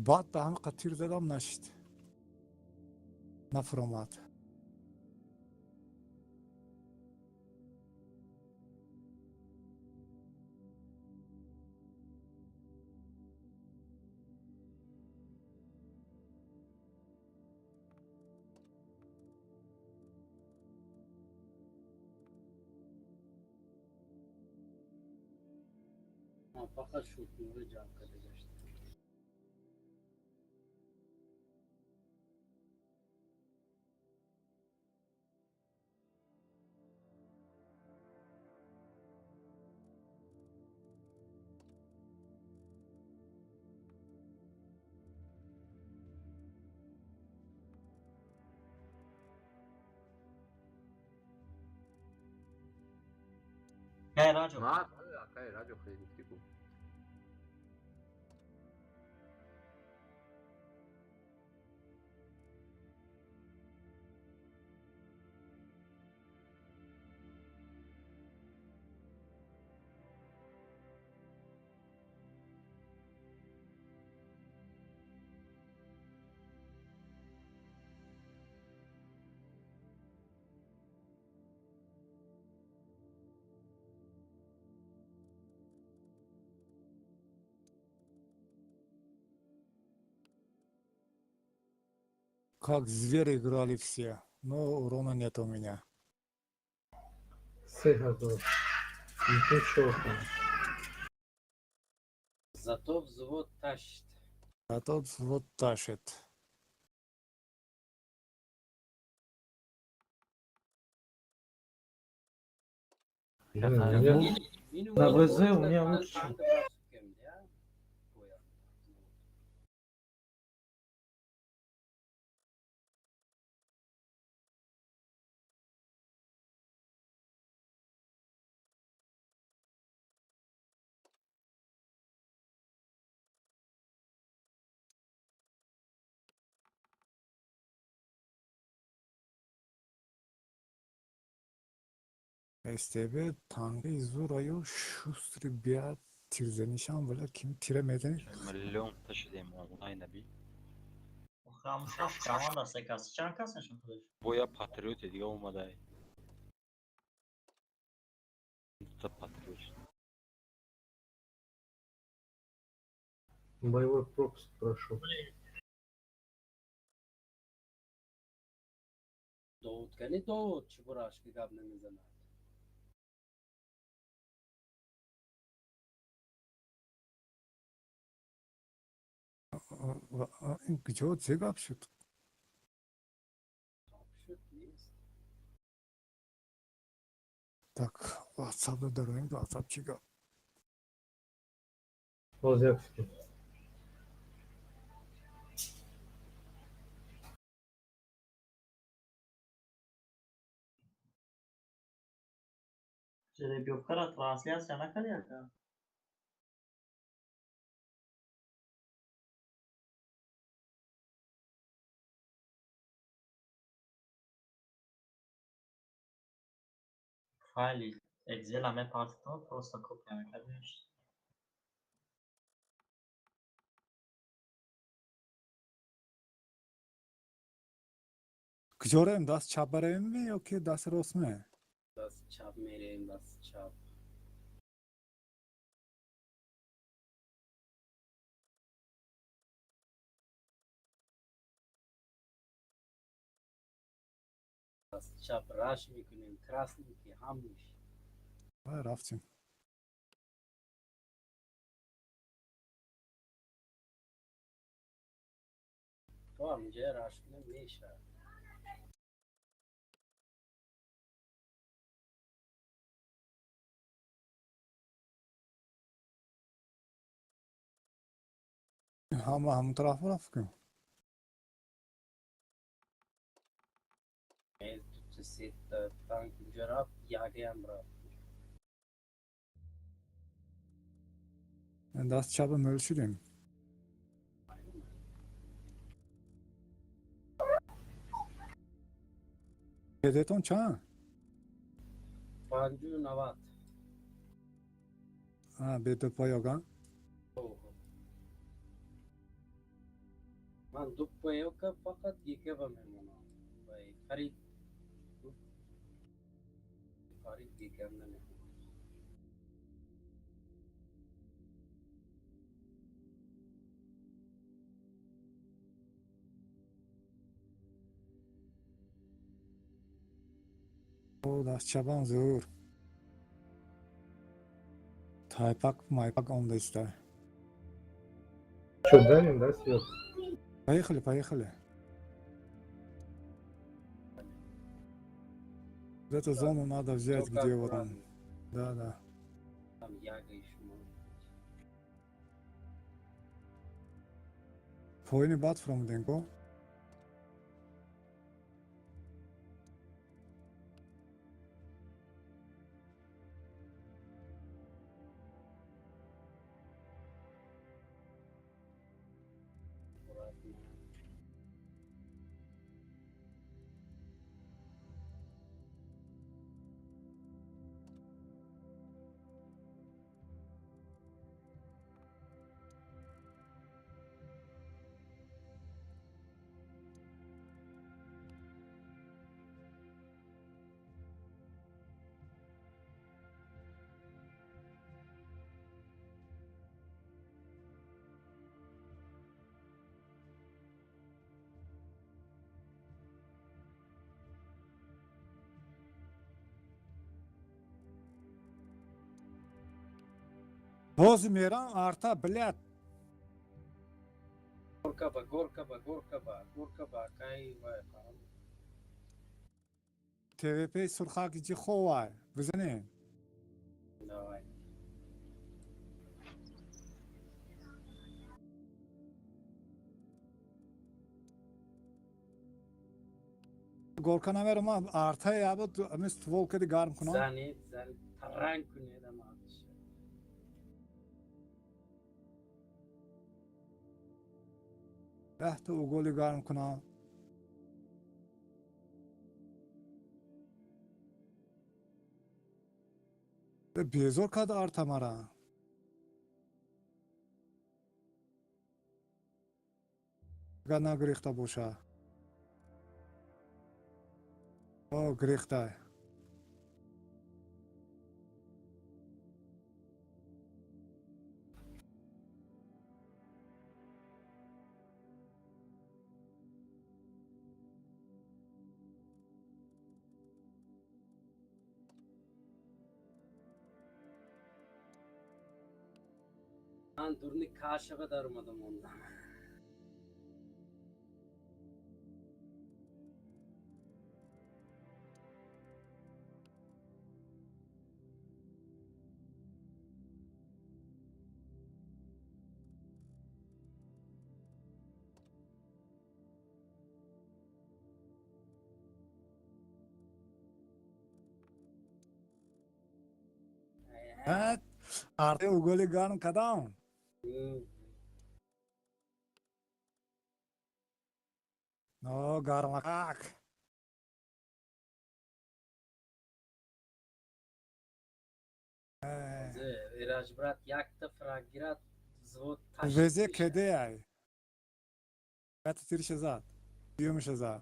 Баъд ба ҳамин тир задам, нашид. Нафуромад. Фақат шутнури ҷамъ карда гашта. Кай раҷо? Кай раҷо хеле гуфтӣ ку. Как звери играли все, но урона нет у меня. 3000. Ничего. Зато взвод тащит. Зато взвод тащит. На ВЗ у меня лучше. СТБ танги зураю шустрый биа тирзанишам, валя ким тира мезани. Миллион ташидем онлайн аби. Хамшаш команда се кас. Чанд кас нешон худаш? Боя патриоти дига омадай. Дута патриот. Боевой пропуск прошел. Довуд кани Довуд чебурашки гап намезанад. Куҷо зе гап шуд? Шуд нест. Так, WhatsApp дароем, WhatsApp чӣ гап? Боз як секунд. Жеребьевкара трансляция накарди ака? Файли Excel мепартитон, просто копия мекардиш. Куҷо равем? Даст чап баравем ё ки даст рост ме? Даст чап мерем, даст чап. Даст чап раш мекунем, красненький ҳамаш. Рафтем. То ҳаминҷа раш кунем мешавад. Ҳама ҳамон тараф рафт кун. Дута сета танк инҷа рафт, ягеам рафт. Даст чапа мӯл шудем. Кедетон чанд? 50-90. Бедупоёган? Ман ду поёка фақат гикаба мемонам. Вай Фарид. Фарид гикам намемонам. О, дастчабам зур. Тайпак майпак омдаиста. Что, давим, да, сверху? Поехали, поехали. Вот эту зону надо взять, Только где вот он. аккуратно. Да, да. Там яга еще может быть. Поини бад фромденко. Аккуратно. Ҳозир мерам арта, блядь. Горка ба, горка ба, горка ба, горка ба, кай вай қарам. ТВП сурхак ҷи ховай. Бизанем. Давай. Горка намерам ман арта ябуд ами ствол кади гарм кунам. Занед, занед, таранг кунед ама атиша. 10 та уголи гарм кунам. Безор кард арта мара. Агар нагирехта боша. О, гирехтай. Ман дурни кашава дар омада мондам. Арте уголи гарм кардам. Но гармакак. Эраҷ брат якта фраг гирад, взвод ташкил Везе мешавад. кеде ай. Пята тирша зад. Дуюмша зад.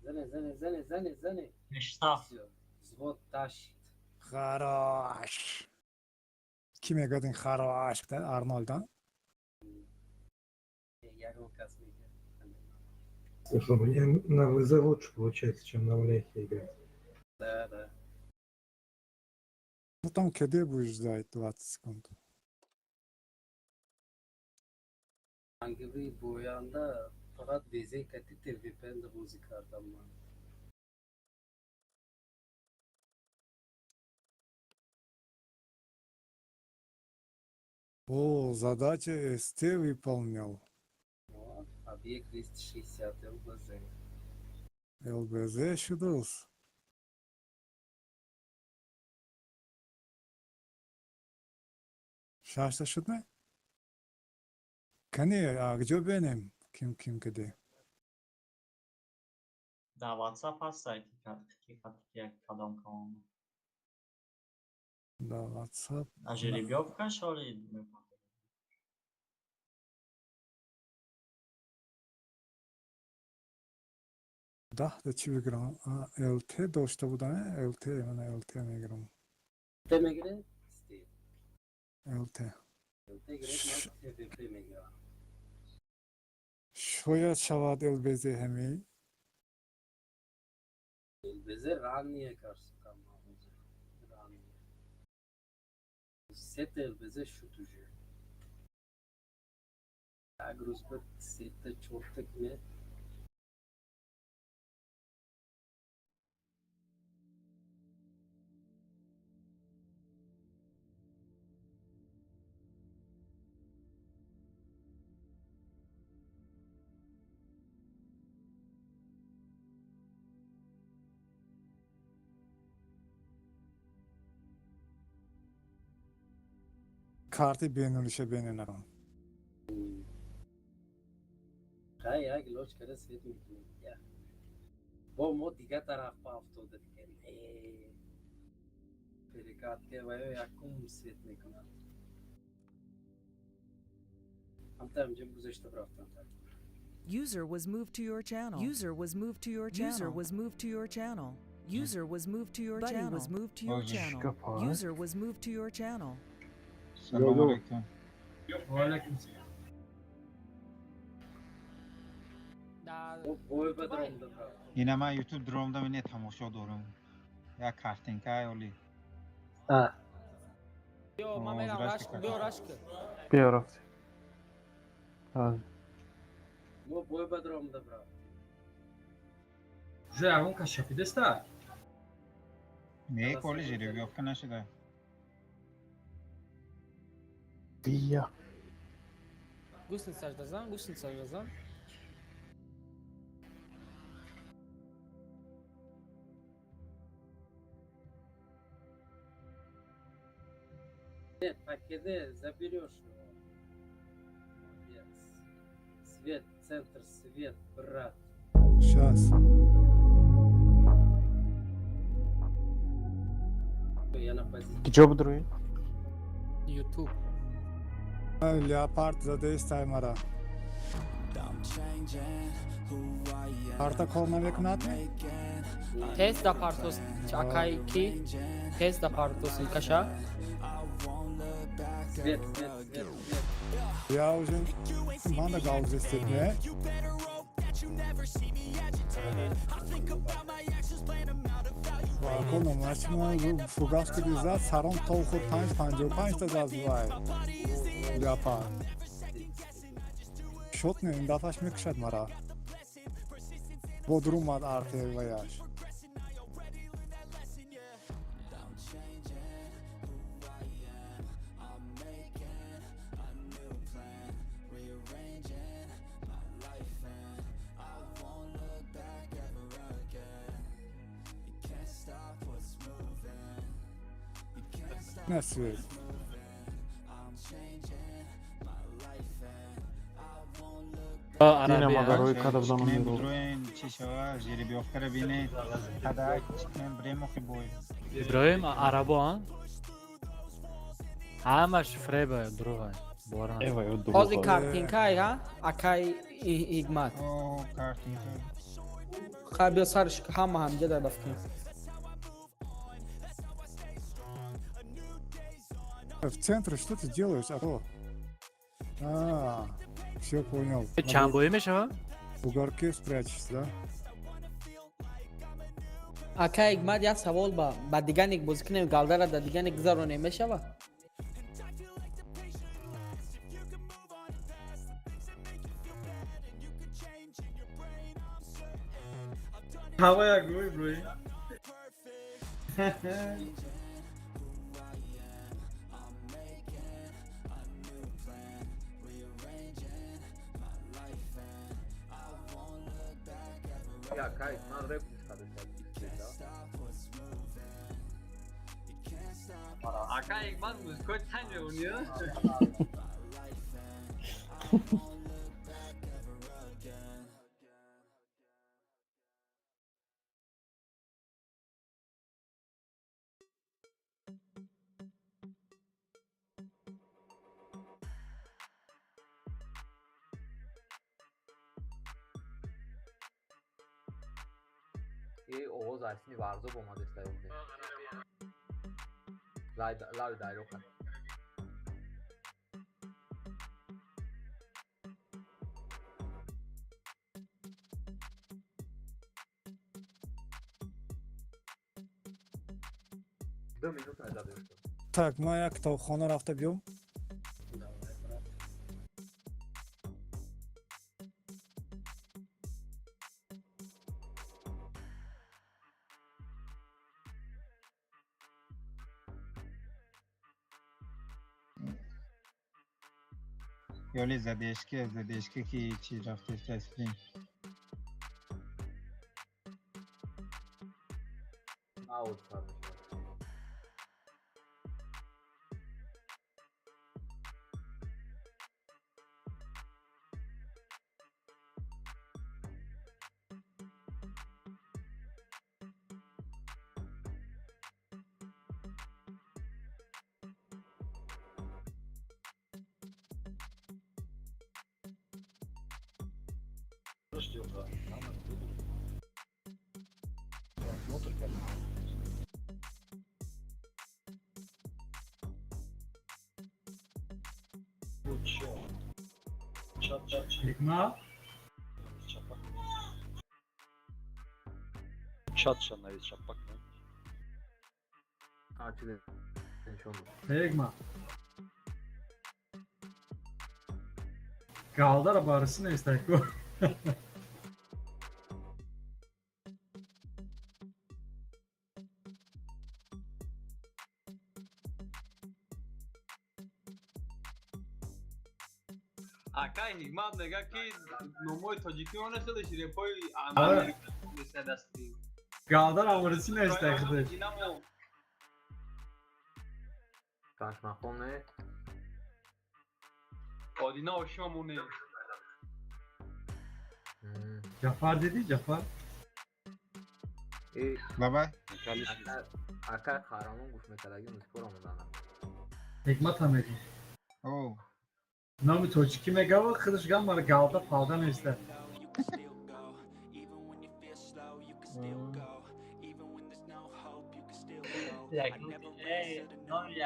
Зане, зане, зане, зане, зане. Мешта. Всё, взвод ташид. Хорош. Ки мегӯяд ин хорош? Арнольд, а? Ягон кас мегӯяд. Слушай, у меня на ВЗ лучше получается, чем на Вляхе играть. Да, да. Ну там КД будешь ждать 20 секунд. Ангиви боянда фақат везе кати ТВП-нда бозӣ кардам ман. О, задача СТ выполнил. Вот, объект 260 ЛБЗ. ЛБЗ шудус. Шашта шуд не? Кани, а где бенем? Ким ким каде? Дар WhatsApp ҳастай ки як кадом команда. Да, WhatsApp. А жеребьёвка шоли мепартояд? Даҳта чӣ бигирам? ЛТ дошта будам, ЛТ, мана ЛТ мегирам. ЛТ мегиред? ЛТ. ЛТ гиред, ман ТВП мегирам. Шояд шавад ЛБЗ ҳами. ЛБЗ ранние кажется, ранние. Сета ЛБЗ шуд уже. Як рӯз ба сета чорта кунед. Карти бенулиша бененарам. Хай, як илоҷ кара свет мекунем. Бо мо дигар тараф ба афтода дигар. Перекатке ва ё якум свет мекунад. Ҳамта ҳамҷа гузашта рафтам. User was moved to your channel. User was moved to your channel. User was moved to your channel. User was moved to your channel. Was moved to your channel. User was moved to your channel. Салом алейкум. Ва алейкум салом. Ина ман ютуб дуромдам, ине тамошо дорам. Як картинка оли. Биё, ман мерам рашк, биё рашк. Биё рафти. Мо бой ба дуромда брав. Уже ягон кас шапидеста? Не, коли жеребьёвка нашида. Бия. Гусеницаш дазан, гусеницаш дазан. Нет, покидай, заберешь его. Молодец. Свет, центр, свет, брат. Сейчас. Я на позиции. Киҷо будруи? YouTube. Леопард задеистай мара. Парта кор намекунад? Тест да партос, акай ки? Тест да партос каша? Свет, свет, свет, свет. Я уже манда галзестед, не? Вакономачмо фугас киди зад, сарон то худ 5-55 та зад вай. Леопард. Шот не, ин дафъаш мекушад мара. Бо дурумад артеваяш. На свет. Ина магарои кадабдан Чикнем будроем, чи шава, жеребьёвкара бине, қадак, чикнем брем охи бой. Иброҳим арабо, а? Ҳамаш фреба, дурӯға. Бовар надорам. Ҳозир картинкай, ҳа? Акай Ҳикмат. О, картинка. Хай биё сарш ҳама ҳамҷа дар бафкунем. В центре что ты делаешь, Аро? А, все понял. Чанд боӣ мешава? В уголке спрячешься, да? Акай Ҳикмат, як савол ба диганик бозӣ кунем, галдара да диганик гузаронем мешава? Ҳава як рӯй рӯй. Я кайф, ман рэп гӯш кардам. Акай, ман музикои танг меонӣ? И оғоз айсини варзоб омадеста ёбде. Лави дайрока. Ду минута задешта. Так, ман як китобхона рафта биём. Давай, брат. Ёли задержки, задержки ки чи рафтеста стрим. Аут сар мешавад. Ҳикмат. Чатша навис чапак. А, чизе нишон дод. Ҳикмат. Галдара баррасӣ нестай ку. Акай Ҳикмат мега ки номои тоҷикӣ он хеле ширепои Ара. дасти. Галдара баррасӣ нестай худаш. Динамо. Шашмақом не? Одина ошимамоне. Ҷафар дидӣ, Ҷафар? Давай. Акай қаҳрамон гӯш мекардаги музикоро монданам. Ҳикмат ҳам мегӯ. О, Номи тоҷикӣ мегава, худаш гам мара галда фалда неста.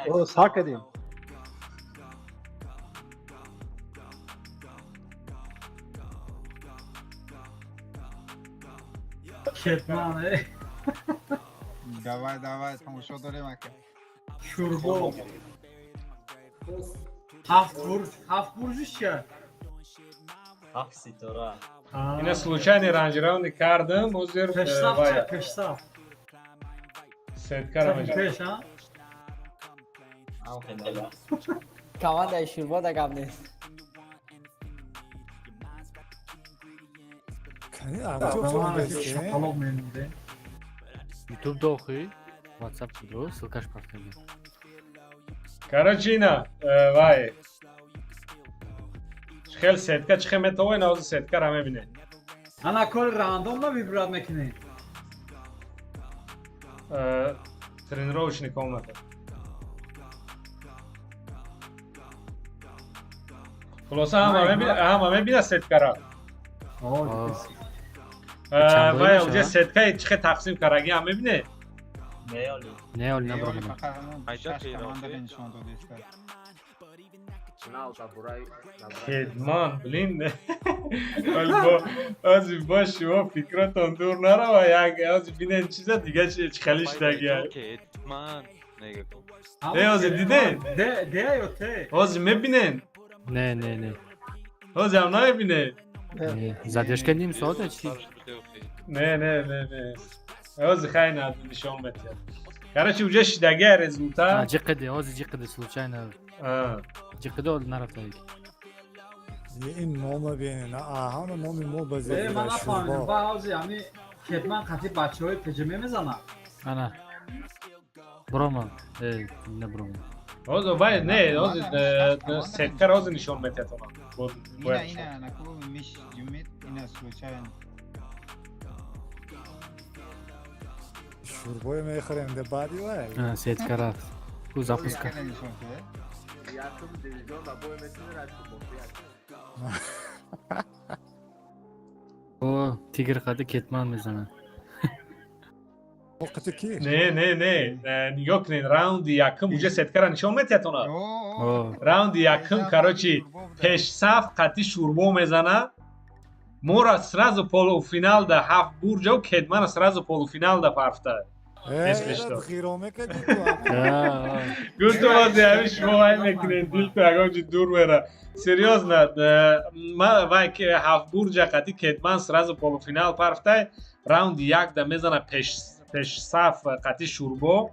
О, сар кардем. Кетман, э. Давай, давай, тамошо дорем ака. Шурбо. Ҳафт бурҷ, ҳафт бурҷиш чия? Ҳафт ситора. Ина случайно ранжирование кардам, ҳозир Пешсаф вай чия, пешсаф? сеткара мешавад. Пеш, а? Ам хеле. Командаи шурбо да гап нест. Кани Артём Шапалоқ мемонде. Ютуб дохи, WhatsApp будро, ссылкаш партоги. Короче, ина вай хел сетка чихе метавонед, ҳозир сеткара мебинед. Ана кори рандом на выбрать мекунӣ. Тренировочный комната. Хулоса, ҳама мебинад сеткара. Чанд Вай бой уҷа мешавад? сеткаи чихе тақсим кардаги ҳам мебинед. Не, оли. Не, оли Не, оли набромадам. фақат ҳамон Айда шаш хейр, командара охир. нишон додеста. На, табурай. Кетман, блин. Ҳозир бо шумо фикротон дур нарава, як ҳозир бинед чиза дига чи хеле шидаги. Кетман. Нега ку. Э, ҳозир дидед? Де, де ё те? Ҳозир мебинед? Не, не, не. Ҳозир ҳам намебинед? Не, задержка ним соата чи? Не, не, не, не. Ҳозир хай на нишон метиҳад. Короче, уже шидаги результат. Ҷиқиди, ҳозир ҷиқиди случайно. Ҷиқиди оли нарафтаги. Ин нома бинед, ҳама номи мо ба Э, ман нафаҳмидам. зер. Ба ҳозир ҳами Кетман қатъи бачаҳои ПЖМ мезанад. Ана. Брома. Э, не брома. Ҳозир вай не, ҳозир сеткара ҳозир нишон метиҳад она. Ина, ина, наку миш ҷумид, ина случайно. Шурбое мехӯрем де баъди вай. Сетка рафт. Ку запуска. Сеткара нишон дода. Якум дивизион ба бой метуни рашку бо. О, тигр қади кетман мезанад. Не, не, не, нигоҳ кунед, раунди якум уже сеткара нишон метиҳад она. Раунди якум, короче, пешсаф қати Шурбо мезана. Мора сразу полуфиналда ҳафт бурҷав Кетмана сразу полуфиналда парфта. Гуфту бози ҳами шумо вай мекунед, дилту ягон чи дур мера. Серьёзно, вай ҳафт бурҷа қати Кетман сразу полуфинал парфтай, раунди якда мезана пешсаф қати Шурбо,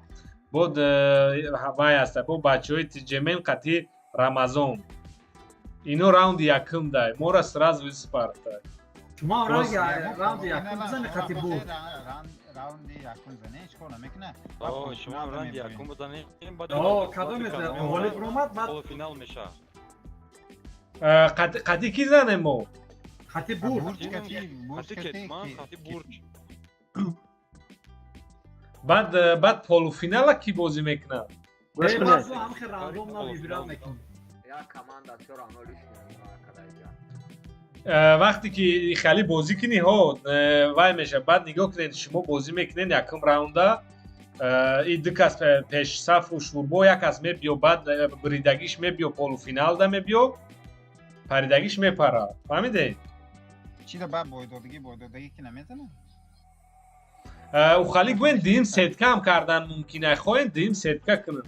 бод вай аста, бо бачаҳои Тиҷемен қати Рамазон. Ино раунди якум дай, мора сразу испарфтай. Шумо раунди якум бизани қати буд. Раунди якум зане, ҳеҷ кор намекунад. Шумо раунди якум бизанем, баъд кадом ғолиб ромад, баъд полуфинал мешавад. Қати ки занем мо? Қати бурд. Қати Кетман, қати бурҷ. Баъд полуфинала кӣ бозӣ мекунад? Вақте ки хеле бозӣ кунӣ, ҳо, вай мешавад. Баъд нигоҳ кунед, шумо бозӣ мекунед якум раунда, и ду кас пешсафу Шурбо, як кас мебиё, баъд бридагиш мебиё, полуфиналда мебиё, паридагиш мепара. Фаҳмидед? Чида баъд бойдодагӣ, бойдодагӣ ки намезанад? Ухали гӯен дим сеткаам кардан мумкин ай, хоҳем дим сетка кунем.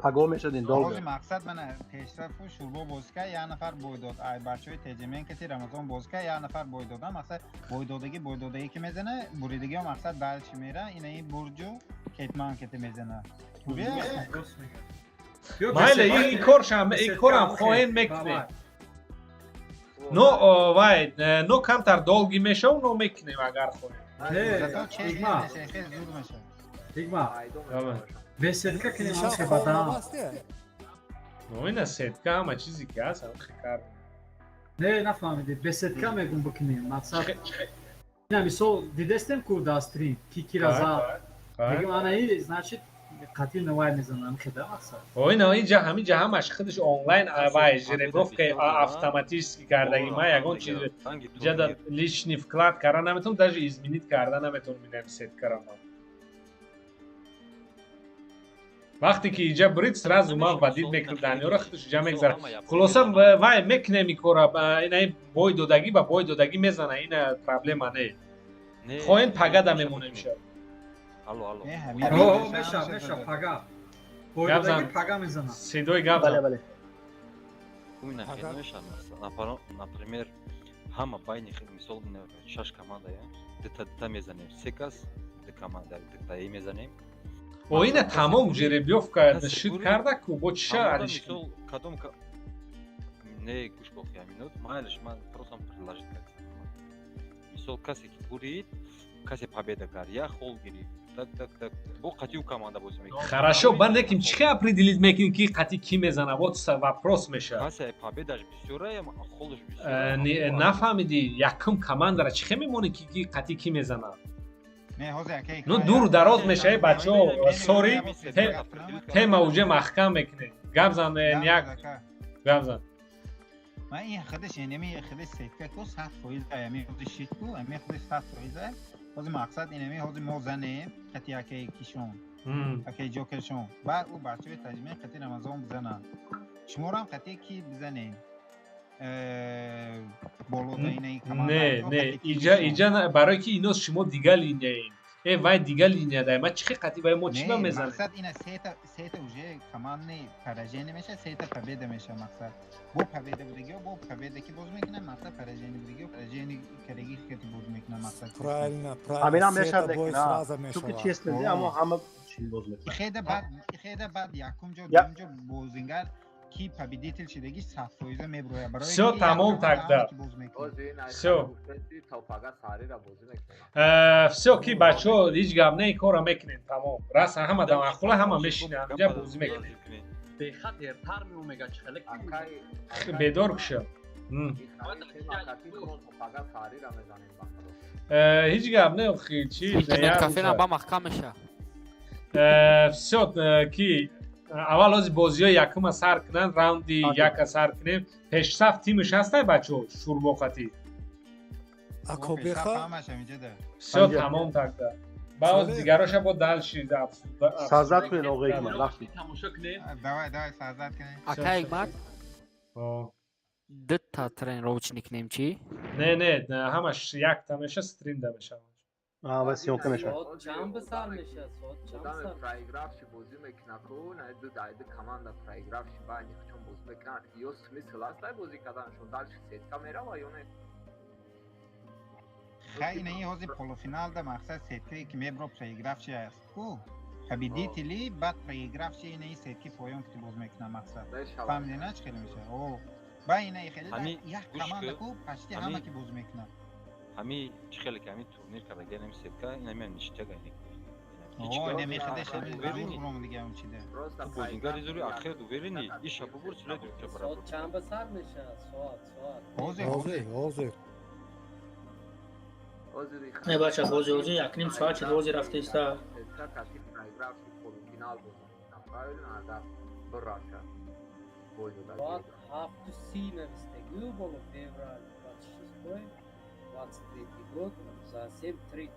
Паго мешадин долго. Ҳозир мақсад мана пешсафу Шурбо бозӣ кард, як нафар бой дод. Ай бачаҳои Теҷемен кати Рамазон бозӣ кард, як нафар бой дод. Мақсад бойдодагӣ, бойдодагӣ ки мезана, буридагиҳо мақсад дальше мера, ина ин бурҷу Кетман кати мезана. Майли, ин коршам, ин корам хоҳем мекунем. Но вай, но камтар долгӣ мешав, но мекунем агар хоҳем. Ҳикма, бесетка кунем ҳамхе бадан. Но ина сетка ҳама чизе ки ҳаст ҳамхе кард. Не, нафаҳмидӣ, бесетка мегум бикунем. Мақсад ина мисол дидестем ку дар стрим ки кира зад. Мегум ана и значит қатил навай мезанам ҳамхе да мақсад. О, ина инҷа ҳаминҷа ҳамаш худаш онлайн вай жеребьёвка автоматически кардаги. Ман ягон чиз инҷа да личный вклад карда наметавонам, даже изменить карда наметавонам инами сеткара ман. Вақте ки иҷа бурид, сразу ман вадид мекунам Даниёра, худаш иҷа мегзарад. Хулоса вай мекунем ин кора, ина бой додагӣ ба бой додагӣ мезана, ина проблема не. Хоҳем пагада мемонем шав. Алло, алло. Меша, меша, пага. Бой додагӣ пага мезана. Седои гап зан. Бале, бале. Например, ҳама байни мисол шаш команда, дута дута мезанем, се кас ду команда дутаи мезанем. О, ина тамом жеребьёвка шуд карда ку бо чиша алиш. Кадом не гӯш кун минут, майлиш ман просто предложить кардам. Мисол касе ки бурид, касе победа кард, як хол гирифт. Так, так, так. Бо қатиу команда бозӣ мекунад. Хорошо, баъд лекин чӣ хел определить мекунӣ ки қати кӣ мезана? Вот вопрос мешавад. Касе победаш бисёра, холаш бисёра. Нафаҳмидӣ, якум командара чӣ хел мемонӣ ки қати кӣ мезана? Ну дур дароз мешавӣ бачаҳо, сори, тема уже маҳкам мекунед. Гап зан, як гап зан. Ман ин худаш инами худаш сетка ку 100% ами худаш шид ку, ами худаш 100%. Ҳозир мақсад инами ҳозир мо занем қати якаи кишон, акаи ҷокершон, баъд ӯ бачаҳои Таҷмин қати Рамазон бизананд. Шуморам қати ки бизанем? Болода инаи команда. Не, не, иҷа иҷа барои ки ино шумо дигар линияем. Э, вай дигар линия дай. Ма чӣ қати вай мо чӣ ба мезанем? Мақсад ина сета уже командни поражение меша, сета победа меша мақсад. Бо победа будагиё, бо победа ки боз мекунам, мақсад поражение будагиё, поражение кардаги ки боз мекунам мақсад. Правильно, правильно. Ҳаминам мешавад лекин, чунки честно, аммо ҳама чӣ боз мекунад. Ихеда баъд якум ҷо, дуюм ҷо бозингар ки победитель шидаги 100% меброяд. Барои Всё, тамом тогда. Всё. Всё ки бачаҳо ҳеҷ гап не, ин корро мекунем, тамом. Раса ҳама дамахула ҳама мешинанд, инҷа бозӣ мекунем. Бехат дертар меомега чӣ хеле бедор кушо. Ҳеҷ гап не, охи чи кафе ба маҳкам меша. Всё ки аввал ҳозир бозиҳои якума сар кунанд, раунди яка сар кунем. Пешсаф тимаш ҳастай бачаҳо, Шурбоқатӣ. Акобеха Всё, тамом тогда. Баъд дигароша бо дальше Создать кунед, оғои Ҳикмат, рафтем. Тамошо кунед. Давай, давай, создать кунед. Ака Ҳикмат, дута тренировочный кунем чӣ? Не, не, ҳамаш якта меша, стрим да мешавад. Ва съёмка мешавад. Соат чанд ба сар мешавад? Соат чанд Одаме сар? проигравший бозӣ мекунад ку, на ду ду команда проигравший байни худшон бозӣ мекунанд. Ё смысл аст ай бозӣ карданашон? Дальше сетка мерава ё не? Хай, ина ин ҳозир полуфинал да мақсад сеткае ки мебро проигравший аст ку. Победители баъд проигравший ина ин сетки поён ки боз мекунад мақсад. Мешавад. Фаҳмидӣ на чӣ хеле мешавад? О, ба ина и хеле Ҳами як гӯш команда ку, ку почти ҳама ки боз мекунад. Ҳами чӣ хеле ки ҳами турнир кардаги, ҳами сетка, ин ҳами ништяк ай. О, ина мехадеш ҳами зур буром дига он чида. Просто Бозингари зури ахир уверени, иша бубур следующая Соат барабар. чанд ба сар мешавад? Соат, соат. Ҳозир, ҳозир, ҳозир. Не, бача, ҳозир, ҳозир як ним соат шуд, ҳозир рафта иста. Сетка кати проигравший полуфинал бозӣ мекунад. Правильно, агар бираша. Бозӣ Соат 7:30 навистагию боло феврал 26, 23 год за 7:30.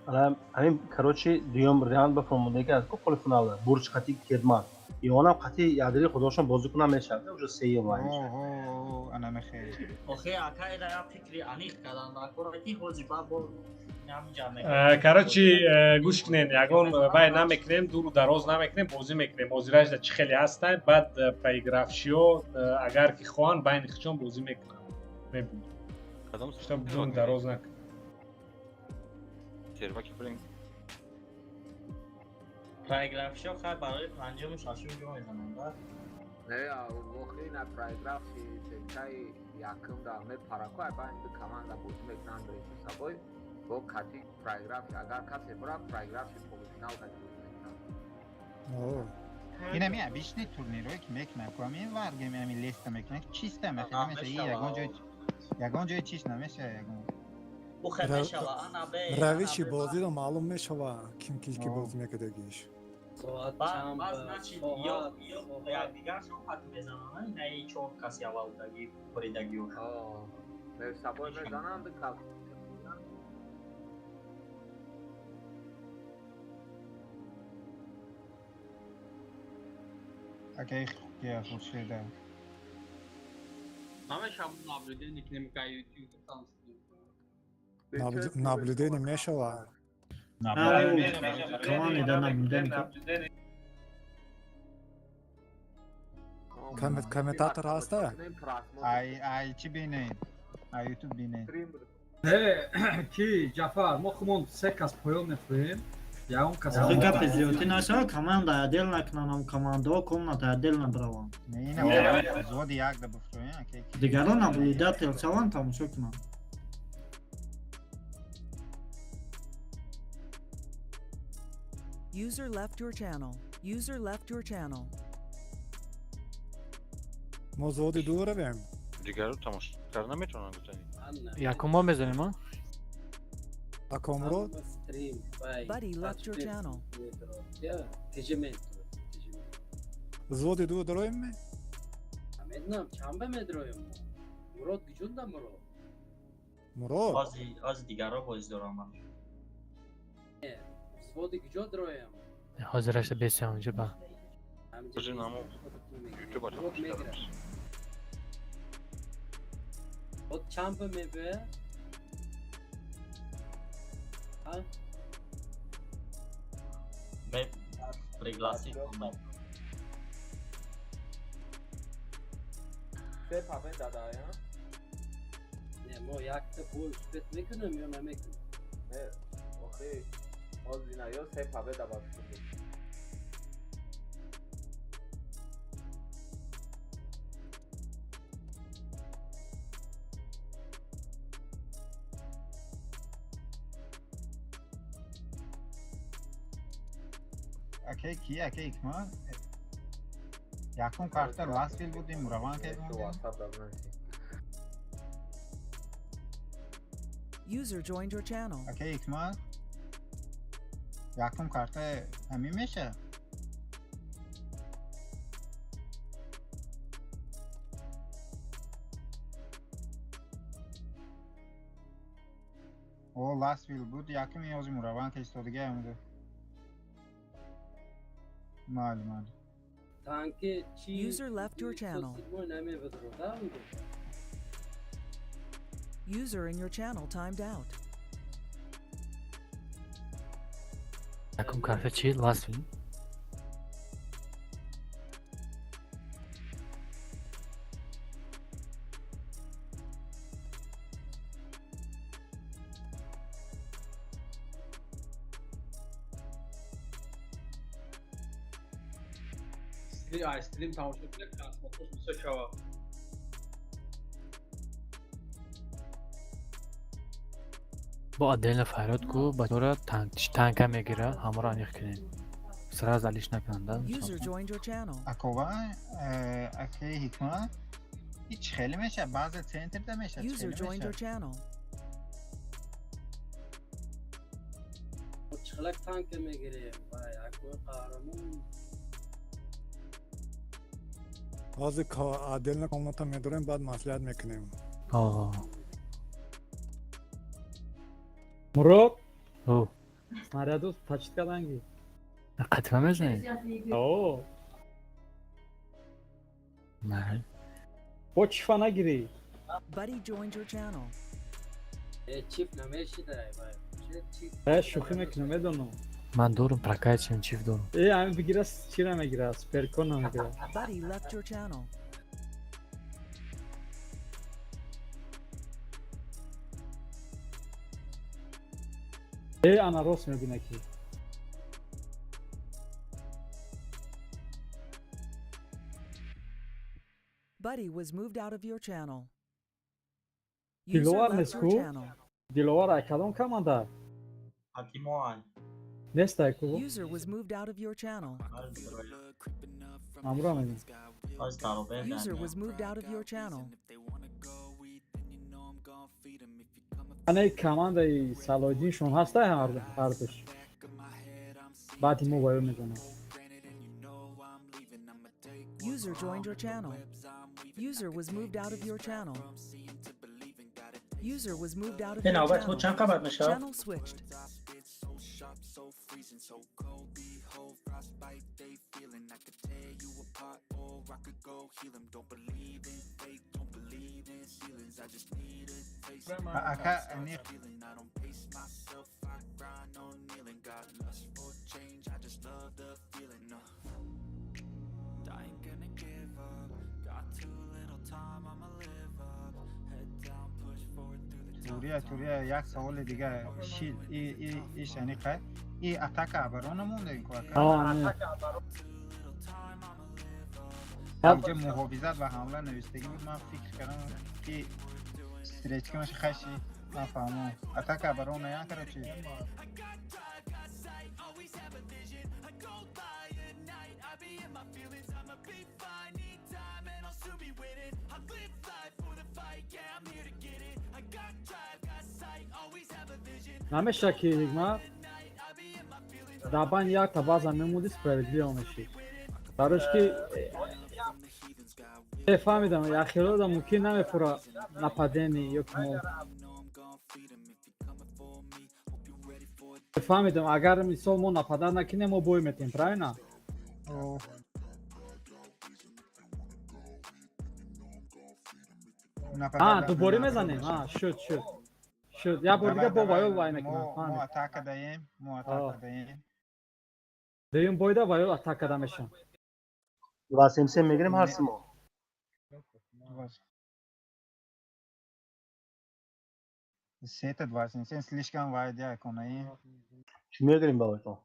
Ана ҳамин, короче, дуюм раунд ба фурмондаги аз ку полуфиналда Бурҷ қати Кедман. Ионам қати ядри худошон бозӣ кунам мешавад, уже сеюм вай мешавад. О, ана мехе. Охе, ака, ира як фикри аниқ кардан дар кора ки ҳозир баъд бо ҳаминҷа Короче, гӯш кунед, ягон вай намекунем, дуру дароз намекунем, бозӣ мекунем. Ҳозирашда чӣ хеле ҳастанд, баъд проигравшиҳо агар ки хоҳанд байни худшон бозӣ мекунанд. Мебинем. Кадом Чтоб дуру дароз накунем. Серваки бурем. Проигравшиҳо хай барои панҷуму шашум ҷо мезананд, да? Не, воқеи на проигравший сеткаи якум да мепара ку, ай байни ду команда бозӣ мекунанд между собой. Бо кати проигравший, агар касе бира, проигравший полуфинал кати бозӣ мекунанд. Ина ми обычный турнирое ки мекунад ку ҳамин варгеми ҳамин леста мекунад чиста мехеле меша ягон ҷой ягон ҷой чиш намеша ягон. Ухе мешава, ана бе. Равиши бозиро маълум мешава, ким ки ки бозӣ мекардагиш. Соат Баъд чанд баъд ба значит ё соат ё якдигаршон хат мезананд, ина и чор каси аввалдаги буридагиё. Между собой мезананд ду кас. Акаи я Хуршеда. Намешава наблюдение кунем ка YouTube там стрим. Наблюдение мешава. Команда да наблюдение. Комментатор ҳаста? Ай ай чӣ бинед? Ай YouTube бинед. Не, ки Ҷафар, мо хумон се кас поён мефурем. Ягон кас Охи гапи зиёдӣ нашавад, команда отдел накунанд, командаҳо комната отдел набараванд. Не, ина взводи як да буфурем, акаи. Дигарон наблюдатель шаванд, тамошо кунанд. User left your channel. User left your channel. Мо взводи ду равем. Дигаро тамошо карда наметавонанд гуфтани. Якум мо мезанем, а? Ако Мурод? Стрим, вай. Buddy left your channel. Я, тежемент. Взводи ду дароем ме? Намедонам, чанд ба медроем мо? Мурод гиҷунда Мурод? Мурод? Ози ози дигарро бозӣ дорам ман. Не, взводи гиҷо дроем? Ҳозирашда бесиам онҷо ба. Бозӣ намо YouTube Мурод тамошо мегирад. кардам. Мурод чанд ба мебояд? А? Ме пригласить кунам. Се победа да, я? Не, мо якта бой успеть мекунем ё намекунем? Не, охи, ҳозир ина ё се победа ба фикр. Акаи ки, акаи Ҳикмат? Якум карта Ласвил будем, раван кардем. User joined your channel. Акаи Ҳикмат? Якум карта ҳамин меша? О, Ласвил буд, якми ҳози мураван ка истодагӣ ҳамуда. Майли, майли. Танки чи User left your channel. седьмой намебудро, да? User in your channel timed out. Якум карта чи? Ласвин. Стрим тамошо кунед, просмотрш бисёр шава. Бо отдельно фарёд ку бачора танка мегира, ҳамаро аниқ кунем. Сразу алиш накунанд, да? User joined your channel. Акова, акаи Ҳикмат, ҳеч хеле мешавад, баъзе центрда мешавад, User хеле joined your мешавад. channel. Чхалак танка мегирем. Вай, акои қаҳрамон. Ҳозир отдельно комната медорем, баъд маслиҳат мекунем. О. Мурод? О. Снаряду тачит каданги. Қатима мезанед? О. Не. Бо чифа нагирӣ. Buddy joined your channel. Э, чип намешидай, вай. Чип. Э, шӯхӣ мекунам, медонам. Ман дорум, прокачиваем, чиф дорум. Э, ҳамин бигира, чира мегира, суперкона мегира. Buddy left your channel. Э, ана рост мебина ки. Buddy was moved out of your channel. User Диловар left нест your ку? channel. Диловар ай кадом команда? Ҳакимоай. Нест ай ку? User was moved out of your channel. Амура мегӯм. Аз даробе. User was moved out of your channel. Ана командаи Салоҳиддиншон ҳастай ҳардуш. Баъди мо ваё мезанам. User joined your channel. User was moved out of your channel. User was moved out of Э, your навбат худ channel. чанд қабат мешавад? Channel switched. Ака, аниқ. Турия, Турия, як саволи дига шид, и иш аниқа. И атака оборона монда ку ака? А, не. Инҷа муҳофизат ва ҳамла навиштагӣ буд, ман фикр кардам ки встречка маша хаши, ман фаҳмам. Атака оборона я, короче. Намеша ки Ҳикмат дар байн якта баъзан мемонди, справедливо мешид. Барош ки э, фаҳмидам, яхелода мумкин намефура нападение ё ки мо фаҳмидам, агар мисол мо нападать накунем, мо бой метем, правильно? О. А, дубора мезанем. А, шуд, шуд. Шуд. Як бор дига бо ваёл вай мекунам. Мо Фаҳмид. атака даем, мо атака даем. Дуюм бойда ваёл атака да мешам. Ва сем мегирем ҳар симо. Сета 27 слишком вайдя конаи. Чӣ мегирем бабатон?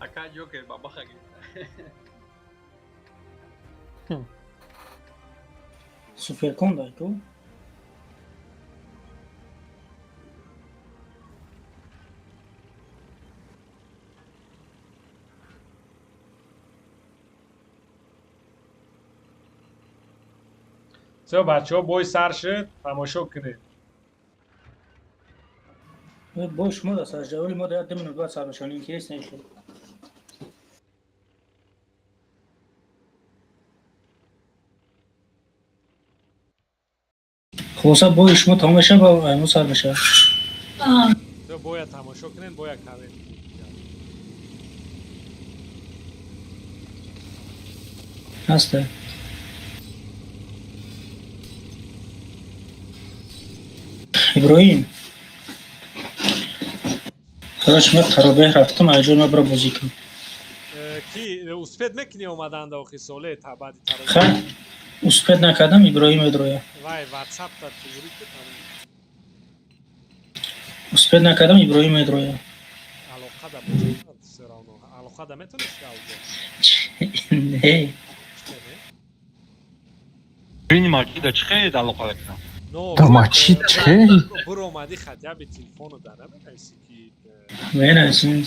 Ака Ҷокер бабаха гирифта. Суперкон дай ку? Всё, бачаҳо, бой сар шуд, тамошо кунед. Бой шумо да сар шуд, вале мо да 2 минут баъд сар мешавад, интерес нешуд. Хулоса бои шумо тамом мешавад ва аймон сар мешавад. Всё, боя тамошо кунед, боя кавен. Ҳаста. Иброҳим. Короче, ман таробеҳ рафтам, айҷо ман бира бозӣ кун. Ки успеть мекунӣ омаданда охи соле баъди таробеҳ? Ха, успеть накардам, Иброҳим медроя. Вай, WhatsApp та тугурӣ ки тамом. Успеть накардам, Иброҳим медроя. Алоқа да бошад, всё равно. Алоқа да метониш ки алҷо? Не. Бини мачида чӣ хел алоқа мекунам? Но, Да мачид чӣ хел? Биромадӣ хотя бы телефону да наменависӣ ки Менависем.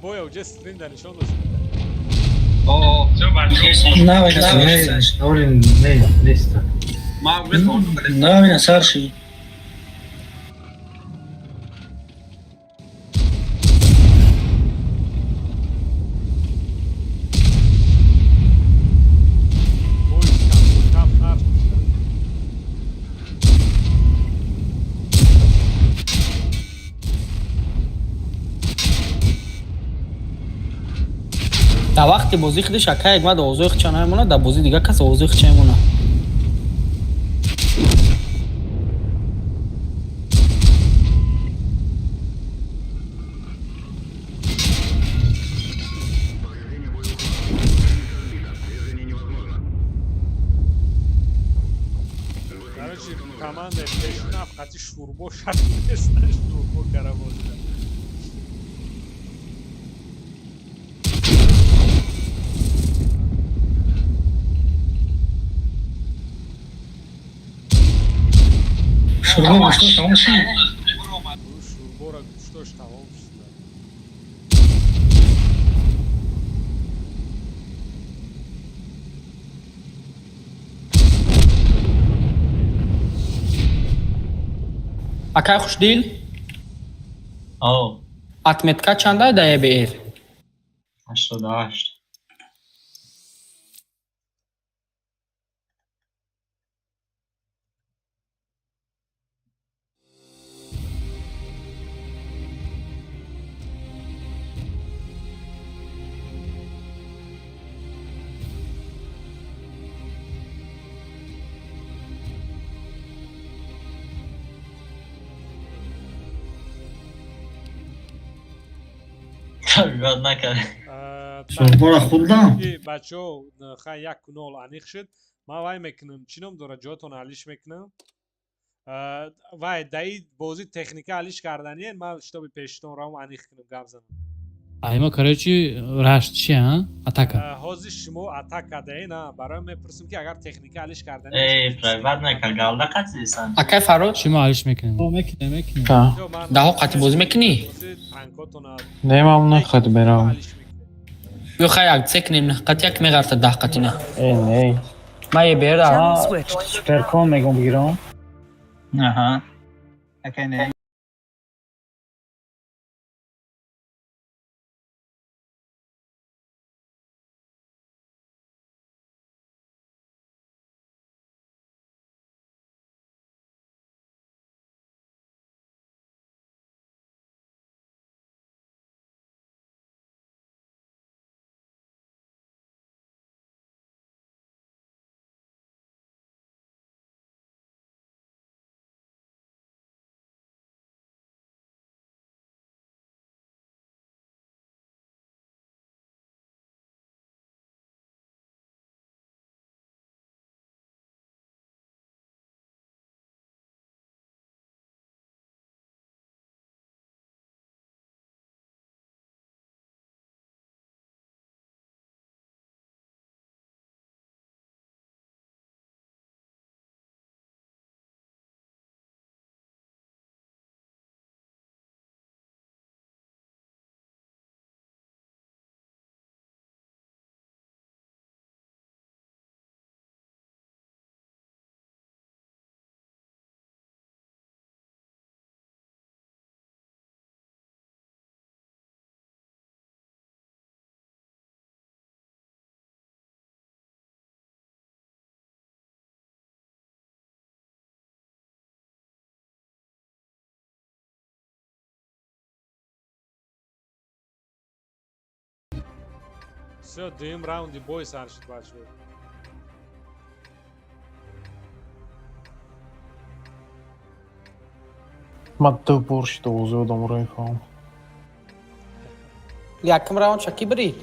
Боя уже стрим да нишон дошт. Не, неста. Навина сар шид. Дар вақти бозӣ худиш ака як мад овозои хича намемонад, дар бозӣ дигар кас овозои хича мемонад. Короче, командаи пешина фақати шӯрбо шарт нест, шӯрбо кара бозида. Шӯрбо гӯштош тамом шуд? Шӯрбора гӯштош тамом шуд. Акай Хушдил? О. Отметка чанда дар ЕБР? 88. Ёд накард. Шӯрборо хӯрдам? Бачаҳо, хай, 1-0 аниқ шуд. Ман вай мекунам, чӣ ном дорад, ҷоятон алиш мекунам. Вай, даи бозӣ техника алиш карданиен, ман шитоби пештон равам аниқ кунам, гап занам. Аймо, короче, рашт чи, а? Атака. Ҳозир шумо атака даен, а барои мепурсам ки агар техника алиш кардани. Эй, проиграть накард, галда қатисан. Акай Фаррух? Шумо алиш мекунем. Мекунем, мекунем. Даҳо қати бозӣ мекунӣ? Не, ман нахад берам. Ё хай як се кунем, қати як меғарта 10 қати на. Э, не. Ман ЕБР да. Суперкон мегум бигирам. Аҳа. Акай не. Всё, дуюм раунди бой сар шуд, бачаҳо. Ман ду бор шуд овози одаморо мефаҳмам. Якум раунд ча ки бирид?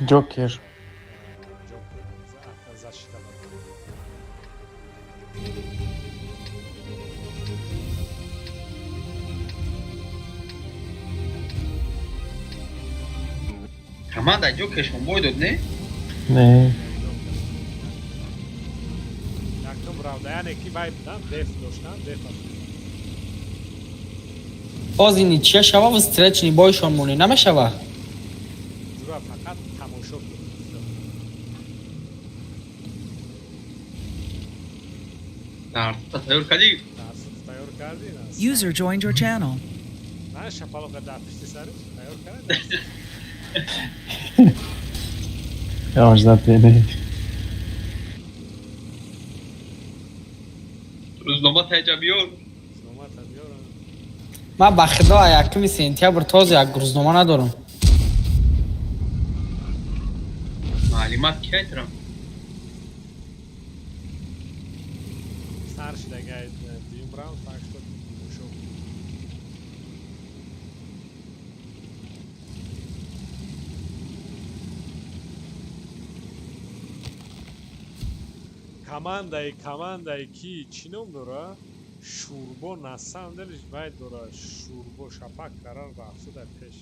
Ҷокер. Ҷокер защита бад. Команда Ҷокершон бой дод, не? Не. Якум раунд, яъне ки вай буданд, деф доштанд, деф. Боз ничья шава, встречный бойшон монӣ намешава? Ҷура, фақат тамошо кун. Дарсата тайёр кардӣ? Дарсата тайёр кардӣ? User joined your channel. На, шапалоқа дар пишти сариш тайёр кард. Ёжда не. Рӯзнома таҷа биёр. Рӯзномата биёр. Ман ба худо, якуми сентябр този як рӯзнома надорам. Маълумат ки айтирам? Сар шидагай дуюм раунд, так что тамошо. Командаи ки чӣ ном дора? Шурбо, на самом деле вай дора, Шурбо шапак карар рафтуда пеш.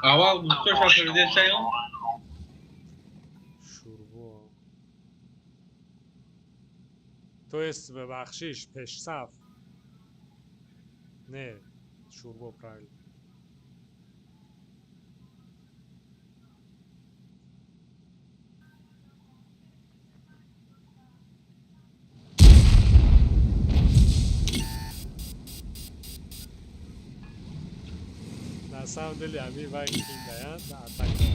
Аввал гуфтоша фирдесаён. Шурбо. То есть, бахшиш, пешсаф. Не, Шурбо правильно. На самом деле, ами вай кингаян, атака.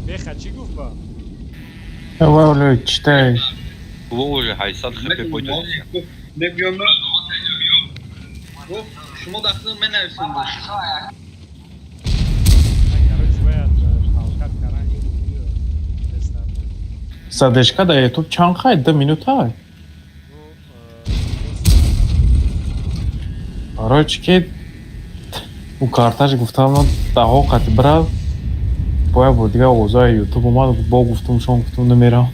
Беха, чӣ гуфт ба? Вале, читай. Вове 800 хп бой дод. Мегӯям, гуфт, шумо дахл менависонду. Короче, бояд ҳаракат кардан. Задержка дар ютуб чанд хай? 2 минута? Барои чӣ ки ӯ карташ гуфтам, даҳо қати бирав, бояд бо дигар овозҳои ютуб омад, бо гуфтум, шон гуфтум, намерам.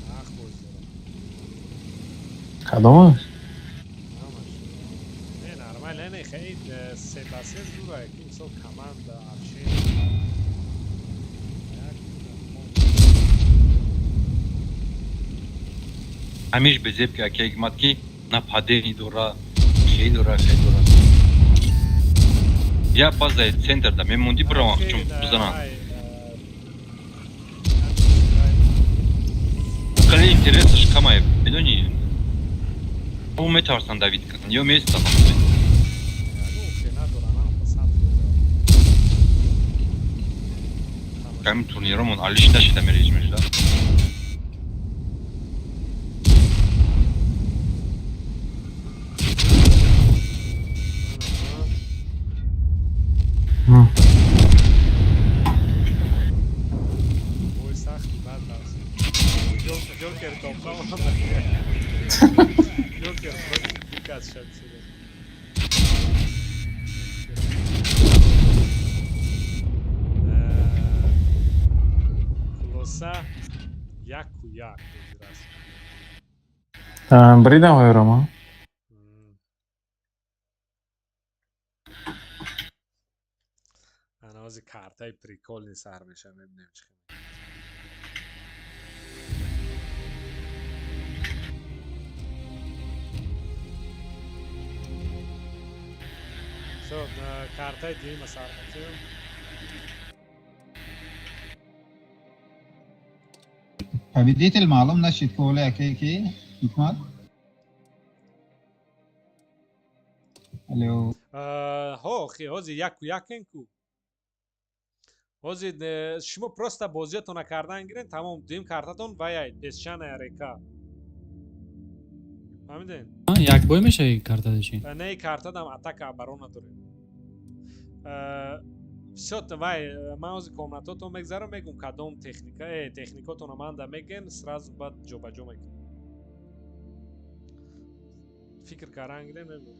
Сахт боз дорам. Кадомаш? Ҳамаш. Не, нормально, не, хеле се ба се зура, ки мисол команда общение. Як Ҳамиш безеб ки ака ҳикмат ки нападение дора, хел дора, хел дора. Я пас дар центр да мемонди, биравам чун бизанам. Хеле интересаш камае, медонӣ? Ӯ метарсанд давид кардан ё местанд. Ягон надорам, ҳам пасанд. Ҳамин турниромон алиш нашида мереҷ мешуда. Бой сахти бад рафт. Ҷокер топа. Ҷокер против дикас шад сюда. Хулоса, 1-1 бозӣ раст. Бридам ҳайрама. Ана ози картаи прикольный сар меша, мебинем чӣ хел. Всё, картаи дуюма сар мекунем. Победитель маълум нашид ки оле аке ки Ҳикмат? Алло. Ҳо, хи ҳозир яку якен ку. Ҳозир шумо просто бозиятона кардан гирен, тамом, дуюм картатон ваяй, песчаная река. Фаҳмиден? Як бой мешавӣ картадаши? Не, картадам атака оборона дорем. Всё, вай, ман ҳозир комнатотон мегзарам, мегум кадом техника, техникотона манда меген, сразу баъд ҷобаҷо мекунем. Фикр кардан гирем, мегум.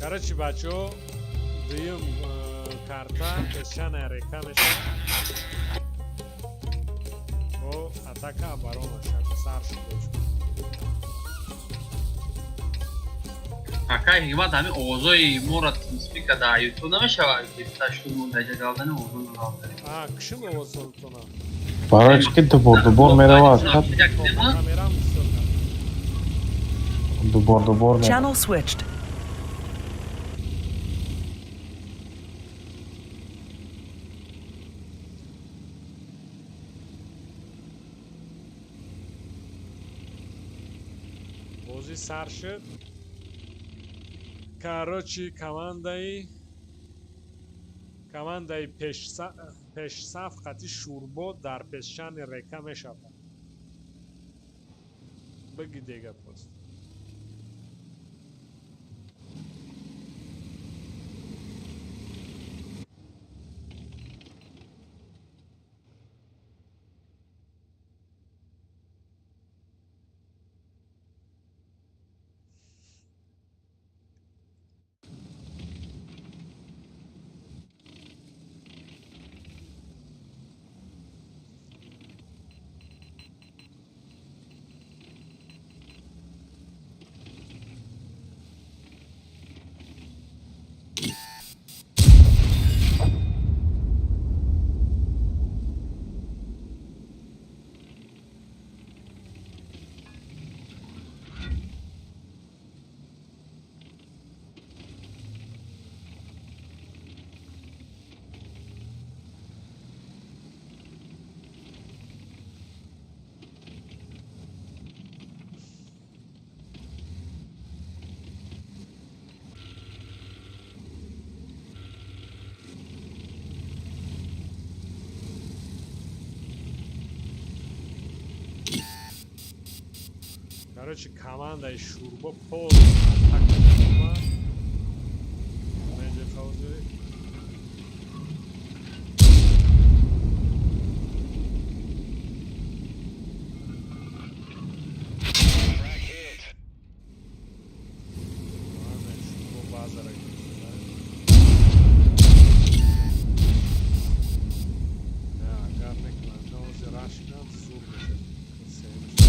Короче, бачаҳо, дуюм карта песчаная река мешавад. Бо атака оборона сар шуд. Акай Ҳикмат, ҳамин овозҳои моро тимспика дар ютуб намешавад гирифта шуд, мо дар ҷа галдани овозҳо галдани. Кишим овозҳотона? Барои чӣ ки дубор дубор меравад? Дубор дубор меравад. Channel switched. Бозӣ сар шуд. Короче, командаи пешсаф қати Шӯрбо дар пешчани река мешавад. Бигӣ дега пост. Короче, командаи Шӯрбо полный атака омад. Медиа хаози. Командаи Шӯрбо базара гирифта. Не, агар некунанд, ҳозир раш кунанд, зур мешавад. Се мешавад.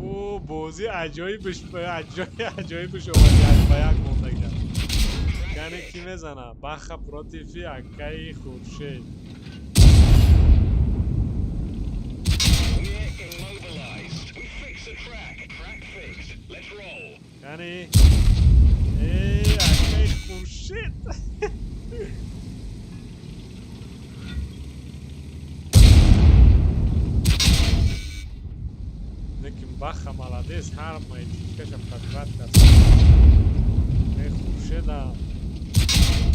О, бозӣ аҷоибш, аҷоибш омад, як ба як мондага. Яъне кӣ мезана? Баха против акаи Хуршед. Яъне акаи Хуршед. Лекин Баха молодец, ҳар маятичкаша пробивать кард. Э, Хуршедам.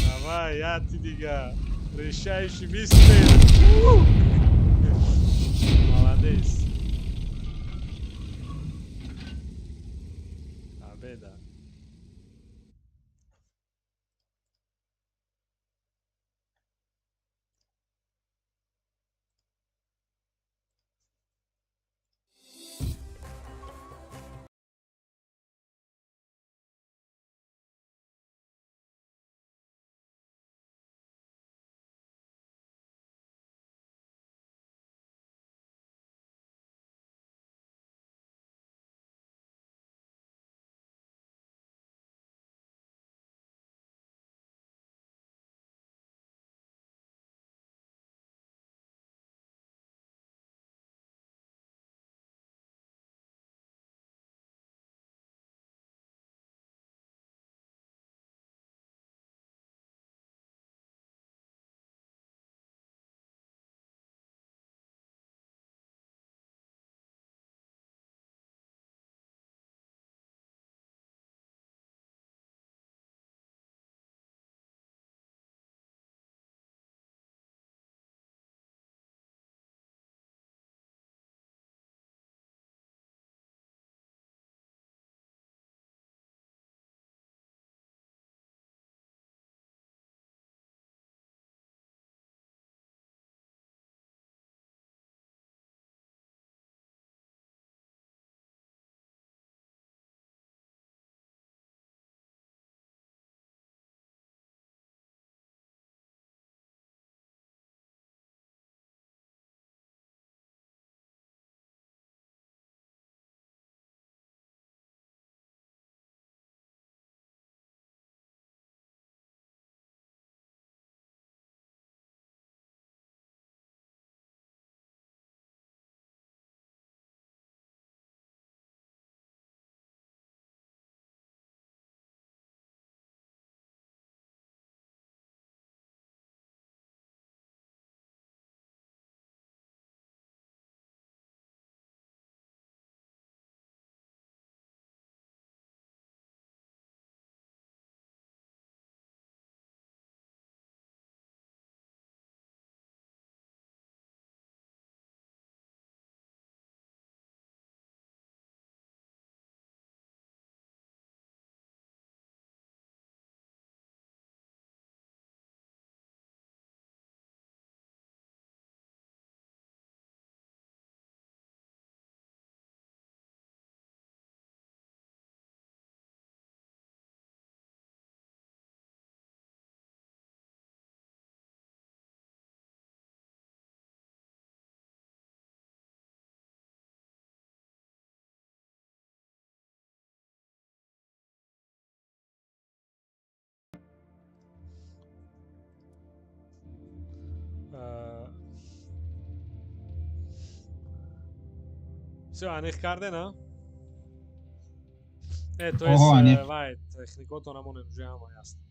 Давай, я ти дига. Решающий выстрел. Молодец. Победа. Всё, аниқ карде, на? Э, то Оҳо, есть, аниқ. Вай, техникотон ҳамон уже ҳама ясно.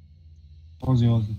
Ҳозир, ҳозир.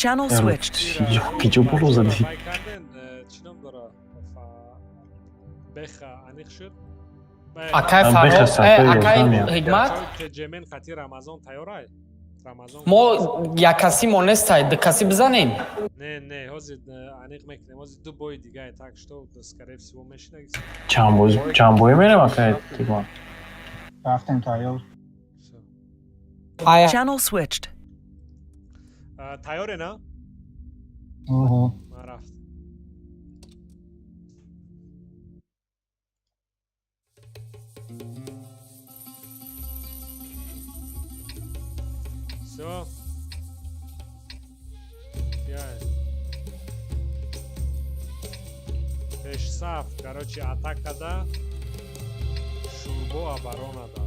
Channel switched. Киҷо боло задӣ? Вай карден, чӣ ном дора? Беха аниқ шуд? Акай Беха Фарҳод, сафари акай ёздаҳ меяд. Ҳикмат, Кеҷемен қати Рамазон тайёрай? Рамазон мо як каси монестай, ду каси бизанем. Не, не, ҳозир аниқ мекунем. Ҳозир ду бои дигае, так что, скорее всего, мешина. Чанд боз чанд бои мерем, акай Тигман? Рафтем, тайёр. Ая. Channel switched. Тайёре, на? Оҳо. Ман рафт. Всё. Яй. Пешсаф, короче, атакада Шурбо, оборона да.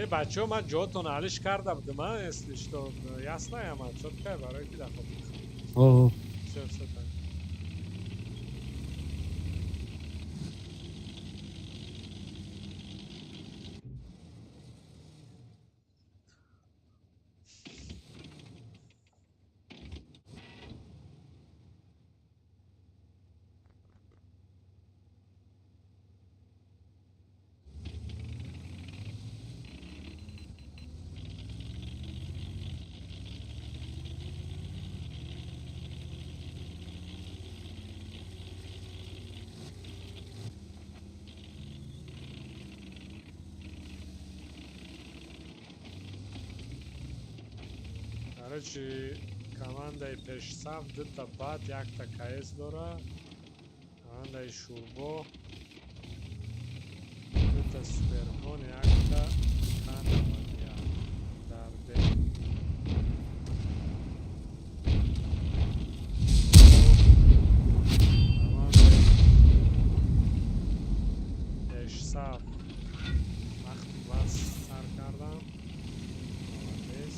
Э, бачаҳо, ман ҷоотон алиш карда будам, а, если что, ясно ама, чётко, барои ки дар хотир. Оҳо. Всё, всё, так. Короче, командаи пешсаф дута бад, якта КС дора. Командаи Шурбо дута Супермон, якта Канамадия дар Б. Командаи пешсаф вақти бас сар кардам. Молодец.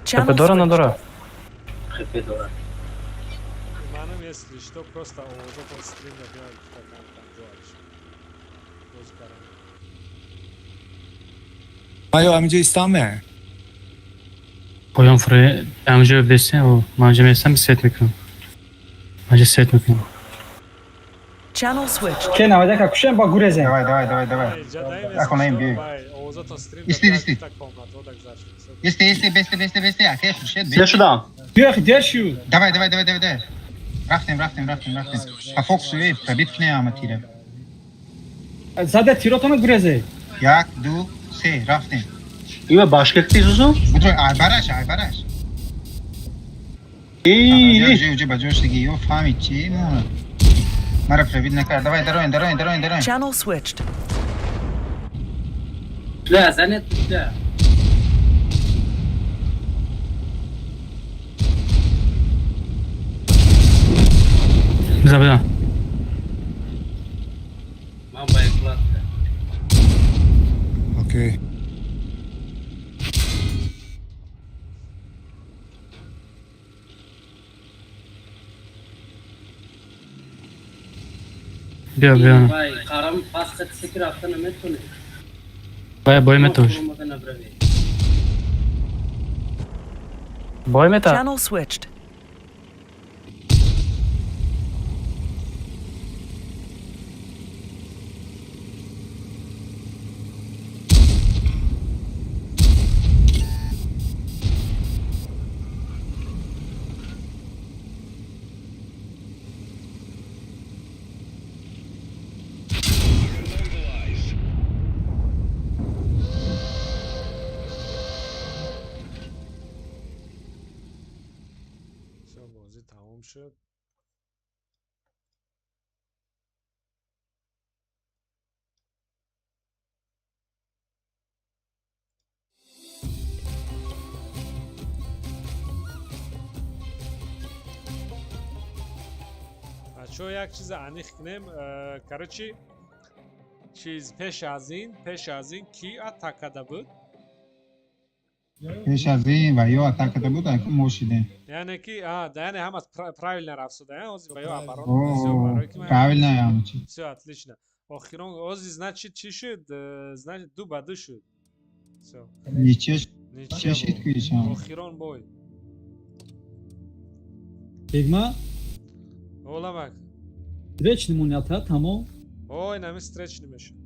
Channel ХП дора switched. надора? ХП дорад. Если что, просто овозотон стрим да биёд, кам ҷоаш. Боз карам. Ма ё ҳаминҷо истаме? Поён фуре ҳамҷо бесем, ман ҳамҷо местам сет мекунам. Ман ҳамҷо сет мекунам. Channel switched. Ке навадака кушем ба гурезем. Давай, давай, давай, давай. Аконаим биёй. Овозотон стрим Исти, исти. Исти, Исти, исти, бести, бести, бести. Аке, Хуршед, Се шудам. Биё, дер шуд. Давай, давай, давай, давай, давай. Рафтем, рафтем, рафтем, рафтем. Па фокус эй, пробит кне ама тира. Зада тиротона гурезе. Як, ду, се, рафтем. Ива башкир тизузу? Будрой, ай бараш, ай бараш. Эй, Уже, уже, баҷош диги, ё фаҳмид чи мона. Мара пробит накард. Давай, дароин, дароин, дароин, дароин. Channel switched. Бля, занят, бля. Бизан, бизан. Ман ба экладка. Окей. Биё, биё. Вай, қарам пас хат секи рафта наметоне. Бая бой метош. Фуромада набраве. Бой мета? Channel switched. Всё, бозӣ тамом шуд. Бачаҳо, як чиза аниқ кунем. Короче, чиз пеш аз ин ки атакада буд? Пеш аз ин ва ё атакада буд, аку мо шидем. Яъне ки яъне ҳама правильно рафт шуда, ҳозир ва ё оборона. О, правильно ҳама чи. Всё, отлично. Охирон ҳозир, значит, чӣ шуд? Значит, 2 ба 2 шуд. Всё. Ничья Ничья шид буд. ку ишам. Охирон бой. Бегма, Оламак. встречный монята тамом. Ой, нами встречный мешад.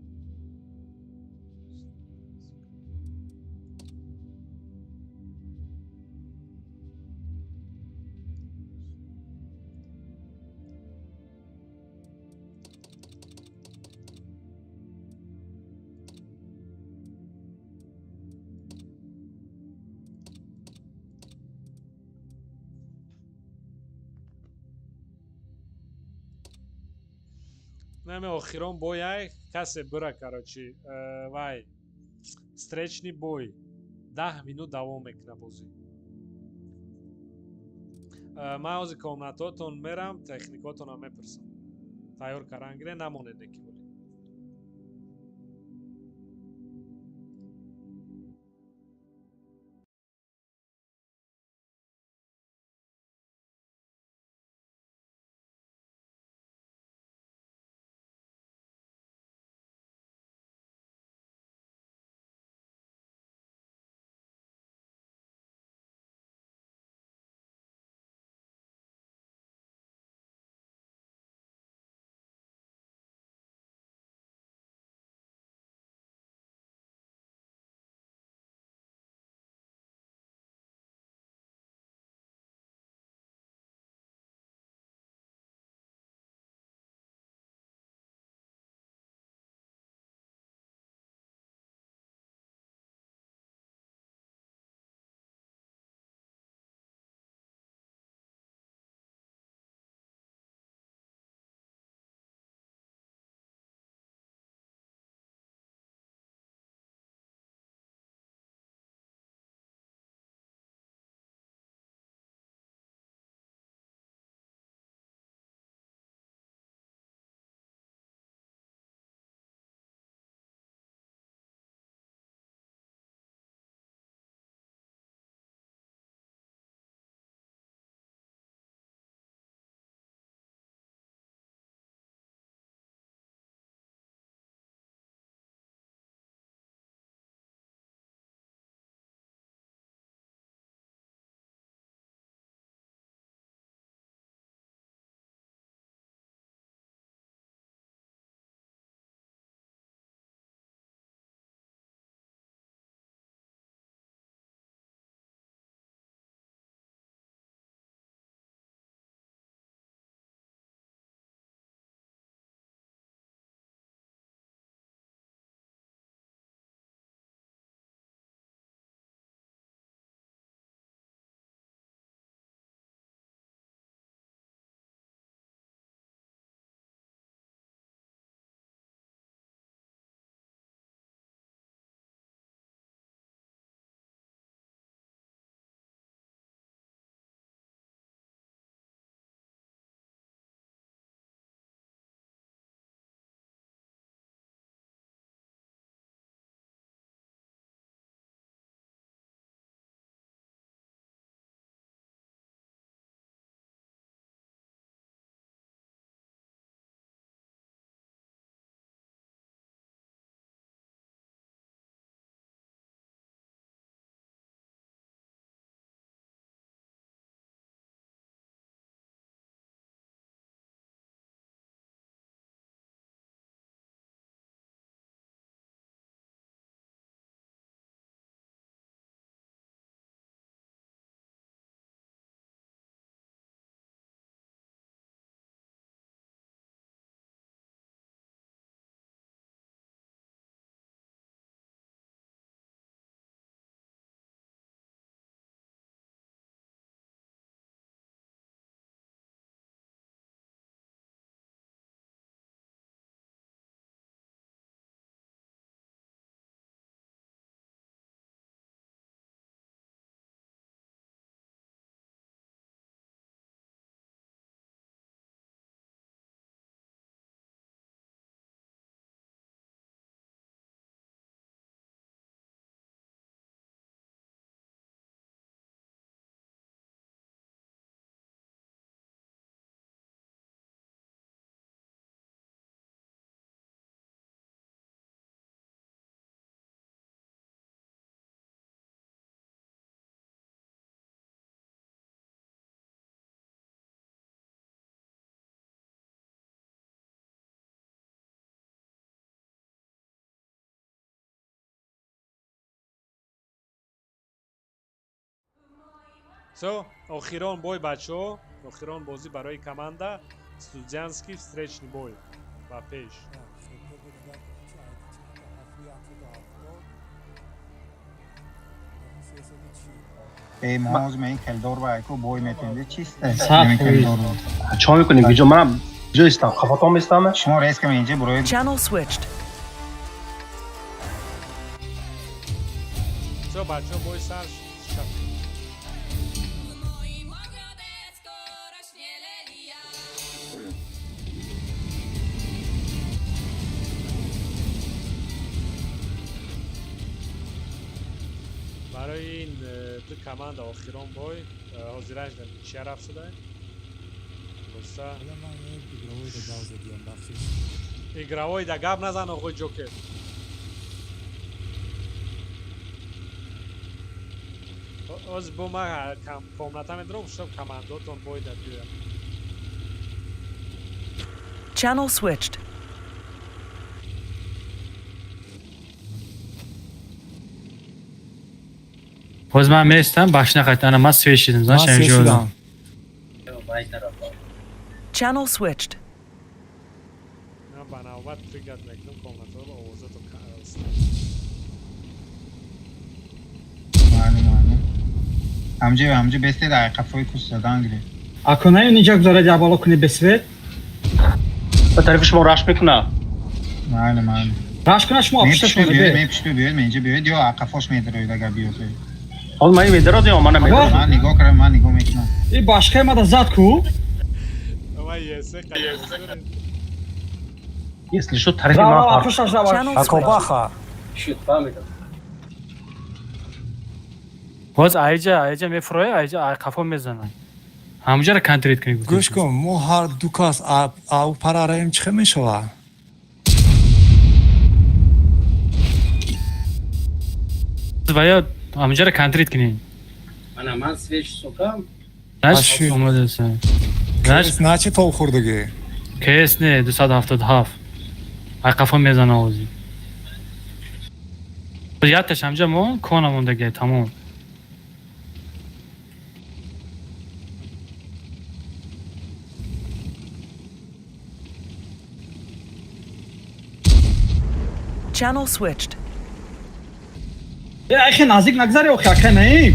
Нами охирон бояй касе бира, короче, вай встречный бой 10 минут давом мекунад бозӣ. Ман ҳозир комнатотон мерам, техникотонам мепурсам, тайёр кардан гире, намонед неки боли. Всё, охирон бой, бачаҳо, охирон бозӣ барои команда студентский, встречный бой ба пеш. Эй, мо ҳозир ин калидор ва айко бой метем, чист? Чо мекунем? Гиҷо манам ҷо истам, қафотон местам. Шумо резка инҷа буроед. Channel switched. Всё, бачаҳо, бой сар шуд. Барои ин ду команда охирон бой ҳозираш дар ничья рафт шуда. Хулоса, игровой да гап назан, оғои Ҷокер. Оз бо ма комната медорам, чтоб командотон бой да биёяд. Channel switched. Боз ман местам, бахш нақайт. Ана ман свет шидам, знаешь, Ман свет ҳамҷо. шидам. Channel switched. Ман ба навбат прыгать мекунам комнатаро, овозато. Маълум, маълум. Ҳамҷа, ҳамҷа бестед, ай қафои кус задан гиред. Акунаи инҷа гузарад, я боло кунӣ бесвет. Ба тарафи шумо рашк мекуна. Маълум, маълум. Рашк куна, шумо Мепишто пушташон биёед, бе. мепишто биёед, инҷа биёед ё қафош медароед, агар биёед. Ҳол ман медарод ё мана медарод. Ман нигоҳ кардам, ман нигоҳ мекунам. И башқаи мада зад ку. Ман есе қадр. Если что, тарафи Ра, ман ра, фарқ. пушташ рава. Channel switched. Акобаха. Шуд, фаҳмидам. Боз айҷа, айҷа мефуроя, айҷа ай қафо мезанад. Ҳамҷаро контрит кунӣ. Гӯш кун, мо ҳар ду кас ав парараем, чӣ хел мешавад? Ва ё ҳамҷаро контрит кунӣ. Ана ман свеч сокам. Знаешь, омадаса. Знаешь, Значит, тоб хӯрдагӣ. КС не, 277. Ай қафо мезана ози. Яташ ҳамҷа мо кона мондаги, тамом. Channel switched. Э, айхе наздик нагзари охи, акай наим.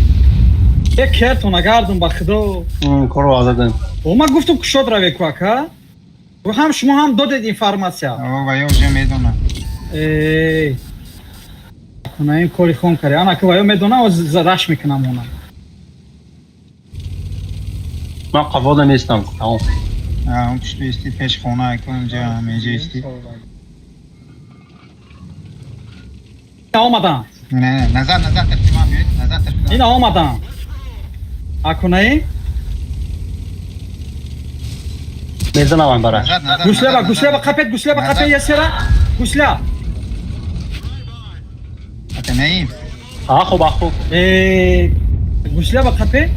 Е кертон агардум ба худо. Коро азадан. О, ман гуфтум кушод раве ку, ака. Ва ҳам шумо ҳам додед информатсия. О, ва ё уже медонам. Эй. Акунаим кори хон кари. Ана ки ва ё медонам, оз раш мекунам она. Ман қафода местам, тамом. А, он пушту исти пеш хона, айко инҷа, инҷа исти. Ина омадан. Не, не, назад, назад тарафи ман биёед, назад тарафи ман. Ина омадан. Акунаим? Мезанам ман бараш. Назад, назад. Гуслеба, назад, гуслеба назад. қапет, гуслеба Назад. қапет ясера. Гусля. Ака наим. А хуб, а хуб. Э, гуслеба қапет.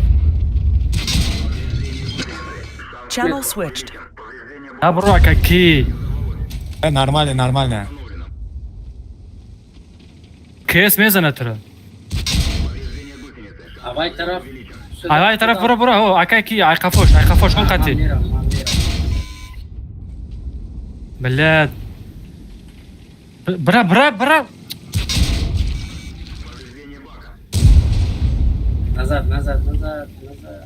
Channel switched. На бро, ака ки? Нормально, нормально. КС мезана туро. Авай тараф. Ай тараф буро, буро, о, ака ки, ай қафош, ай қафош, он қати. Мерам, ман мерам. Блядь. Бра, бра, бра. Назад, назад, назад, назад.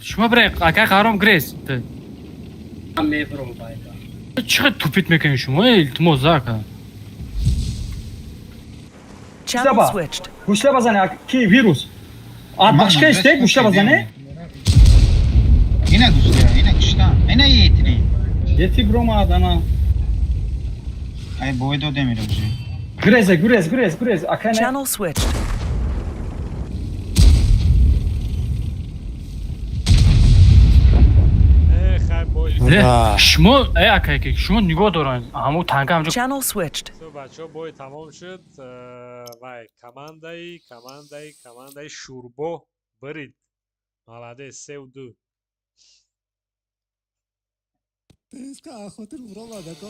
Шумо бре, ака қаром грез. Ман мебурам байда. Чӣ тупит мекунӣ шумо? Э, илтимос, ака. Channel Гуслеба. switched. Гуслеба зане, ки вирус. А Ман башка исте, гуслеба зане. Ина гуслеба, ина киштам. Ина етри. Ети бромад ана. Ай бой додем ира уже. Грезе, гурез, гурез, гурез. Акай не. Channel switched. Э, хай бой. Э, шумо, э, ака ки, шумо нигоҳ доранд. Ҳамун танка ҳамҷо. Channel switched. Всё, бачаҳо, бой тамом шуд. Вай, командаи Шӯрбо бирид. Молодец, 3-2. Теска хотир буромад, ако.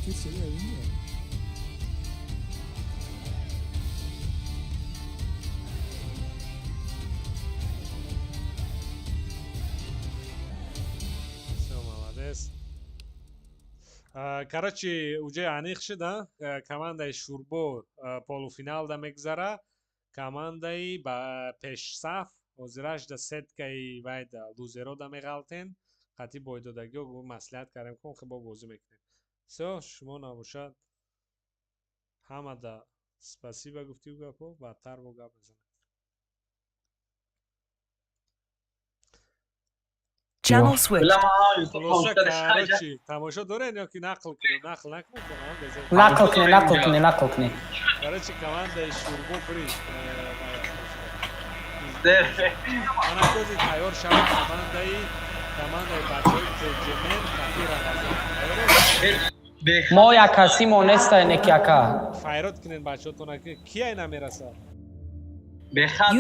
Тир шуда, инҷа. Короче, уже аниқ шуд, командаи Шурбо полуфиналда мегузара, командаи ба пешсаф ҳозираш да сеткаи вайда лузерода меғалтен. Қатъи бойдодагиҳо маслиҳат кардем, ки хебо бозӣ мекунем. Всё, шумо набошад, ҳамада спасибо гуфтию гапо, баъдтар бо гап мезанем. Channel switched. Хулоса, короче, тамошо дорен ё ки нақл кунем? Нақл накунем. Нақл кунем, нақл кунем, нақл кунем. Короче, командаи Шурбо брид. Анакози тайёр шавад командаи бачаҳои Теҷемен қати Рамазон. Мо як касимо нестай, неки ака. Файрод кунен бачаҳотона, ки кияй намерасад.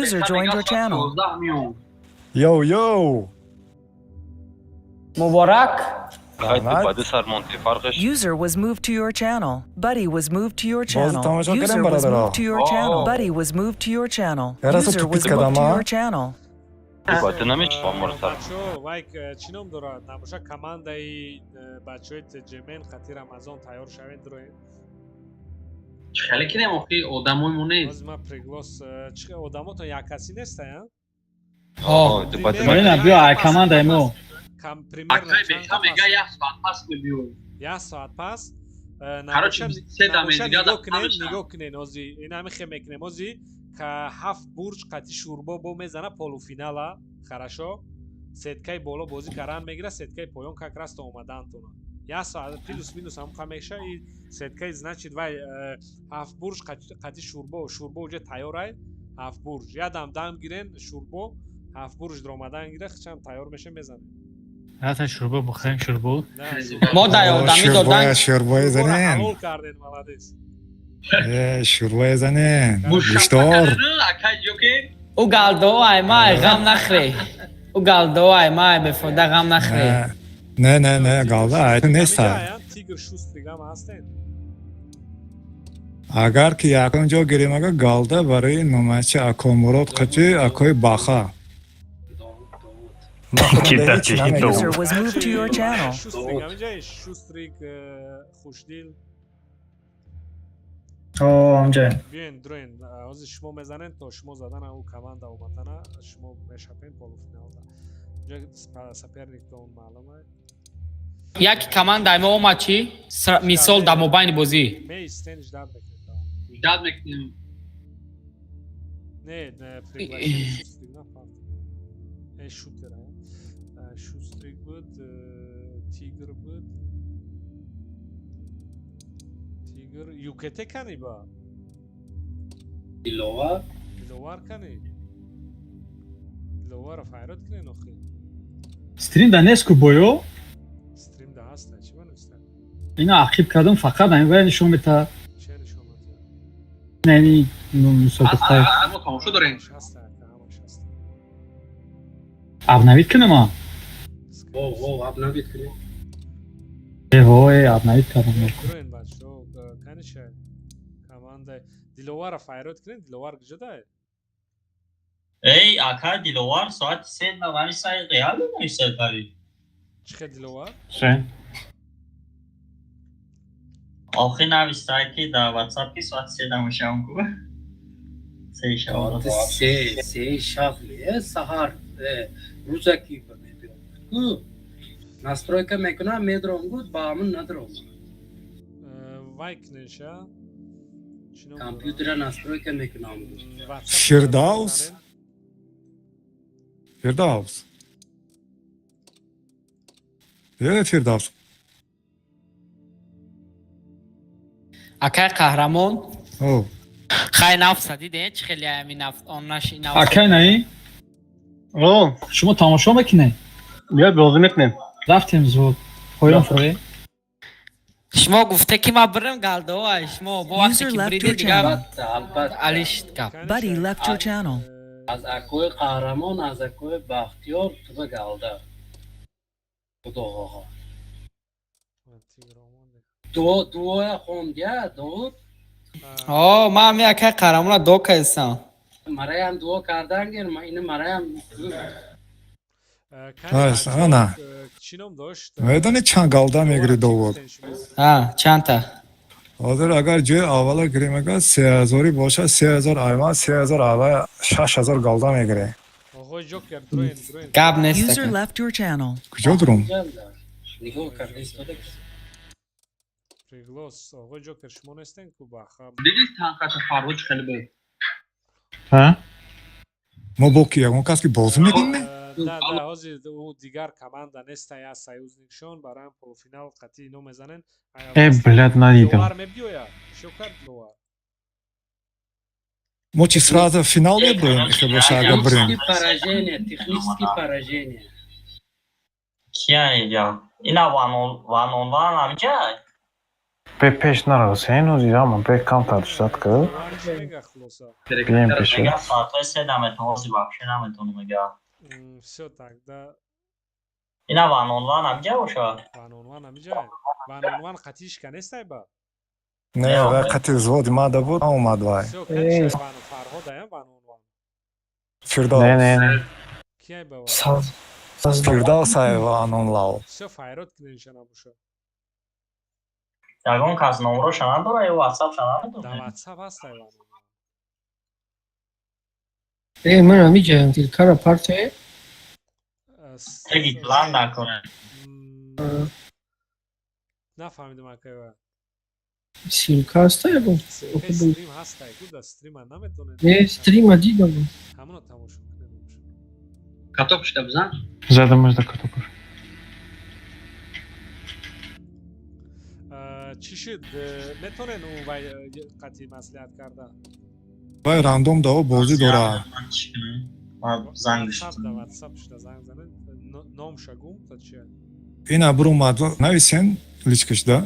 User joined your channel. Йоу, йоу! Муборак. User was moved to your channel. Buddy was moved to your channel. Тамошо User кардем, was бародаро. moved to your channel. Buddy was moved to your channel. Яраса User тупит was moved to кадама. your channel. Бачаҳо, вай чӣ ном дорад? Набоша, командаи бачаҳои Теҷемен қати Рамазон тайёр шавед, дуроед. Чӣ хеле кинем, охи одамои мо нест. Ҳозир ман приглас чӣ одамотон яккасӣ нестай, а? Марина, биё ай командаи мо. Кам примерно Акай чанд беха мега, як соат пас мебиёй. Як соат пас. Короче, се даме набоша, дига нигоҳ кунед, намешавад. Нигоҳ кунед, ози ин ҳами хе мекунем, ози ка ҳафт бурҷ қати Шурбо бо мезана полуфинала, хорошо, сеткаи боло бозӣ кардан мегира, сеткаи поён как раз то омадантона як соат плюс минус ҳамқа меша. И сеткаи, значит, вай ҳафт бурҷ қати Шурбо, Шурбо уже тайёрай, ҳафт бурҷ ядам дам гирен, Шурбо ҳафт бурҷ даромадан гира, хчам тайёр меша, мезанем. Рафтан шурбо бухарем, шурбо. Мо дай одамӣ додан. Шурбои занен. Ҳалол карден, молодец. Э, шурбои занен. Гӯштор. Акай ҷоке. Ӯ галдо ай май ғам нахӯре. Ӯ галдо ай май бефоида ғам нахӯре. Не, не, не, галда ай неста. Тигр шустригам ҳастен. Агар ки якум ҷо гирем, ага галда барои номачи Акомурод қати акои Баха. User was moved to your channel. Шустрик ҳаминҷа, Шустрик, Хушдил. Ҳамҷа. Биёен, дуроен, ҳозир шумо мезанен, то шумо задана ӯ команда омадана, шумо мешапен полуфиналда. Инҷа соперниктон маълума. Яки командаи мо омад чӣ? Мисол, дар мобайни бозӣ. Меистен, ждать мекунем. Ждать мекунем. Не, не, приглашение Шустрик нафард. Э, шутер, Шустрик буд, Тигр буд. Тигр, ЮКТ кани ба? Диловар. Диловар кани? Диловарро файрод кунен охи. Стрим да нест ку боё? Стрим да ҳаста, чӣ банависта? Ина ақиб кардам, фақат ҳамин вай нишон мета. Че нишон мета? Не, ини мусобиқа. Мо тамошо дорем. Ҳаста, ҳамаш ҳаста. Обновить кунам? Во, во, обновить кунем. Э, вой, обновить кардам. Дуроен, бачаҳо, каниша команда Диловарро файрод кунен, Диловар куҷодае? Эй, ака Диловар соати 3 нависай, реально нависай тари. Чӣ хел Диловар? Се. Охи навистай ки дар WhatsApp ки соати 3 дамошавам ку. Се шавара. 3 шаб не, саҳар рӯзаки мебиём. Ку настройка мекунам, медром гуд, ба ҳамун надром. Вай куненша? Компютера настройка мекунам. Фирдавс? Фирдавс. Э, Фирдавс. Акай қаҳрамон. О. Хай нафса диден, чӣ хеле ами нафт он наши нафт. Акай наи? О, шумо тамошо мекунед? Биё, бозӣ мекунем. Рафтем зуд. Поён фурӯ. Шумо гуфте ки ман бирам галдоа, шумо бо вақте User ки left бириде your дигар channel. Албатта. алиш гап. Buddy left your channel. Аз акои қаҳрамон, аз акои Бахтиёр туба галда. Худо хоҳад. Дуо, дуоя хондя, Довуд? О, ман ами акай қаҳрамона дуо кардистам. Мараям дуо кардан гир, ина мараям. Ана. Чӣ ном дошт? Медонӣ чанд голда мегирӣ, Довуд? А, чандта? Ҳозир агар ҷои аввала гирем, агар 3000-ӣ бошад, 3000 айма, 3000 ава, 6000 голда мегирӣ. Оғои Ҷокер, дроен, дроен. Гап нест. User left your channel. Куҷо дурум? Нигоҳ карда истода. Приглас. Оғои Ҷокер, шумо нестен ку ба хаб. Дидӣ танқата Фарруч хеле буд. Ҳа? Мо бо ки ягон кас ки бозӣ мекунем? Да, ҳозир ӯ дигар команда неста, я союзникшон барам полуфинал қатъи ино мезанен. Э, блядь, надидам. Диловар мебиёяд? Чӣ кард Диловар? Мо чи сразу финал мебурем, ихе боша, агар бурем? Технический поражение, технический поражение. Кия иҷа? Ина ванонван амҷа? Бе пеш нара, Ҳусейн, ҳозир ама бе камтар ждать ки. Диловар чӣ мега хулоса? Бием пеши. Мега соатҳои се наметонам, ҳозир вообще наметонам, мега. Всё тогда. Ина ванонван амҷа боша? Ванонван амиҷа? Ванонван қатъишка нестай ба? Не, вай қати взводи мада буд, наомад вай. Всё, конечно, Вану Фарҳодаям ванонван. Фирдавс. Не, не, не. Кияй ба вай? Фирдавс ай ванон лав. Всё, файрод куненша набоша. Ягон кас номроша надора ё ватсапша Дар намедонем? ватсап ҳастай ванонван. Э, ман ҳамиҷаям, дилкара партия. Теги план накунем. Нафаҳмидам, акай ва. Ссылка ҳаста ягон? Ссылкаи стрим ҳастай ку, дар стрима наметонед? Не, стрима дидам. Ҳамоно тамошо кунед. Каток шуда бизан. Задамаш да катокаш. Чӣ шуд? Метонен ӯ вай қатъи маслиҳат карда? Вай рандом дао бозӣ дора. Занг. Ватсап, да ватсап шуда занг занед. Номша гум та чи? Ина буромад, нависен личкаш да.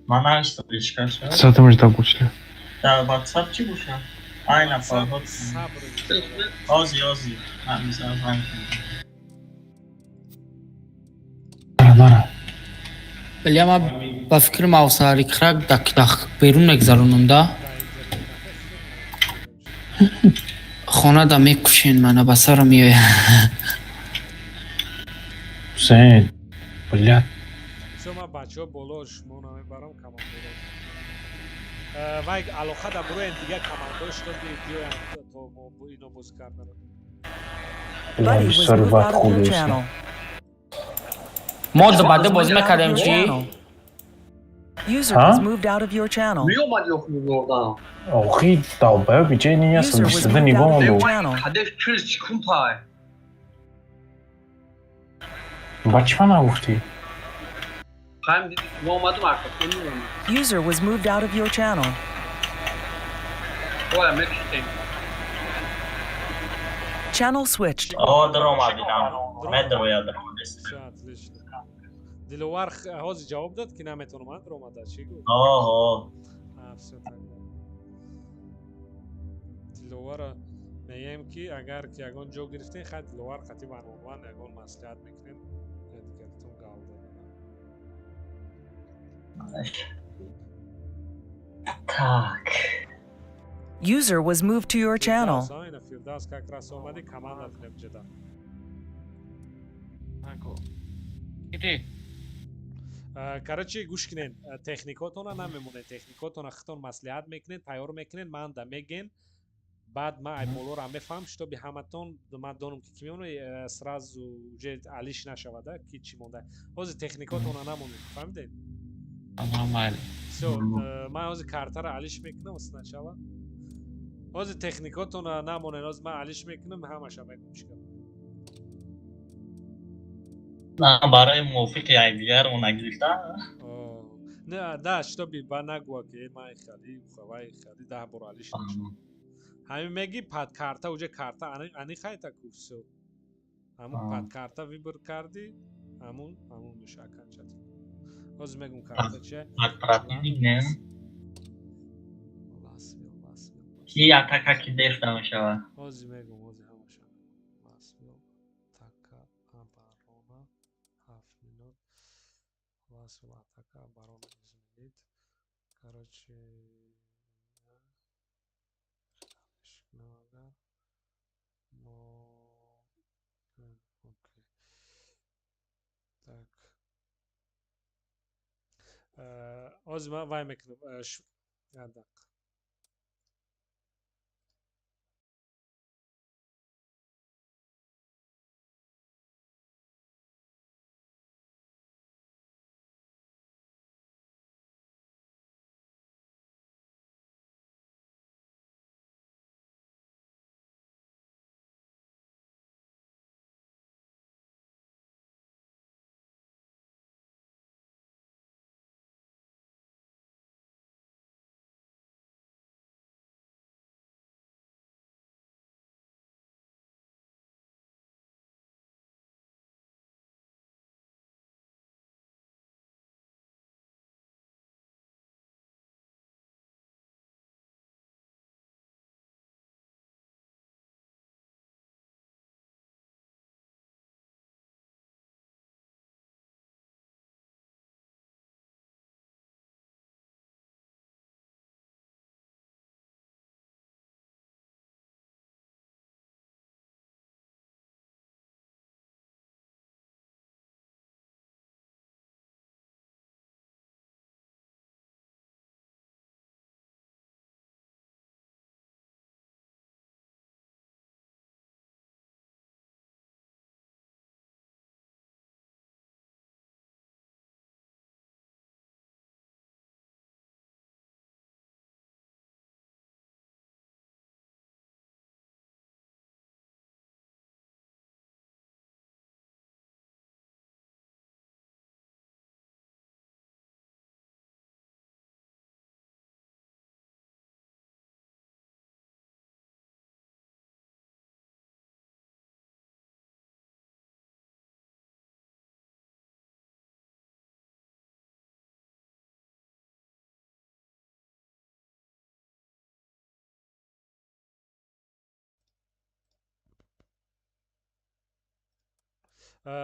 Ман навистам личкаша. Задамаш да гучле. Дар ватсап чӣ боша? Айна Фарҳод. Сабр. Ози, ози. Ман мизанам занг. Нара, нара. Вале ма ба фикри мавсари крак дак берун мегзаронам да. Хона да мекушен мана, ба сарам меояд. Ҳусейн, блядь. Всё, ман бачаҳо боло шумо намебарам командоро. Вай алоқа да буроен дигар командош то биёянд то мо ино бозӣ карданро. Блядь, Buddy was бисёри moved вақт out of your хӯрдем. channel. Мо ду ба ду бозӣ мекардем чӣ? User Ҳа? was moved out of your channel. Меомад ё меордам. Охи, долбоёб, иҷа неясам, User was бистада moved нигоҳ out of your мондо. channel. Ҳадеф 40 секунд пай. Ба чӣ ман нагуфтӣ? Хайм диди, мо омадам арка. User was moved out of your channel. Оя мекушем. Channel switched. О, даромадинам. Медроя даромадест. Всё, отлично. Диловар ҳозир ҷавоб дод, ки наметонам, а даромада чӣ гуфт? Оҳо. А, всё тогда. Диловара мегӯем, ки агар ки ягон ҷо гирифтем, хай, Диловар қатъи ванонван ягон маслиҳат мекунем, дигартон гав додана. Так. User was moved to your channel. Фирдавс, ина Фирдавс как раз омади, команда небҷеда. Короче, гӯш кунен, техникотона намемонед, техникотона хитон маслиҳат мекунед, тайёр мекунед, ман да меген, баъд ман ай болора мефаҳм, шитоби ҳаматон ман донам, ки ки мемонад, сразу уже алиш нашавада, ки чӣ монда. Ҳозир техникотона намонед, фаҳмидед? Всё, ман ҳозир картара алиш мекунам сначала. Ҳозир техникотона намонед, ҳозир ман алиш мекунам, ҳамаша мегӯм чӣ гап. На, барои мувофиқи якдигармо нагирифта. Не, да, шитоби ба нагӯя, ки ман хали, вай хали, 10 бор алиш нашуд. Ҳамин меги под карта, уже карта ани хайта ку, всё. Ҳамун под карта выбор кардӣ, ҳамун меша окончательно. Ҳозир мегум карта чия. Под противник не? Ласвил, Ласвил. Ки атака ки дефта мешавад? Ҳозир мегум, ҳозир ҳамаша. Ласвил, атака, оборона, 7 минут. Ласвил, атака, оборона изменить. Короче, мо Ҳозир ман вай мекунам. Як дақиқа.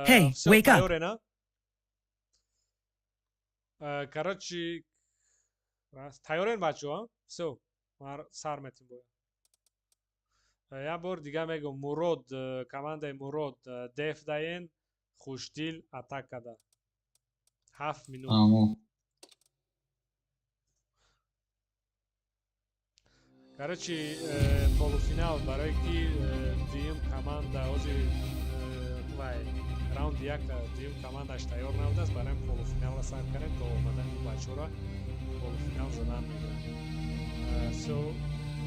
Hey, Всё, wake up. тайёре, на? Короче, тайёрен, бачаҳо? Всё, сар метем бояд. Як бор дига мегӯм: Мурод, командаи Мурод деф даен, Хушдил атакада. 7 минут. Тамом. Короче, полуфинал, барое ки дуюм команда ҳозир вай раунди як дуюм командаш тайёр набудааст, барои полуфинала сар кардем. То омадани бачаҳоро полуфинал задан мегиранд. Всё,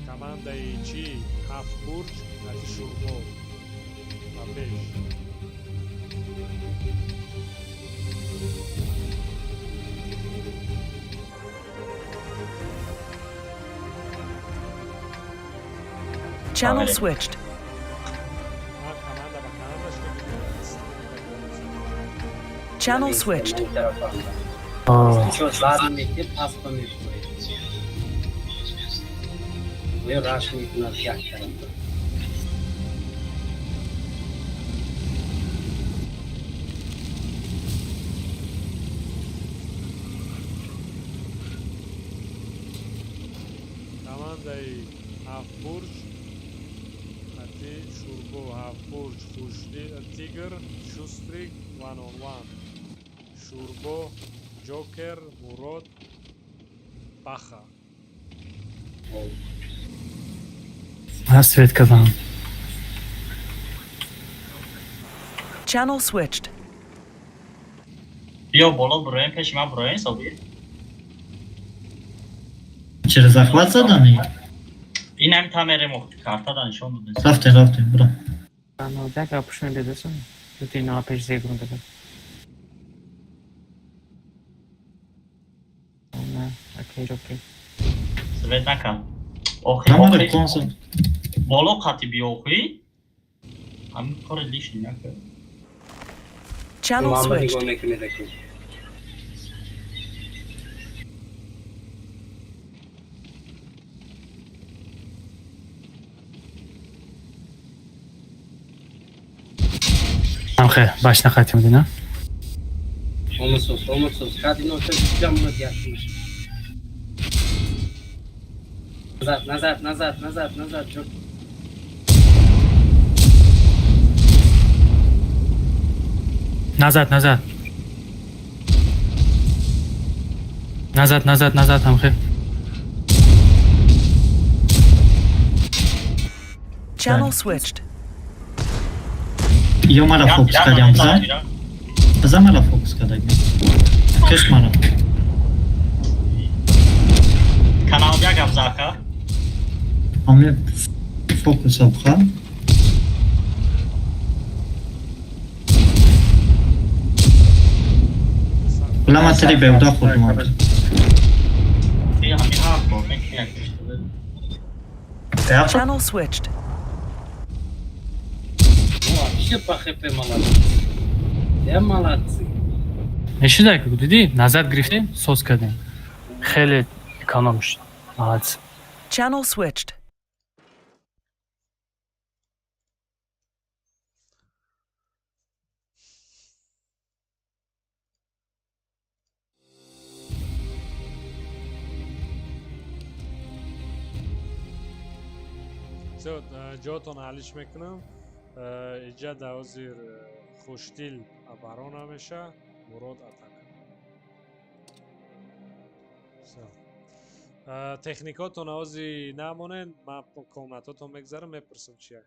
командаи чи Ҳафт бурҷ аз Шурбо ба пеш. Channel switched. Ман команда ба команда шуда. Channel switched. Чо зад мети, пас ба мехӯред. Ё раш мекунад як тарафа. Командаи Ҳафтбурҷ ати Шурбо. Ҳафтбурҷ, Хушдил, Тигр, Шустрик, One on One, Шурбо, Ҷокер, Мурод, Баха. Ман свет кардам. Channel switched. Биё боло, буроем, пеши ман буроем, Собир. Через захват задани? Ин ҳами та мерем, картада нишон додем. Рафтем, рафтем, буро. Нодак пушна дедасан. Дути на пеш зегрун дада. На, окей, окей. Свет накард охи. Намада. Охи. Консол. Боло қати биё, охи, ҳамин кори лишний накард. Channel Муҳаммад switched. нигоҳ мекунед акин. Амхе, баш нақатим дина. Омадсоз, омадсоз. Кади нота ҷамъат якмиш. Назад, назад, назад, назад, назад. Ҷо. Назад, назад. Назад, назад, назад, ҳамхел. Channel switched. Ё мара фокус кардям, бизан? Бизан мара фокус кардагим. Киш мара. Канал як гап зака. Ами фокус абха. Бла ма тири бевда хурдум. Channel switched. Вообще по хп молодцы. Я молодцы. Мешида ки дидӣ, назад гирифтем, соз кардем. Хеле эконом шуд. Молодцы. Channel switched. Всё, ҷотон алиш мекунам. Иҷа дар ҳозир Хушдил оборона меша, Мурод атака. Всё. Техникотон ҳози намонен, ман комнатотон мегзарам, мепурсам чия.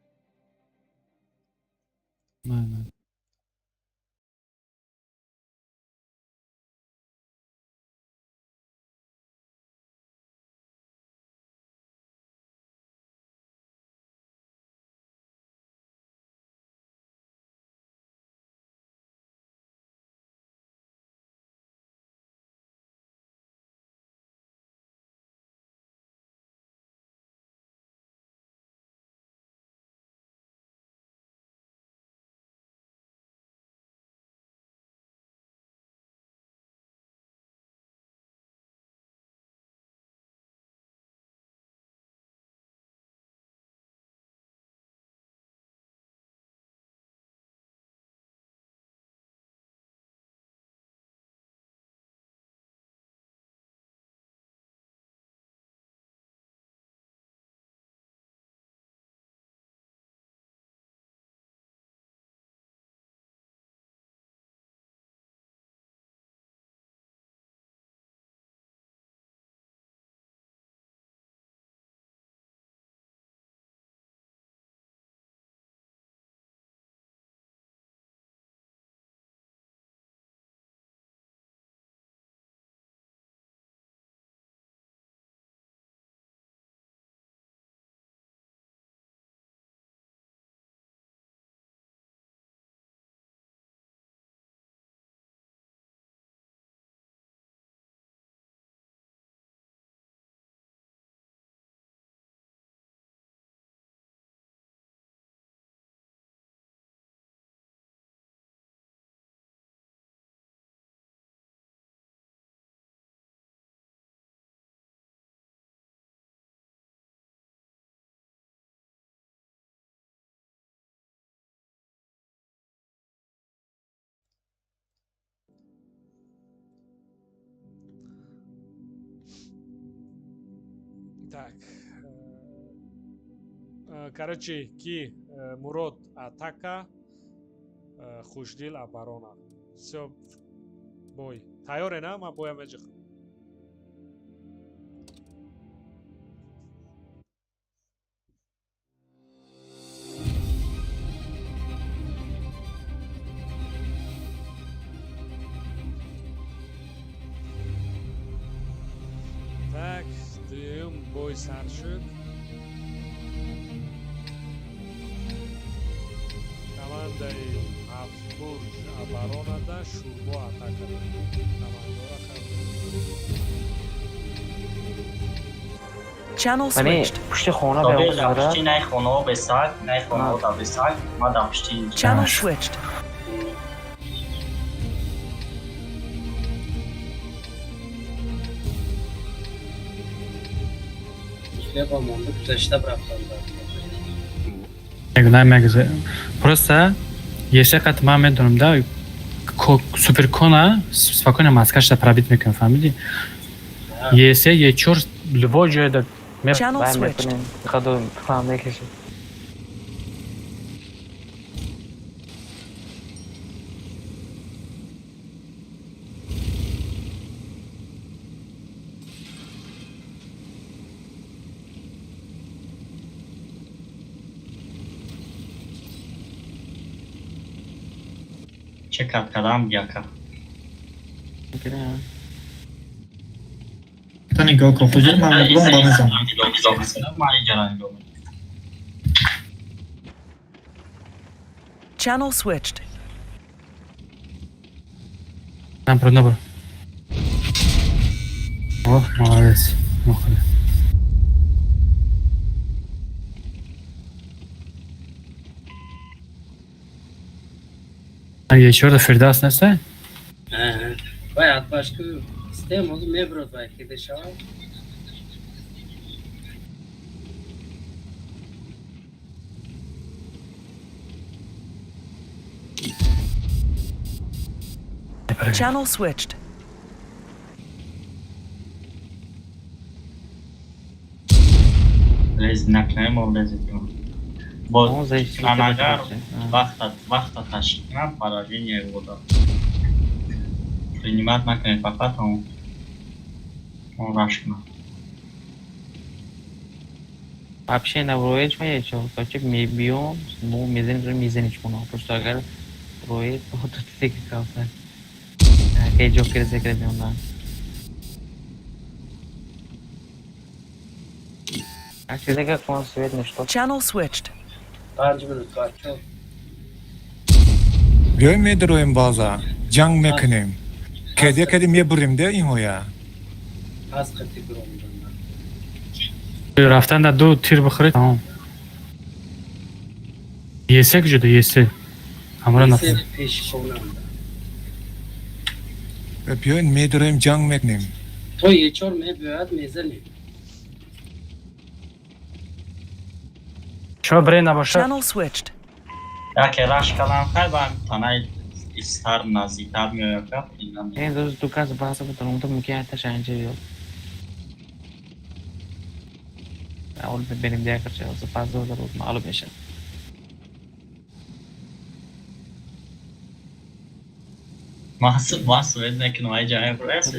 Так. Короче, ки Мурод атака, Хушдил оборона. Всё, бой. Тайёре на? Ман боя меҷихам. Так, дуюм бой сар шуд. Командаи Ҳафтбурҷ оборонада, Шурбо атака. Командора Channel switched. Пушти хона Добре, дар пушти най хонаҳо бесак, най хонаҳо дар бесак, ман дар пушти. Channel switched. Хлеба монда гузашта рафтам. Мегӯ, просто есе қат ман медонам да, суперкона спокойно маскашта пробить мекунам, фаҳмидӣ? Есе Е4 любой ҷояда. Channel switched. Чекат кардам яка. Та нигоҳ кун, хуҷир ман мебурам ба мезанам. Ман иҷара нигоҳ мекунам. Channel switched. Набро, набро. О, молодец. Мохали. Ечорда Фирдавс неста? Вай атбашку систем ҳозир мебурад вай кида шавад. Channel switched. Лез накунем, о лез кунем. Бо агар вақта ташкил кунам, поражение года. Принимать накунем, фақат он раш кунам. Вообще на вроеч ма ечо, то че мебиём, мо мезанем, мезанем чмоно. Просто агар роед, то то тик калта. Ке ҷокер зекре меонда. Channel switched. 5 минут бачо. Биёем медароем база, ҷанг мекунем. Кеде кеде мебурем де инҳоя. Аз қати биромдан. Рафтан да ду тир бихӯред, тамом. Есе куҷода, есе? Ҳамро нафар. Пеш конам. Биёен медароем ҷанг мекунем. То ечор мебиёяд мезанем. Шумо бирен набошад. Channel switched. Яке раш кардам хай ба танаи истар наздиктар меояд ка. Э, дӯст ду кас баҳса буд, омада мумкин ҳатта шанҷа биёд. Аввал бибинем дигар чӣ ҳозир фазо дар маълум мешавад. Мас свет мекунам, ай ҷамъ бурас.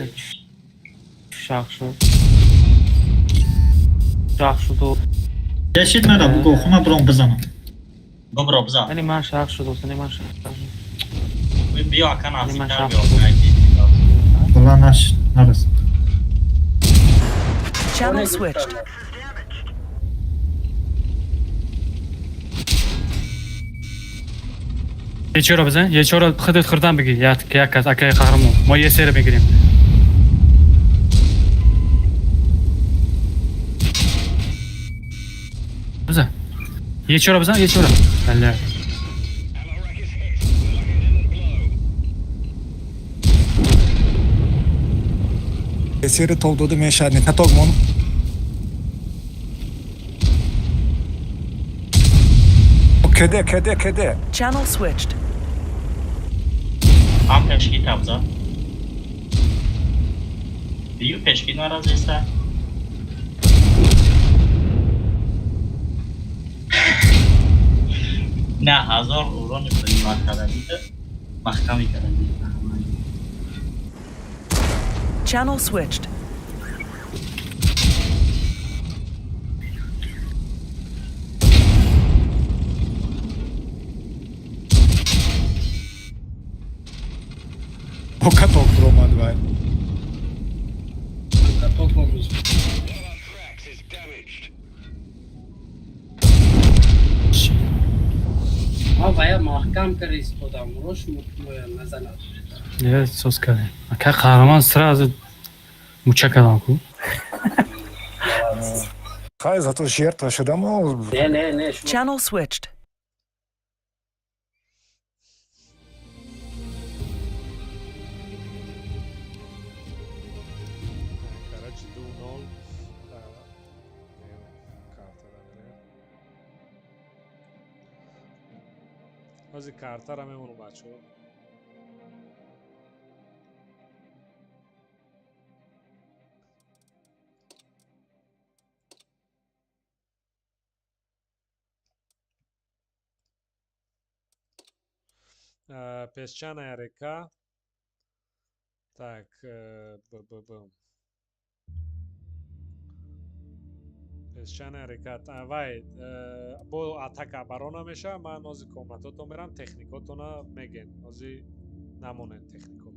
Шах шуд. Шах шуд. Яшид мара буго, хума бром бизанам. Добро бизан. Ани ман шах шуд, ани ман шах шуд. Биё ака наздиктар биё. Валла наш нарас. Channel switched. Ечора бизан, ечора худат хӯрдан бигир, як як кас акаи қаҳрамон. Мо есеро мегирем. Бизан. Ечора бизан, ечора. Бале. Есери тол дода мешавад, не татог мон. Кеде, кеде, кеде. Channel switched. Ам пешки табза. Бию пешки наразиста. На ҳазор урони принимат кардагида маҳкамӣ кардагида. Channel switched. Каток ромад вай. Каток омӯз. Ма вая маҳкам карда истодам, рош моя назанад. Не, сос кардем. Ака қаҳрамон сразу муча кардам ку. Хай, зато жертва шудам. Не, не, не. Channel switched. Короче, 2-0. Ҳозир картара мемонам бачаҳо. Песчаная река. Так, б. Песчаная река. Вай, бо атака оборона меша. Ман ҳозир комнатотон мерам, техникотона меген. Ҳозир Намонед техникотон.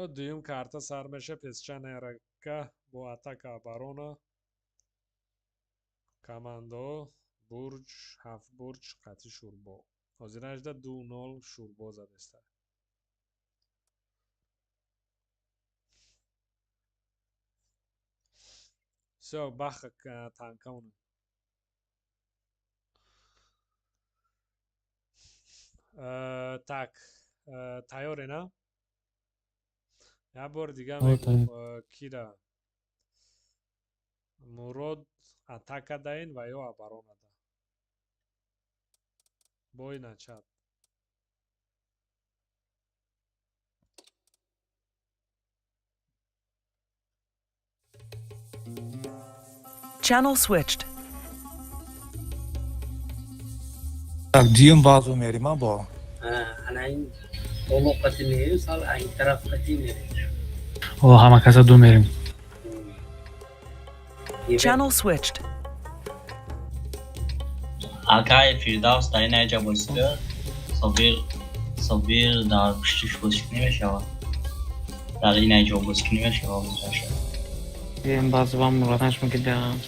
Дуюм карта сар меша. Песчаная река бо атака оборона. Командо Бурҷ, ҳафт бурҷ қатъи Шурбо. Ҳозиражда 2-0 Шурбо задеста. Всё, баха танкаона. Так, тайёре, на? Як бори дига мегӯм, кира Мурод атака даин ва ё оборона да. Бой начат. Channel switched. Так, дуюм базу мерим, а бо? Ана ин боло қати мерим, сал айн тараф қати мерим. О, ҳама каса ду мерим. Channel switched. Акай Фирдавс дар ин айҷа бозӣ кард. Собир, Собир дар пуштиш бозӣ намешавад. Дар ин айҷа бозӣ намешавад. Ин баъзан мураташ мекидам.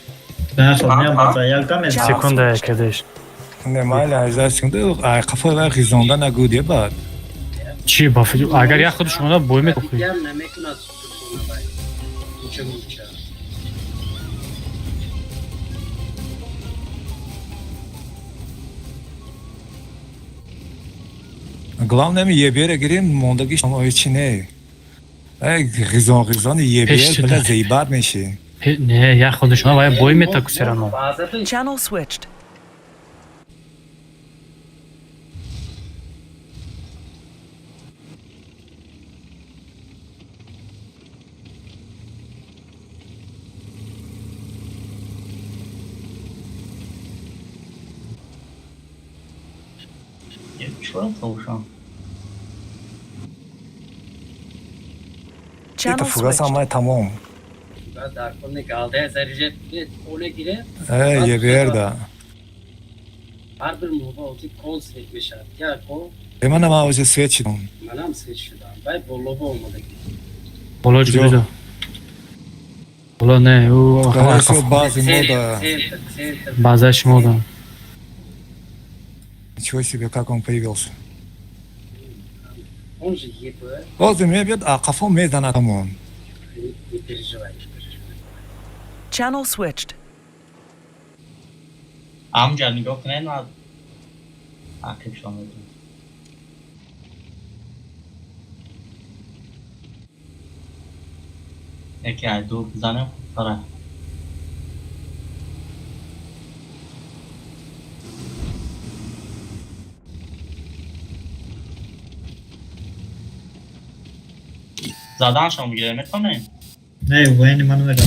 Секунда, кадеш. Не, майли, 18 секунда, ай қафо вай ғизонда нагӯ, баъд. Чи ба агар як худи шумо бой метохӣ. Дигар намекунад суперкона вай. Муча муча. Главное, ми ебере гирим, мондагиш ой чи не. Ай ғизон ғизони ебер била зейбат меши. Не, як худи шумо вай бой метаку серано. Channel switched. Чё слушал? Это фугас амай тамом. Дар кон галда заряжать поле гире. Э, ебер да. Ҳар бир моба ози кон свет мешавад. Я ко Эмана ма ози свет шидам. Манам свет шудам. Вай боло ба омадаги. Боло ҷудо. Боло не, ӯ баъзи мода. Баъзаш мода. Ничего себе, как он появился. Он же ебе. Ози мебиёд, а қафо мезанад ҳамон. Не переживай. Channel switched. Амҷа нигоҳ кунед, ман ақибшон медонам. Яке ай дур бизанем хубтара. Заданшон бигирем метавонем? Не, военный ман намерам.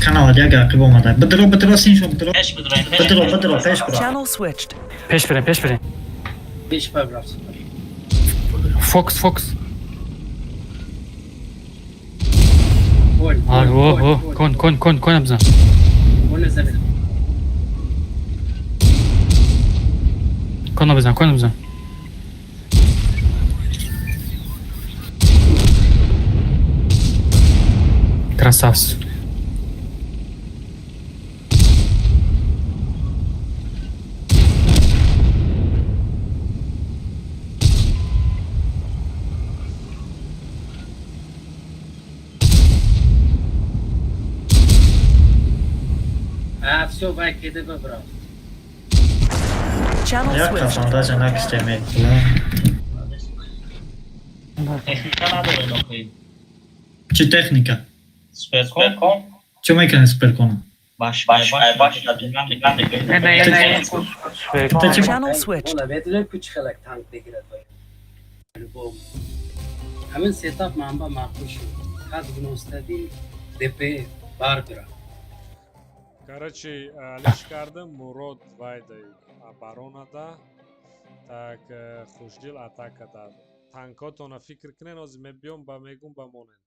Канал як ақиб омада. Бидро, бидро, синшо, бидро. Пеш бидроем, пеш. Бидро, бидро, пеш биро. Channel switched. Пеш бирем, пеш бирем. Пеш бабрафт. Фокс, Фокс. Кон, О, о, кон, кон, кон, кон бизан. Кон задем. Кон бизан, кон бизан. Красавцы. А, всё, вай кеде бабрафт. Channel Як switched. кафанда накистем. Техника надорем охи. Чӣ техника? Суперкон? Чӣ мекунед суперкона? Баш, баш, баш, Channel switched. Ола медонем ку чӣ хелак танк мегирад вай. Любом. Ҳамин сетап манба маъқул шуд. Хат гуностадин ДП бар бира. Короче, алиш кардем, Мурод вайдай оборонада, так Хушдил атакада. Танкотона фикр кунен, ҳозир мебиём ба мегум ба монен.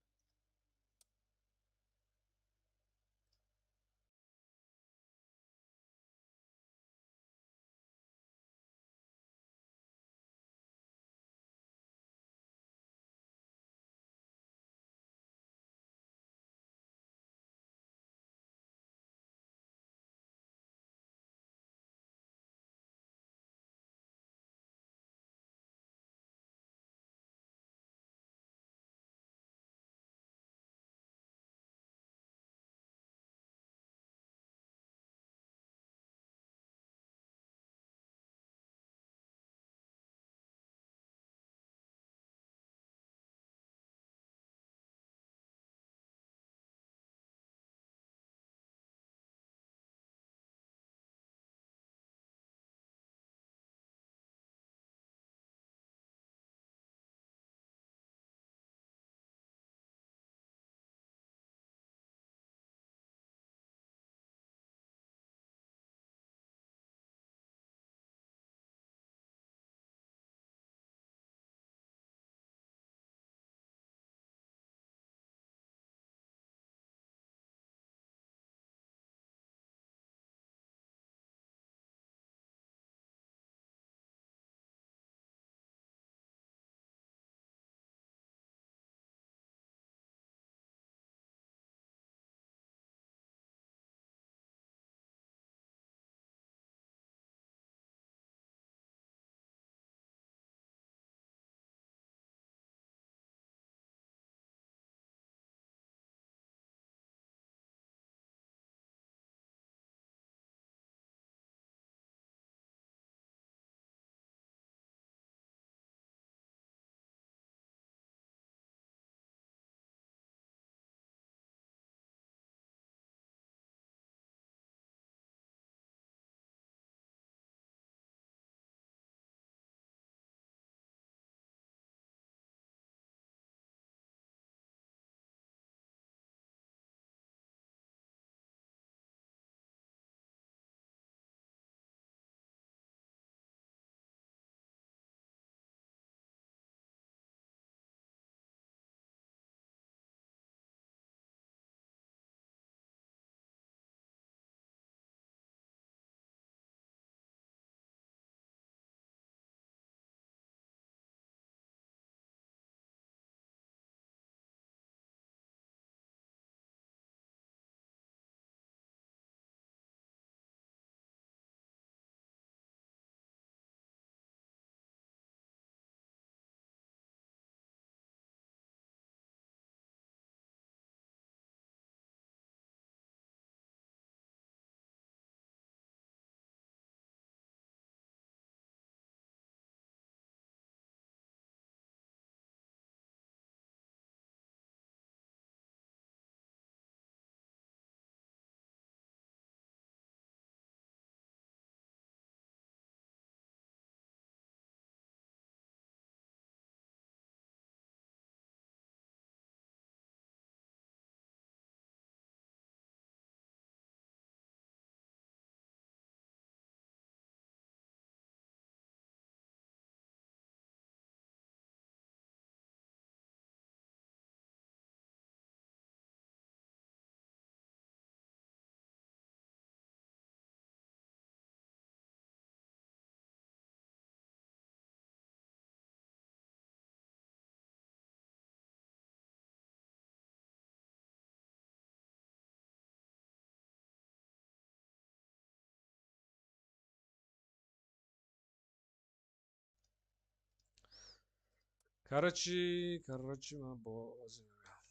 Короче, ман бо озӣ мегӯям.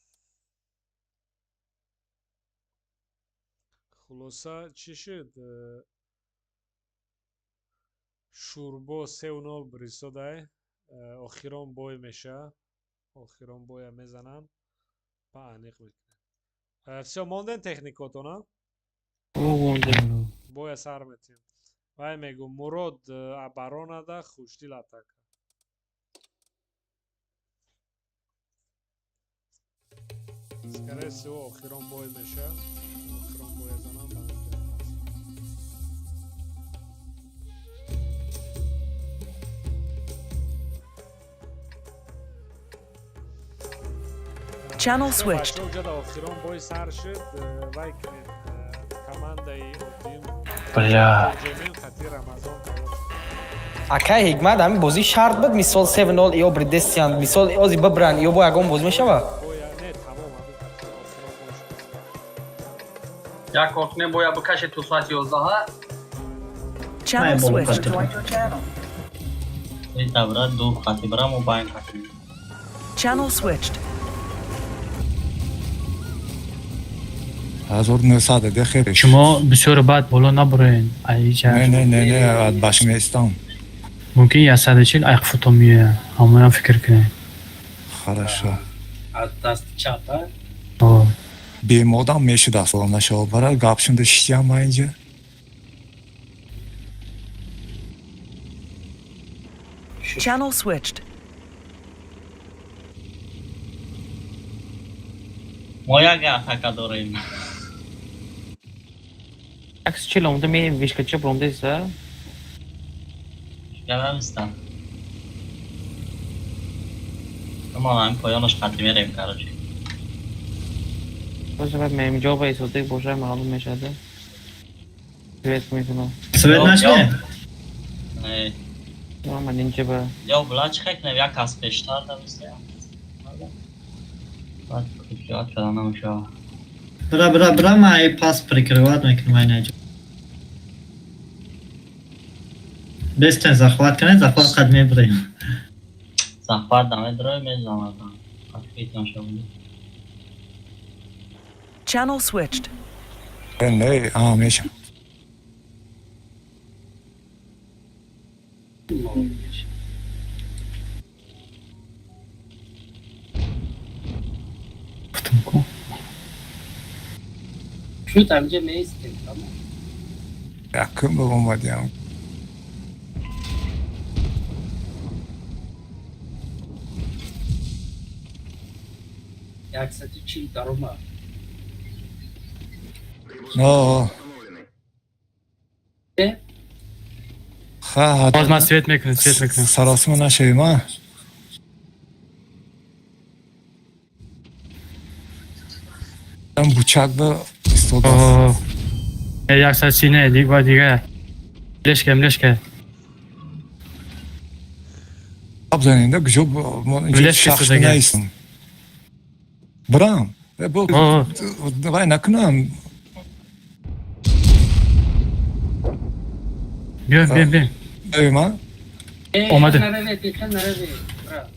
Хулоса, чӣ шуд? Шӯрбо 3-0 бирисодай. Охирон бой меша. Охирон боя мезанам. Па аниқ мекунем. Всё, монден техникотона? Боя сар метем. Вай мегӯ, Мурод оборонада, Хушдил атака. Скорее всего, охирон бой меша. Охирон боя занам. Channel switched. Охирон бой сар шуд, вай кунед. Командаи Одим. Бля. Хати Рамазон. Акай Ҳикмат, ҳамин бозӣ шарт буд, мисол 7-0 ё бридестиянд, мисол ози бибранд, ё бо ягон бозӣ мешава? Не, тамом, ҳамин охирон бой шуд. Як кор кунем, бояд бикаше то соати 11. Channel switched. Добра, ду хати бра, мо байн хати. Channel switched. 1900 дехе. Шумо бисёр баъд боло набуроен. Айҷа. Не, не, не, не, аз баш меистам. Мумкин 140 айқ фото меояд. Ҳамонам фикр кунед. Хорошо. Аз даст чапа. Бемодам мешуд асло нашава бара гап шунда шиштиам ма инҷа. Channel switched. Мо як атака дорем. Акс чил омда ме вишкача бромдеса. Галамистан. Ма ҳамин поёнаш қатӣ мерем, короче. Боша баъд меем ҷо ба исодик боша маълум мешада. Свет мекунам. Свет нашне? Не. Ман инҷа ба. Ё бла чӣ кунем, як кас пештар дависта. Баъд куҷоат карда намешава. Бра, бра, бра, ман ай пас прикрывать мекунам ай наҷо. Бестен захват кунед, захват қад мебурем. Захват намедурой, мезанам. Открыть нашава. Channel switched. Не, а меша. Шуд, ҳамҷа меистем, тамом. Якум ба омадиам. 140 даромад. Но. Ха, Боз ман свет мекунам, свет мекунам. Саросима нашавем, а? Там бучак ба истода. 130 не, дига дига. Лешка, лешка. Абзанин да гжо Лешка шахс судага. наистам. Брам. Бо давай накунам. Биё, биё, биё. Ма? Омада. Нараве, беха нараве. Бра.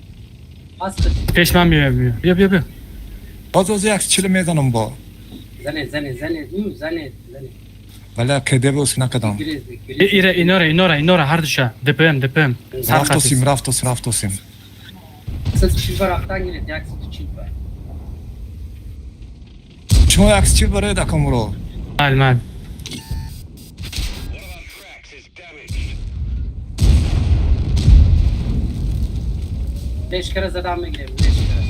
Пас кунед. Пеш ман меоям, биё. Биё, биё, биё. Боз оз 140 медонам бо. Зане, зане, зане, зане, зане. Вале кеде боз накадам. Гирез, гирез. Ира, инора, инора, инора, ҳардуша. ДПМ, ДПМ. Сар хати. Рафтосим, рафтосим, рафтосим. 140 ба рафтан гиред, 140 ба. Шумо 140 бароед акамуро. Мал, мал. Лешкара задам мегирем, лешкара.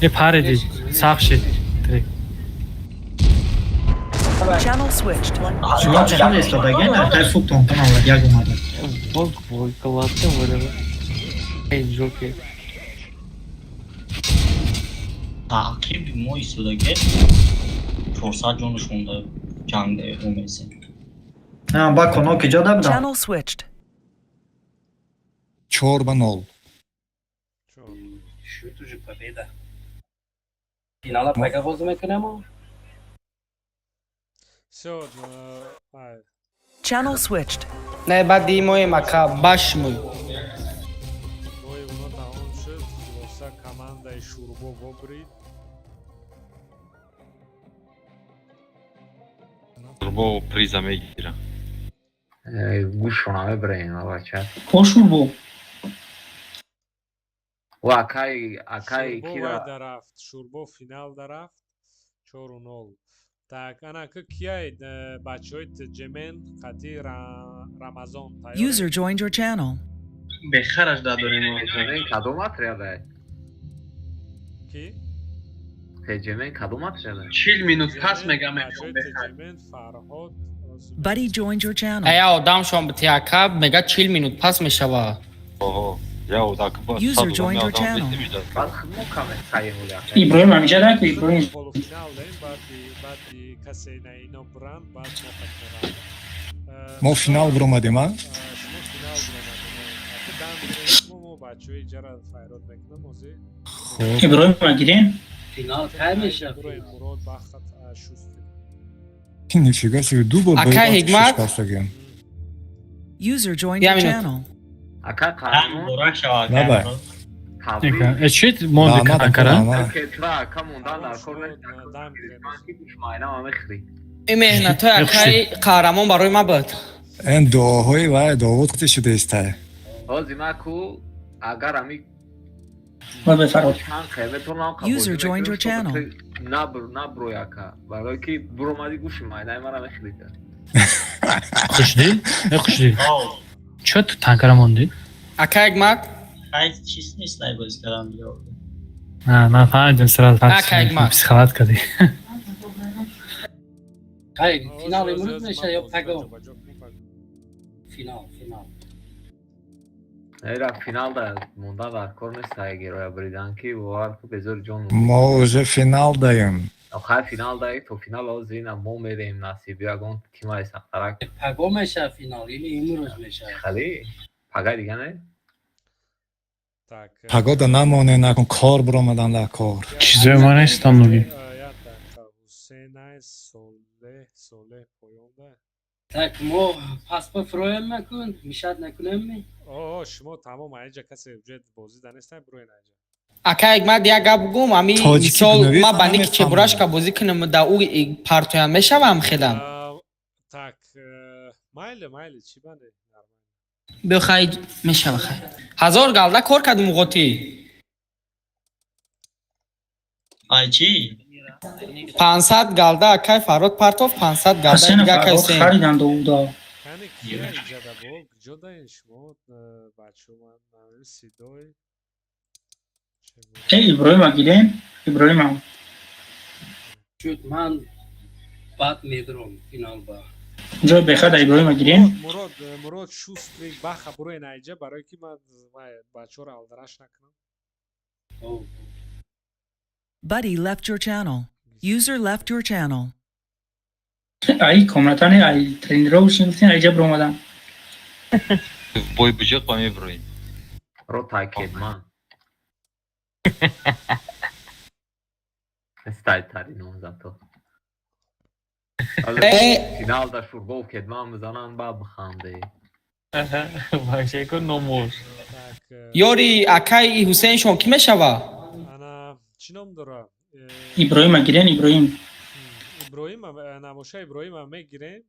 Е париди, сахт шид. Трек. Channel switched. Шумо чӣ истодаген? Тай фуктон канал як омада. Бог бой, колотым выдала. Эй, Джокер. Таъқиби мо истодаге 400 ҷонаш монда ҷанг омезем. А, ба коно ки ҷо да будам? Channel switched. 4-0. Шуд уже победа. Финала пага бозӣ мекунем? Всё, ай. Channel switched. Не, баъди моем, ака, баш мой. Бои оно тамом шуд. Хулоса, командаи Шурбо вобрид. Шурбо приза мегира. Гӯшона мебарем, бача. Ко Шурбо? О, акай, акай. Шурбо кира. Вай дарафт, Шурбо финал дарафт, 4-0. Так, анака кияй, бачаҳои Тҷемен қати Рамазон тайёр? User joined your channel. Бехараш дадорем. Теҷемен кадом отряда? Ки? Теҷемен кадом отряда? 40 минут пас мегам. Бачаҳои Тҷемен, Фарҳод. Buddy joined your channel. Ая одамшон бити, ака, мега 40 минут пас мешава. Оҳо, я одак ба. User joined your channel. Баъд мо каме саем. Иброҳим ҳамиҷа даку, Иброҳим. Полуфинал дем, баъди касе на ино буранд, баъд мо қатмерам. Мо финал биромадем, а? Шумо финал биромадем. Ака, дам гирем шумо, мо бачаҳои иҷара файрод мекунам ҳозир. Хуб. Иброҳима гирем. Финал кай мешавад? Бурои Мурод, Бахт, Шустик. Нифига себе, ду бор Ака, бои Ҳикмат? шикастагиам. User joined Я your минут. channel. Ака, қаҳрамон. Муборак шавад. Набай. Э, чӣ монди Раҳмат, ака, канкара? раҳмат. Кетра, ака, мондан дар кор нест. Дам гирем. Гӯшмайнама мехӯрӣ. Ин меҳнатҳои акаи қаҳрамон барои ма буд. Ин дуоҳои вай довуд қити шудаистай. Ҳозир ма ку агар ами Вай бефарҳод. чанд қайметонам. User joined your channel. Набр наброй, ака, барое ки буромадӣ, гӯши майнаи мара мехӯрида. Хушдил? Э, хушдил. Чо ту танкара монди? Ака Ҳикмат. Хай, чиз нест, най бозӣ кардам дига. А, ман фаҳмидем сразу. Ака Ҳикмат. Психовать кардӣ. Кай финал, имрӯз мешавад ё паго? Финал, финал. Эра, финалда мондан дар кор нест, героя бридан ки бовар ку, безори ҷон. Мо уже финал даем. Хай, финал даи, то финал ҳозир ина мо мерем, насиб ягон тимаи сахтарак. Паго мешавад финал или имрӯз мешавад? Хали пага дига не. Так. Пагода намоне, накун кор биромадан дар кор. Чизои ман нестам нуги. Як дақиқа, Ҳусейнай, Солеҳ, Солеҳ поёнда. Так, мо пас бифроем, накун мишад накунем ми? О, шумо тамом, аиҷа касе уҷед бозӣ данестай, бироен аиҷа. Ака Ҳикмат, як гап гум, ами Тоҷикӣ мисол бинавис, ма ба ман ники намефаҳмам. Чебурашка бозӣ кунам, да ӯ партоям мешавам хелам? Так, майли, майли, чӣ банде? Биё, хай, мешава, хай. 1000 галда кор кардум уғотӣ. Ай, чӣ? 500 галда акай Фаррод партов, 500 галда Ҳасена, дига акай Фарҳод Ҳусейн. харидан довуда. Кани кия иҷада бо куҷо даен шумо, бачаҳо? Ман намедонам, сидой. Э, Иброҳима гирем, Иброҳима. Шуд, ман баъд медурам финал ба. Ҷои бехада Иброҳима гирем. Мурод, Мурод, Шустрик, Баха, буроен аиҷа, барое ки ман бачаҳоро алдараш накунам. Buddy left your channel. User left your channel. Ай комнатане, ай тренировочный гуфтем, айҷа биромадам. Бой буҷиқ ба меброем. Ро такедман стайтаринон зато. Финалда Шурбов кедман мизананд, ба биханде. Бачако номуш. Ёри акаи Ҳусейншон кӣ мешава? Ана, чӣ ном дора? Иброҳима гирен, Иброҳим. Иброҳим намоша, Иброҳима мегирем,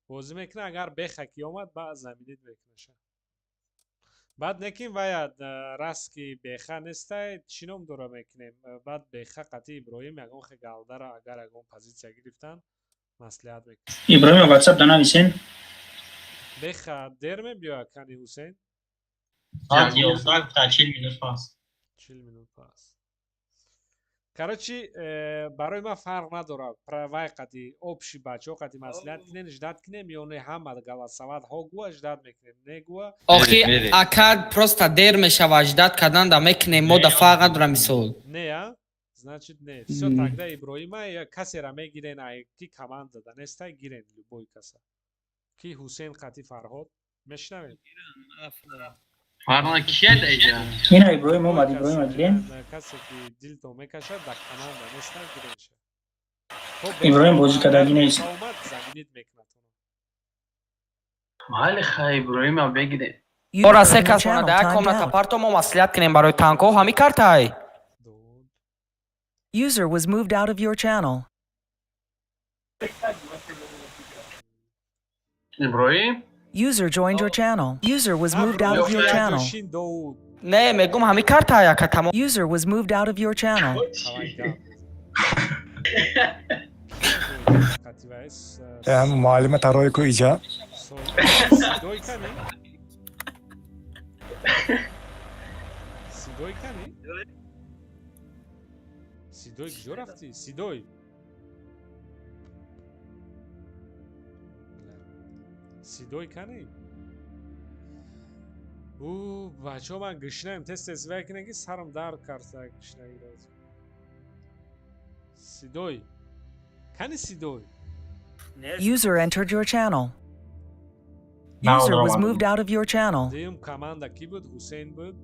бозӣ мекунад, агар беха ки омад, баъд заменить мекунаша. Баъд некин вая раст ки беха нестай, чӣ ном дора, мекунем. Баъд беха қатъи Иброҳим ягон хе галдара, агар ягон позитсия гирифтан, маслиҳат мекунем. Иброҳима ватсап да нависен. Беха дер мебиёяд, кани Ҳусейн? Соат 11 гуфта, 40 минут пас. 40 минут пас. Короче, барои ман фарқ надорад, вай қати общий бачаҳо қати маслиҳат кунем, ждать кунем ё не, ҳама голосовать ҳо гуа, ждать мекунем, не гуа. Охи, ака, просто дер мешава, ждать кардан да мекунем, мо да фарқ надора мисол. Не, а значит не, всё, тогда Иброҳима касера мегирен, ай ки команда да нестай, гирен любой каса. Ки, Ҳусейн қати Фарҳод мешунавед? Фарҳод кия даиҷа? Ина Иброҳим омад, Иброҳима гирем. Касе ки дилто мекашад, да команда нестай, гиренша. Иброҳим бозӣ кардагӣ нест. Омад, заменить мекунад. Майли хай, Иброҳима бегирем. Ора се кас монада, як комната парто мо маслиҳат кунем барои танкҳо, ҳами картай. User was moved out of your channel. Иброҳим? User joined your channel. User was moved out of your channel. Не, мегум ҳами картай ака тамом. User was moved out of your channel. Муаллима тарои ку иҷа. Сидой кани? Сидой кани? Сидой куҷо рафтӣ? Сидой. Сидой кани? Ӯ бачаҳо ман гушнаем тез тез вай кунем ки сарам дард кард гушнагиро. Сидой. Кани Сидой? User entered your channel. User was moved out of your channel. Дуюм команда кӣ буд? Ҳусейн буд.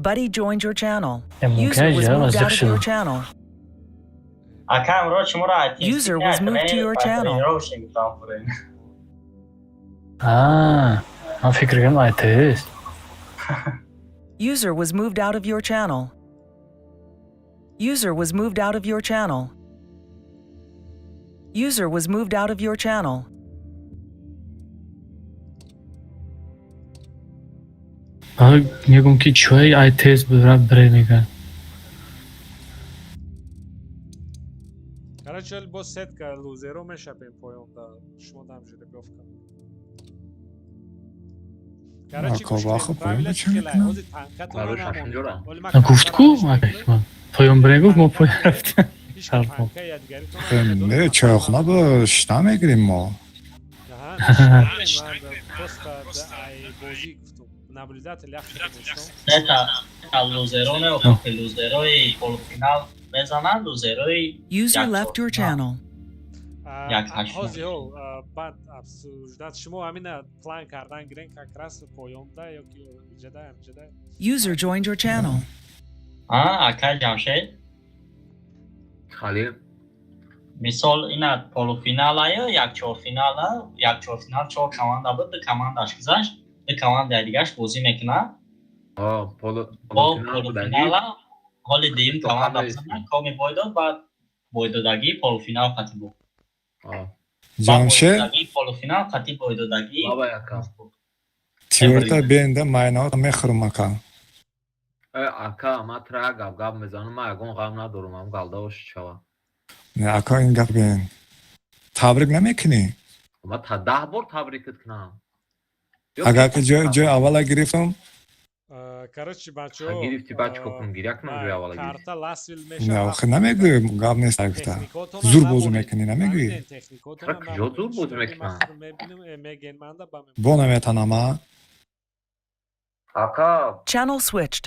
Buddy joined your channel. Мумкин User was ҷавоб moved аз out of your шуд. channel. Ака амро шуморо User was moved to your channel. Аа, ман фикр кардам АТС. User was moved out of your channel. User was moved out of your channel. User was moved out of your channel. Мегум ки чӯи АТС буд бре мекард. Короче, ҳоли боз сетка лузеро мешапем поён да шумо дам жеребьёвка. Короче, Ако ваха поён правила чӣ чӣ хелай? мекунам? Ҳозир танкатона Барои намонед. шашум ҷора. Ҳоли ман Гуфт ку поён бре гуфт мо поён рафтем. Танка ядигаритона Не, чойхона бо шина мегирем мо. Аҳа, просто ай бозӣ гуфтум. Наблюдатель яхши бошам. Сета лузеро не, лузерои полуфинал мезананд, лузерои User left your channel. Як ҳашт. Ҳозир ҳо баъд обсуждать шумо ҳамина план кардан гирен как раз поёнда ё ки иҷада ҳамиҷада. User joined your channel. А, акай Ҷамшед? Халил. Мисол ина полуфиналаю, як чорфинала, як чорфинал чор команда буд, ду командаш гузашт, ду командаи дигаш бозӣ мекунад. Полу Бо полуфинала ҳоли дуюм команда бизанад, коми бой дод, баъд бойдодагӣ полуфинал қатӣ буд. Ҷамшед Бойдодагӣ полуфинал қатӣ бойдодагӣ. тиёрта бенда майнаот мехӯрам ака. Э, ака, ман тра як гап гап мезанам, ман ягон ғам надорам, ам галдаош шава. Не, ака ин гап бен. Табрик намекунӣ? Ман та 10 бор табрикат кунам. Агар ки ҷои аввала гирифтам, Короче, бачаҳо, Гирифти баъд чикор кунам? Гиря кунам ҷои аввала гирифти? карта ласвил не, мешавад. охи намегӯӣ, гап нест гуфта. Зур бозӣ мекунӣ, намегӯӣ? Тра куҷо зур бозӣ мекунам? Мебинем, мегӯен манда ба Бо наметанам, а? Ака, Channel switched.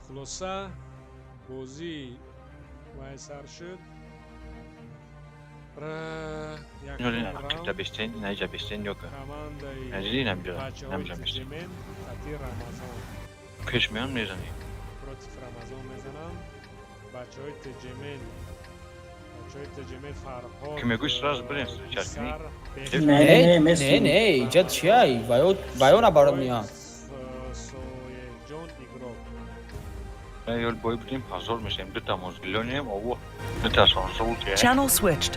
Хулоса, бозӣ вай сар шуд. Инҷа бештен, инҷа бештен ёка. Командаи Инҷа бачаҳои намҷа бештен. Тиҷемен қати Рамазон. Пеш меон мезанӣ. Против Рамазон мезананд. Бачаҳои Тиҷемен, бачаҳои Тиҷемен Фарҳод. Ки мегӯй сразу бирем встречать кунӣ. Не, не, не, иҷа чия? Ваё, ваё набарод меян. Соеҷон игрок. Ёл бой будем, позор мешавем. Дута мозгилонем, ово. Дута шонсолте. Channel switched.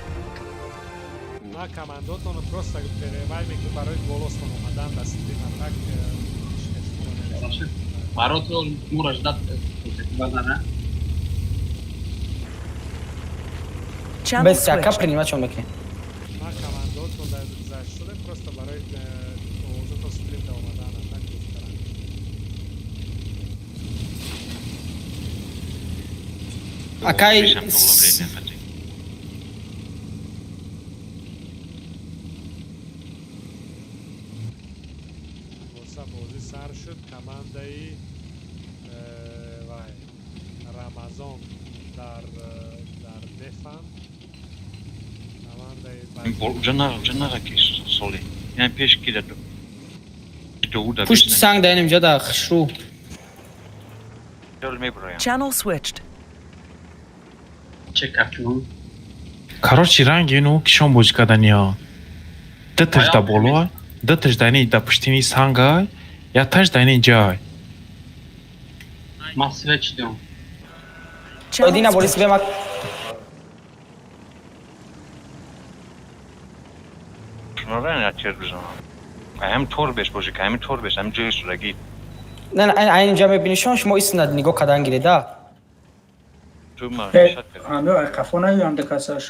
На командотон просто перевай мекун барои голостон омадан да стрима так. Барот мура ждат базана. Channel Бес яка switched. принимать чон мекунем. На командотон дар гузашт шуда просто барои овозатон стрим да омадан так духтаран. Акай Хулоса, бозӣ сар шуд. Командаи вай Рамазон дар дефан. Командаи Уҷа нара, уҷа нара ки соли. Яъне пеш ки да доуда. Пушти санг даинем ҷа да хушрӯ. Ёл меброям. Channel switched. Че качун? Короче, ранги ину кишон бозӣ кардани диташ да боло, диташ да ини да пуштини санга, якташ да ини ҷай. Ма свеч дем. Дина Борис бема. Шунора я чер бизанам. Ҳам тор беш боши, ҳам тор беш, ҳам ҷои сураги. Не, не, айн ҷа мебинишон, шумо истинад нигоҳ кардан гиреда. Ту ма Ҳамё ай қафо наёям дикасаш.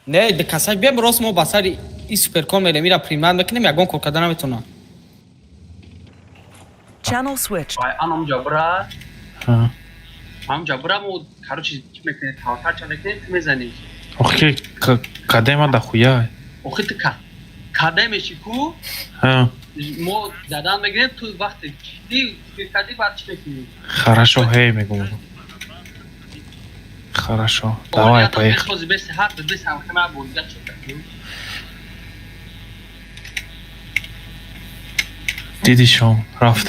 Не, дикасаш биям рост мо ба сари и суперкон мерем, ира примат мекунем, ягон кор карда наметонам. Channel switched. Вай анам ҷабра. Ҳам ҷабра мо короче чӣ мекунем? Тавтар ча мекунем, ту мезанӣ. Охи кадема да хуя. Охи ту ка. Кадемеши ку? Ҳа. Мо задан мегирем, ту вақте ди кади баъд чӣ мекунӣ? Хорошо, ҳей мегум. Хорошо. Давай, поехали. Бес бес ҳар бес ҳам хема бозида чӣ кунем? Дидишон, рафт.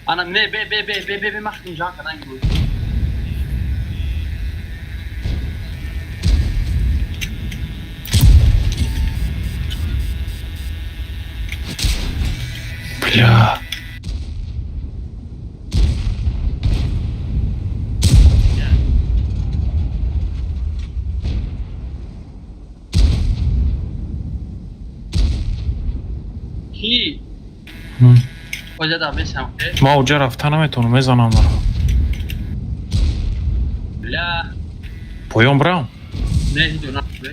Ана не бе бе бе бе бе бе махтум ҷан кадан гиру. Бля. Ки? Оҷа да бес ҳам хе. Ма уҷа рафта наметавонам, мезанам маро. Бля. Поён брам? Не ҳидо на бе.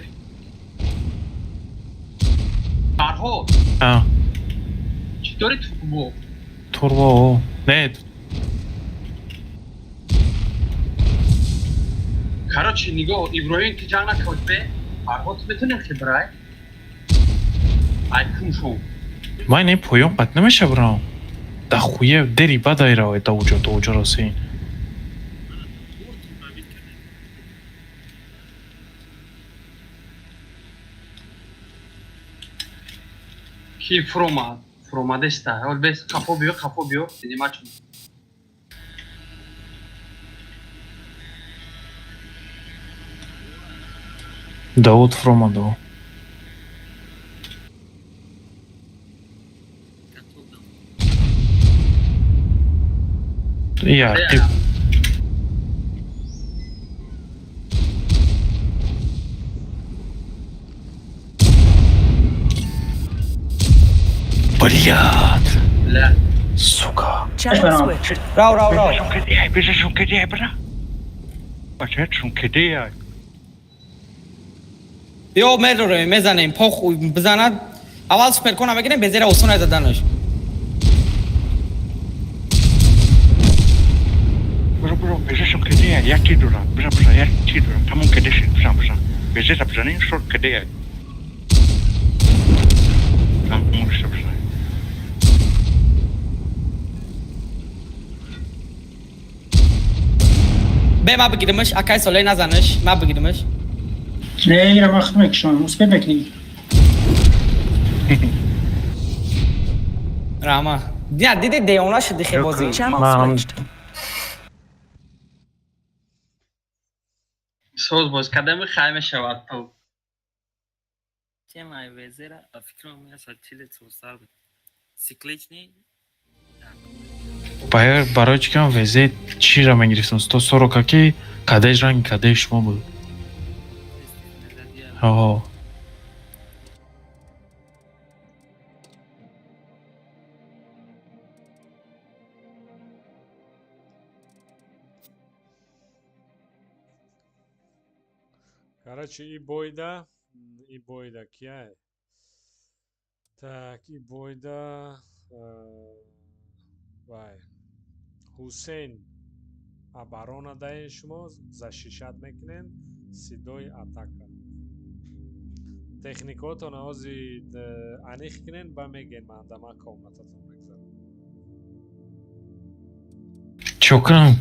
Фарҳод. А. Читори турбо? Турбо, не. Короче, нигоҳ, Иброҳим ки ҷанг накард бе, Фарҳод ту метавонӣ хибрай? Ай кумшон. Ман ин поён қат намеша брам. Да хуя дери бадай равай да уҷо, да уҷо расин. Ки фуромад? Фуромадеста. Ҳол бес қафо биё, қафо биё, динимачун. Давуд фуромадо. Я, ти Блядь. Бля. Сука. Channel switched. Рав, рав, рав. Бежишь, кидай, бра. Бача, кидай. Биё мерорем, мезанем, похуй бизанад. Аввал суперкона мегирем, безера осон заданаш. Бро, бро, бежишь, кидай, я кидура. Бра, бра, я кидура. Тамом кидеш, бра, бра. Безера бзанин, шор кидай. Тамом шор. Бе ма бигиримаш, акай соле назанаш, ма бигиримаш. Не, ира ма худ мекушам, успеть мекунӣ. Рама. Не, диди девона шуди хе бозӣ. Соз боз кадами хай мешавад то. Чем ай везера, а фикрам я сачиле цусар. Цикличный. Барои чӣ кам ВЗ чиро мегирифтам? 140 ки кадеш ранги кадеш шумо буд. Ҳо. Короче, и бойда кияй? Так, и бойда вай. Ҳусейн оборона даен шумо, защищать мекунен, Сидой атака. Техникаотон ози аниқ кунен, ба меген ман дама комнататон мегзарам. Чо кунам?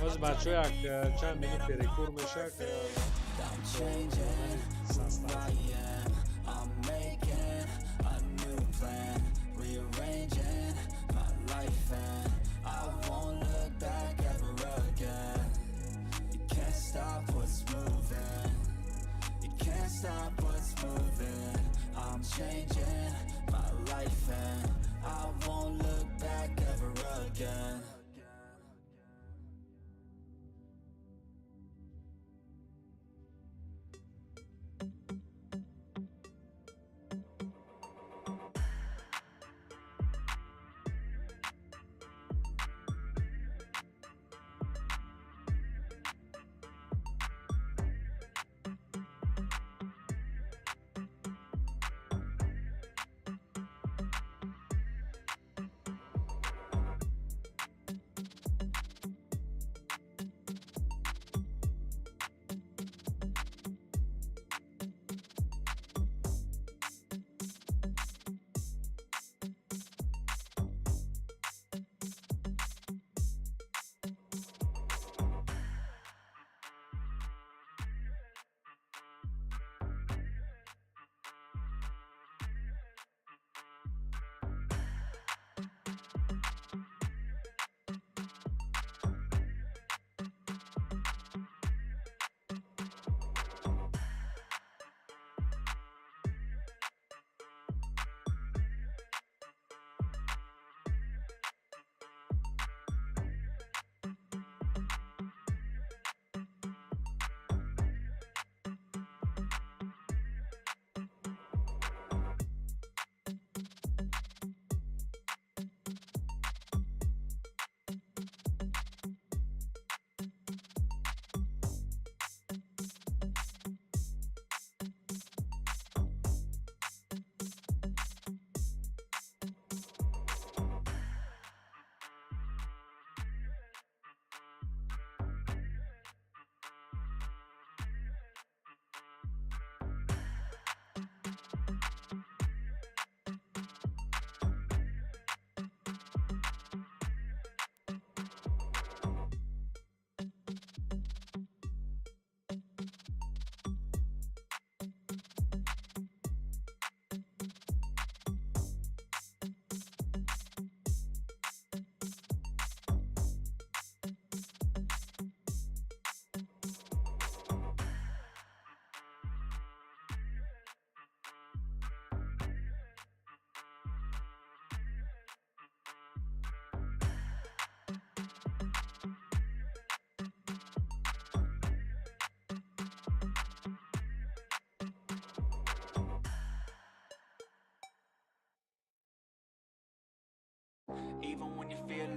Боз бачаҳо як чанд минут перекур мешавад. Состав.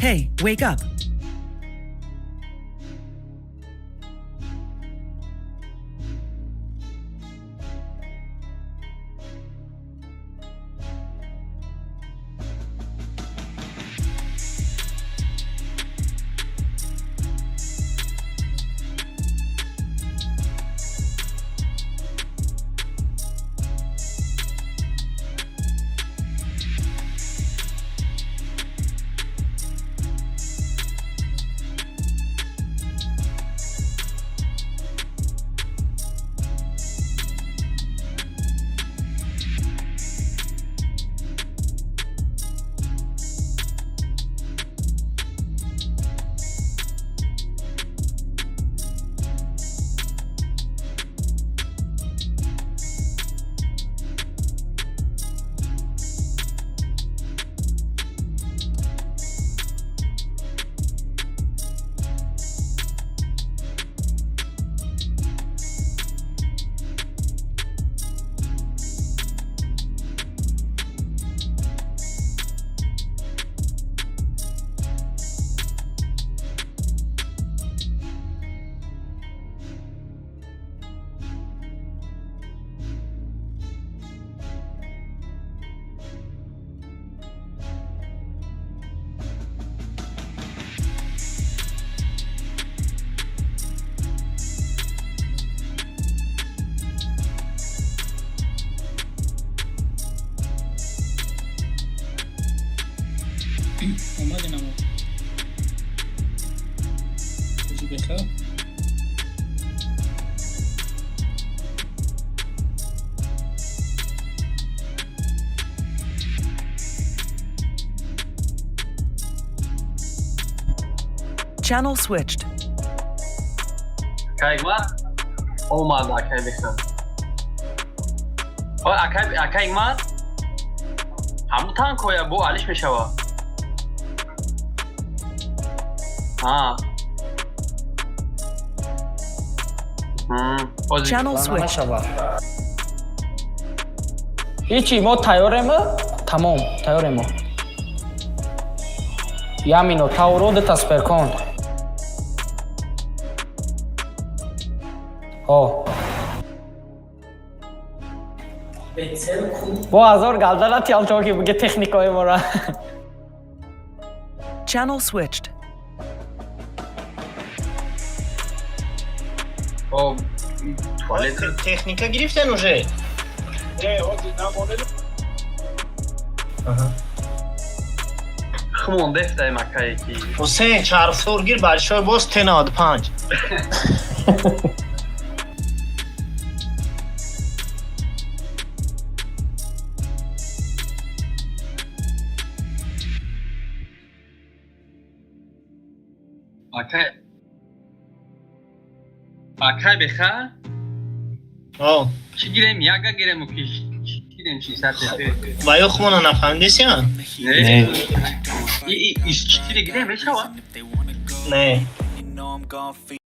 Hey, wake up. Омадем амо. Рӯзи бехайр. Channel switched. Акай омад, акай бехан. Ой, акай, акай Ҳикмат, ҳамун танкоя бо алиш мешава. А. Channel switched. Ҳичи, мо тайёрем, тамом, тайёрем мо. Я Минотавро, дута суперкон. О. Бо ҳазор галда натиям то ки биге техникаи мора. Channel switched. О, туалет. Техника гирифтен уже? Не, ҳозир намонед. Хумон дефтаем акае ки. Ҳусейн, чархсор гир, большой босс Т95. Акай Акай беха? О. Чӣ гирем? Яга гирему ки чӣ гирем, чи сар Ва ё хумона нафаҳмидесиан? Не. И ис4 гирем мешава? Не. You know I'm gon' feel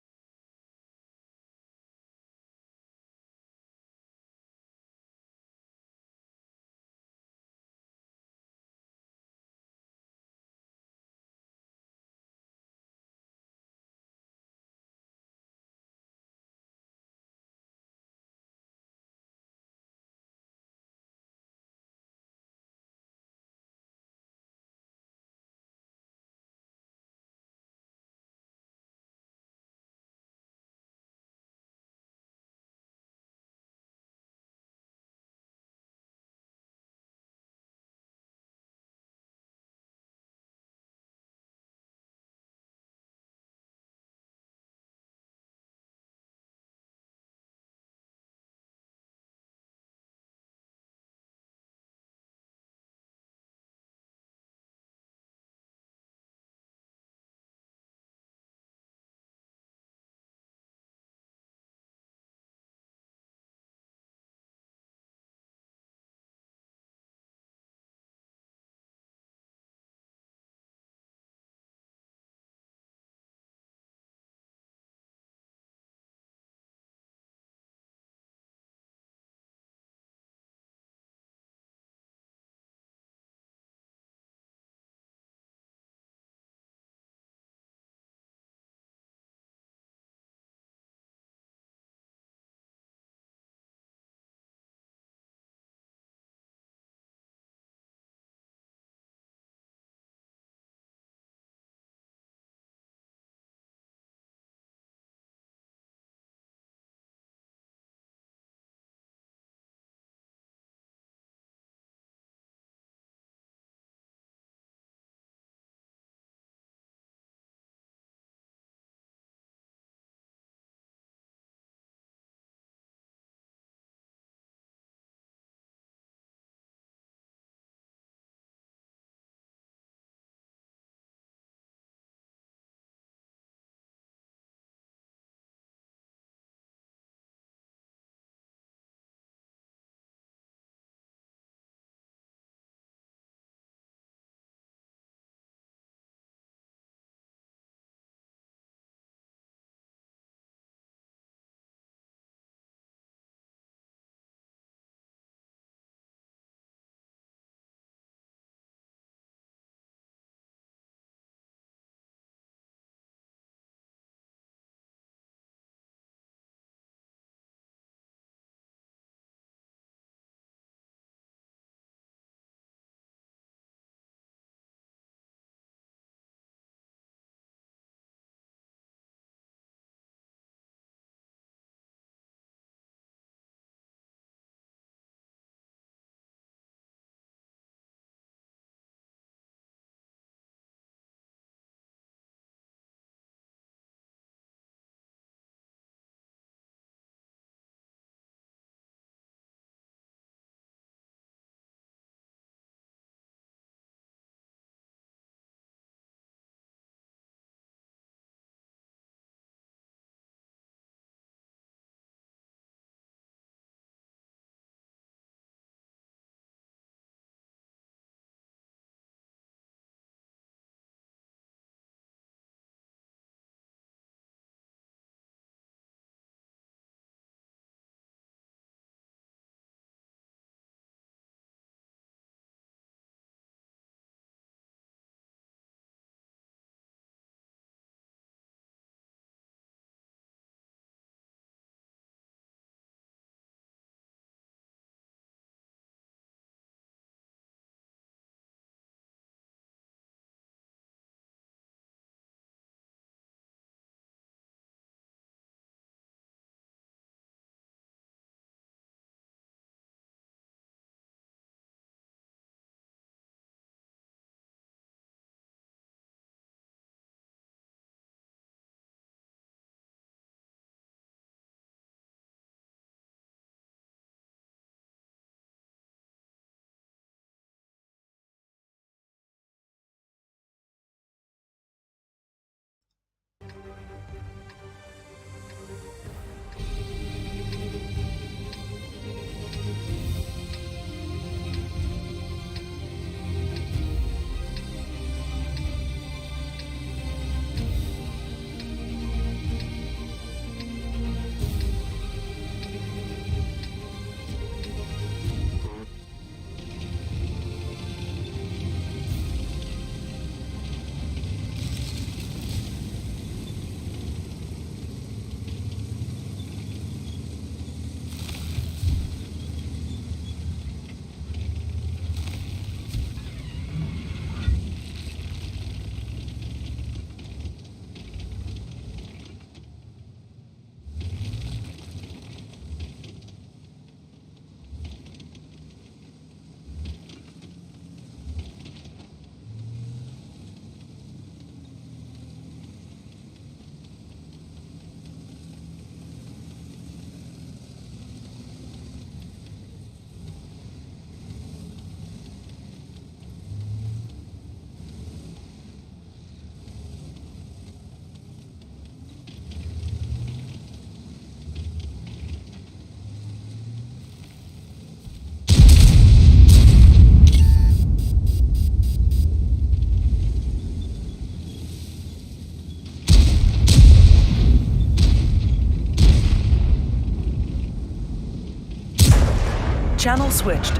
Channel switched.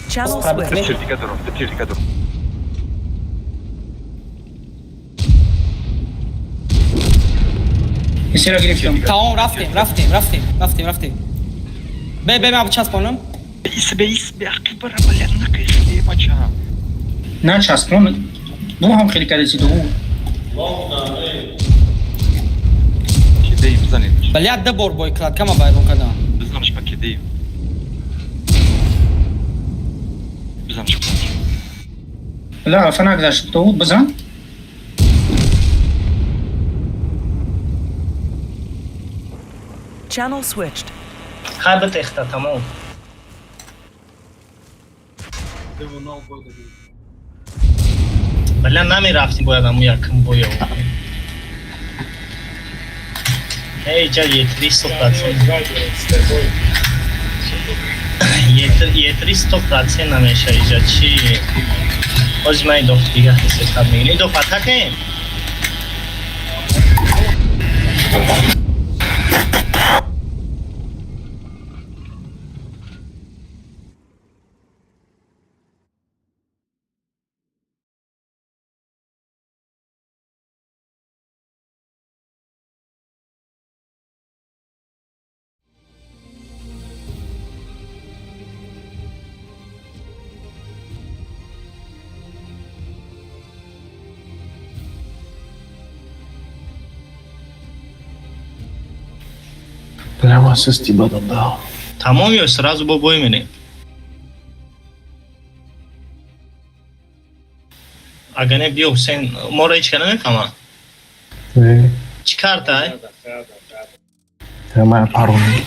Channel switched. Тир дига дорам, тир дига дорам. Исера гирифтам. Тамом, рафтем, рафтем, рафтем, рафтем, рафтем. Бе, бе, ман часпонам. Бейс, бейс, бе, бара, бля, накай хлебача. На часпон. Бу ҳам хеле кардеси ду. Кидеи бизанед. Бля, ду бор бой кладкама вайрон кардам. Бизанаш па кидеи. Бизанаш. Бля, алфа нагзашт ту бизан. Channel switched. Хай битехта тамом. Бля, намерафтим бояд аму якм боя. Эй, ҷа Е3 100%. Е3 100% намеша иҷа чи? Ҳозир ман идоф дига ҳисоб мегирам. Идоф атакем. Прямо систи бадам да. Тамом ё сразу бо бой мерем? Агар не биё Ҳусейн, моро ҳеч ка намефаҳмад. Не. Чӣ картай? Ман паронӣ.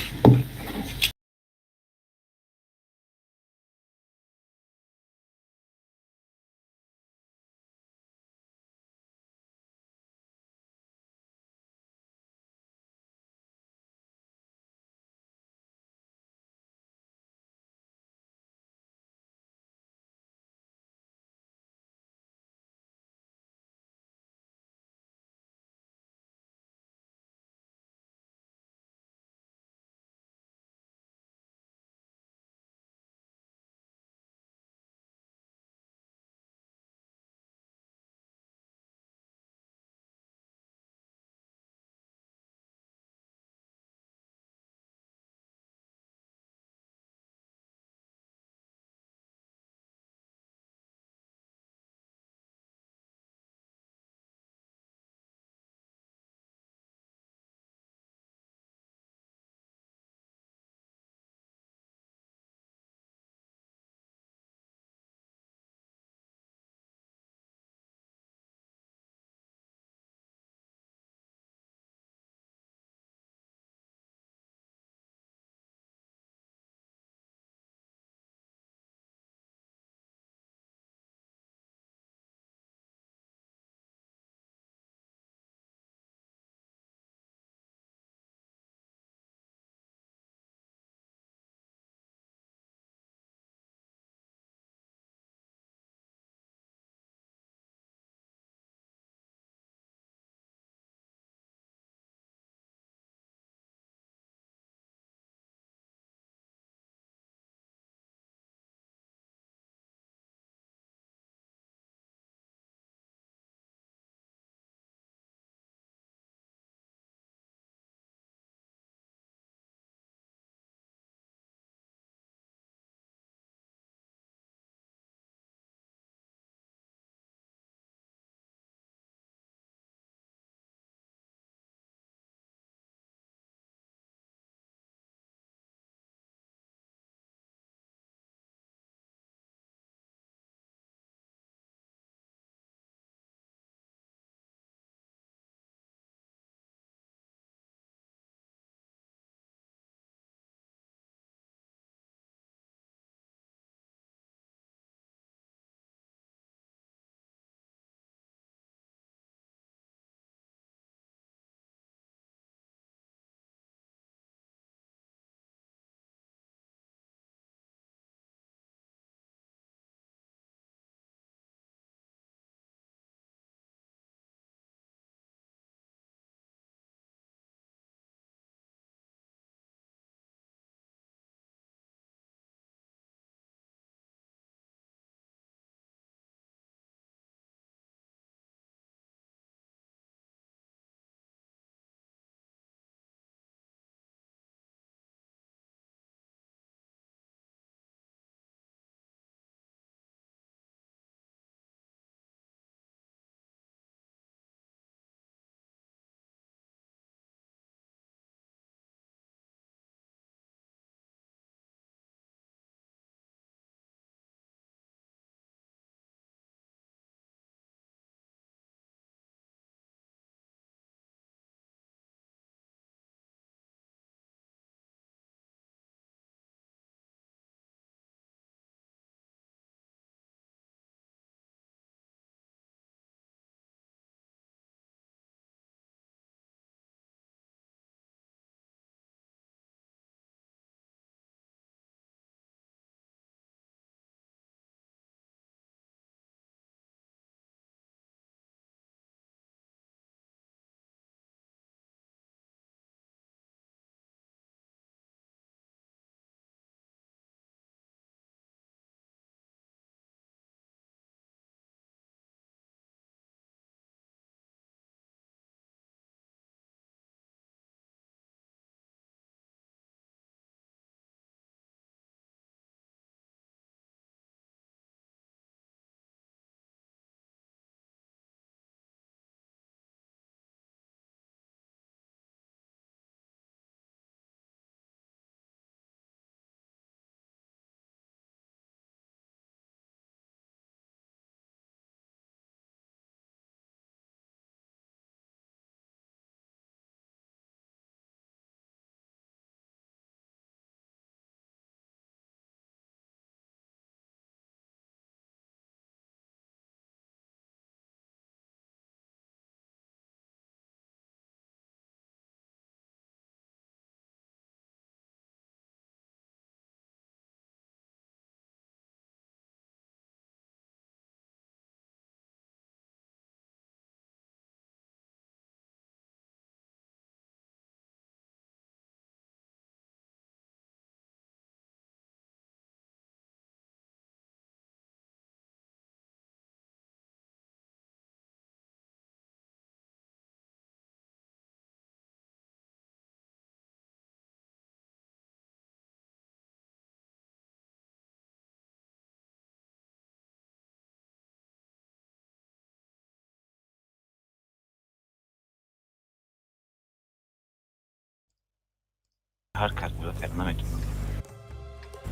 Ҳар кас музофир наметавонад.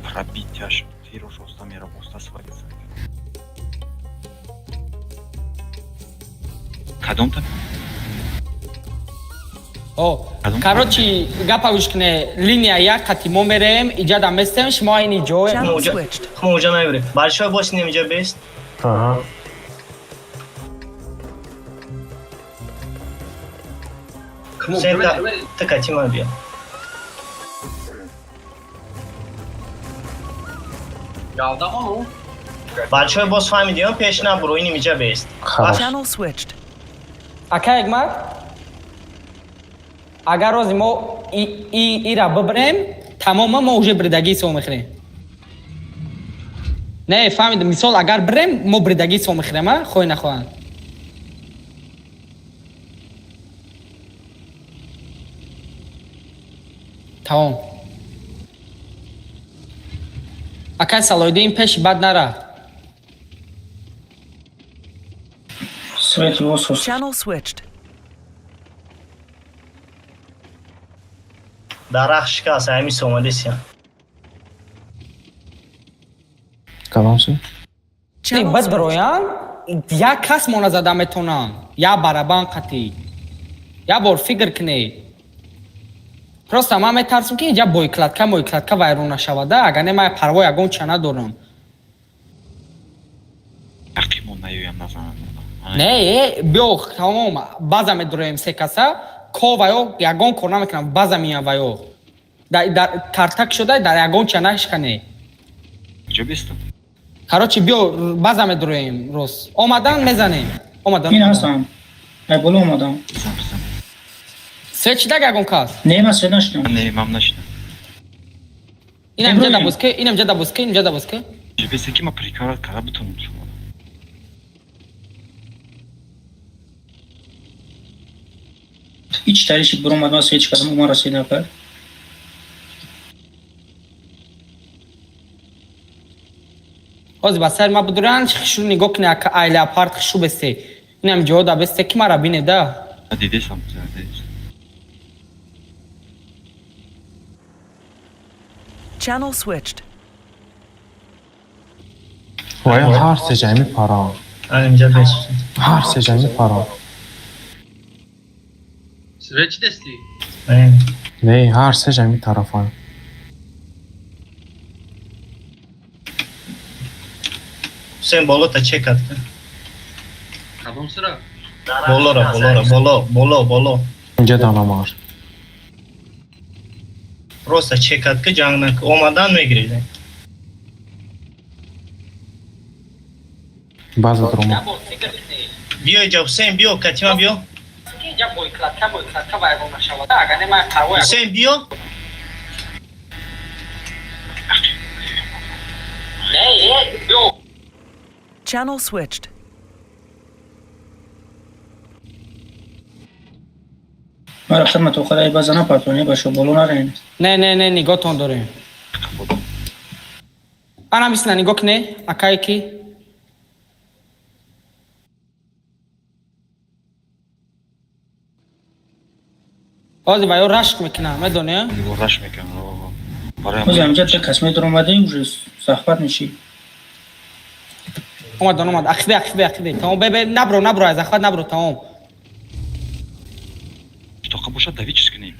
Пробитияш тирош оста мера, оста свалится. Кадомта? О, короче, гапа гӯш кне, линия як қати мо мерем, иҷа да местем, шумо ини ҷо. Мо уҷа намебирем. Большой босинем иҷа бест. Аҳа. Сента, ты кати ма бия. Большой босс фаҳмидиён пеш набуро, иним иҷа бест. Channel switched. Ака Ҳикмат, агар рози мо ира бибирем, тамома мо уже бридагӣ ҳисоб мехӯрем. Не, фаҳмидам, мисол агар бирем, мо бридагӣ ҳисоб мехӯрем, а? Хоҳӣ нахоҳанд. Тамом. Акай Салоҳиддин пеши бад нара. Channel switched. Дарахт шикаст, ҳамин сомадесия. Кадом си? Бад бироян, як кас мона зада метонам. Я барабан қатӣ. Я бор фикр кунед. Просто ман метарсам ки инҷа боекладка, моекладка вайрон нашавада, агар не ман парво ягон ча надорам. Рақибмон наёям назананд. Не, биё, тамом, база медуроем се каса, ко ваё ягон кор намекунам, база меям ваё. Дар картак шуда дар ягон ча нашкане. Куҷо бестам? Короче, биё, база медуроем рост. Омадан мезанем. Омадан. Ин ҳастам. Ай боло омадам. Свет чидаг ягон кас? Не, ман свет нашидам. Не, ман нашидам. Инам ҷа дабузке, инам ҷа дабузке, инам ҷа дабузке. Бесе ки ма прикарат карда бутонам шумо. Ҳеҷ тариши буромад, ман свет кардам, ман расид накард. Ҳозир ба сари ма бидуран, хишу нигоҳ кунед, ака ай леопард хишу бесте. Инам ҷо да бесте ки мара бине да. Дидесам, дидесам. Channel switched. Вая ҳар се ҷайми парам. Инҷа бес. Ҳар се ҷайми парам. Свет чӣ дастӣ? Не, ҳар се ҷайми тарафам. Ҳусейн болота чек кард. Кадом сира? Болора, болора, боло, боло, боло. Инҷа данамар. Просто чек кард ки ҷанг нак. Омадан мегирид. База дрома. Биё иҷа Ҳусейн, биё, катима биё. Ҳусейн биё. Channel switched. Ман рафтам то ай база напартоне, ба шо боло нарен. Не, не, не, нигоҳтон дорем. Ана мисла нигоҳ куне, акае ки ҳозир ваё рашк мекунам, медонӣ? Рашк мекунам. Ҳозир ҳамҷа ду кас медаромадӣ, уже захват мешӣ. Омад, омад, ақибе, ақибе, ақибе. Тамом, бе, набро, набро, аз захват набро, тамом. Тоқа бошад, дави чиз кунем.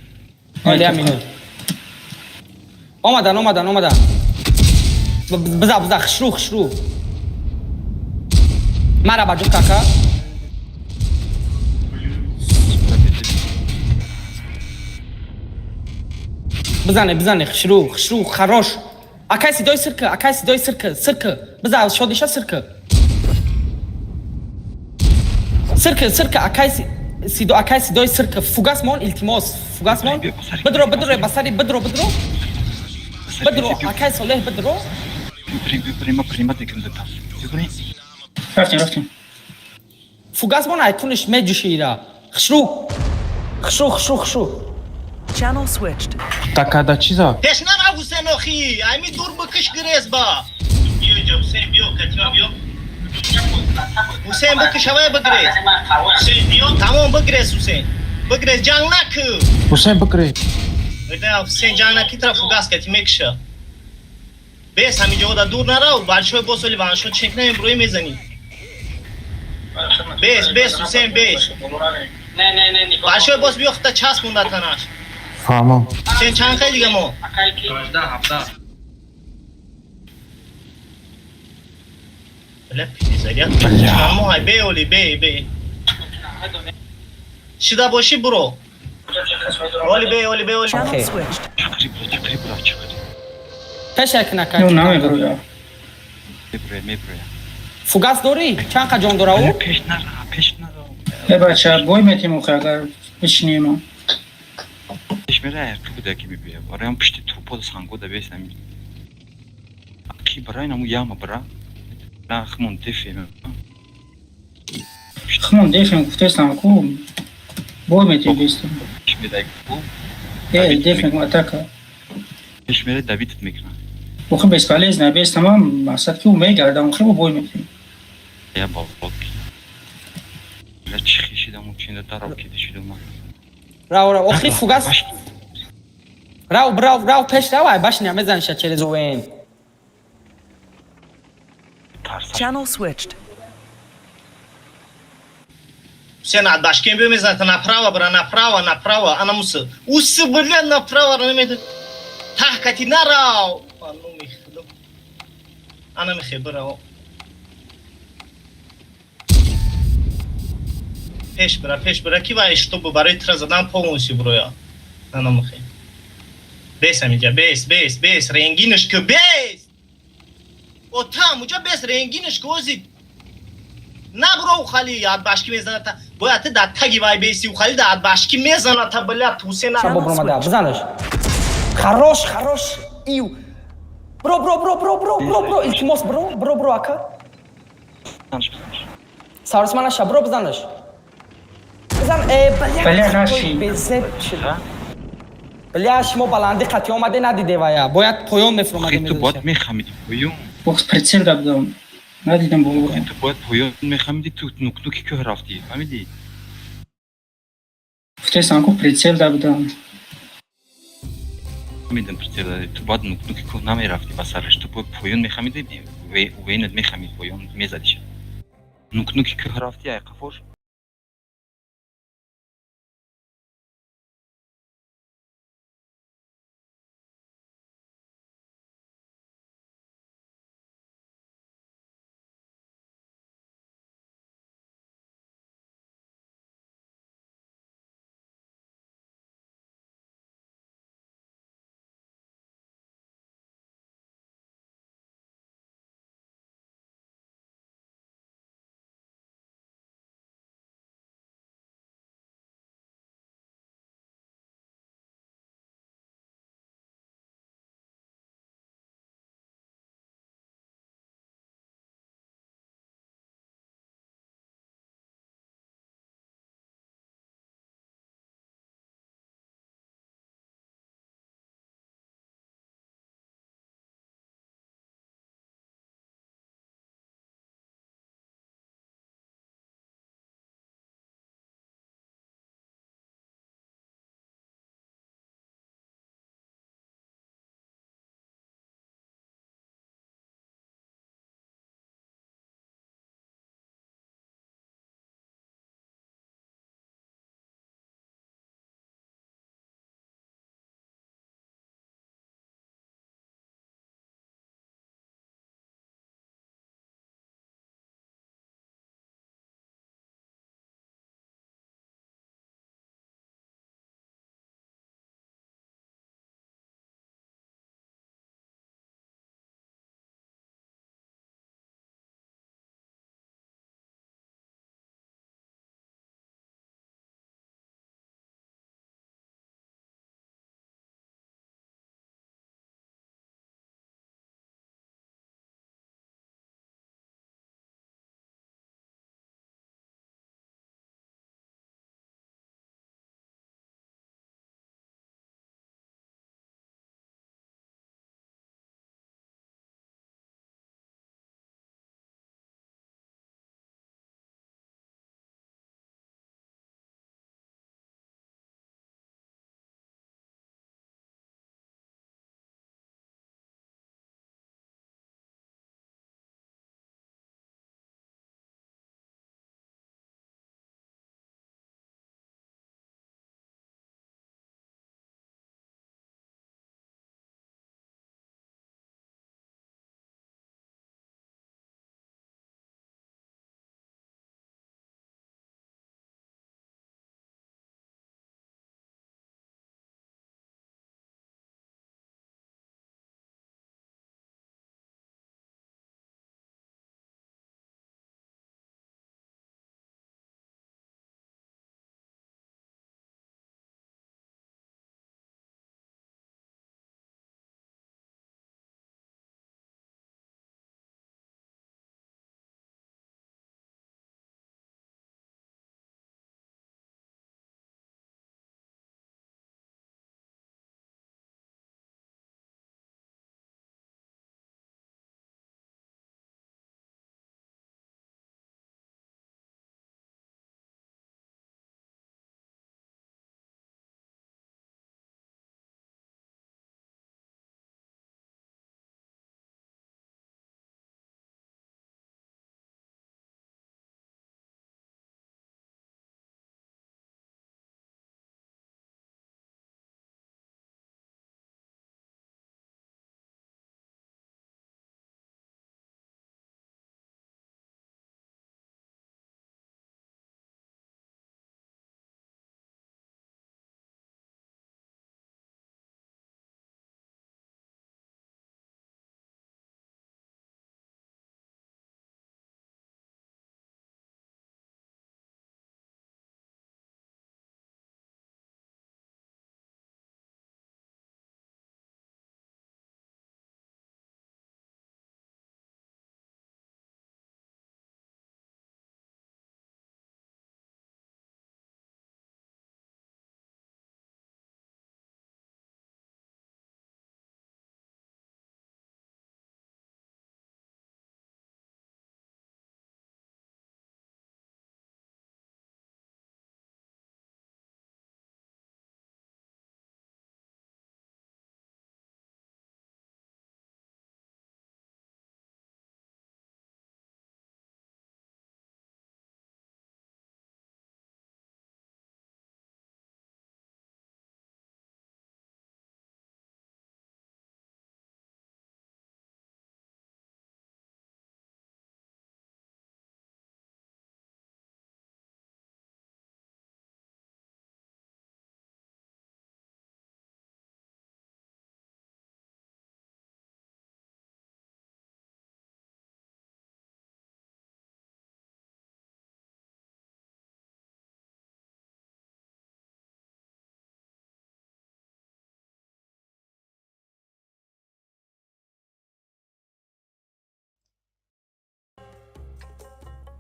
Оля минут. Омадан, омадан, омадан. Биза, биза, хушрӯ, хушрӯ. Мара ба ҷо кака. Бизане, бизане, хушрӯ, хушрӯ, хорош. Акай сидои сирка, акай сидои сирка, сирка. Биза, шодиша сирка. Сирка, сирка, акай сидо, акай сидои сирка. Фугас мон, илтимос, фугас мон. Бидро, бидро, басари, бидро, бидро. Бидро, акай Солеҳ, бидро. Прима, прима, декам датас. Рафтем, рафтем. Фугас мон айкуниш меҷуши ира. Хушрӯ. Хушрӯ, хушрӯ, хушрӯ. Channel switched. Такада чиза? Пеш нара Ҳусейн охи, ами дур бикиш гирез ба. Биё иҷа Ҳусейн биё, катима биё. Ҳусейн бикиш ҳавая бигирез. Ҳусейн биё, тамом бигирез Ҳусейн. Бигирез, ҷанг накӯ. Ҳусейн бигирез. Ҳусейн ҷанг наки тара фугас кати мекиша. Бес ҳамин ҷо да дур нарав, большой босс оли ваншот чек намем брои мезани. Бес, бес, Ҳусейн бес. Не, не, не, нигоҳ. Большой босс биё хата часпонда танаш. Фаҳмам. Ҳусейн чанд қай дига мо? 18 17. Бля, пиздаря. Чанд моҳ ай бе оли, бе, бе. Шида бошӣ буро. Оли бе, оли бе, оли. Channel switched. Пеша кна. Ё намеброя. Меброя, меброя. Фугас дорӣ? Чанд қа ҷон дора ӯ? Пеш нара, пеш нара. Э бача, бой метем охи агар бишинем. Пеш мера аяқи буда ки мебия. Бароям пишти трупо санго да бес ами. Ки барай наму яма бара. На хмон дефем. Хмон дефем гуфтестам ку бой метем бестам. Пеш медай ку. Э дефем атака. Пеш мера давидат мекна. Охи бесполезно, бестамам мақсад ки ӯ мегардам охи бой метем. Я балот. Бля чи хишидам учинда дарав киди шидам. Рав, рав, охи фугас. Рав, рав, рав, пеш рав, ай башня мезаниша через ОВН. Channel switched. Ҳусейн адбашкен биё мезанад направо бра, направо, направо, ана мусы. Усы бля направо ра намеда. Таҳ кати нарав. Ану михудо. Ана михе бра. Пеш бра, пеш бра ки вай чтобы барои тра задан полностью броя. Ана михе. Бес амиҷа, бес, бес, бес, ренгинш ки бес. О там, уҷа бес ренгинш ки ози набро ухали адбашки мезанад та. Бояд ты дар таги вай беси ухали да адбашки мезанад та бля Ҳусейн. Шабо бромада, бизанаш. Хорош, хорош. Ив. Бро, бро, бро, бро, бро, бро, бро, илтимос, бро, бро, бро, ака. Сарус манаша, бро, бизанаш. Бизан, э, бля, Бля, наши. Безеб шид. Бля, шумо баландӣ қатъи омаде надиде вая. Бояд поён мефуромаде. Ту бояд мехамиди поён. Бокс прицел дабдам. Надидам боло. Ту бояд поён мехамиди ту нукнуки кӯҳ рафтӣ. Фаҳмидӣ? Гуфтестам ку прицел дабдам. Фаҳмидам прицел дадӣ. Ту бояд нукнуки кӯҳ намерафтӣ ба сараш. Ту бояд поён мехамиди, венат мехамид поён мезадиша. Нукнуки кӯҳ рафтӣ ай қафош.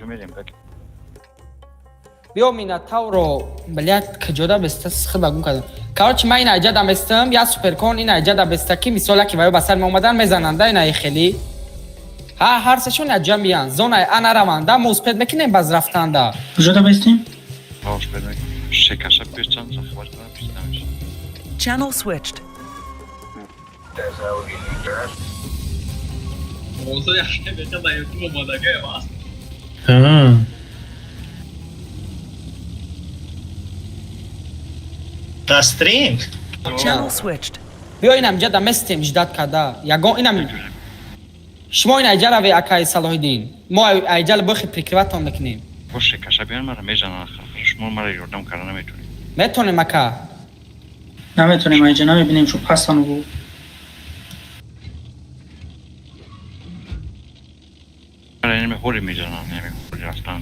Мерем как. Биё Минотавро, блядь, куҷода беста худба гум кардам. Короче, ман ина айҷа даместам, я суперкон ина айҷа беста ки мисол яки ваё ба сар меомадан мезананда ина хели. Ҳа, ҳар сешон яҷа миян. Зонаи а нараванда, мо успед мекунем баз рафтанда. Куҷода бестем? Ҳош бедак. Шекаша пеш чанд хабар кунам пеш намеш. Channel switched. موضوع یکی بچه با یوتیوب آمادگی است. Да стрим. Channel switched. Биё инам ҷа даместем ждат карда. Ягон инам шумо ин айҷа раве акаи Салоҳиддин. Мо айҷа бохи прикриватон мекунем. Бо шекаша биён мара мезананд ахир. Шумо мара ёрдам карда наметонед. Метонем ака. Наметонем айҷа, намебинем шу пастан бу. Мара инаме ҳоли мезананд, инаме ҳоли рафтан.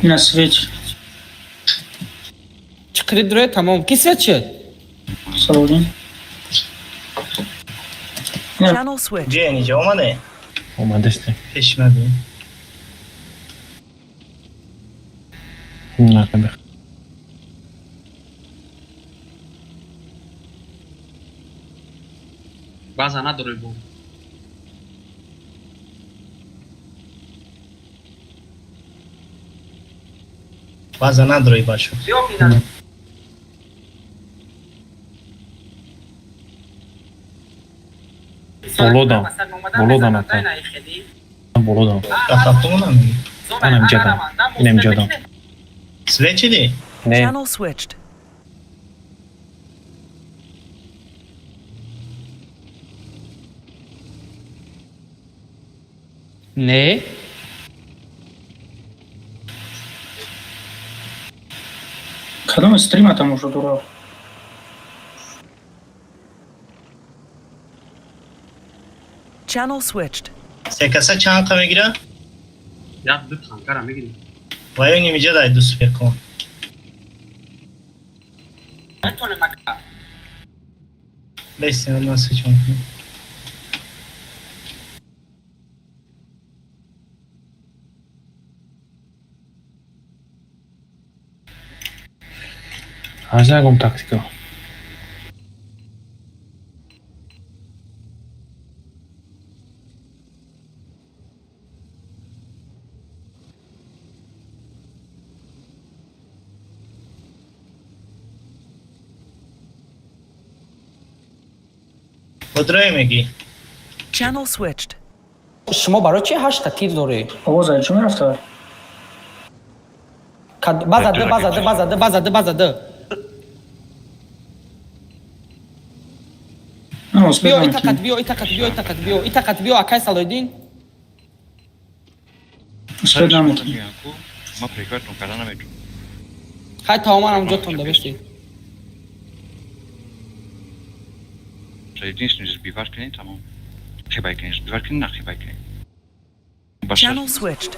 Ина свеч. Чиқирид дурэ тамом. Ки свет шуд? Салоҳиддин. Channel switched. Ҷе инҷа омаде? Омадестем. Пеш мабин. Нақабе. База надорӣ бо. База надорӣ бачо. Болодам. Болодам ака. Болодам. Рафтонам. Анам ҷадам. Инам ҷадам. Свечиди? Не. Channel switched. Не. Кадом стрима тамошо дора? Channel switched. Се каса чанд қа мегира? Як ду танкара мегирем. Ва ё нимиҷа дай ду суперкон. Метонем ака. Бестем ман свеч мекунам. Аз ягон тактика. Бодрой мегӣ. Channel switched. Шумо барои чи ҳашта тир доред? Овоз ай чӣ мерафта? Базады, базады, базады, базады, базады. Биё итақат, биё итақат, биё итақат, биё итақат, биё акай Салоҳиддин. Успед наметонем. Ма прикриватон карда наметонам. Хай тамоман ҳамҷотон да бешти. Единственное, сбивать кунед, тамом. Хибай кунед, сбивать кунед, на хибай кунед. Channel switched.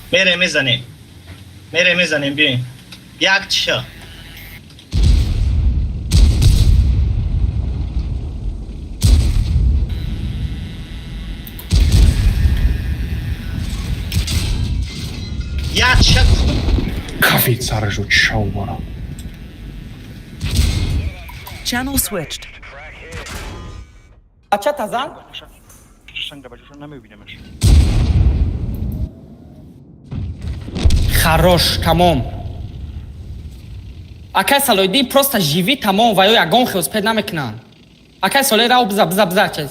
Мере мезанем. Мере мезанем, биёем. Як чиша. Як чиша гуфтам. Кафид сарашо чишау бара. Channel switched. Бача тазан? Санга бачо намебинамаш. Хорош, тамом. Акай Салоҳиддин просто живи тамом ва ё ягон хел успед намекунанд. Акай Солеҳ рав биза, биза, биза ча.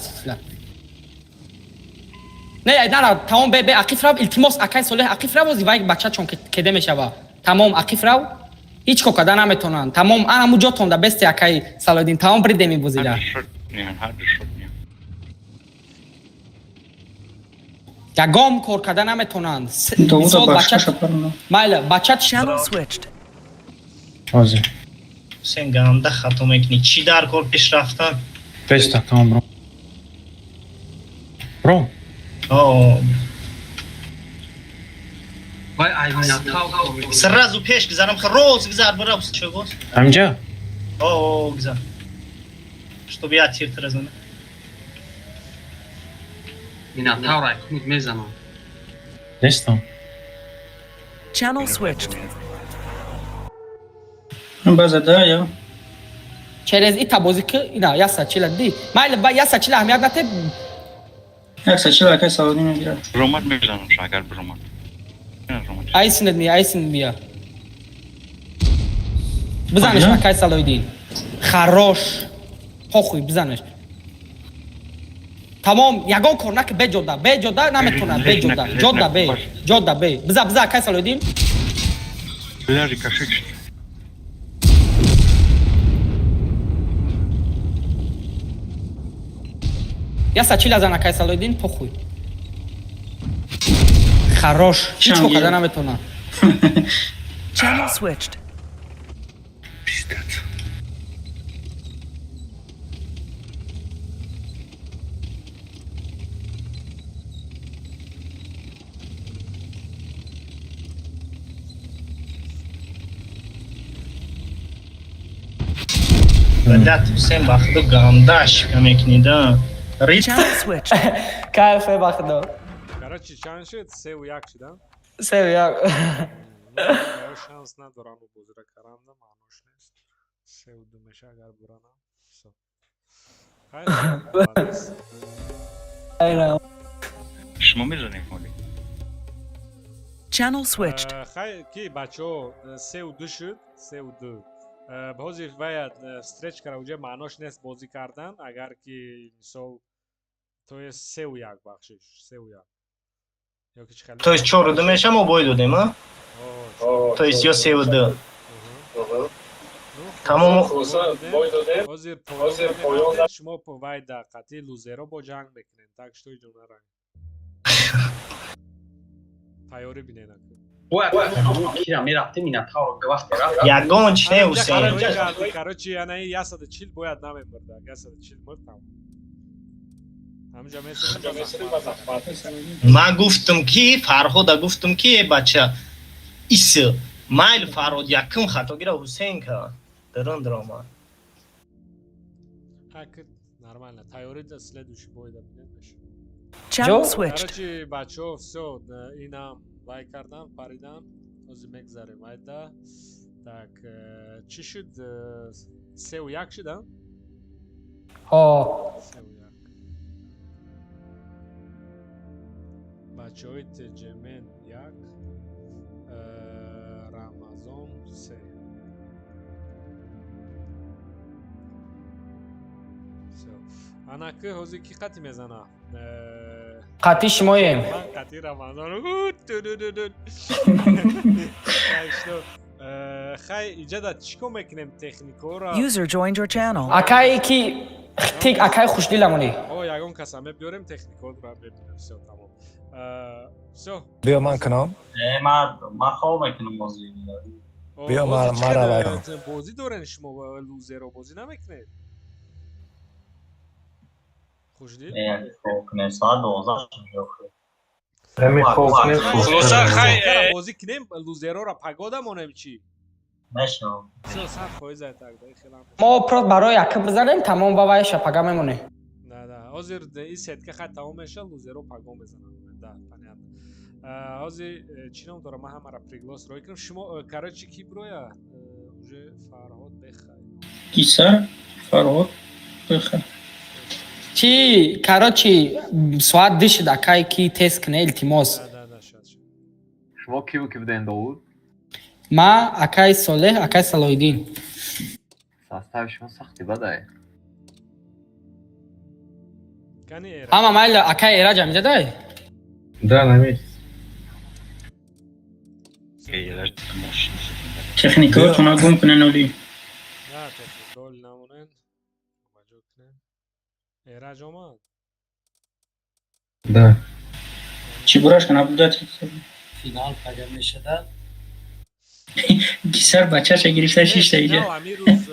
Не, нара, тамом бе, бе, ақиф рав, илтимос, акай Солеҳ ақиф рав, ози вай бача чон кеде мешава. Тамом, ақиф рав. Ҳеҷ кор карда наметонанд. Тамом, ан ҳамун ҷотон да бести акай Салоҳиддин, тамом бридем ин бозида. Ягон кор карда наметонанд. Мисол бача майла, бача Channel switched. Ҳозир. Ҳусейн ганда хато мекунӣ. Чӣ дар кор пеш рафтан? Беста, тамом бро. Бро. О. Вай айминатав. Сразу пеш гузарам, роз гузар бира чогоз. Ҳамҷа? О, гузар. Чтобы я тир тразана. Минатавр айкунуд мезанам. Нестам. Channel switched. База да я. Через ита бозӣ ки ина 140 ди. Майли ба 140 аҳамият нате. 140 акай Саудӣ мегирад. Ромад мезанам агар биромад. Айсинат мия, айсинат мия. Бизанеш акай Салоиддин. Хорош. Похуй бизанеш. Тамом, ягон кор наки беҷода, беҷода наметонад, беҷода. Ҷода бе, ҷода бе. Биза, биза акай Салоиддин. Бля, рикошет. 140 зан акай Салоиддин, похуй. Хорош. Ҳеҷ кор карда наметонад. Channel switched. Блядь, Ҳусейн ба худо гандаш мекунӣ да. Channel switched. Кайф ба худо. Короче, чанд шуд? 3-1 шуд, а? 3-1. Шанс надорам бозира каранда, маънош нест. 3-2 меша агар буранам. Всё. Хайр, молодец. Шумо мезанед моли? Channel switched. Хай, ки бачаҳо 3-2 шуд, 3-2. Ҳозир вая встречкара уҷа маънош нест бозӣ кардан, агар ки мисол то есть 3-1 бахшиш, 3-1. Ё ки чӣ хеле? То есть 4-2 меша мо бой додем, а? То есть ё 3-2. Тамом. Ҳозир поён шумо вай да қатъи лузеро бо ҷанг мекунед, так что иҷо наранг. Тайёрӣ бинед ака. Кира мерафтем Минатавр вақте рафт. Ягон чи не Ҳусейн. Короче, анаи 140 бояд намемурд. 140 мурд там. Ҳамҷа месирем ба захмат. Ман гуфтам ки Фарҳода гуфтам ки э бача ис майл Фарҳод якум хатогира Ҳусейн кард. Дарун даромад. Ҳак нормально. Тайёрӣ да следующий бой да бинед меша. Channel switched. Короче, бачаҳо всё, инам вай кардан, паридан. Ҳозир мегзарем айда. Так, чӣ шуд? 3-1 шуд, а? Ҳо. 3-1. Бачаҳои ТJМН 1, Рамазон 3. Всё. Анаки ҳозир ки қатъи мезана? Қатъи шумоем. Ман қатъи Рамазон. Хай, иҷада чӣ кор мекунем техникаро? User joined your channel. Акай ки тик акай хушдиламонӣ. О, ягон каса мебиёрем техникаро мебинем. Всё, тамом. Всё. Биё ман кунам. Э, ман хоб мекунам бозӣ. Биё мара вайрон. Бозӣ дорен шумо лузеро бозӣ намекунед? Хушдил? Э, хоб кунем, соат 12 шуд. Ҳамин хоб кунем. Хулоса хай бозӣ кунем, лузероро пагода монем чӣ? Мешавам. Всё, 100% ай так, да, хелам. Мо прот барои якм бизанем, тамом ба вай шапага мемонем. Да, ҳозир ин сетка хай тамом меша, лузеро паго мезанам. Да, понятно. Ҳозир чӣ ном дорам, ман ҳамаро приглас рой кунам. Шумо, короче, ки броя? Уже Фарҳод бехай. Кисар Фарҳод бехай. Чи, короче, соат 2 шуд, акай ки тест куне, илтимос. Шумо киву ки будем Довуд? Ма, акай Солеҳ, акай Салоҳиддин. Состави шумо сахти бадай. Ҳама майли, акай Эраҷ ҳамиҷа дай? Да, на месте. Техникаотона гум кунен оли. На, техникаол намонен. Маҷо кунем. Эраҷ омад? Да. Чӣ бураш кана будат? Финал пага мешада. Гисар бачаша гирифта шишта иҷа. Финал ҳамин рӯз,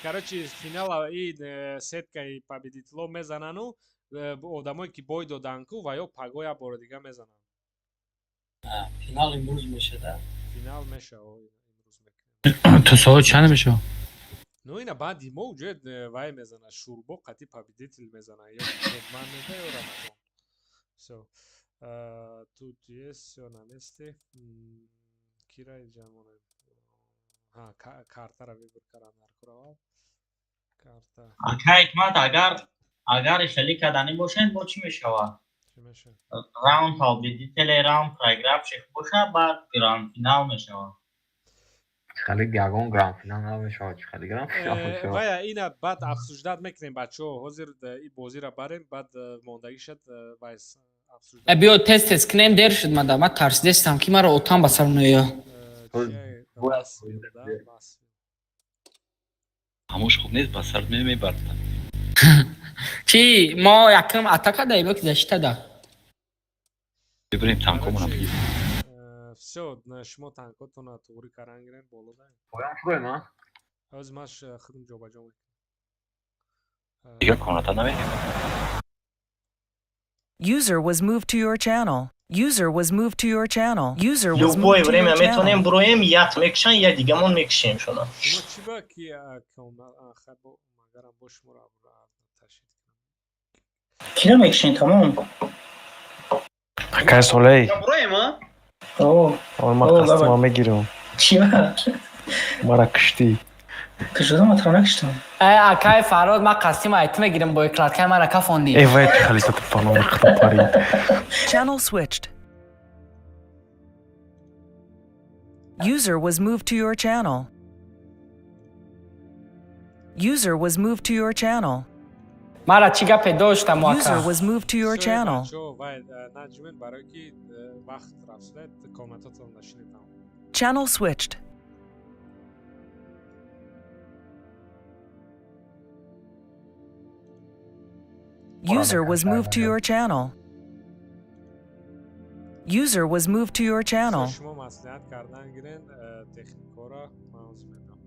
короче, финала ин сеткаи победитело мезанану одамое ки бой доданку ва ё паго як бори дига мезананд. Финал имрӯз мешада? Финал меша, имрӯз мекунем. То соат чанд мешавад? Ну, ина баъди мо уже вай мезана, Шурбо қати победитель мезана, ё Кедман меда, ё Рамазон. Всё, тут есть всё на месте. Кира ҷамонем? Картара выбор кардан дар карта. Ака Ҳикмат, агар хеле каданӣ бошед, бо чӣ мешавад? Раунд победителе, раунд проигравших боша, баъд гранд финал мешавад. Хеле ягон гранд финал намешавад. Чӣ хеле гранд финал мешавад? Вая, ина баъд обсуждать мекунем, бачаҳо. Ҳозир и бозиро барем, баъд мондагишад вайс. Биё, тез тез кунем, дер шуд. Мада ман тарсидестам, ки маро отам ба сар ноя. Ҳамош хуб нест, ба сар мебард. Чӣ, мо якм атака даем ё ки защита да? Бибирем, танкомона бигирем. Всё, шумо танкотона туғри каран гирем, боло даем. Поям шуроем, а? Ҳозир ман худам ҷобаҷо мекунам. Дигар комната намеҳем. User was moved to your channel. User was moved to your channel. User was Любое moved to время your метавонем channel. буроем, як мекушанд, я дигамон мекушем шуна. Шумо чӣ ба ки магарам бо шуморо ташид кунам? Кира мекушем, тамом. Акай Солей. Буроем, а? О. Ман қасдима мегирам. Чӣ ба? Мара киштӣ. Кушодам, ман тара накуштам. Э, акай Фарод, ман қасдима айти мегирам, бо кладкаи мара кафондӣ. Э, вай, халиса фаном хата парид. Channel switched. User was moved to your channel. User was moved to your channel. Мара чӣ гапе доштам, User ака? was moved to your channel. Бачаҳо, вай, наҷмин, барое ки вақт рафт шуда, комнататон нашинед. Channel switched. User was moved to your channel. User was moved to your channel. Шумо маслиҳат кардан гирен техникора, ман ҳозир медам.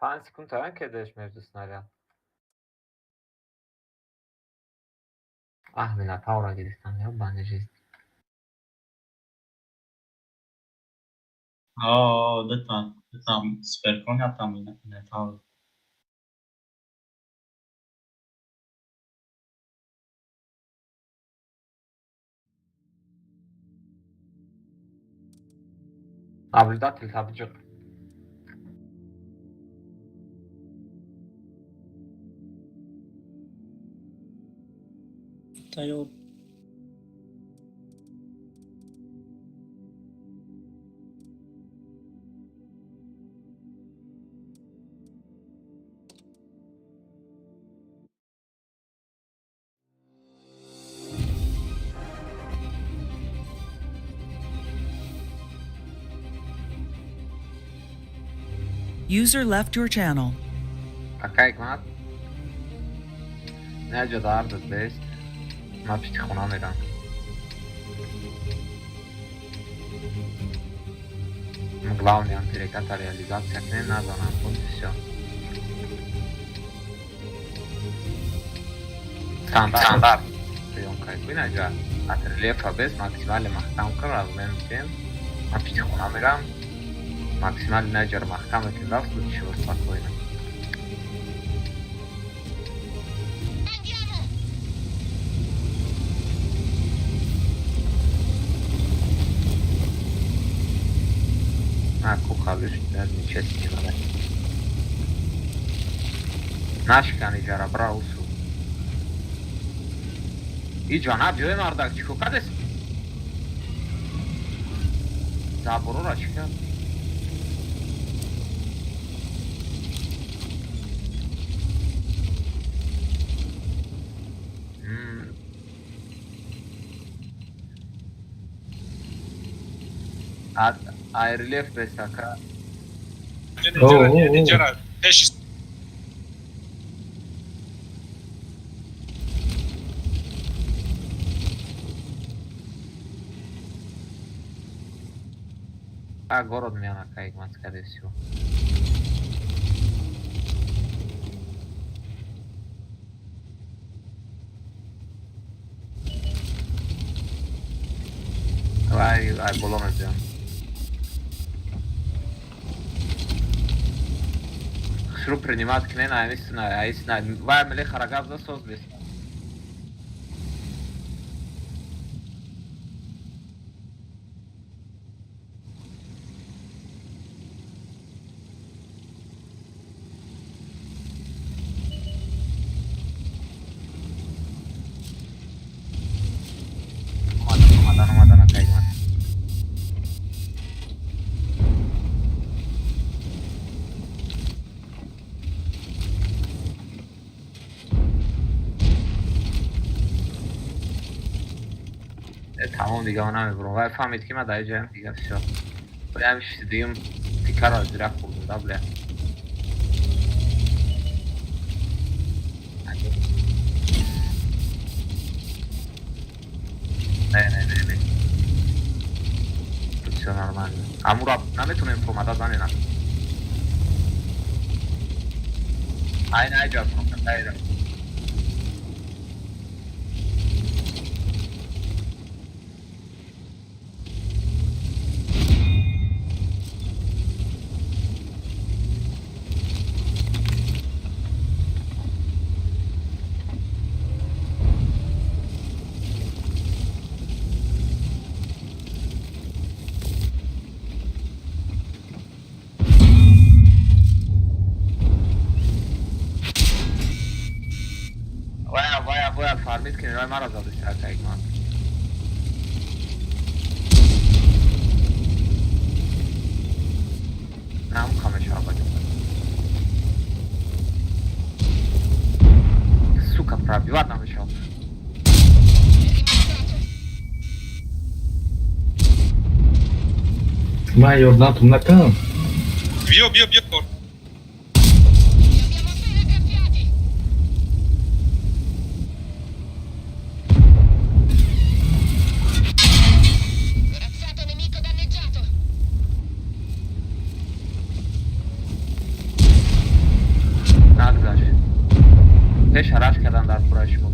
5 секунд а кедеш между снаряд. Аҳ, Минотавра гирифтам, ёбаный жизнь. О, дута, дута суперкон ятам Минотавр. Наблюдатель табиҷиқ. Тайёр. User left your channel. Ака Ҳикмат, не ҷо дардат бест. Ман пишти хона мерам. Главный антиреката реализация кунем, назанам, вот и всё. Стандарт. Приёмка куина ҷа. От рельефа без максимально маҳкам кун, размен мекунем. Ман пишти хона мерам. Максимально наҷар маҳкам мекунем, да, в случае чего спокойно. На, кухалиш, даже ничего не надо. Нашкани ҷара, бра усу. Иҷа на биёй, мардак, чӣ ко кадес? Заборора чӣ кард? Ай рельеф бес, ака. Ҷара, пеши. А город меян, ака Ҳикмат, скорее всего. Вай, ай боло мебиём. Шурӯъ принимать кунен, айсна, айсна. Вай мелехара гап за соз бес. Омадан, омадан, ака Ҳикмат. Тамом, дига ма намебурам. Вай фаҳмид, ки ман дар ҷоям, дига всё. Бля, дуюм тикаро аз зира хӯрдум, да, бля. Не, не, не, не. Тут всё нормально. Амура наметонем фурмада занена. Ай, най ҷа фурмада, айра. Вая, вая, бояд фармид кунем, вай маро задист, ака Ҳикмат. Нам мешавад. Сука, пробивать намешавад. Ман ёрдамтон накунам? Биё, биё, биё. Пеш араш кардан дар кураи шумо.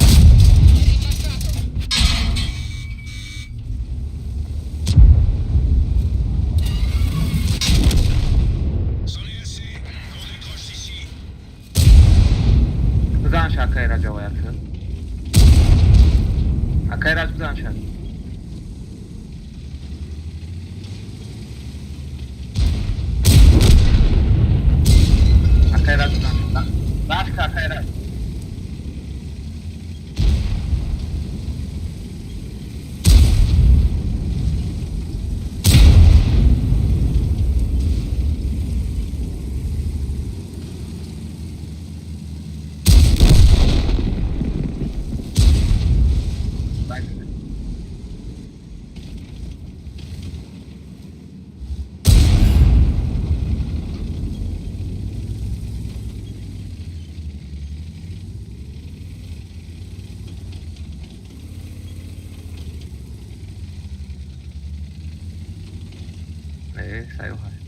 Бизан ша акай Раҷава як. Акай Раҷ бизан ша. Акай Раҷ бизан ша. Рашка акай Раҷ. Saiu raio.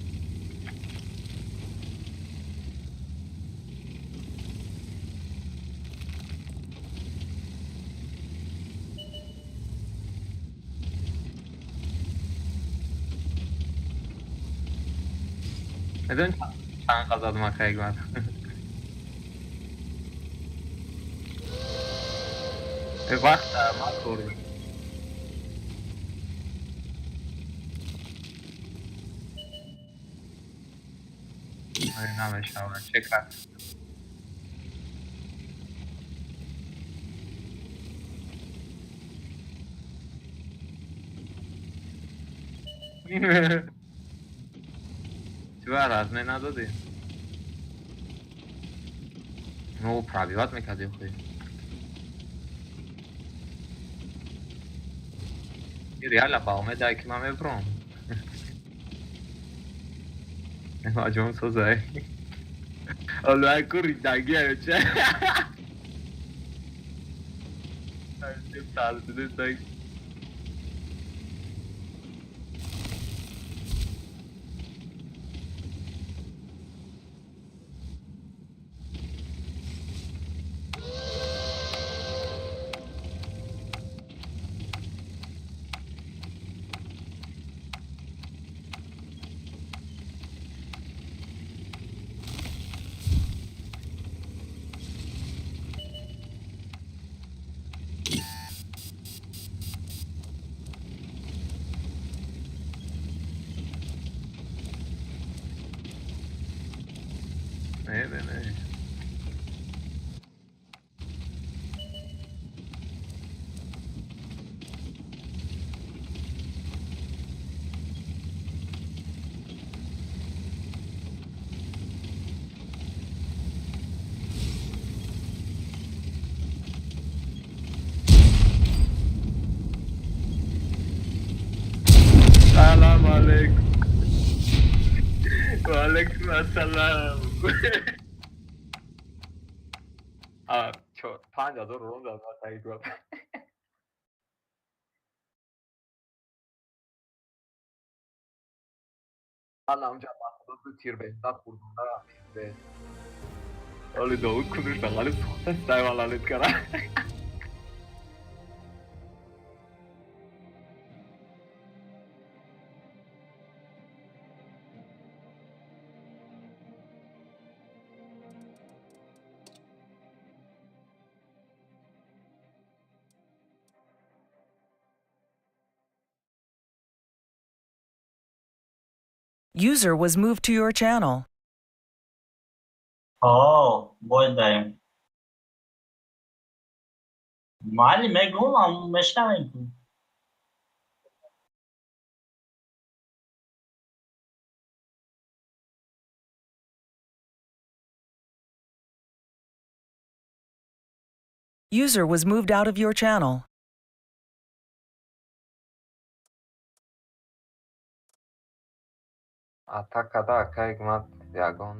Медонӣ чанд қазад макайг ман? Вақт ман хӯрдам. Намешавад. Чӣ кард? Чӣ ба разме надодӣ? Ну, пробивать мекардӣ хуй. Реально ба умедай ки ман мебурам. Ҷон созай. Олай ку ридаги ача. Не, не, не. Салам алейкум. Ва алейкум ассалам. 5000 рон дад таид гуфт. Алла онҷа ба худо ду тир беҳтар хурдонда рафт. Оли Довуд кунуш бағали сухта стай валалит кара. User was moved to your channel. О, бояд барем. Майли мегӯм, мешнавем. User was moved out of your channel. Атакада акай гмат ягон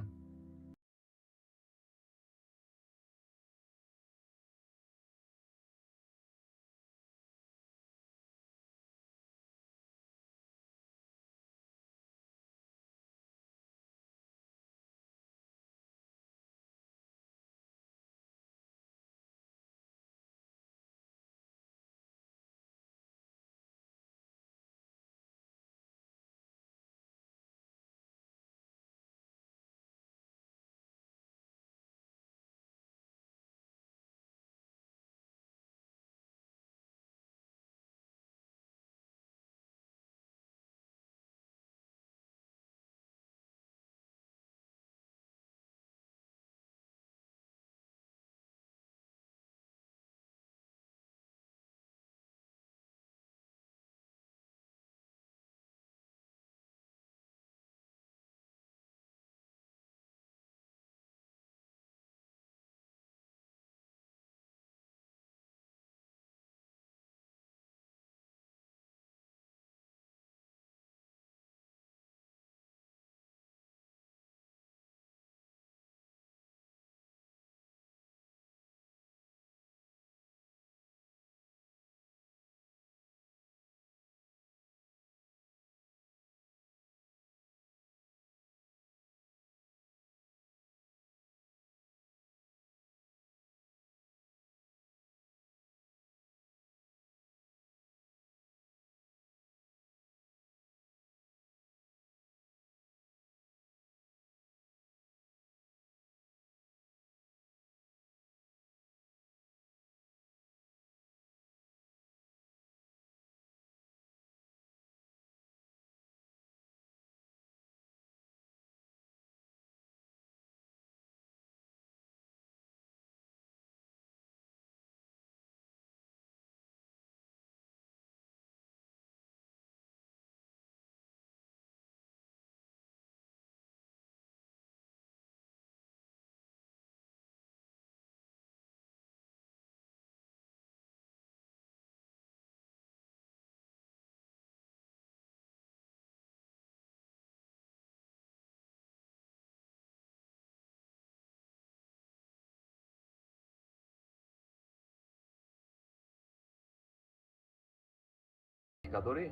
Тактика дорӣ?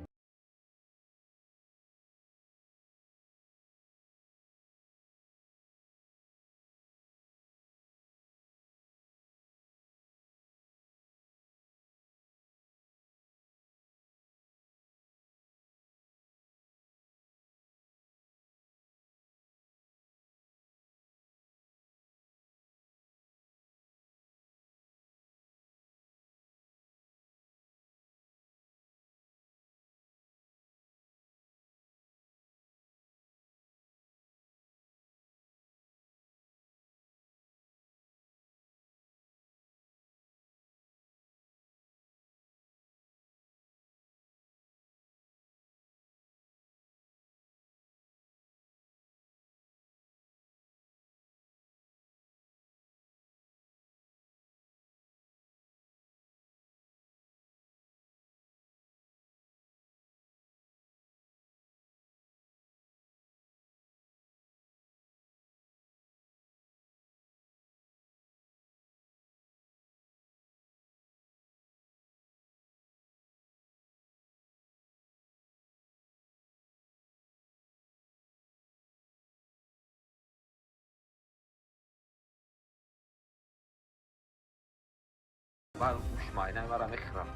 Ман гӯшмайна мара мехӯрам.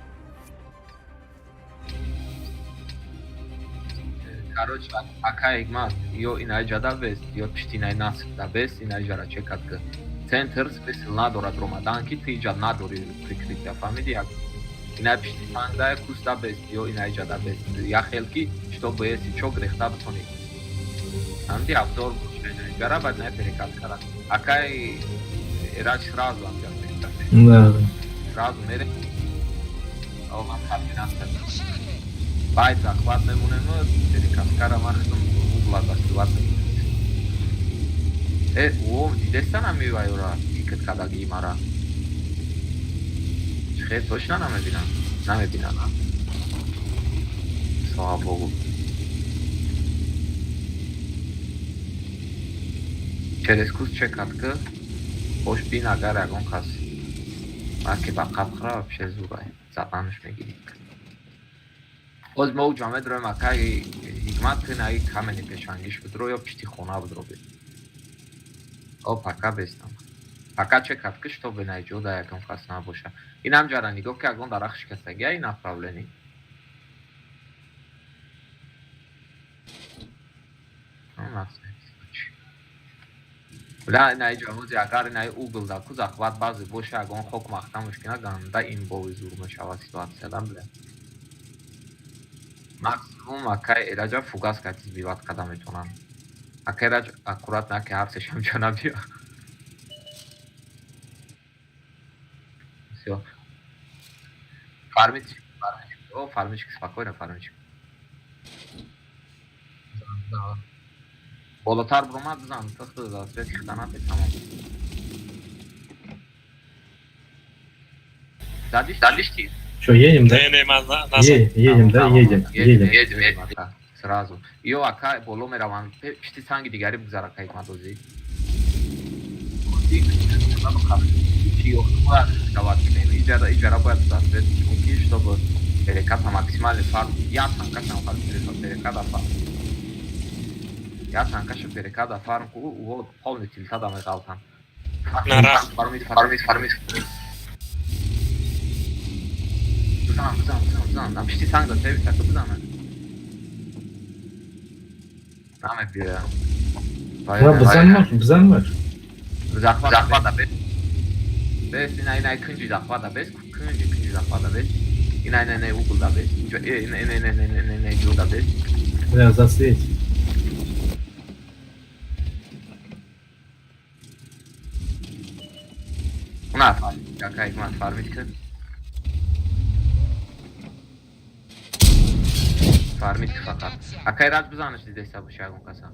Короче, ака Ҳикмат, ё инаи ҷада бест, ё пишти инаи наср да бест, инаи ҷара чекат ки. Центр смысл надорад ромадан, ки ту иҷа надори прикрытия, фаҳмиди? Як инаи пишти тангда куста бест, ё инаи ҷада бест. Як хел ки, чтобы если чо грехта битонӣ. Фаҳмиди? Обзор боша инаи ҷара, баъд инаи перекат кара. Акай Эраҷ сразу анҷа перекат. Да. Сразу мерем. О, ман хатинас кардам. Баъд захват мемонем, перекаткара ман худам угла застиват мекунем. Э, о, дидеста намевай ора, тикет кадаги мара. Чихе точно намебинам? Намебинам, а? Слава Богу. Через куст чекатка, хош бин агар ягон кас ма ки ба қаб хӯра, вообще зурай. Заданаш мегирӣ. Боз мо уҷа медроем, акаи Ҳикмат, ту наи камени пешангиш бидро ё пишти хона бидро бе. О, пока бестам. Пока чекат ки, чтобы наи ҷо да ягон кас набоша. Инам ҷара нигоҳ ки ягон дарахт шикастагия ин направление. Бля, инаи ҷа ҳози агар инаи угл да ку захват баъзе боша, ягон хок махтамаш кина, ганда имбови зур мешавад ситуация да, бля. Максимум акай Эраҷа фугас кати сбивать када метавонанд. Акай Эраҷ аккуратно, ки ҳар сешам ҷо набиё. Всё. Фармить, фармить. О, фармички, спокойно, фармички. Болотар бромад бизан, тахт за свет хитанат тамом. Задиш, задиш ти? Что, едем, да? Не, не, ман назад. Едем, да, едем, едем. Едем, едем, ака, сразу. Ё ака боло мераванд, пишти санги дигари бигзар, ака Ҳикмат озӣ. Иҷара бояд засвет ки, чтобы переката максимальный фарм, я танкашам фарм, переката фарм. Я танкаша переката фарм ку, вот полный тильта да меғалтан. Нарафт. Фармит, фармит, фармит. Бизан, бизан, бизан, бизан. Нам пишти санг да теби, таку бизан. Намебиё. Да, бизан маш, бизан маш. Захват, захват бес. Бес, ина, ина, кунҷи захват бес, кунҷи, кунҷи захват бес. Ина, ина, ина, угл да бес. Инҷо, э, ина, ина, ина, ина, ина, ина, ҷо да бес. Бля, засветь. Уна фармит, ака Ҳикмат фармит ки. Фармит ки фақат. Ака Эраҷ бизанаш дидеста боша ягон каса.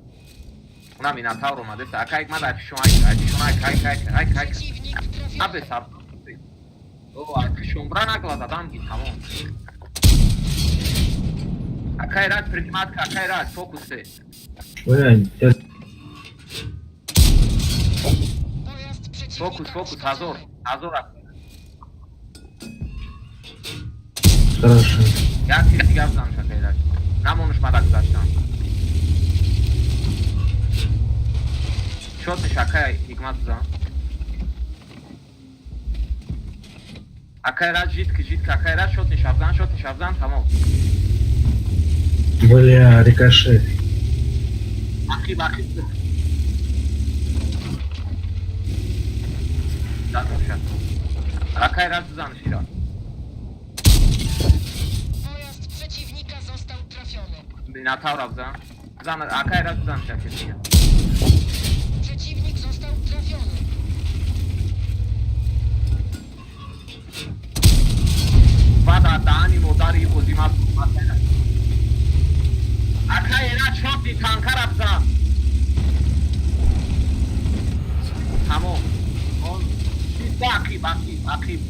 Уна Минотавр омадеста. Ака Ҳикмат ай пишон, ай, ай пишон, ай, ай, ай, ай, ай. Набе саб. О, ай пишон бра нагла задам ги тамом. Ака Эраҷ принимат ка, ака Эраҷ фокусе. Бля, я Фокус, фокус, ҳазор, ҳазор ака. Хорошо. Як тир дигар бизанш акайрак. Намонуш мада гузаштан. Шотниш акай ҳикмат бизан. Акай раҷ жид ки жид ки акай раҷ шотниш абзан шотниш абзан тамом. Бля, рикошет. Ақиб ақиб. Задушат. Акай раҷ бизанш ира. Минотавра бизан. Бизан акай раҷ бизанш акай дига. Баъд аз даҳани модари бозима акай ера чотни танкара бизан. Тамом. Ақиб ақиб ақиб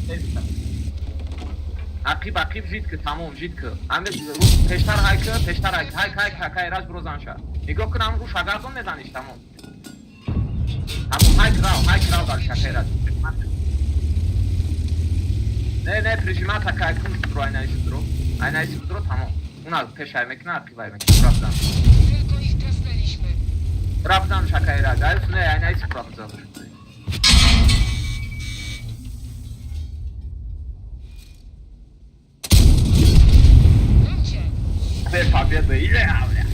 ақиб ақиб жид ки тамом жид ки. Ҳаме пештар ҳай ки пештар ҳай ҳай ҳай акай раҷ бирозан ша. Нигоҳ кун ҳам рӯш агардон мезаниш тамом. Тамом ҳай крав ҳай крав дар шакай раҷ. Не не прижимат акай кун дро айнаиси дро. Айнаиси дро тамом. Уна пеш ҳай мекуна ақиб ҳай мекуна. Рафтан. Рафтан шакай раҷ. Ай не айнаиси рафтан. Победа или бля.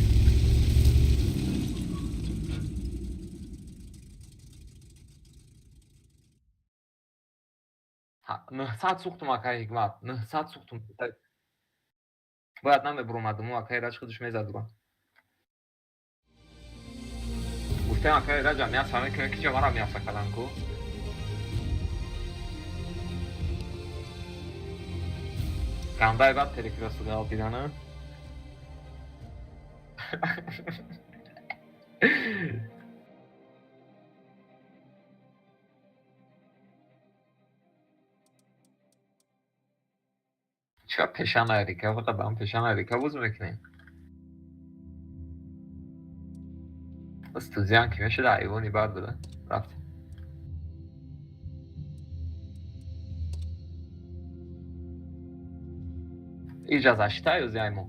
Нӯҳсад сӯхтум акай ҳикмат. 900 сӯхтум. Бояд намебуромадум, акай раҷ худаш мезадурам. Гуфтем акай раҷам мяса мекунем, ки ча мара мяса кадан ку. Гандай бад перекрёсток ғалтидана. Ча пешан айрика, фақат ба ҳам пешан айрика боз мекунем. Студиан ки мешуда айвони бар буда. Рафт. Иҷаза шита ё зиаймо.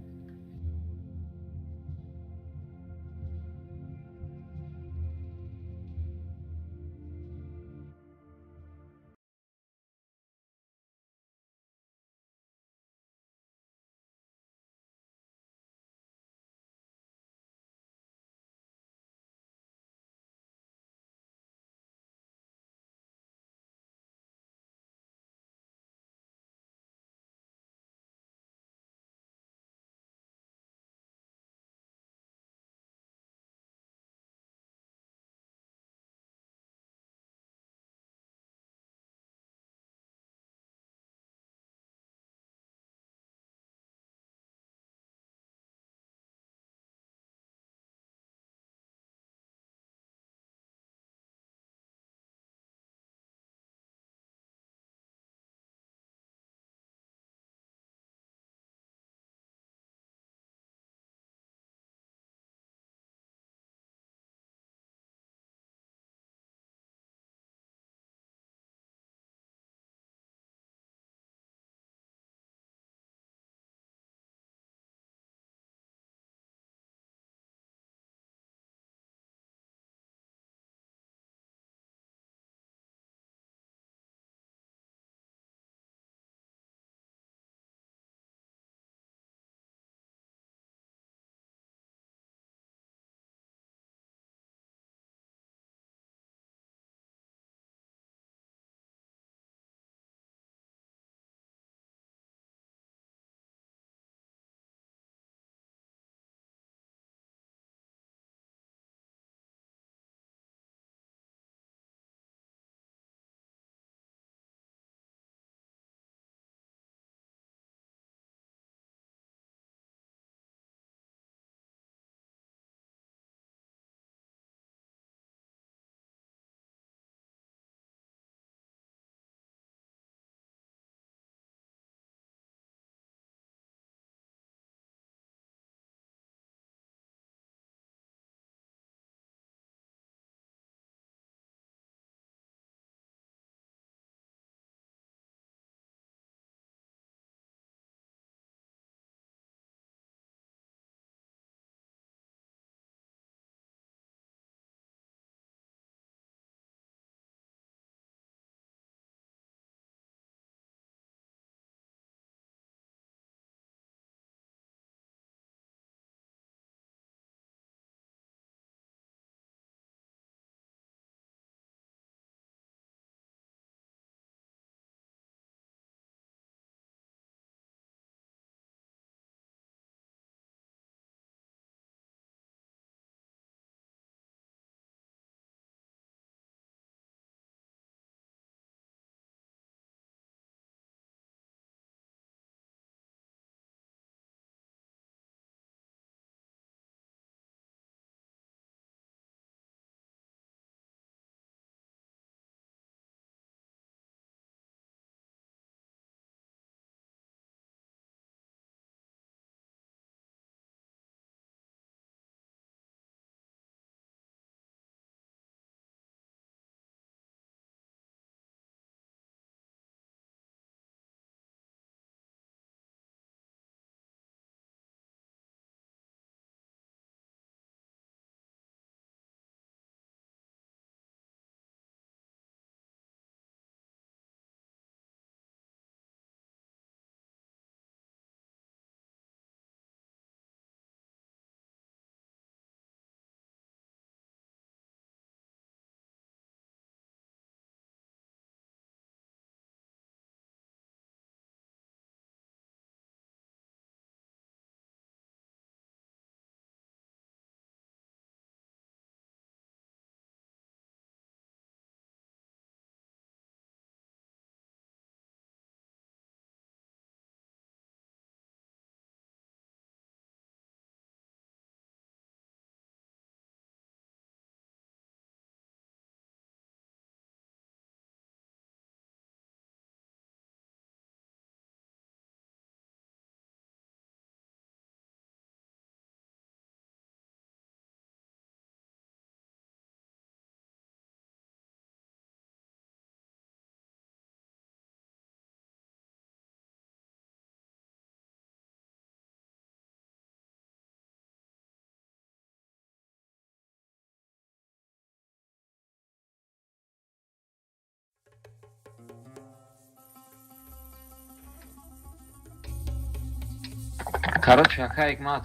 Короче, ака Ҳикмат,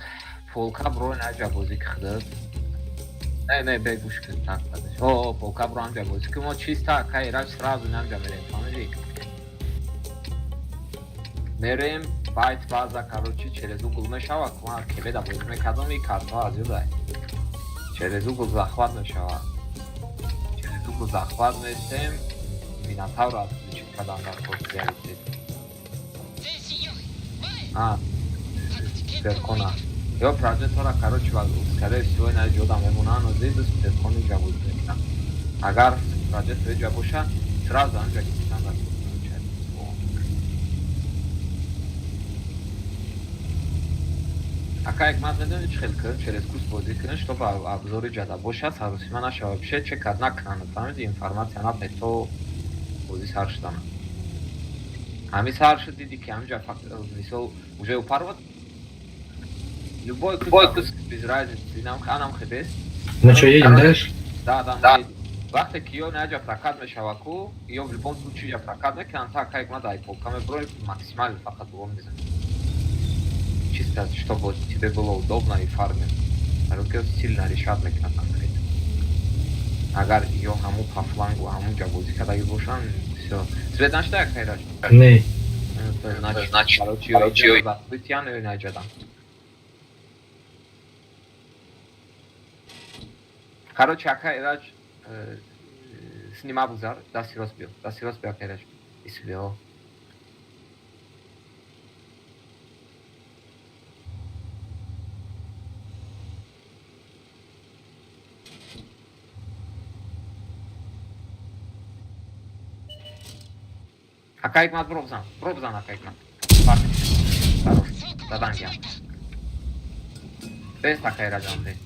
полка бро наҷа бозӣ кихдад. Не, не, бе гӯш кун, так дадаш. О, полка бро анҷа бозӣ ки мо чиста ака Ираҷ сразу намҷа мерем, фаҳмидӣ? Мерем байт база, короче, через угол мешава, ку ман кебеда бозӣ мекардам, и картҳо аз ёдай. Через угол захват мешава. Через угол захват местем, Минотавра отключить кадан дар кор приоритет. А, Суперкона. Ё прожектора, короче, скорее всего, ина ҷода мемонанд, ози ду суперкони ҷа бозӣ мекунанд. Агар прожектор ҷа боша, сразу анҷа гирифтан дар кор включать. Ака Ҳикмат, медони чӣ хел кун, через курс бозӣ кун, чтобы обзори ҷада бошад, саросима нашава, вообще чекат накунанд, фаҳмиди, информация надиҳед то бозӣ сар шудана. Ҳамин сар шуд, диди ки ҳаминҷа мисол уже упарвад, любой кус без разницы, нам анам хебес. Ну что, едем дальше? Да, да, да. Вақте ки ё наҷа прокат мешава ку, ё в любом случае ҷа прокат мекунанд, та ака Ҳикмат ай полка меброи максимально фақат урон мезанад. Чисто, чтобы тебе было удобно и фармер. Руки сильно решат мекунад конкретно. Агар ё ҳаму по флангу, ҳаму ҷа бозӣ кардаги бошанд, всё. Свет нашта ака Ираҷ? Не. Значит, короче, ё закрытиян, ё наҷадан. Короче, ака Ираҷ, снима бузар, дасти рост биё, дасти рост биё, ака Ираҷ. Ис биё. Ака Ҳикмат, бро бизан, бро бизан, ака Ҳикмат. Хорош, задан гиям. Бест, ака Ираҷам, бест.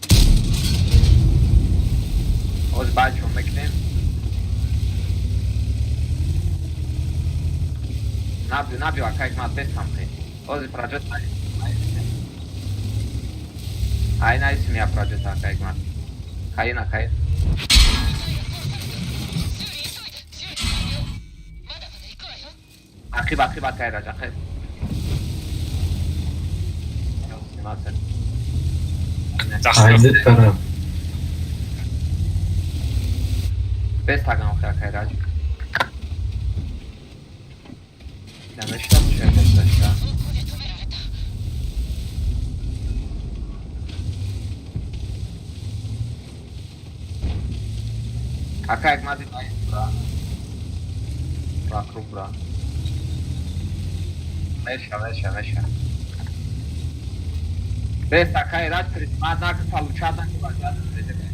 Ҳозир баъд чон мекунем. Набиё, набиё, ака Ҳикмат, бест ҳам хе. Ҳозир проҷет ай наисим я проҷет, ака Ҳикмат. Каина, каин. Ақиб, ақиб, ака Ираҷ, ақиб. Айди тараф. Бест агам хе, ака Ираҷ. Намешта ча бесташта. Ака Ҳикмат, бра. Вокруг бра. Меша, меша, меша. Бест, ака Ираҷ, призмат нак, получат нак, вазият предеме.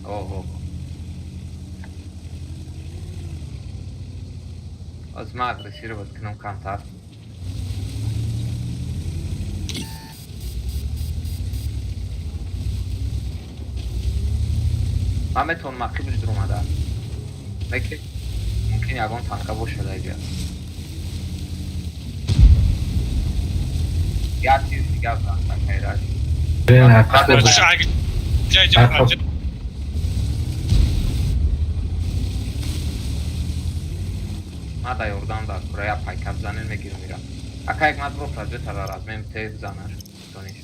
О, о. Аз ма агрессировать кунам камтар. Ман метавонам ақибаш дуромада. Лекин мумкин ягон танка бошад айҷа. Як чиз дигар зан, ака Ираҷ. Блин, ақиб. Ман дар ёрдам дар кура як пайка бизанем, мегирам ира. Ака Ҳикмат, бро проҷектора размем те бизанаш. Дониш.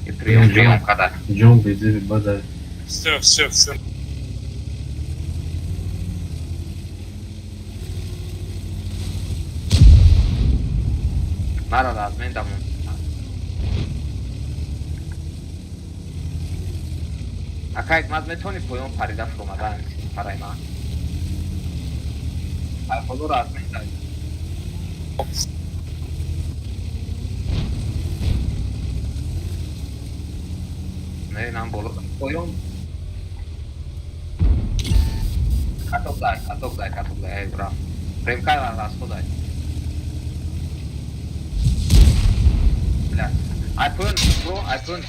И приём, приём када. Ҷон безиби бада. Всё, всё, всё. Мара размен дамон. Ака Ҳикмат, метавонӣ поён парида фуромада параи ман? Айболоро размен дай. Не, нам боло поён. Каток дай, каток дай, каток дай, эй, бра. Премка расходай. Бля. Ай поён, бро, ай поён.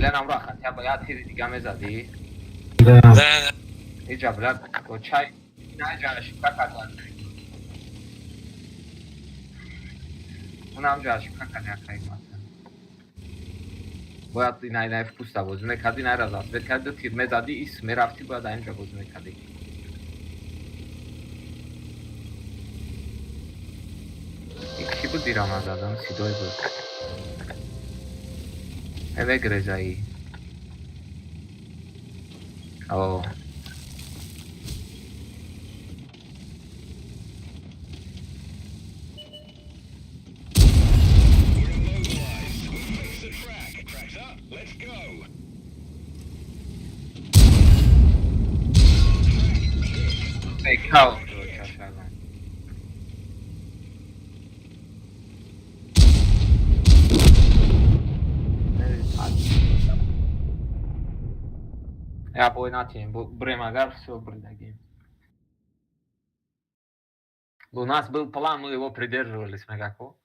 Ленам ра хотя бы я тири дига мезадӣ. Да. Иҷа бля, чай, иҷа ошибка кардан. Унам ҷа ошибка кардан хайма. Бояд ина ина пуста бозӣ мекардӣ, найра засвет кардӣ, тир мезадӣ, ис мерафтӣ, бояд инҷа бозӣ мекардӣ. Ки буд дирама задам, сидой буд. Эвегрезаи. О. Као. Я бой натем, брем агар, все брдагим. У нас был план, мы его придерживались, мегако.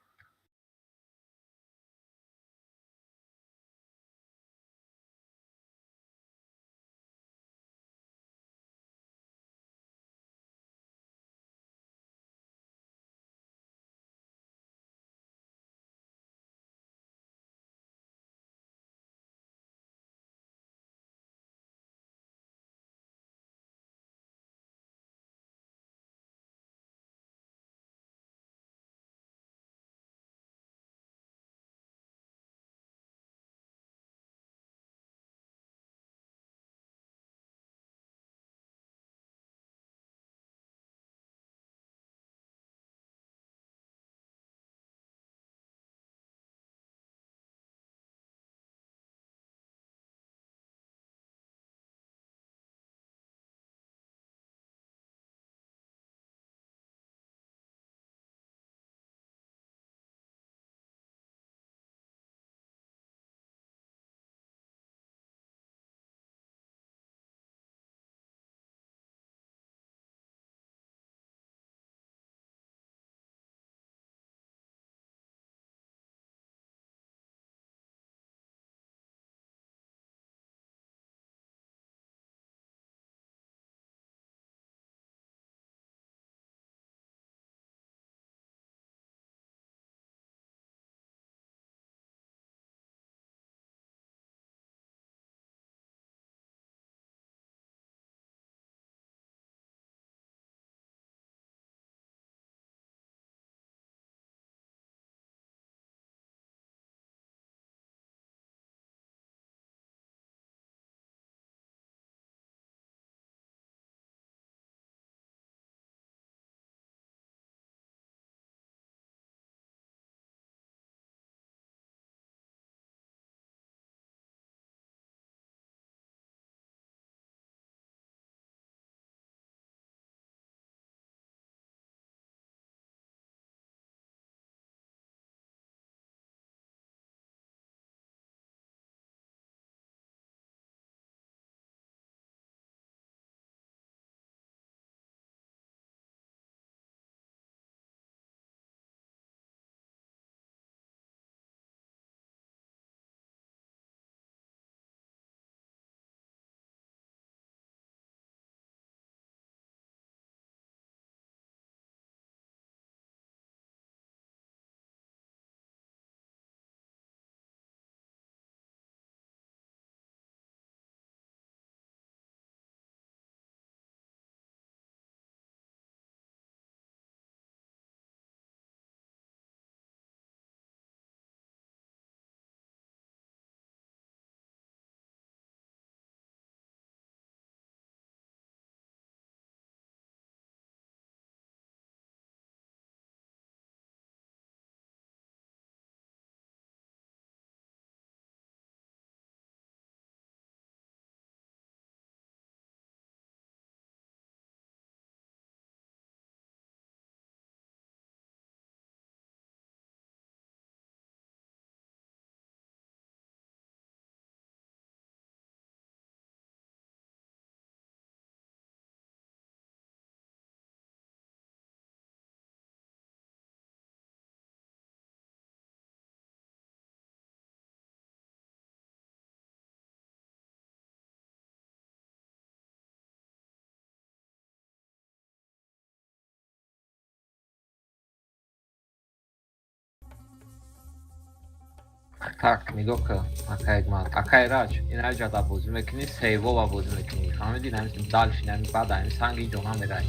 Так, нигоҳ кун, акай Ҳикмат. Акай Раҷ, ин аҷа да бозӣ мекунӣ, сейвова бозӣ мекунӣ. Фаҳмидӣ? Ҳамин дальше, ҳамин баъд ҳамин санги ҷо намерай.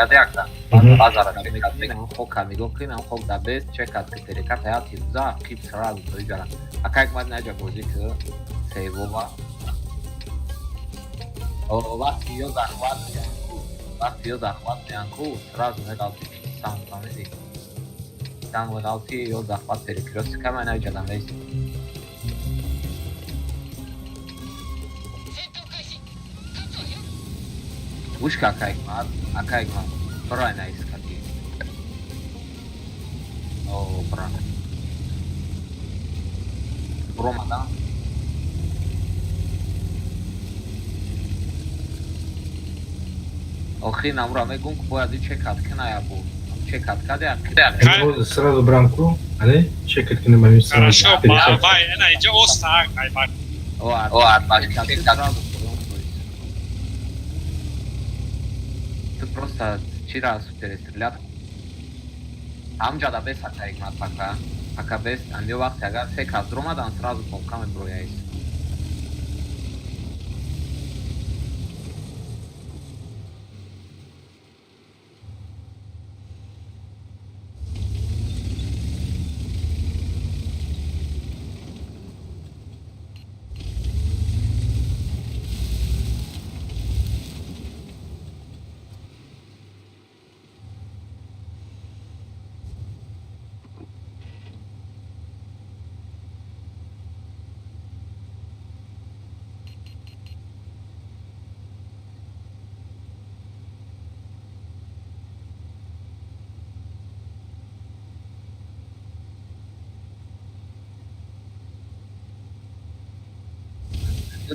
Яда якта. Базара мекунӣ, ҳамин хока нигоҳ кун, ҳамин хок да бес, чекат ки перекат ҳаят тирза, қиб сразу то иҷара. Акай Ҳикмат, ин аҷа бозӣ ки сейвова. О, вақти ё захват меян ку, вақти ё захват меян ку, сразу меғалти санг, фаҳмидӣ? Санг меғалти ё захват перекрёстка кама ин аҷа да меистӣ. Гӯш ка, акай Ҳикмат, акай Ҳикмат, бирай на искати. О, бира. Буромадам. Охи намура мегум ки бояд и чекат кина бу. Чекат каде. Сразу брамку, ане? Чекат кина мами сразу. Хорошо, бай, ана иҷа оста, ай бай. О, арбаш сразу. Ты просто чира перестрелят. Ҳамҷада бес, акай Ҳикмат, пока. Пока бес, ами вақти агар се кас дуромадан, сразу полка мебурояис.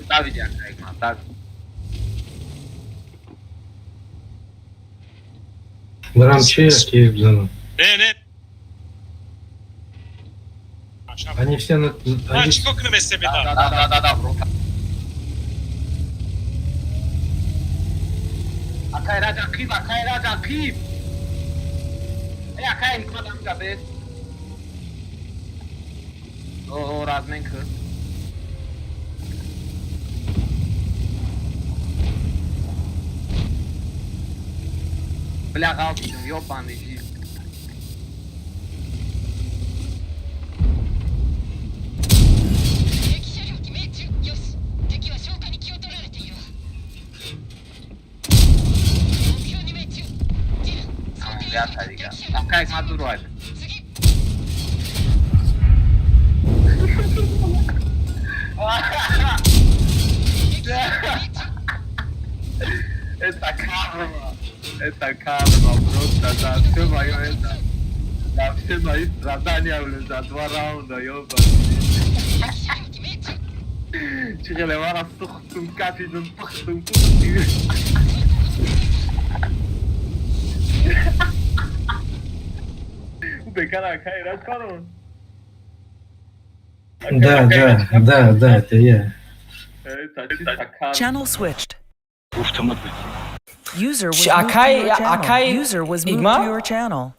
Давиди, акай Ҳикмат, Давид. Барам чи ки бизанам? Не, не. Они все на... А, Они... чико кунем себе да? Да, да, да, да, бро. Акай Раҷ, ақиб, акай Раҷ, ақиб. Эй, акай Ҳикмат, ҳамҷа бес. О, размен кун. Бля, ғалтидум, ёбаный жизнь. Тамом, дига. Акай Ҳикмат, дурвай. Это карма. Это карма просто за все мое это. За все мои страдания, блин, за два раунда, ёбаный. Чиғеле мара сухтум, кафидум, пухтум, пухтум. Бекара, акай, Раҷ барон. Да, да, да, да, это я. Это чисто карма. Channel switched. Гуфтам User was Ш- moved to акай- your channel. акай User was moved Игма? to your channel.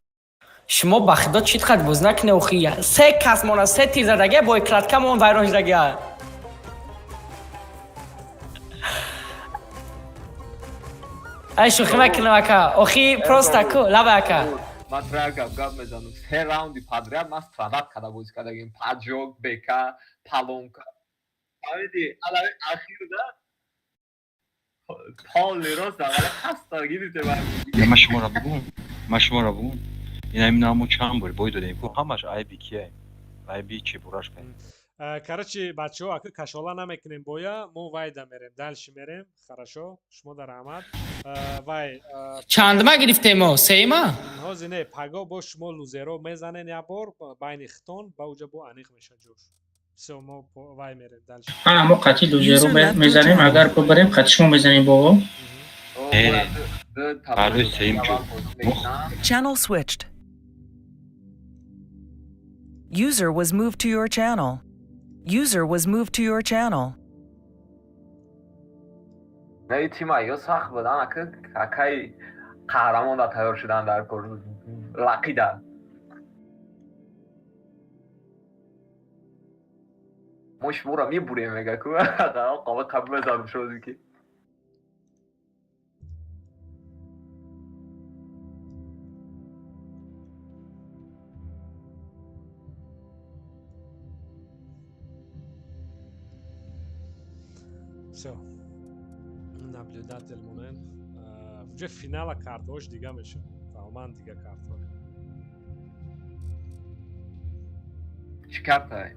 Шумо ба худо чит хат боз накне охи. Се кас мона се тир задагия, бо кладка мон вайрон шудагия. Ай, шӯхӣ мекунам, ака. Охи просто ку, лаба, ака. Ман тра гап гап мезанам. Се раунди подряд ман страдат када бозӣ кардагим. Поджог, бека, палонка. Фаҳмидӣ? Алави ахирда полный рост аввала хаста гирифте бар. Ман шуморо бугум, ман шуморо бугум. Ина имна мо чанд бор бой додем ку, ҳамаш айби кия? Айби Чебурашка. Короче, бачаҳо, ака кашола намекунем боя, мо вайда мерем, дальше мерем. Хорошо, шумо дар раҳмат. Вай Чандма гирифтем мо? Сеюма? Ҳозир не, паго бо шумо лузеро мезанен як бор байни хитон, ба уҷа бо аниқ меша ҷош. Всё, мо вай мерем дальше. А, мо қатъи лузеро мезанем, агар бибарем, қатъи шумо мезанем бо. Барои сеюм ҷо. Channel switched. User was moved to your channel. User was moved to your channel. Не, тима ё сахт будан, ака, акай қаҳрамон да тайёр шудан дар кор лақида. Мо шуморо мебурем, мега ку қова қабул мезанам шози ки. Всё. Наблюдатель монем. Уже финала картҳош дига мешавад. Тамоман дига картҳо. Чӣ картай?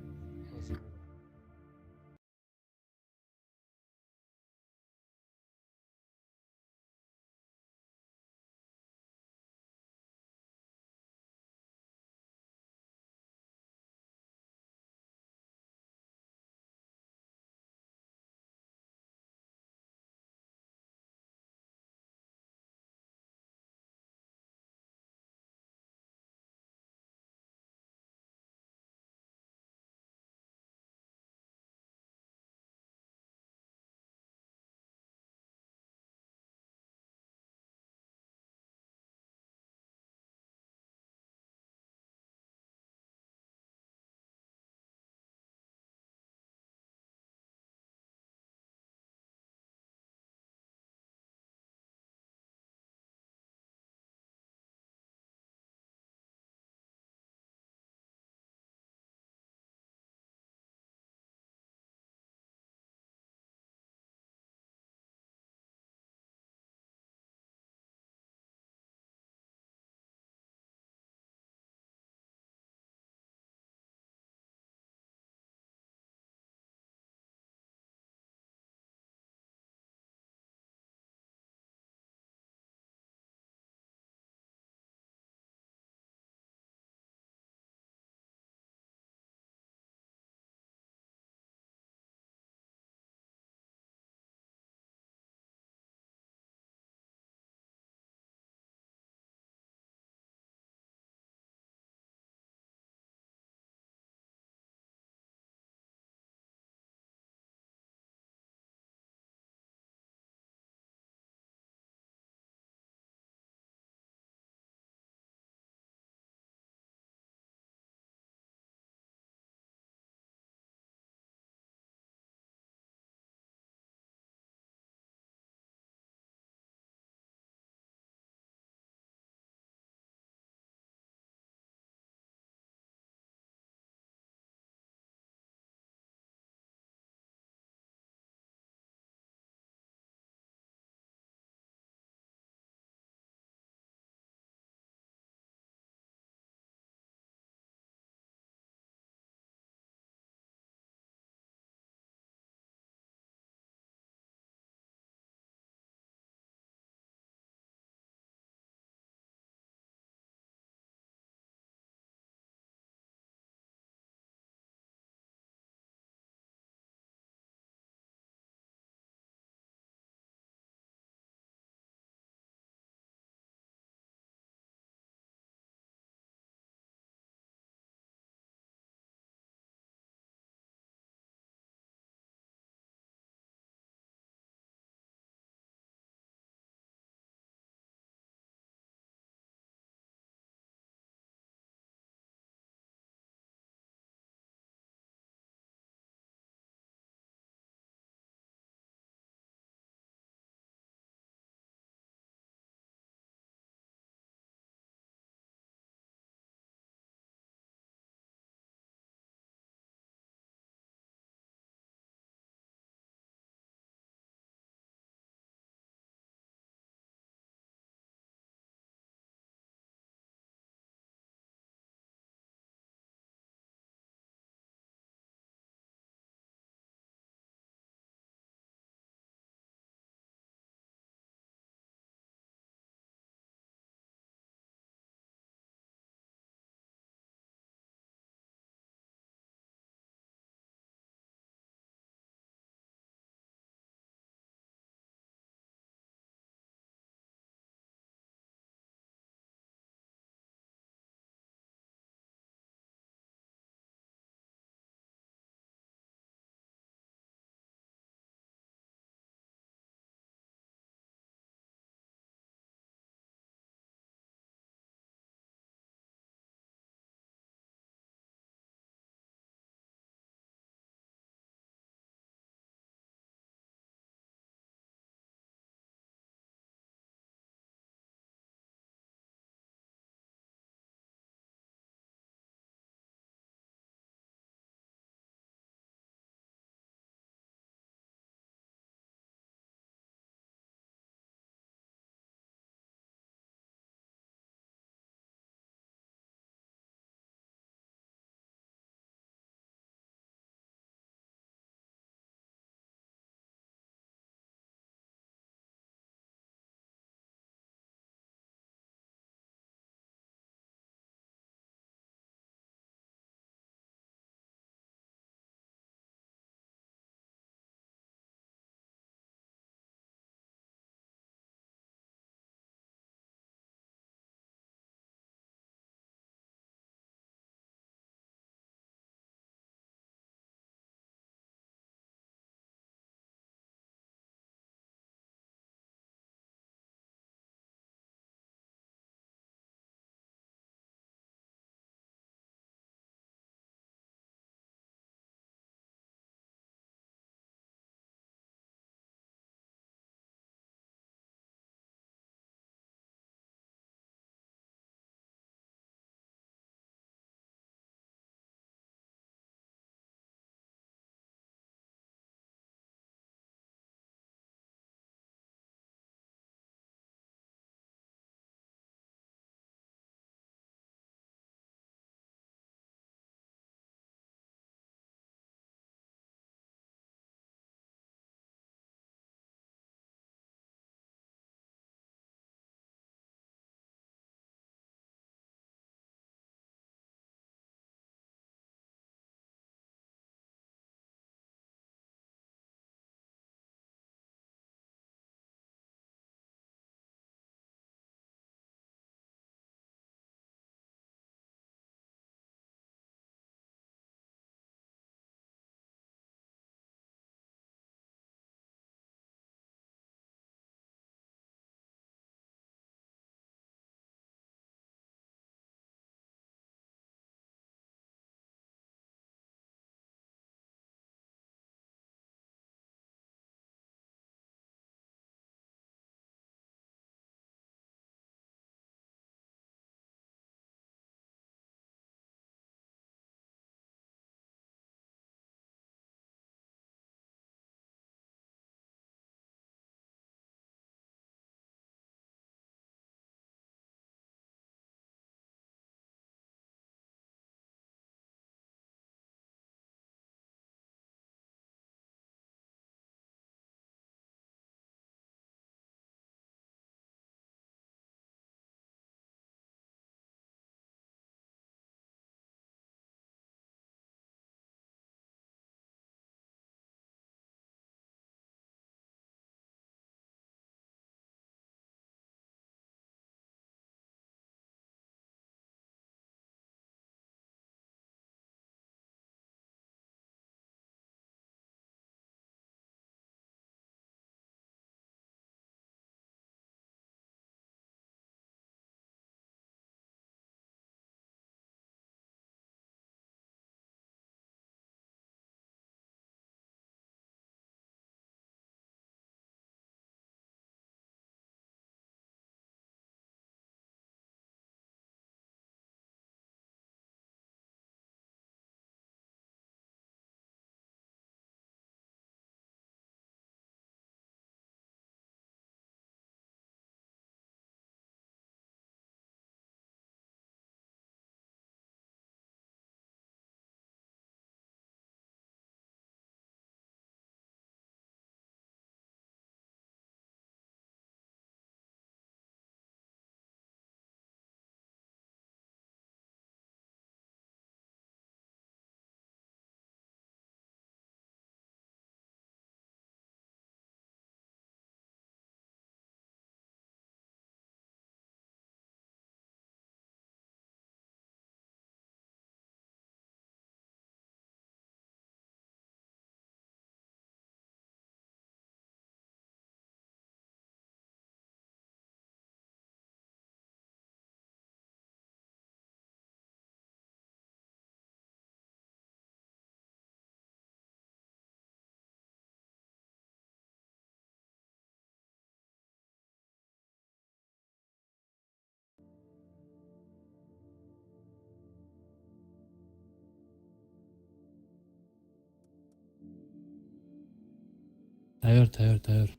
Тайёр, тайёр, тайёр.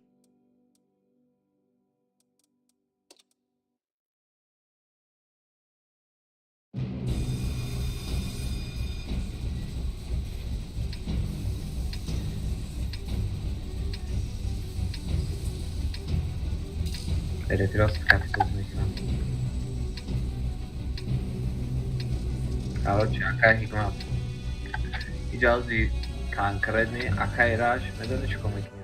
Перекрёст как мекунам. Короче, акай Ҳикмат. Иҷози конкретный акай Раш медони чӣ кор мекунӣ?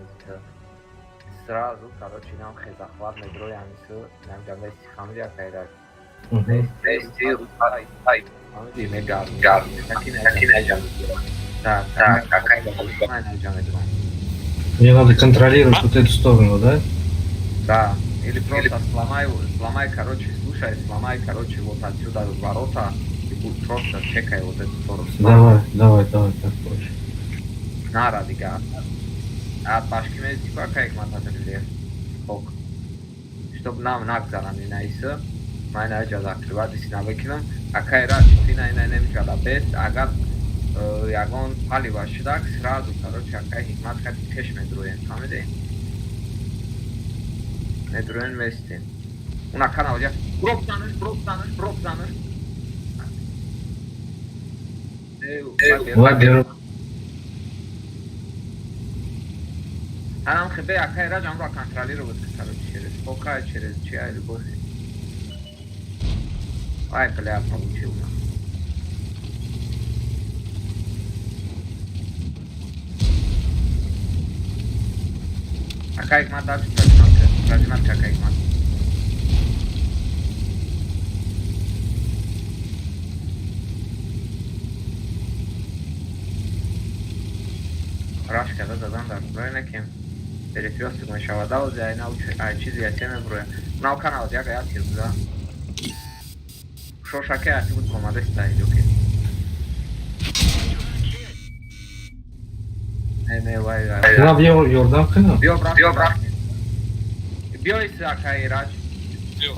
Сразу, короче, нам хезахват медрои ҳамису, нам ҷангаи сихамиди акай Раш. Фаҳмиди, мегард. Таки наҷам. Так, так, акай наҷам медром. Мне надо контролировать вот эту сторону, да? Да. Или просто сломай, сломай, короче, слушай, сломай, короче, вот отсюда ворота и просто чекай вот эту сторону. Давай, давай, давай, так проще. Нара дига. А башки мези какая ҳикмат Ок. Чтоб нам нагзаран ина иса, ман аҷа закрывать иси навекунам. Акай Раш, тина ина немиҷада бест, агар ягон палива шудак, сразу, короче, акай Ҳикмат хати пеш медроем, фаҳмиди? Медроем местем. Уна канал я. Брок занаш, брок занаш, брок занаш. Ва Анам хебе акай Раҷ амро контролировать, короче, через пока, через чья любовь. Ай, бля, получил на. Акай Ҳикмат дальше прожимать, прожимать акай Ҳикмат. Раш карда задан дар броя накем. Перекрёсток мешавад, ози ай нав ай чизи я теме броя. Нав канал яга я тир буда. Шошаке ати буд омадаст дай ҷоке. Не, не, вай, вай. На биё ёрдам кунам. Биё брат, биё брат. Биё иси акай Раҷ.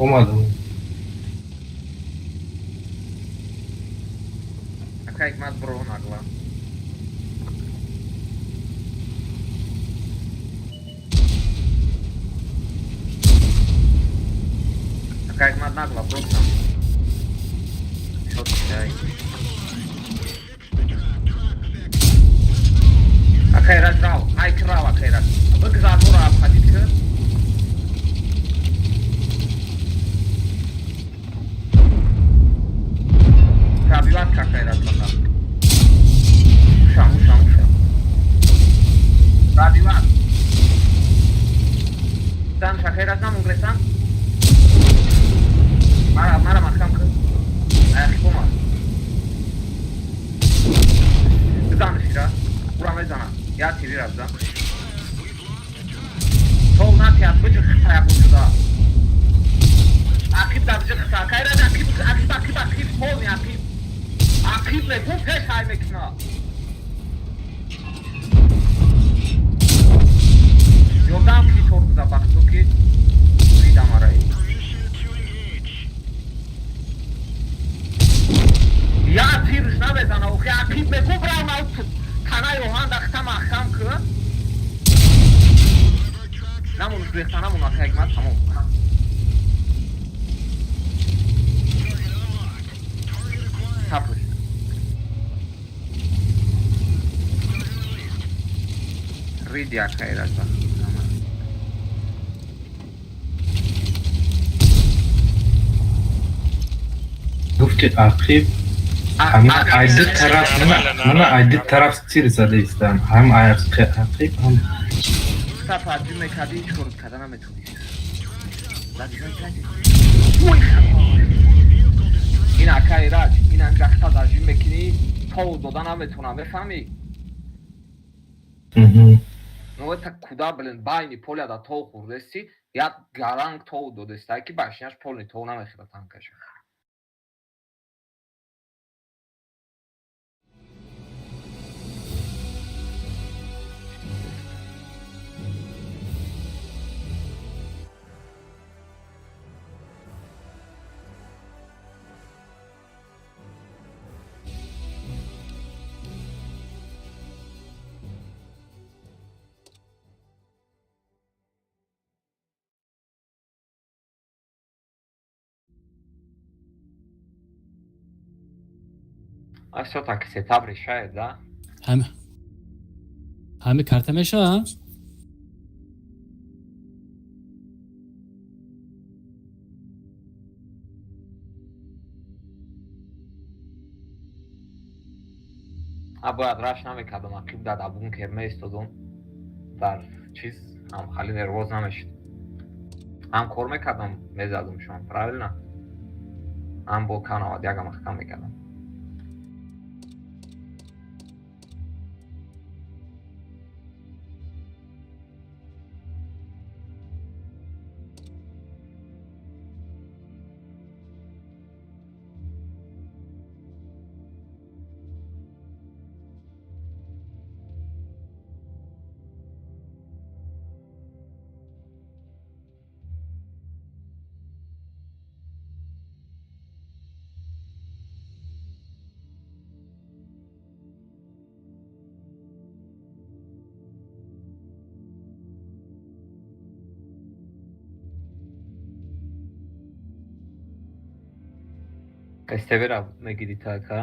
Омадам. Акай Ҳикмат бро нагла. Акай Ҳикмат нагла, бро там. Шот дай. Акай Раҷ рав, ай крав акай Раҷ. Бигзар муро обходить ки. Пробивать акай Раҷ фақат. Уша, уша, уша. Пробивать. Дан акай Раҷ намугресан. Мара, мара маҳкам кун. Аяқи бома. Бизаниш ира. Ура мезанам. Я тири бизан. Тол натият биҷи хита ягон ҷуда. Ақиб да биҷи хита. Акай Раҷ ақиб, ақиб, ақиб, ақиб, полни ақиб. Ақиб мегум пеш ҳай мекуна. Ёрдам ки тормоза бахту ки ридамараи. Я тирш намезана, охи ақиб мегум рав нав танаи оҳан дахта маҳкам ку. Намонуш рехта намон акай Ҳикмат тамом. Тапуш. Риди акай Раҷ бахту. Гуфти ақиб ҳама ай ду тараф мана ай ду тараф тир зада истам. Ҳам ай ақиб ҳам Сапа ҷим мекардӣ ҳеҷ кор карда наметавонист. Зади, зади, зади. Ой, хато. Ин акай Раҷ, ин анҷахта зажим мекунӣ, тов дода наметавонам, мефаҳмӣ? Ну это куда, блин, байни поля да тов хӯрдести, як гаранг тов додеста, ки башняш полни тов намехӯрад танкаша. А всё-таки сетап решает, да? Ҳами карта мешава? А бояд раш намекардам, ақиб дар бункер меистодум, дар чиз ҳам хали нервоз намешид. Ҳам кор мекардам, мезадумшон, правильно? Ҳам бо К91 маҳкам мекардам. СТВ-ра мегирӣ така?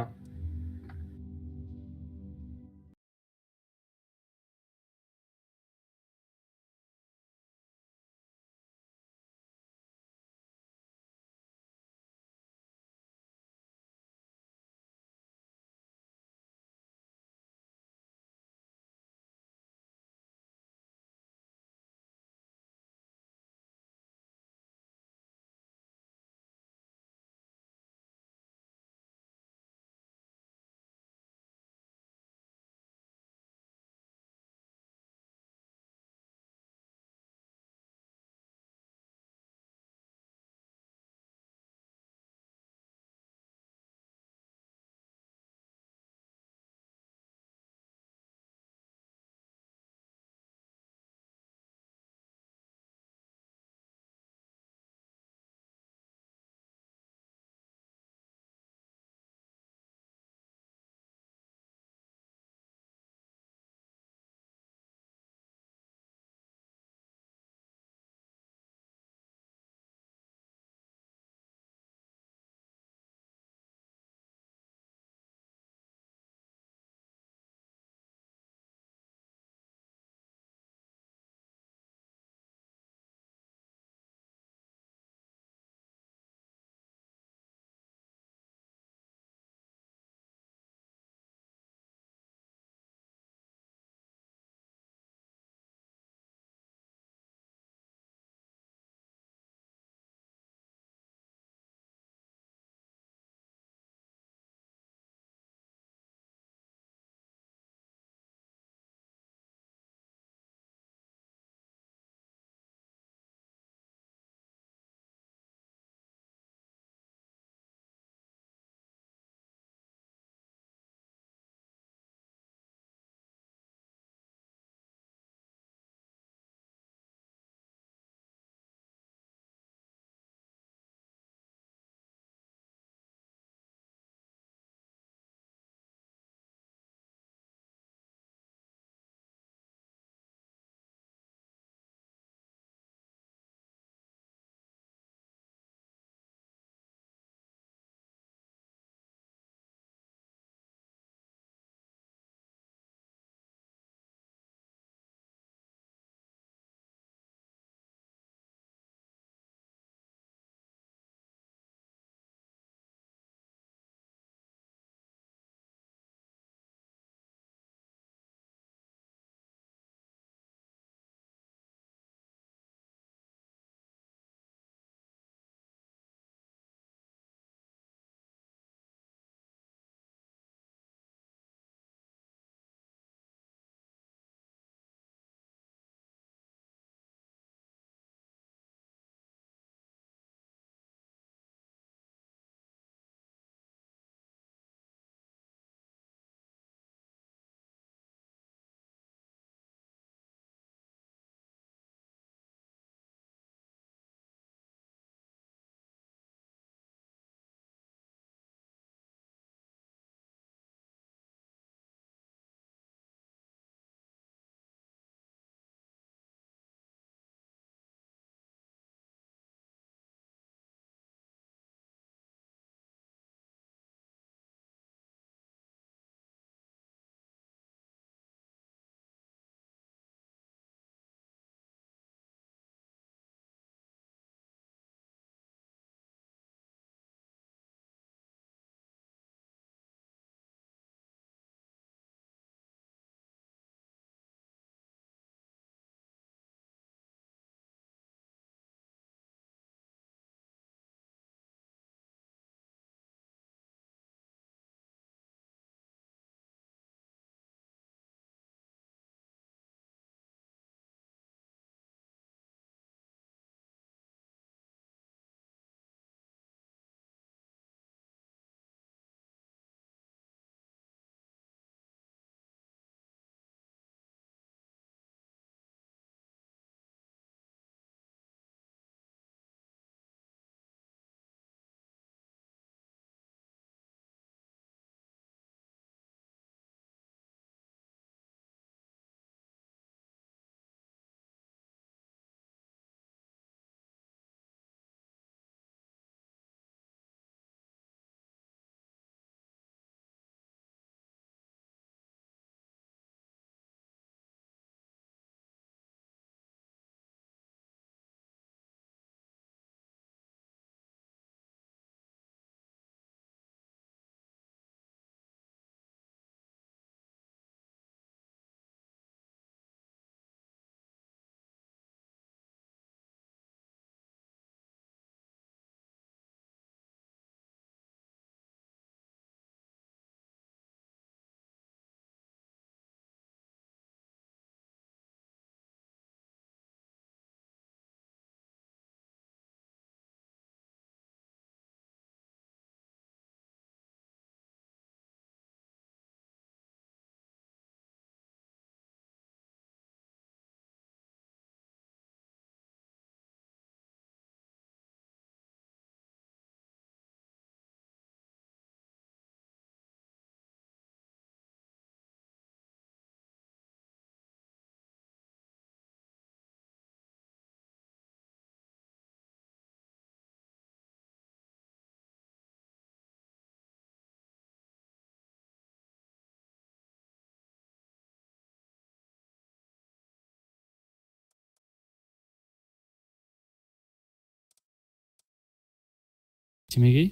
Чӣ мегӣ?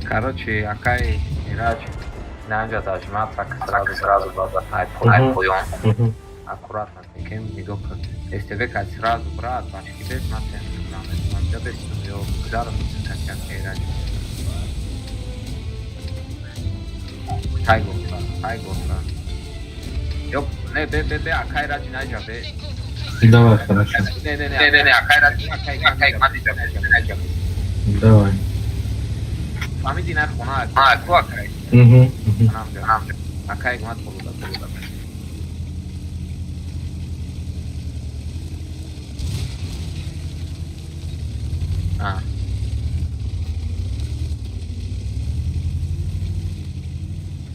Короче, акай Мираҷ наҷа дажмат, так сразу сразу баба ай поён. Аккуратно таким нигоҳ кун. СТВ кай сразу брат, башки бес ман тем манҷа бестум ё гузарам так акай Ираҷ. Тай горка, тай горка. Ё не бе бе бе акай Раҷ наҷа бе. Давай, хорошо. Не не не не не акай Раҷ акай акай наҷа наҷа. Давай. Фаҳмиди на хона ку акай? Угу. Акай гумат полуда полуда. А.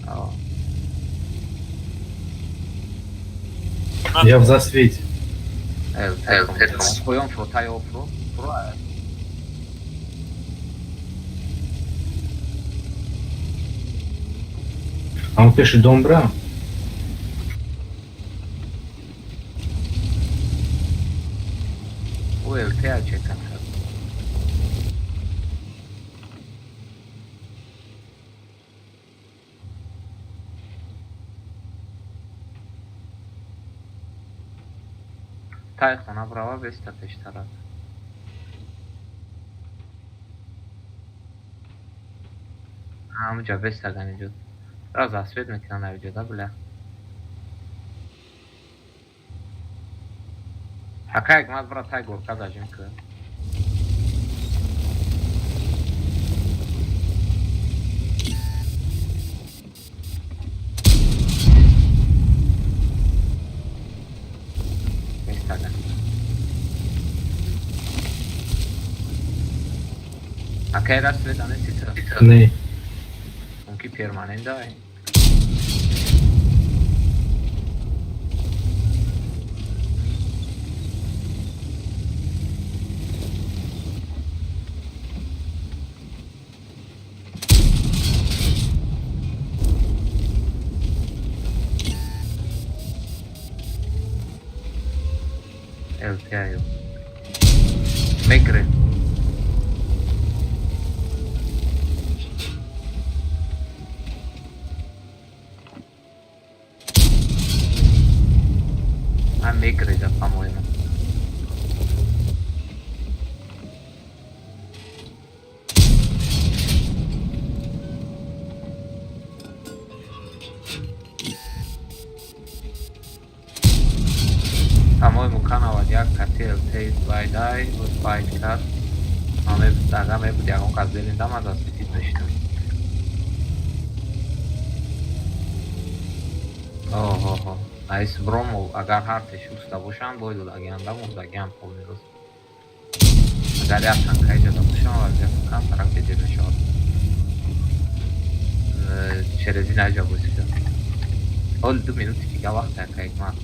О. Я в засвете. Поён фро таё фро. Фро. А он пишет дом бра. Ой, ЛТА чекан. Тай хона брава беста пештарат. Ҳамуҷа беста ганиҷуд. Раз асвет мекунан авиҷода бля. Ҳакаяк мад бра тай горка дажим ку. Бестага. Акай раз свет анести ту? Не. Мумкин перманент дай. ЛТА Мегре. А Мегре, да, по-моему. По-моему, канала як кати ЛТ байдай, вот байт кард. Ман ага мебуд ягон кас белиндам аз асветид мешидам. Оҳо, айс бромо, агар ҳар се шуста бошанд, бой додагианда мурдагиам полный рост. Агар як танкаи ҷада бошам, вазъият кам тарак беҷер мешавад. Через ин аҷа босида. Ҳол 2 минути дига вақт акаи ман.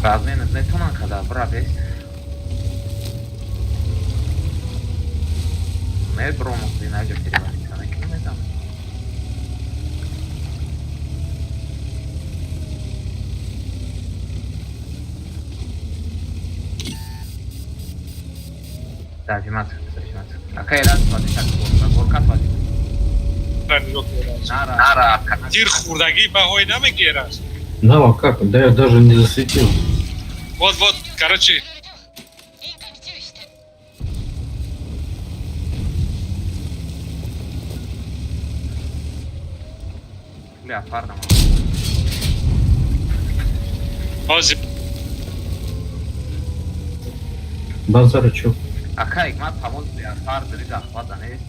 Размен метавонанд када бира бес. Мебром ин аҷа перевалица мекунам медам. Зажиматься, зажиматься. Акай раз вазит, так горка, горка вазит. Нара, Тир хурдагӣ баҳои намегирад. Да, а как? Да я даже не засветил. Вот, вот, короче. Бля, парна. Ози. Базар чё? Акай, ман тамом бля, пар дри захват нест.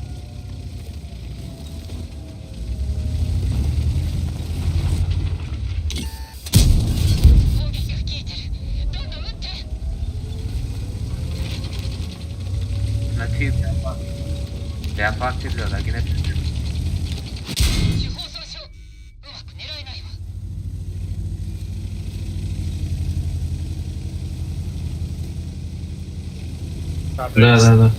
На тир бля, пар тир задаги не. Да.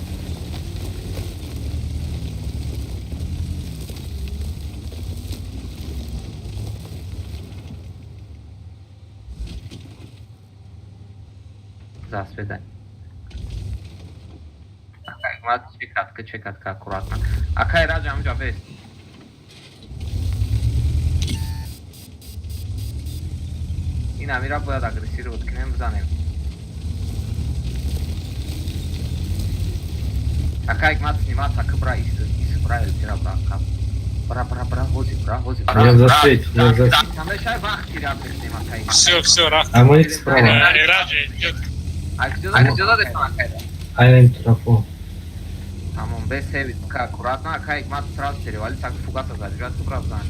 Засведай. Акай, чекатка, чекатка, аккуратно. Акай, раджа, амҷа, бес. Ин амира бояд агрессировать кунем, бизанем. Акай, мат сниматься, кыбра, ис, бра, эльтира, бра, кап. Бра, бра, бра, хози, бра, хози, бра. Я засветь, я засветь. Все, все, рафт. А мы справа. Раджа идет. Айлен трафо. Тамом, без сервис, аккуратно, акай, мат сразу перевали, так фугаса заряжать, бра, бзан.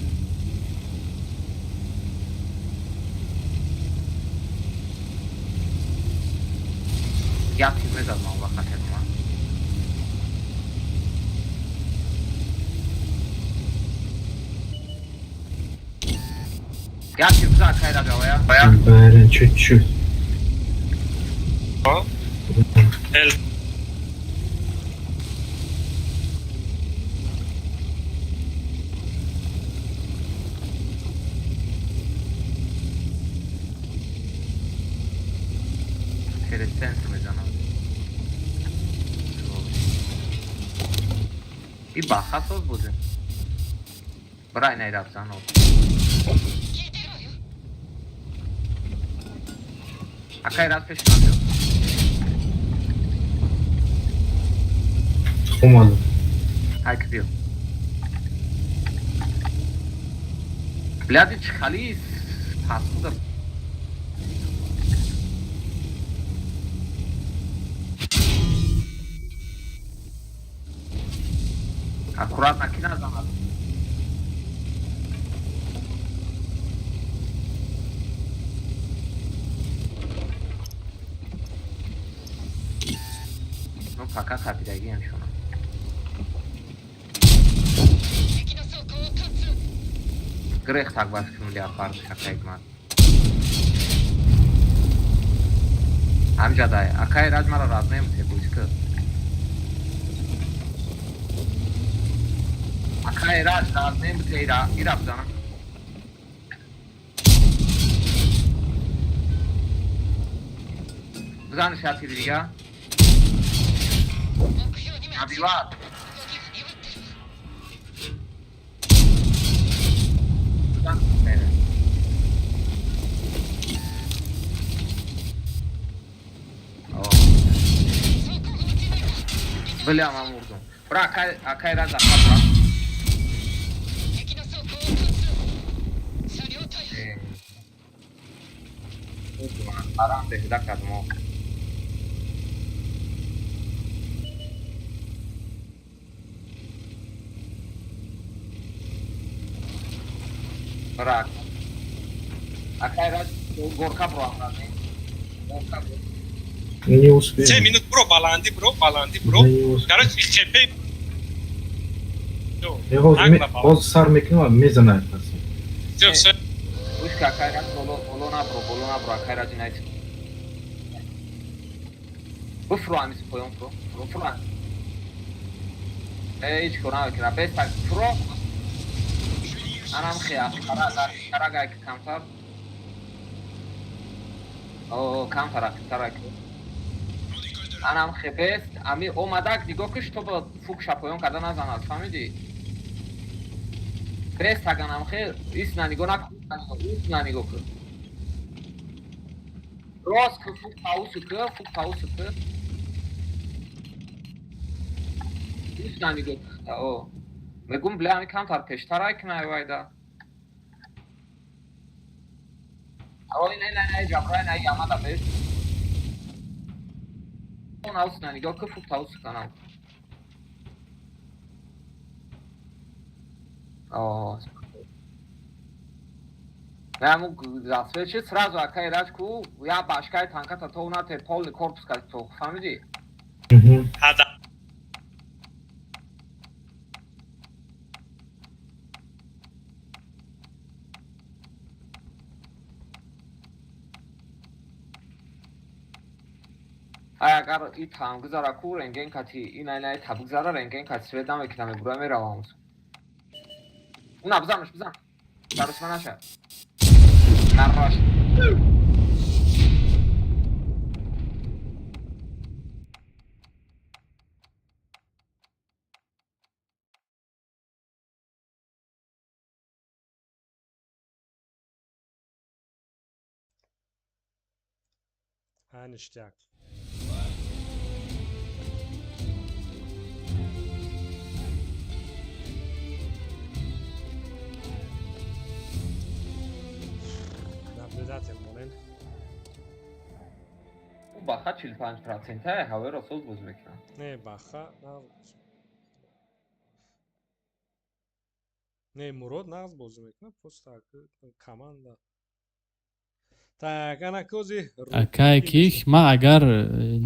Я тебе задмал, вахатер, ма. Я тебе за акай раджа, я? Блин, чуть-чуть. Эл. Через центр мезанам. И бахасоз буде. Брай найрабзанов. Акай раз пеш надо. Омадам. Ай кбил. Бляди чихали паскуда. Аккуратно кина занад. Ну пока хапидагиам шуна. Грех так бас кунли апард шакайгман. Амҷадай, акай раҷ мара раднем тегӯш ки. Акай раҷ раднем те ира ира бзанам. Бзан шати дига. Абиват. Бля, ман мурдум. Бра, акай, акай раза, бра. Арам беҳда кардмо. Бра. Акай раз горка бро амране. Горка бро. Не успеем. 7 минут бро, баланди бро, баланди бро. Короче, хп. Боз сар мекунам, мезанад пас. Всё, всё. Ушка акай раз боло, боло набро, боло набро, акай раз инайт. Буфро амис поён фро, фро фро. Эй, ҳеҷ кор намекунам. Бес так фро. Анам хия, кара, кара гай камтар. О, камтар, тарак. Анам хебест, ами омадак нигоҳ кун, чтобы фук шапоён карда назанад, фаҳмидӣ? Бест аганам хе, ис на нигоҳ накун, ис на нигоҳ кун. Рост кун, фук таусу кун, фук таусу кун. Ис на нигоҳ кун, о. Мегум бля, ами камтар пештар ай кунай вайда. О, не, не, не, ҷабрай, не, ямада бест. Аус на нигоҳ кун, фук таусу канам. О, Нему засвечи сразу акай раҷ ку, я башкаи танката то унате полный корпус кати то, фаҳмидӣ? Ада. Ай, Агар и таам гузара ку рентген кати ин ай та бигзара рентген кати свет намекунам мебура меравам. Уна бизанш бизан. Дарус наша. Наррош. А, ништяк. Наблюдатель монен. У баха 45% ҳаворо соз боз мекунад. Не, баха не, Мурод нағз бозӣ мекунад, просто команда. Так, ана кози. Акай ки ма агар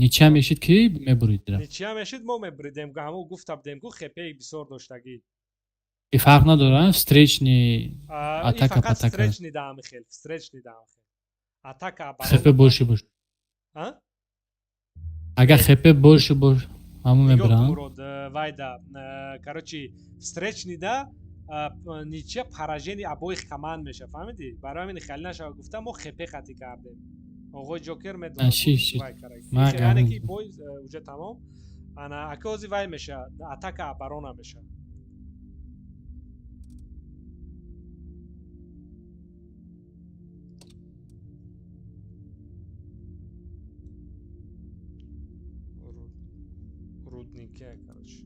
ничья мешид ки мебурид. Ничья мешид мо мебуридем, ҳамо гуфта будем ку хепеи бисёр доштагӣ. И фарқ надорад, встречный атака патака. Встречный даам хел, встречный даам хел. Атака хепе больше бош. А? Агар хепе больше бош, ҳамо мебуранд. Мурод, вайда, короче, встречный да ничья поражение обоих команд меша, фаҳмидӣ? Барои ҳамин хеле нашава гуфта мо хепе хати кардем. Оғои Ҷокер медонад. Яъне ки бой уже тамом. Ана ака ози вай меша, атака оборона меша. Руднике, короче.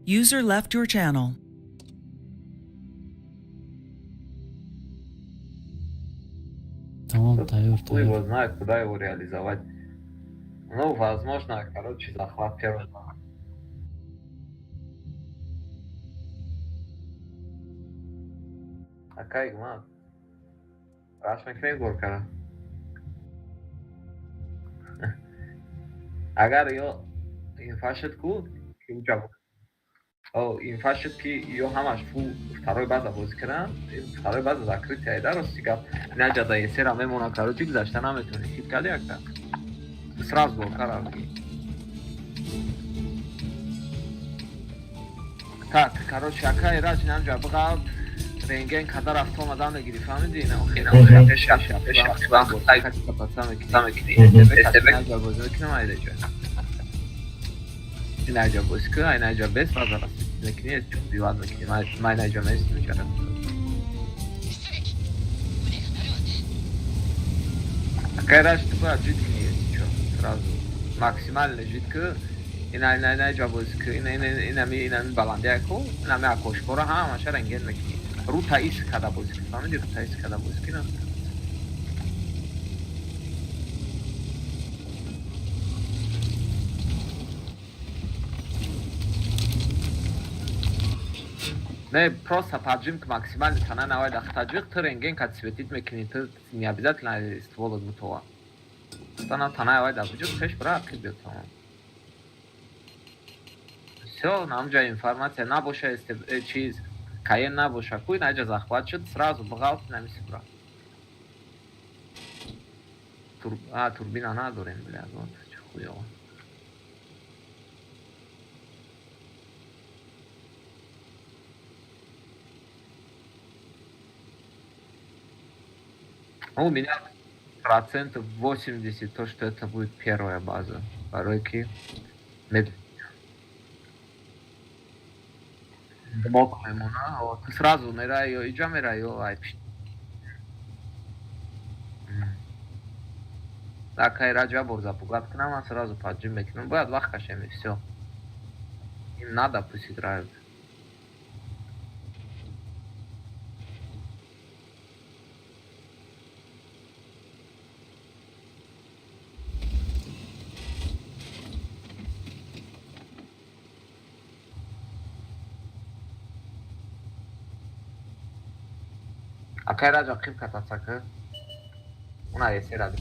User left your channel. Тамом, тайёр. Хуй его знает, куда его реализовать. Ну, возможно, короче, захват первый. Акай, ма. Раш мекунем горкара. Агар ё инфа шуд ку, ки уҷа о инфа шуд, ки ё ҳамаш фу второй база бозӣ кардам, второй база закрытия да, рости гап, инаҷа да есера мемона, короче, гузашта наметавонӣ. Хит кардӣ, ака? Сразу горкара бигӣ. Так, короче, ака Ираҷ, инамҷа биғаб, рентген када рафта омадан мегирӣ, фаҳмидӣ? Инаҷа бозӣ кун, инаҷа бес база мекунӣ, бивад мекунӣ, ма инаҷа местим чара. Ака Ираҷ, ту бояд жид кунӣ, если чё, сразу максимально жид ку. Ина ина инаҷа бозӣ ку, ина ина инами инами баландия ку, инами акошкора ҳамаша рентген мекунӣ. Ру таис када бозӣ кун, фаҳмидӣ? Ру таис када бозӣ кун. Не, просто поджим максимально тана навай дахта ҷиқ, ту рентген кад светить мекунӣ, ту не обязательно стволот бутова. Тана тана навай да буҷиқ, пеш бира, ақиб биё, тамом. Всё, намҷа информация набоша, чиз каен набоша ку, инаҷа захват шуд, сразу бғалт намисибра. А, турбина надорем, бля, вот чӣ хуёво. Ну, у меня процентов 80 то, что это будет первая база. Баройки. Мед... Блок мемона. Вот. Сразу мера ё иҷа мера ё ай пишт. Акай Раҷа бор запугать кунам, ман сразу поджим мекунам. Бояд вақт кашем и всё. Им надо, пусть играют. Акай Раҷа, қиб катацака. Уна есера.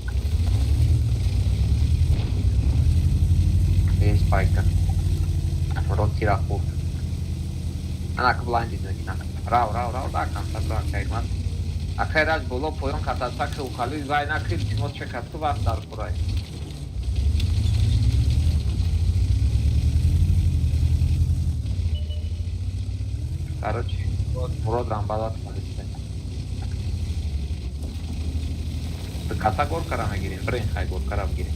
Есть пайка. Рот тира хурд. Ана ки блайндид мекунам. Рав, рав, рав, да, камтар бра, акай ман. Акай Раҷ, боло поён катацака ухали вай накри, илтимос, чекат ку вақт дар курай. Короче, Мурод рамбалат кардисте. Каса горкара мегирем, брин хай горкара бигирем.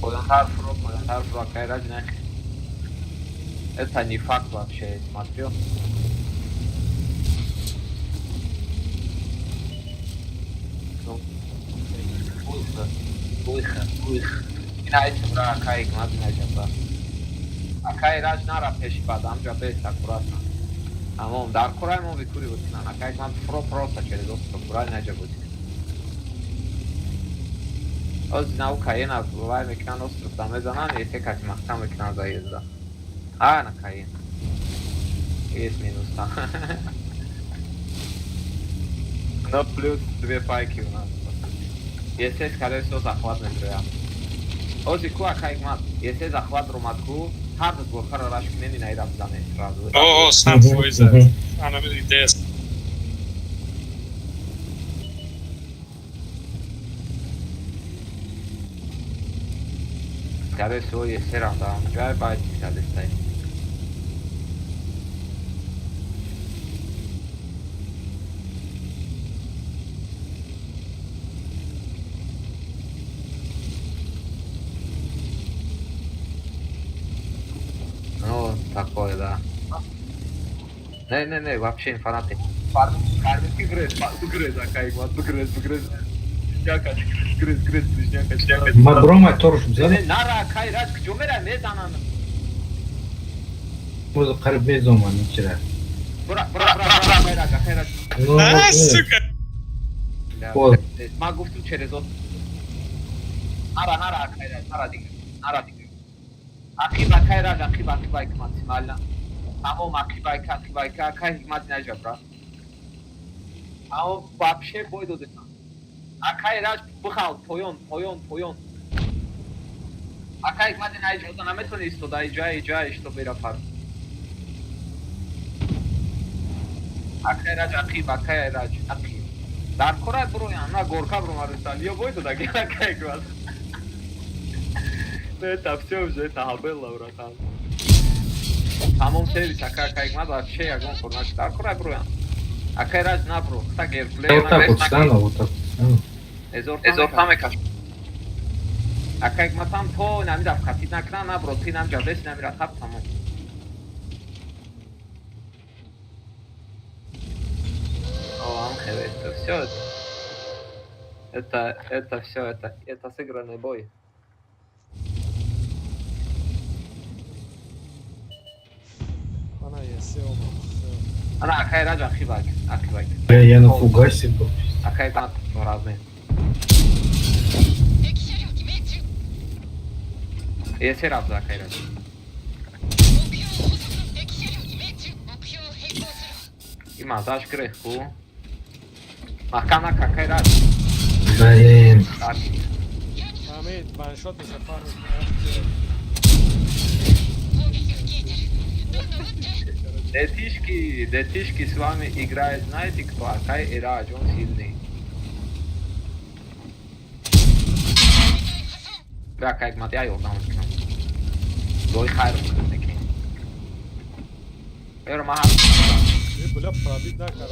Поёнтар фуро, поёнтар фуро, акай Раҷ, не. Это не факт вообще, я смотрю. Ну, Уйха, уйха, уйха. Ина айча бра, акай Игмат, ина бра. Акай Раҷ, нара пеши бад, амҷа бес, аккуратно. Тамом, дар курай мо викури бикунан. Акай Игмат, фуро просто через остров, бура инаҷа бозӣ. Оз нав каена вай мекунан, остров да мезанан, есе кати маҳкам мекунан заезда. А, на каен. Есть минус там. Но плюс две пайки у нас. Есе, скорее всего, захват медроя. Ози ку, акай Игмат, есе захват ромад ку, ҳар ду горкаро раш кунен, ина ира бизанен сразу. О, 100 фоиза. Ана идея. Скорее всего, есерам да, ҷай байт кадестай. Ну, такое, да. Не, не, не, вообще фанаты. Фармики грез, грез, акай, грез, грез. Грез, грез, грез. Ма бромай торш Не, зада. нара, акай, раҷ, куҷо мера, мезананд. Боз қариб мезоман чира. Бура, бура, бура, бура, хайрак, хайрак. А, сука. Боз. Ма гуфтум через от. Нара, нара, хайрак, нара дигар. Нара дигар. Ақиб, акай рак, ақиб, ақиб, айк максимально. Тамом, ақиб, айк, ақиб, айк, акай ҳикмат наҷа, брат. Тамом, вообще бой додетам. Акай раҷ бихал, поён, поён, поён. Акай ҳикмат наҷа, ода наметони истода, иҷа, иҷа, ишто бера фар. Акай раҷ, ақиб, акай раҷ, ақиб. Дар кора буроян, на горка бромарустан. Ё бой додаги, акай ҳикмат. Это все уже, это Хабелла, братан. Тамом сервис, акай акай ҳикмат, вообще ягон кор нашуд. Дар кора буроян. Акай раҷ набро, хта герплей. Вот так вот стану, вот так вот стану. Эзорта мекаш. Акай ҳикматам то нами даф хатид накна, набро, ти нам ҷабес, нами ратаб, тамом. О, амхе, это все. Это все, это сыгранный бой. Ана есе омад. Ана акай раҷ ақибак, ақибак. Бля, я на фугасе был. Акай ҳикмат разный. Есе рафт акай раҷ. И мазаш грех ку. Маҳкам нака акай раҷ. Блин. Ҳамид, ваншот меша фарм. Детишки, детишки с вами играет, знаете кто? Акай Ирадж, он сильный. Бля, акай ҳикмат, я ёрдам мекунам. Дой хайр мекунам неки. Эро ма ҳар. Э, бля, пробить накардам.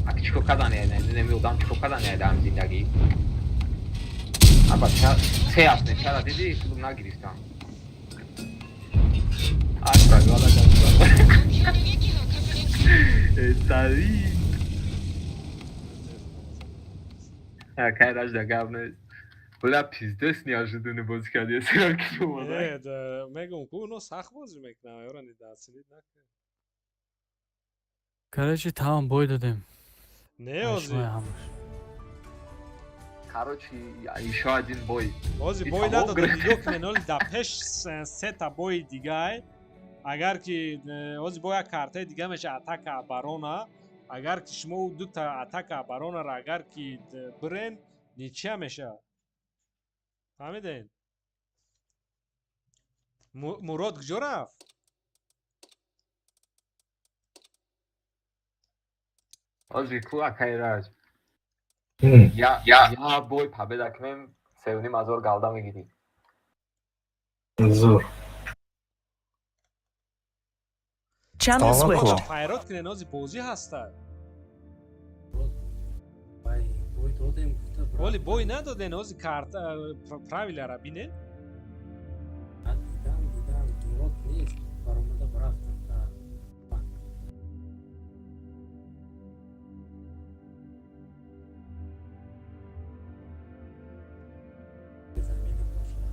Ак чико кардан я, намедонам чико кардан я дар зиндагӣ. Аба ча се аст не чара диди худум нагирифтам. Ай, правила кардам. Этари. Акай раҷ да гап нест. Бля, пиздец неожиданно бозӣ карди. Сирам ки омада. Не, да, мегум ку, оно сахт бозӣ мекунам, ёра недооценить накун. Короче, тамом, бой додем. Не, ози. Короче, еще один бой. Ози И бой тамом надодем, гирифт. нигоҳ кунен, оли дар пеш сета бои дигай. Агар ки ози бо як картаи дига меша атака оборона, агар ки шумо дута атака оборонаро агар ки бирен, ничья меша. Фаҳмиден? Мурод куҷо рафт? Ози ку акай раҷ. Я, я бой победа кунем, 3,5 ҳазор галда мегирӣ. Зур. Channel switched. Файрод кунен, ози бозӣ ҳаста. Бой додем, гуфта брат. Оли бой надоден, ози карта правилара бинен. Дидам, дидам, Мурод нест. Баромада рафтам. Замена пошла.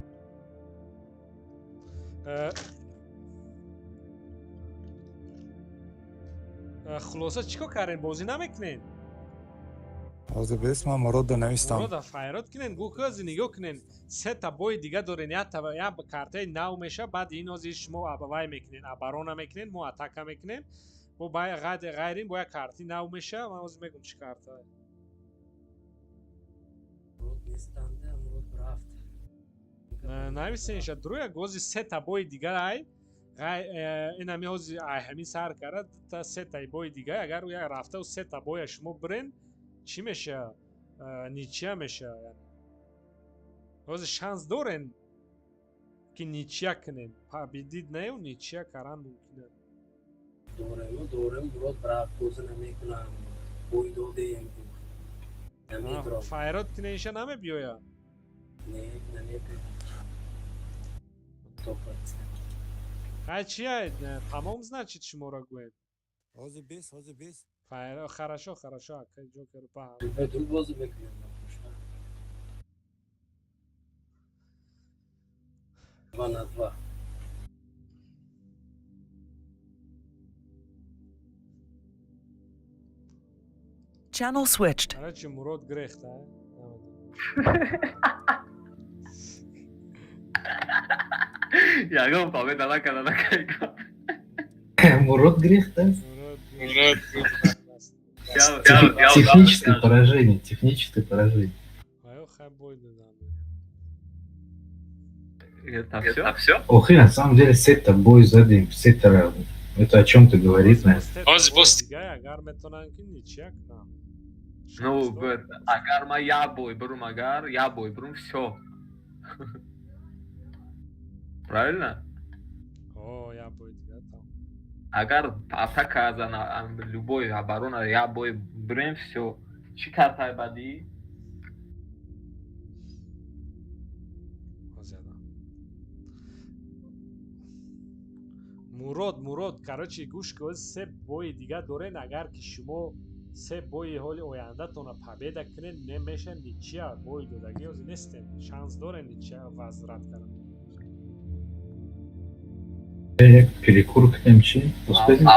Хулоса чӣ кор кардем? Бозӣ намекунен? Ҳозир бес ман Муродда навистам. Мурода файрод кунен, гӯ ки нигоҳ кунен, сета бои дига дорен, як картаи нав меша, баъд ин ози шумо вай мекунен, оборона мекунен, мо атака мекунем. Бо ғайрин бо як карти нав меша, ман ҳозир мегум чӣ карта. Мурод нестанда, Мурод рафт. Нависенша друя гози сета бои дига ай инами ҳози ай ҳамин сар кара та сетаи бои дига, агар як рафтау сета боя шумо бирен, чӣ меша? Ничья меша. Ҳозир шанс дорен ки ничья кунен. Победить нею ничья кардан мумкин аст. Дорем, дорем, Мурод рафт, бозӣ намекунам. Бой додем. Намедорам. Файрод куненша намебиёя. Не, намебиёям. 100%. Хай чия, тамом значит шуморо гӯем. Ҳозир бес, ҳозир бес. Хорошо, хорошо, акай Ҷокер ба. Ду бозӣ мекунем. 2 на 2. Channel switched. Короче, Мурод грехта. Ягон победа накарда накарда. Мурод грехта? Мурод. Техническое поражение, техническое поражение. Аё хай бой додам. Это все? Ох, и на самом деле сета бой задим, сета, это о чем-то говорит, наверное. Дига агар метонан ки ничья кунам. Ну, агар ма я бой бурум, агар я бой бурум, все. Правильно? О, я бой дига там. Агар атака за любой оборона я бой бурем, все. Чӣ картай баъдӣ? Мурод, Мурод, короче, гӯш кун, се бои дига дорен, агар ки шумо се бои ҳоли ояндатона победа кунед, меша ничья, бой додагӣ ҳозир нестен, шанс дорен ничья возврат кардан. Як перекур кунем чӣ? Успеем?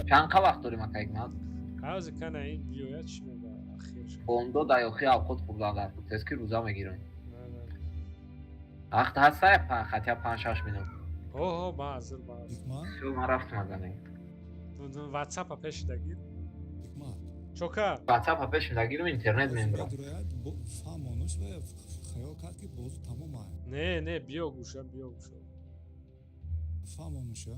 Чанд қа вақт дорем, ака Игнат? Ҳозир кана ин биёяд, чӣ мега ахир. Ондо даёхи авқот хӯрдан дар тез ки рӯза мегирем. Вақт ҳаста хотя 5-6 минут. Оҳо, ба ҳазир, ба ҳазир. Всё, ман рафтам азане. WhatsApp-а пешида гир. Чока? WhatsApp-а пешида гирм, интернет мембрам. Фаҳмонуш ва хаёл кард ки бозу тамом ай. Не, не, биё гӯша, биё гӯша. Фаҳмонуша?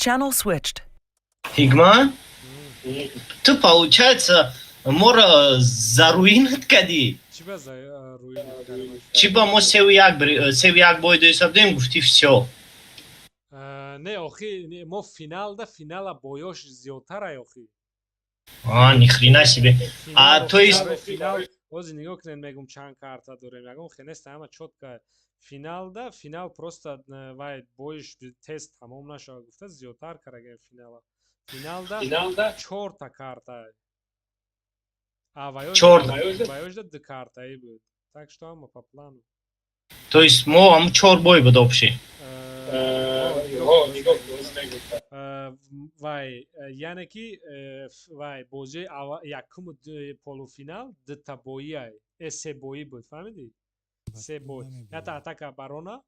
Channel switched. Ҳикмат? Ту, получается, моро заруинат кардӣ. Чӣ ба руинат кардам? Чӣ ба мо 3-1 бой доиста будем, гуфтӣ всё. Не, охи, мо финалда финала боёш зиёдтарай охи. А, ни хрена себе. А то есть финал, ҳозир нигоҳ кунед, мегум чанд карта дорем, ягон хел нест, ҳама чётко. Финалда финал просто вай боиш тест тамом нашава гуфта зиёдтар кардаем финала. Финалда чорта карта. А ваёжда ду картаи буд. Так что ҳама по плану. То есть мо ҳам чор бой буд общий. Вай, яъне ки вай бозии якуму полуфинал дута боиай, се боӣ буд, фаҳмидӣ? Се бой. Ята атака оборона,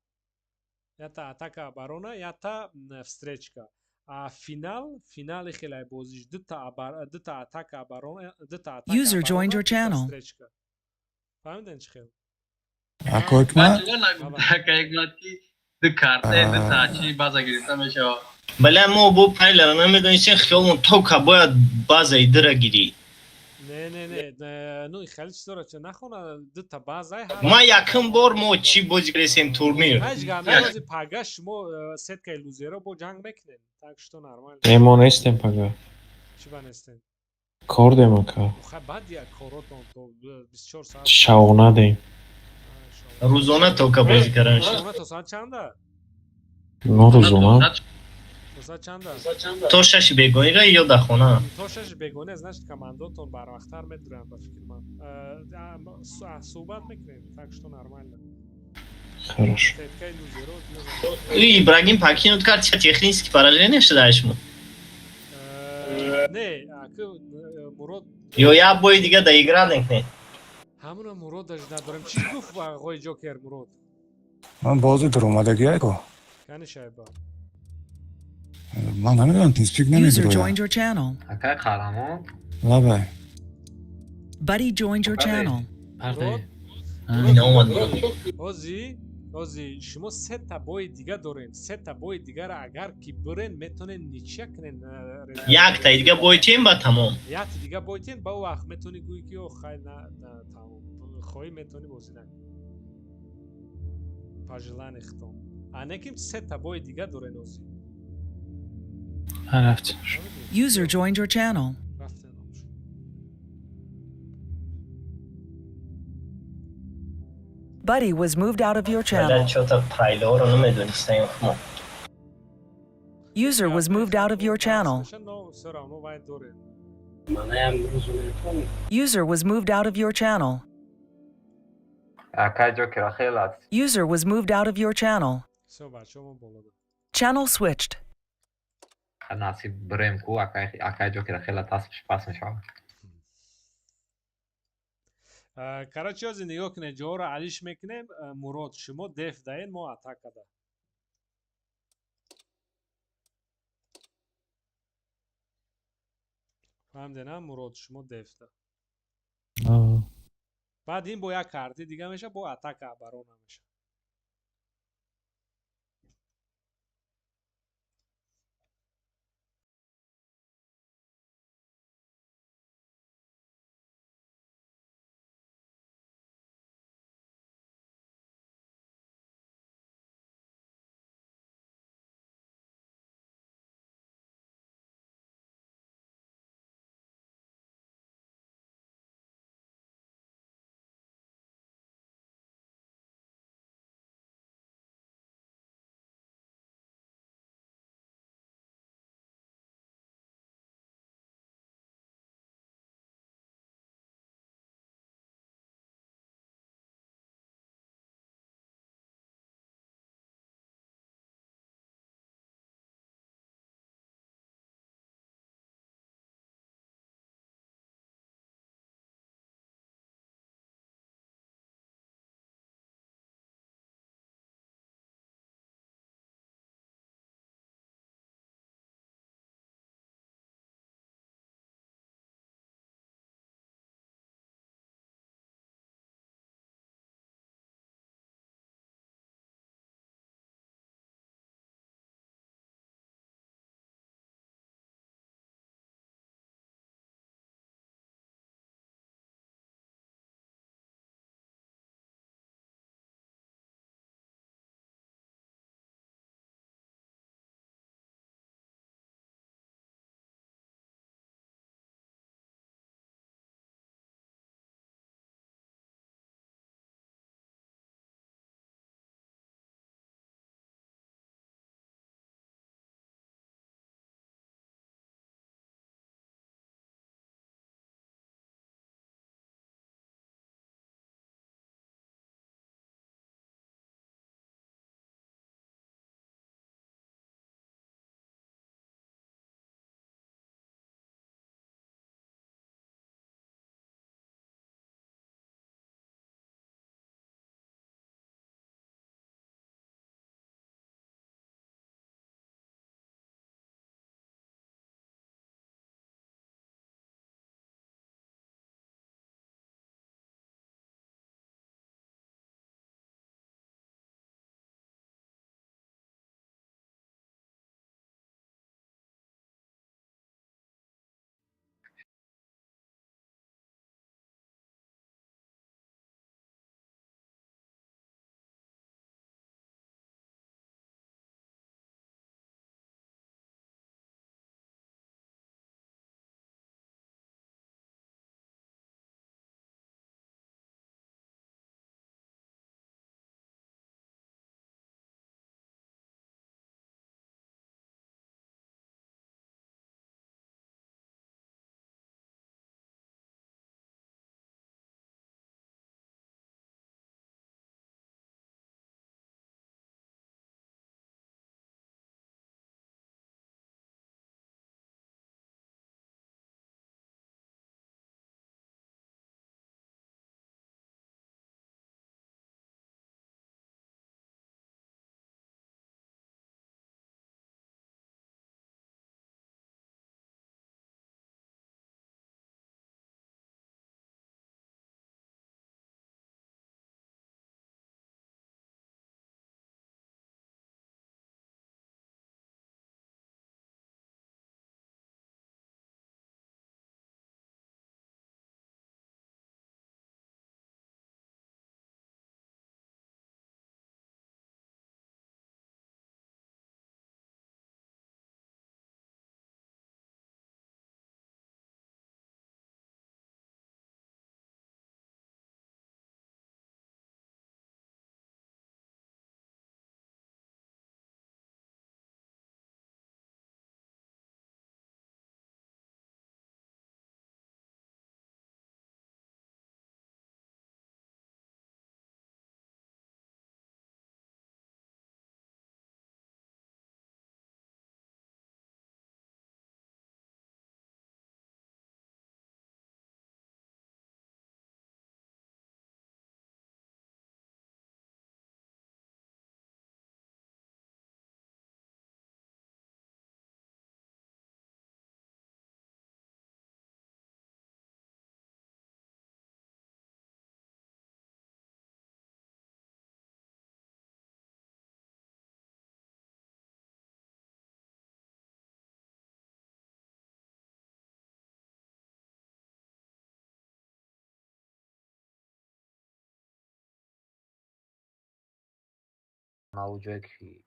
ята атака оборона, ята встречка. А финал, финали хелай бозиш дута атака оборона, дута атака User joined your channel. встречка. Фаҳмиден чӣ хел? Ако Ҳикмат? Ака Ҳикмат ки ду карта, ду таачи база гирифта мешавад. Бале, мо бо пайлера намедонистем, хиёлмон тока бояд базаи дира гирӣ. Не, не, не, ну хеле чизоро ча нахона, дута базай. Ма якум бор мо чӣ бозӣ кардесем турнир. Ҳеҷ гап не, ҳозир пага шумо сеткаи лузеро бо ҷанг мекунед. Так что нормально. Не, мо нестем пага. Чӣ ба нестем? Кор дем, ака. Хай, баъд як коротон то 24 соат. Шавона дем. Рӯзона тока бозӣ карда мешавад. Рӯзона то соат чанда? Но рӯзона. То соат чанда? То 6 бегониро ё дар хона? То 6 бегони, значит, командотон барвақттар медуранд, ба фикри ман. Суҳбат мекунем, так что нормально. Хорошо. Сеткаи лузеро. Ибрагим покинут кард, технически параллельно шуда шумо. Не, аки Мурод. Ё як бои дига да игра мекунед. Ҳамуна Мурод даже надорем. Чӣ гуфт оғои Ҷокер Мурод? Ман бози дуромадагиай ко. Кани шайба. Ман намедонам, TeamSpeak User намедироям. joined your channel. Акай қаҳрамон. Лабай. Buddy joined your channel. Ози шумо сета бои дига дорем. Сета бои дигара агар ки бирен, метонен ничья кунен. Якта дига бойтем, ба тамом. Якта дига бойтен, ба вақт метони гӯӣ ки о хай, на, на, тамом. Хоҳӣ метони бозӣ накунӣ. По желанию хитом. А неким сета бои дига дорен ози. Рафт. User joined your channel. Рафтен. Buddy was moved out of your channel. Баъд чота прайлоро намедонистаем мо. User was moved out of your channel. Но всё равно вай дорем. Манаям рӯзу User was moved out of your channel. Акай Ҷокера хеле аст. User was moved out of your channel. Всё, бачаҳо, мо боло. Channel switched. Насиб бирем ку акай Ҷокера хеле тасбиш пас мешавад. Короче, ози нигоҳ кунед, ҷоҳоро алиш мекунем. Мурод, шумо деф даен, мо атака да. Фаҳмидена, Мурод, шумо деф да. Баъд ин бо як карти дига меша, бо атака оборона меша. Ау ҷое ки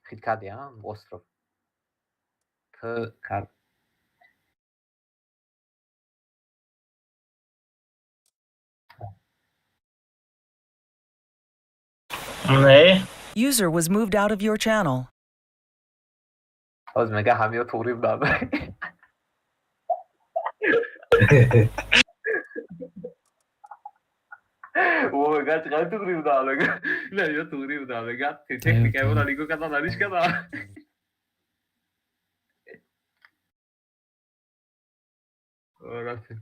хит кардӣ, а? Остров. Т кард. Не. User was moved out of your channel. Ҳозир мега ҳамиё туғри буданд. Мега чиқадр туғри буданд, мега. Не, ё туғри буданд, мега техникаи моро нигоҳ кардан, алиш кардан. Рафтем.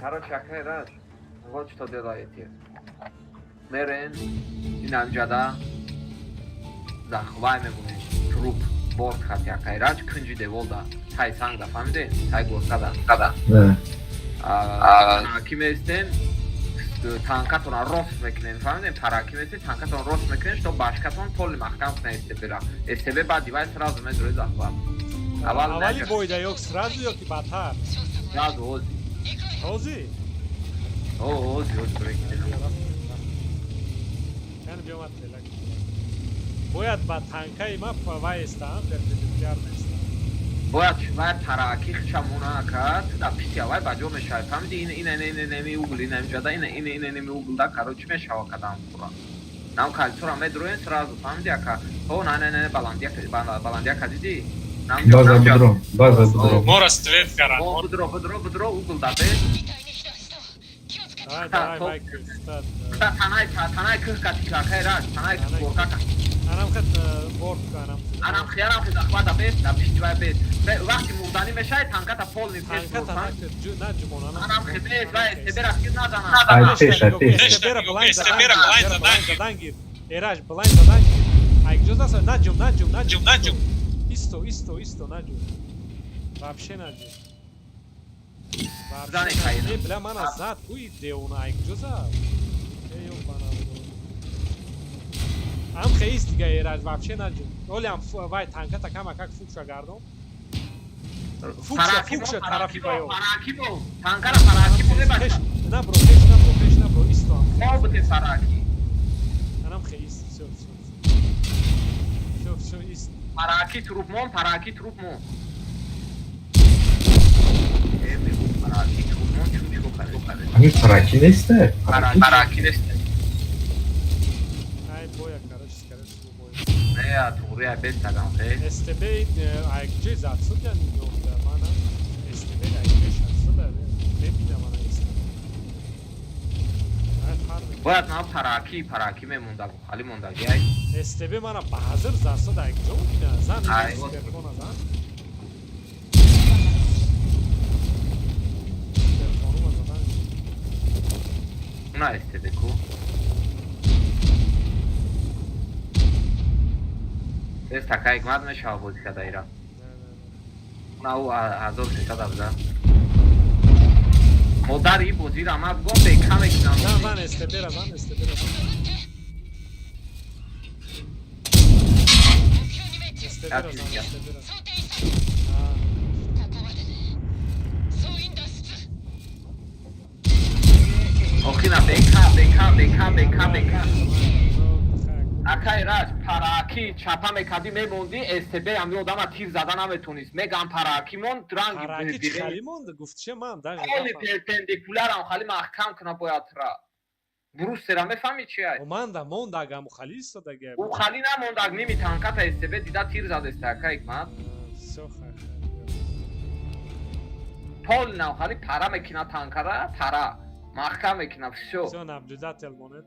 Короче, акай Раш, вот что делаете. Мерен, инамҷада захвай мебунем. Труп, борт хати акай Раш, кунҷи деволда. Тай сангда, фаҳмиде? Тай горкада. Тараки меистем, танкатонро рост мекунем, фаҳмидем? Тараки меистем, танкатонро рост мекунем, что башкатон поли маҳкам кунад СТБ-ра. СТБ баъд дивай сразу медури захват. Аввали бойда ё сразу ё ки баъдтар? Сразу, ҳозир. Ҳозир? О, ҳозир, ҳозир брекидем. Яъне биёмад телак. Бояд ба танкаи ма вайстам, перпендикуляр местам. Бояд вай тараки хичамона ака, ту дар пишти аввай ба ҷо мешавӣ. Фаҳмиди? Ин ин ин ин ин угл ин ҷада ин ин ин ин угл да короче мешава кадам хура. Нам кальцура медроен сразу, фаҳмиди ака? О, на на на баландия баландия кадиди? База будром, база будром. Мора стрелять каран. О, будро, будро, будро, угл да бе. Давай, давай, Майк, стат. Танай, танай кӯҳ кати акай Раш, танай горка ка. Анам хет борт анам. Анам хиярам хет захвата бес, да пишти вай бес. Вақти мурданӣ мешавад, танката полный пеш. Танката на ҷумон анам. Анам хет бес, вай СТБ-ра хит назанам. Ай пеш, ай пеш. СТБ-ра блайн задан гир. Эраш блайн задан гир. Ай ҷоз наса, наҷум, наҷум, наҷум, наҷум. Исто, исто, исто, наҷум. Вообще наҷум. Зане кайна. Не, бля, мана зад, куи деона, ай ҷо зад? Эй, ёбана. Ам хеист дига Эраҷ, вообще наҷум. Оли ам вай танката кама как фукша гардон. Фукша, фукша тарафи баё. Паракибо, танкара паракибо мебаша. Набро, пеш набро, пеш набро, исто ам. Мо буде параки. Анам хеист, всё, всё. Всё, всё, ист. Параки труп мон, параки труп мон. Параки труп мон, чун чико кард? Ҳамин параки несте? Параки несте. Ай боя, короче, скорее всего боя. Не, туғри ай бес тагам, хе. СТБ ай ҷой зад шуд, я нигоҳ мана СТБ ай ҷой шад шуд, мебинам ана СТБ. Бояд ман параки, параки мемонда, хали мондаги ай. СТБ мана баҳазр зад шуд, ай ҷо бина, зан суперхона зан. Суперхонума задан. На СТБ ку. Тест такай ҳикмат мешава бозӣ карда ира. На ӯ 1300 буда. Модари ин бозиро ман бигом бека мекунам. Зан, зан СТБ-ра, зан СТБ-ра. СТБ-ра, зан СТБ-ра. Охина бека, бека, бека, бека, бека. Акай Раҷ, параки чапа мекардӣ мемондӣ, СТБ ҳами одама тир зада наметонист. Мегам параки монд, ранги Параки чӣ хали монд? Гуфт че ман даже Холи перпендикулярам хали маҳкам куна бояд ра. Брустера мефаҳмӣ чи ай? Монда, монда агам хали истодаги. Ӯ хали намонда, ними танката СТБ дида тир задеста акай ҳикмат. Всё хайр. Пол нав хали пара мекина танкара, пара. Маҳкам мекина, всё. Всё, наблюдатель монед.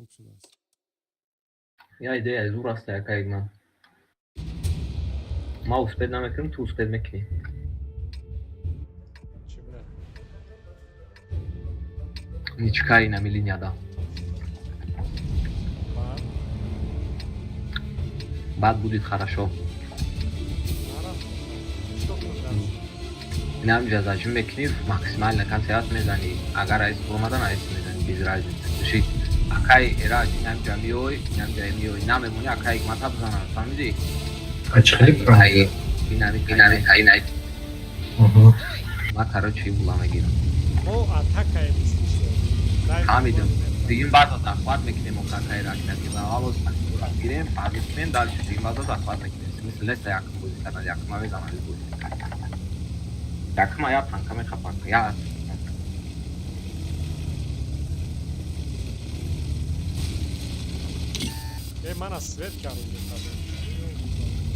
Хуб шудааст. Я идея зур аст, якаек ман. Ма успеть намекунем, ту успеть мекунӣ. Чӣ буда? Ничкаи нами линияда. Баъд? Баъд будет хорошо. Чӣ кунам дальше? Инамҷа зажим мекунӣ, максимально концерт мезанӣ. Агар аис буромадан, аис мезанӣ, без разницы. Ши акай эраҷ инамҷа миёй, инамҷа миёй, намемонӣ, акай ҳикмата бизанад, фаҳмидӣ? А чӣ хеле Ай, инами инами инай. Ма короче була мегирам. Мо атакаем истишто. Фаҳмидам. Дигим баъза захват мекунем, акай раҷ ва аввал гирем, баъд мекунем, дальше дигим баъза захват мекунем. Смысл нест якум бозӣ кардан, якума мезанам бозӣ. Якума я танка мехапам, я Э, мана свет кардам.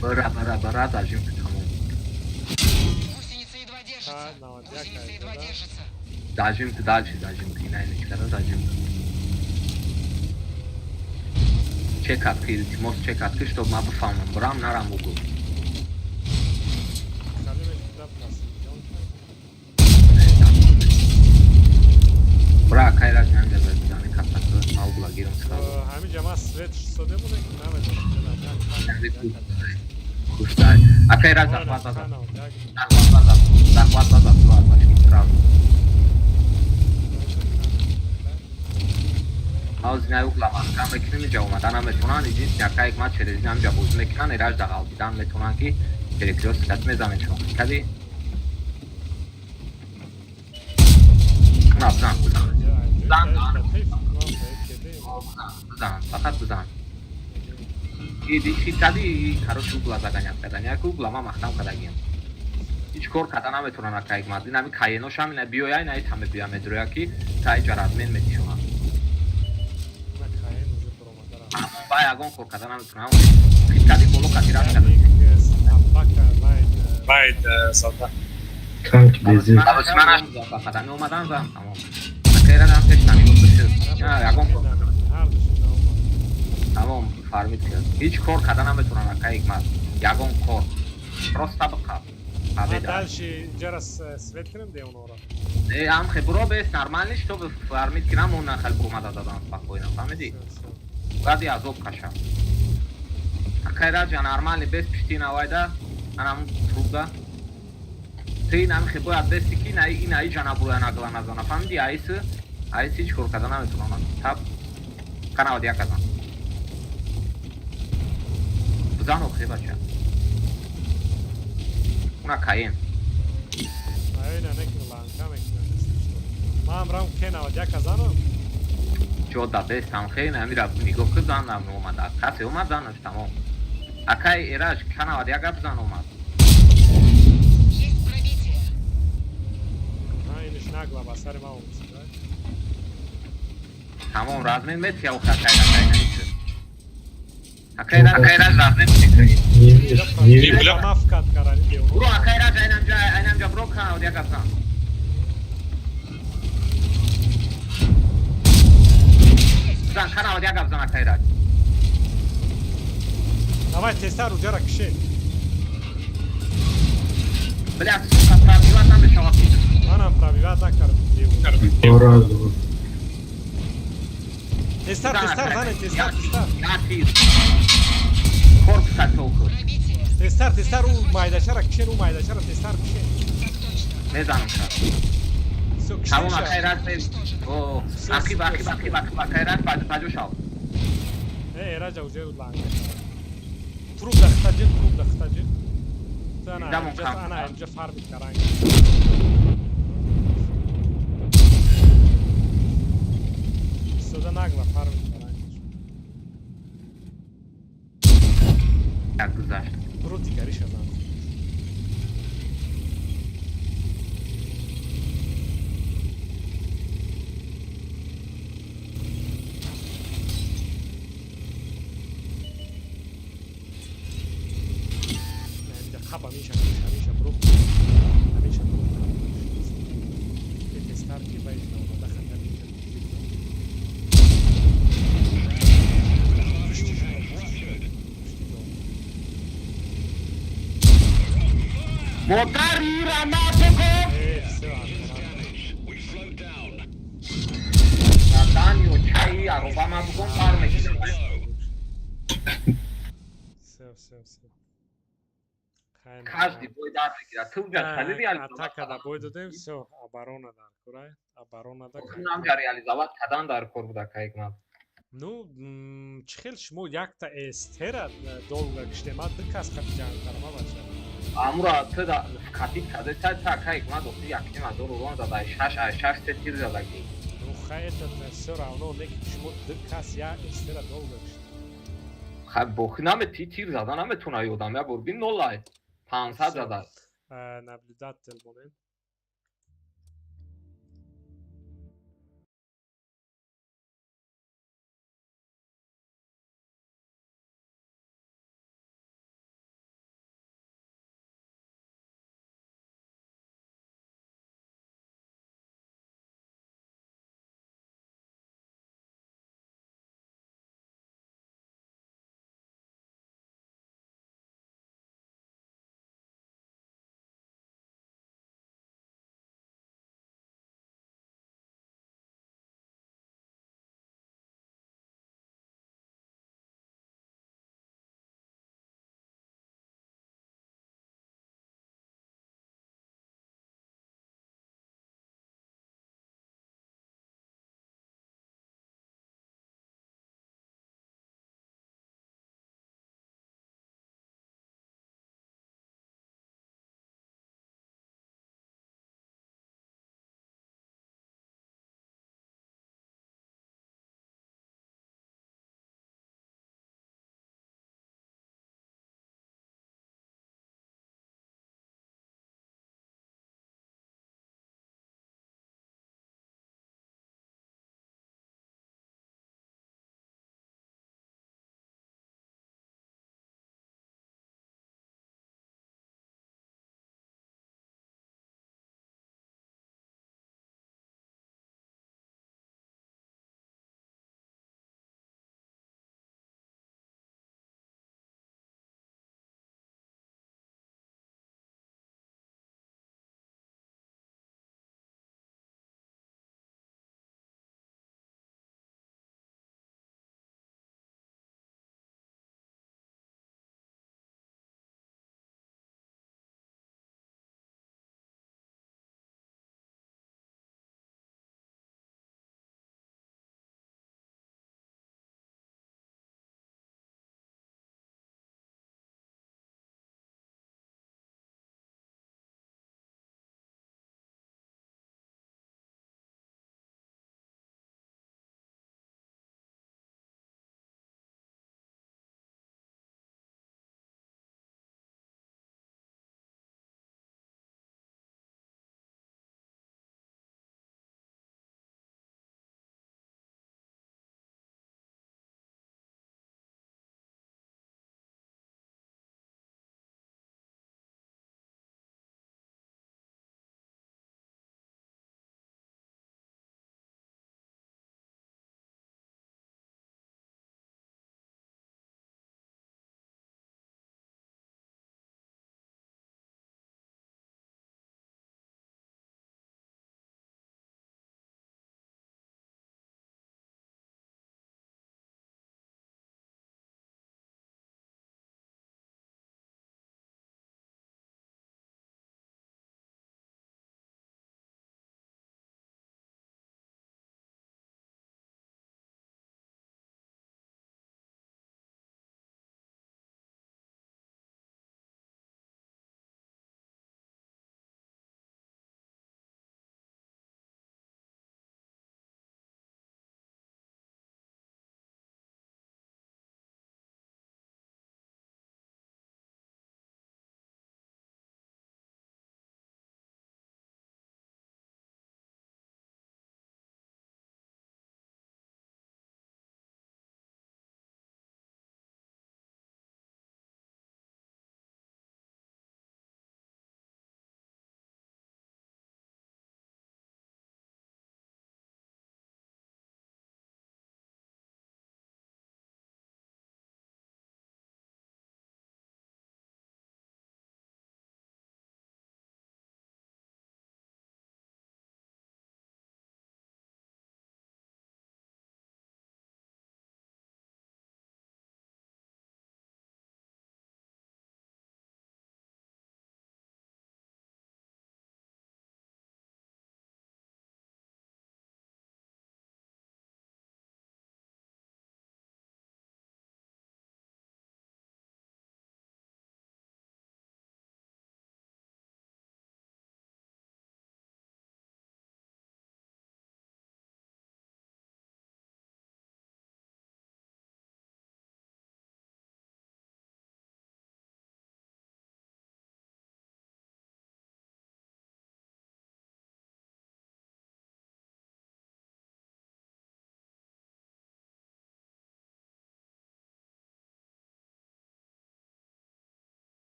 Бара бара бара зажим тамом. Та 91 да? Зажим ты дальше, зажим ты инай ничкара зажим. Чекат ки, илтимос чекат ки, чтоб ма бифаҳмам, бурам нарам угул. Хали мекунам Насимҷон. Бура акай раҷ намҷа бизани капак ма угула гирам сразу. Ҳамин ҷа ман свет шистоде буде ки намедонам. Куштай. Акай раҷ захват база. Захват база. Захват база бачки сразу. Ҳозир най угла маҳкам мекунем, инҷа омадан наметавонанд, единственное акай ҳикмат через инамҷа бозӣ мекунанд, эраҷ дағалдидан метавонанд ки перекрёст кат мезанем шумо. Кади? На, бизан, бизан. Бизан, бизан, фақат бизан. Иди кади, короче угла заганят кардан. Як угла ма маҳкам кардагиям. Ҳеҷ кор карда наметавонанд акай ҳикмат. Ин ҳами каеношам ина биёя, ина ҳами биёя медроя ки та иҷа размен метишонанд. Ба ягон кор карда наметавонам. Кади боло кати рад карда. Байд зада. Танк безир. Фақат омадан зам тамом. Акай радам пеш намегуфт шуд. Ягон кор. Тамом фармид кард. Ҳеҷ кор карда наметавонанд акай ҳикмат. Ягон кор. Просто биқаб. Ман дальше ҷара свет кунам де онора. Э, ам хе буро бес нормально, чтобы фармид кунам, он нахал бурумада задан спокойно, фаҳмидӣ? Баъди азоб кашам. Акай раҷа нормально бес пишти навайда, анам трубда. Ты инам хе бояд бести ки на ина иҷа набуроя нагла назана, фаҳмидӣ? Аис аис ҳеҷ кор карда наметавонам. Таб канавад як азан. Бизан охе бача. Уна каен. Айна некун ланка мекунам. Ман рам кенавад як азанам. Ҷода бес тамхе намира нигоҳ ки занам омада. Касе омад занаш тамом. Акай эраҷ канавад як гап зан омад. Иниш нагла ба сари ма омад. Тамом размен метия охе акай акай наиша. Акай акай раҷ размен метия. Мафкат карани део. Бро акай раҷ айнамҷа айнамҷа бро канавад як гап зан. Зан канавад як гап зан акай раҷ. Давай тестар уҷара кише. Бля, сука, пробивать намешавад. Манам пробивать накардам. Тестар, тестар, зане, тестар, тестар. Корпуса толку. Тестар, тестар, у майдачара кишен, у майдачара тестар кишен. Мезанам ша. Тамом акай раҷ. О, ақиб, ақиб, ақиб, ақиб, акай раҷ паҷо шав. Э, раҷа уже ланг. Труп да хтаҷи, труп да хтаҷи. Ана, ана, инҷа фармид каранг. Истода нагла фармид каранг. Як гузашт. Бро дигариша зан. Хапа, Миша, Миша, Миша, бро. Миша, бро. Тестар ки баиш наомада хата Миша. Модар ира ма бигӯ. Надан ё чаи ароба ма бигӯм пар мекунам. Всё, всё, всё. Каждый бой дар мегирад. Ту га хали реализовать. Атака да бой додем, всё, оборона дар курай. Оборона да. Нам га реализовать кадан дар кор буда кайгман. Ну, чӣ хел шумо якта эстера долго киштем, ман ду кас қати ҷанг кардам, бача. Амура ту да катид каде та та кайгман дохти якним ҳазор урон зада, ай шаш ай шаш се тир задаги. Ну, хай, это всё равно, не ки шумо ду кас як эстера долго киштем. Хай бохи наме ти тир зада наметуна ёдам, я бор бин нолай. 500 зада. Наблюдатель монем.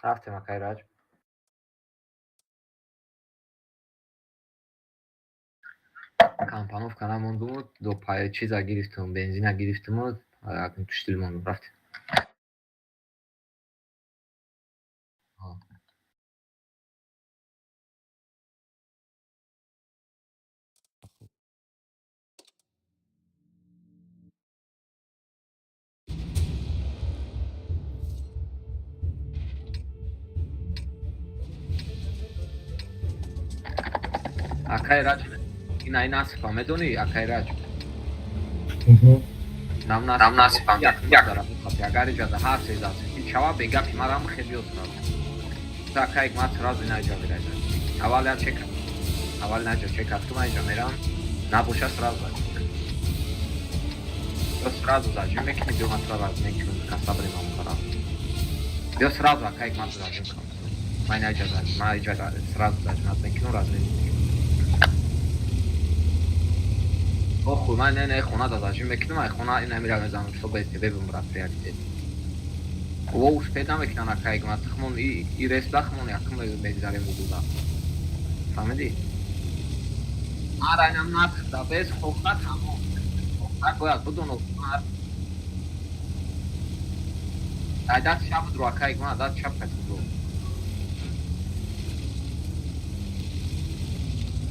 Рафтем, акай Раҷ. Компановка намондумуд, до чиза гирифтум, бензина гирифтумуд, акн туштил мондум, рафтем. Акай Раҷ, ина ин асфа медонӣ, акай Раҷ? Нам насифам, як дарам, агар иҷоза ҳар се засифи чава бегапи марам хеле сразу. Акай ма сразу ина иҷа мерам. Аввал я чека. Аввал на иҷа чека, ту ма иҷа мерам, набоша сразу. Ё сразу зажим мекунӣ, биё ман тура размен кунам, касабри ман тараф. Биё сразу акай ма зажим кунам. Ма ина иҷа зажим, ма иҷа сразу зажим мекунам, размен. Оху, ман не хона да зажим мекунам, ай хона ина мира мезанам, что ба СТБ бимра приоритет. Во успеть намекунан акай ма тахмон и рес дахмон якм мегзарем угуда. Фаҳмидӣ? Ара инам насх да без хохта тамом. Хохта бояд будуну. Ай даст чап дуру акай ма даст чап кати дуру.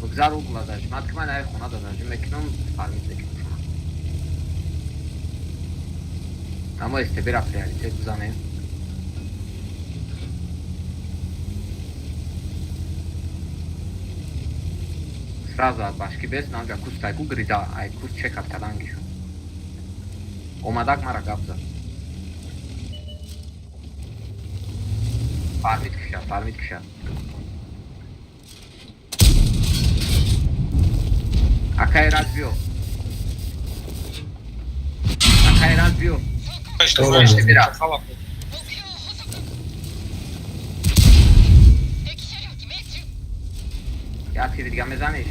Бигзар угла зажим. Ман ки ман ай хона да зажим мекунам, фармид мекунам шума. Аммо СТБ-ра приоритет бизанем. Сразу аз башки бес намҷа куст айку грида, ай куст чекап кардан гишум. Омадак мара гап зад. Фармид киша, фармид киша. Акай Раҷ биё. Акай Раҷ биё. Як тири дига мезаниш.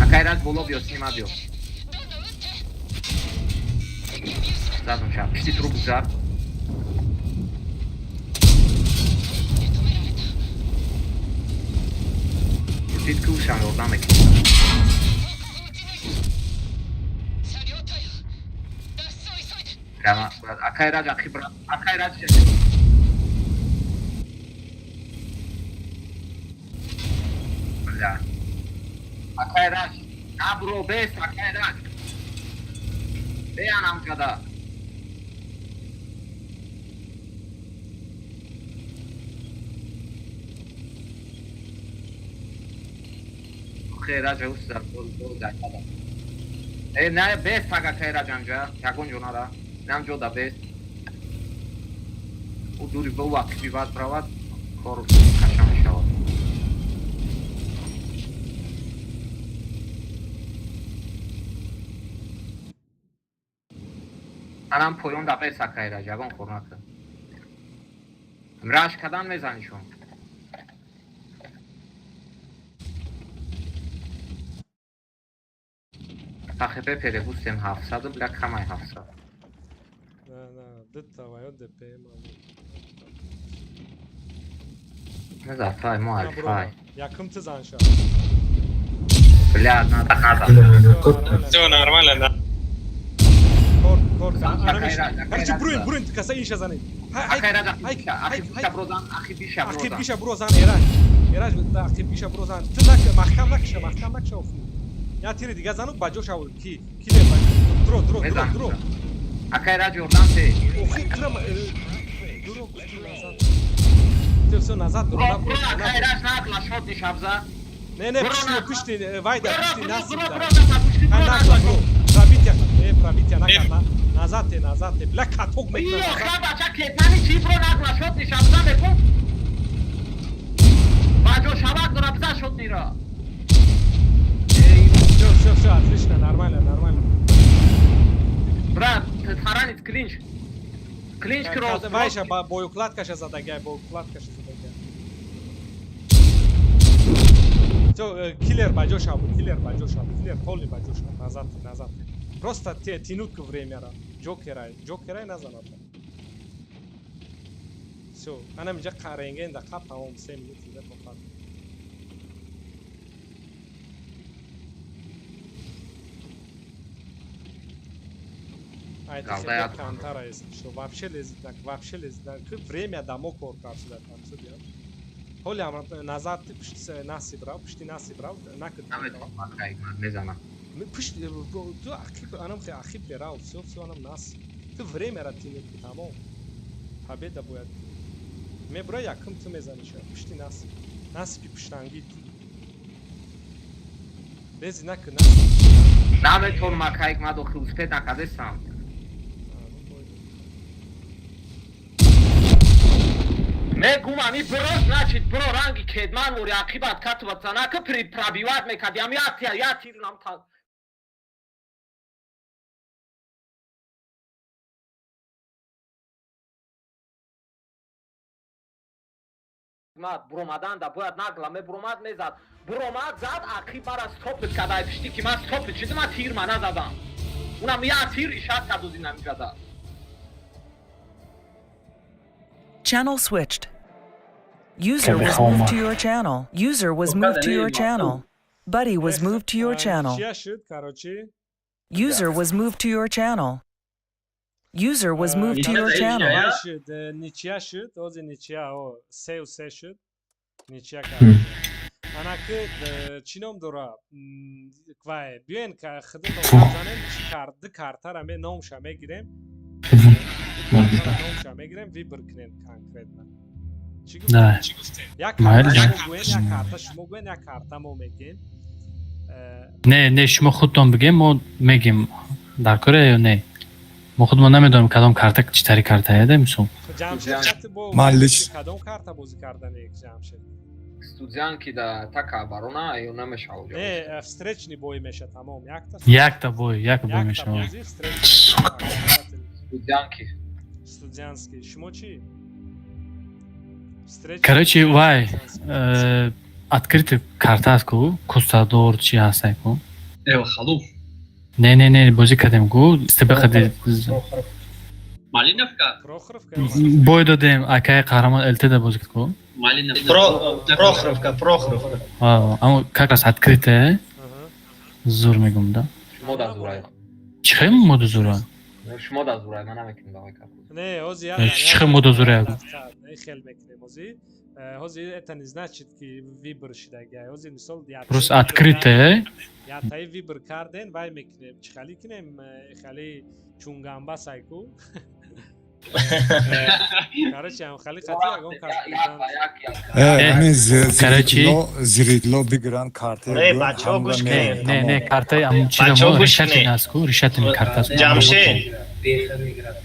Акай Раҷ боло биё, снима биё. Задум ша, пишти труб гузар. Дид ки ушам ёрдам мекунад. Акай Раҷ ақиб, акай Раҷ. Бля. Акай Раҷ, набро бес, акай Раҷ. Беянам када. Акай Раҷ ус бол бол гайда. Э на бес так акай Раҷ анҷа, ягон ҷо нара. Нам ҷо да бес. У дури бо вақт бивад бравад, кор каша мешавад. Анам поён да бес акай Раҷ, ягон кор накун. Раш кадан мезанишон. ТХП перебустем 700, бля камай 700. На, дта ваё ДПМ. Не зафай, мо альфай. Якым ты занша. Бля, надо, надо. Всё нормально, да. Кор, кор, Короче, бруин, бруин, каса инша занед. Акай Раҷ, ақиб биша брозан, ақиб биша брозан. Ақиб биша брозан, Эраҷ. Эраҷ, ақиб биша брозан. Ту нак, маҳкам накша, маҳкам накша офу. Я тири дига зану ба ҷо шав, ки, ки не, дро, дро, дро, дро. Акай Раҷ ёрдам те. Охи, трам, дро, гуфти назад. Всё, всё, назад, дро, Бро, акай Раҷ нагла шот нишабза. Не, не, пушти, пушти, вайда, пушти, насиб. Нагла, бро. Пробития, пробития накард, назад те, назад те. Бля, каток мекунад. Ё, ха, бача, кетмани чи бро нагла шот нишабза мекун? Ба ҷо шавак дора, бизан шот нира. Всё, всё, всё, отлично, нормально, нормально. Брат, таранит клинч. Клинч кросс. Вайша, боеукладкаша задагай, боеукладкаша задагай. Всё, киллер ба ҷо шав, киллер ба ҷо шав, киллер полный ба ҷо шав, назад, назад. Просто тянуть время, ра. Джокерай, Джокерай назад. Всё, анам инҷа рентген да қаб тамом 3 минут дида тоқат. Ай Галда камтара если что, вообще лезет так, вообще лезет так. Время дамо кор кард шуда там всё. Ҳоли ам назар ти пушти насиб рав, пушти насиб рав, накд. Наметавонам мезанам. Пушт ту ақиб анам хе ақиб берав, всё всё анам нас. Ту время ра тинет тамом. Победа бояд. Мебра якум ту мезаниш, пушти насиб. Насиби пуштанги ту. Лези накд насиб. Наметавонам акайк мад охи успет накардесам. Мегум ами бро, значит бро ранги кедман вори ақибат катва цанака при пробивать мекарди ами я тир нам та мад бромадан да бояд нагла мебромад мезад бромад зад ақиб мара стопит кард ай пишти ки ман стопит шидам ман тир ма назадам унам я тир ишат кард ӯзи намиҷада. Channel switched. User was moved to your channel. User was moved to your channel. Buddy was moved to your channel. User was moved to your channel. User was moved to your channel. Ничья шуд, ози ничья, о, 3-3 шуд. Ничья кард. Анаки чӣ ном дора? Квай, биёен худатон занем, чӣ кард, ду картара ме номша мегирем. Номша мегирем, выбор кунем конкретно. Чӣ гуфтем? Як карта шумо гӯен, як карта шумо гӯен, як карта мо мегем. Не, не, шумо худтон бигем, мо мегем. Дар кора ё не? Мо худмон намедонем кадом карта чӣ тари картае, да, мисол. Ҷамшед чати бо кадом карта бозӣ кардане, Ҷамшед? Студианки да така барона ё намешавад. Не, встречный бой меша тамом, якта. Якта бой, як бой мешавад. Студианки. Студианский. Шумо чӣ? Короче, вай, открытый карта аст ку, Кустадор чи ҳастай ку? Эва халуф. Не, не, не, бозӣ кардем ку, стебақади. Малиновка? Прохоровка. Бой додем, акай қаҳрамон ЛТ да бозӣ кард ку? Малиновка. Прохоровка, Прохоровка. Аммо как раз открытая. Зур мегум, да? Шумо да зурай. Чӣ хел мода зура? Шумо да зурай, ман намекунам давай кард. Не, ҳозир я. Чӣ хел мода зурай? Не, хел мекунем ҳозир. Ҳозир это не значит ки выбор шидаги. Ҳозир мисол просто открытая. Я таи выбор карден, вай мекунем. Чӣ хали кунем? Хали чунгамба сайку. Короче, ам хали қати ягон кас. Ами зиридло бигиран карта. Не, бачаҳо гӯш кунед. Не, не, картаи ам чиза мо решатин аст ку, решатин карта аст. Ҷамшед.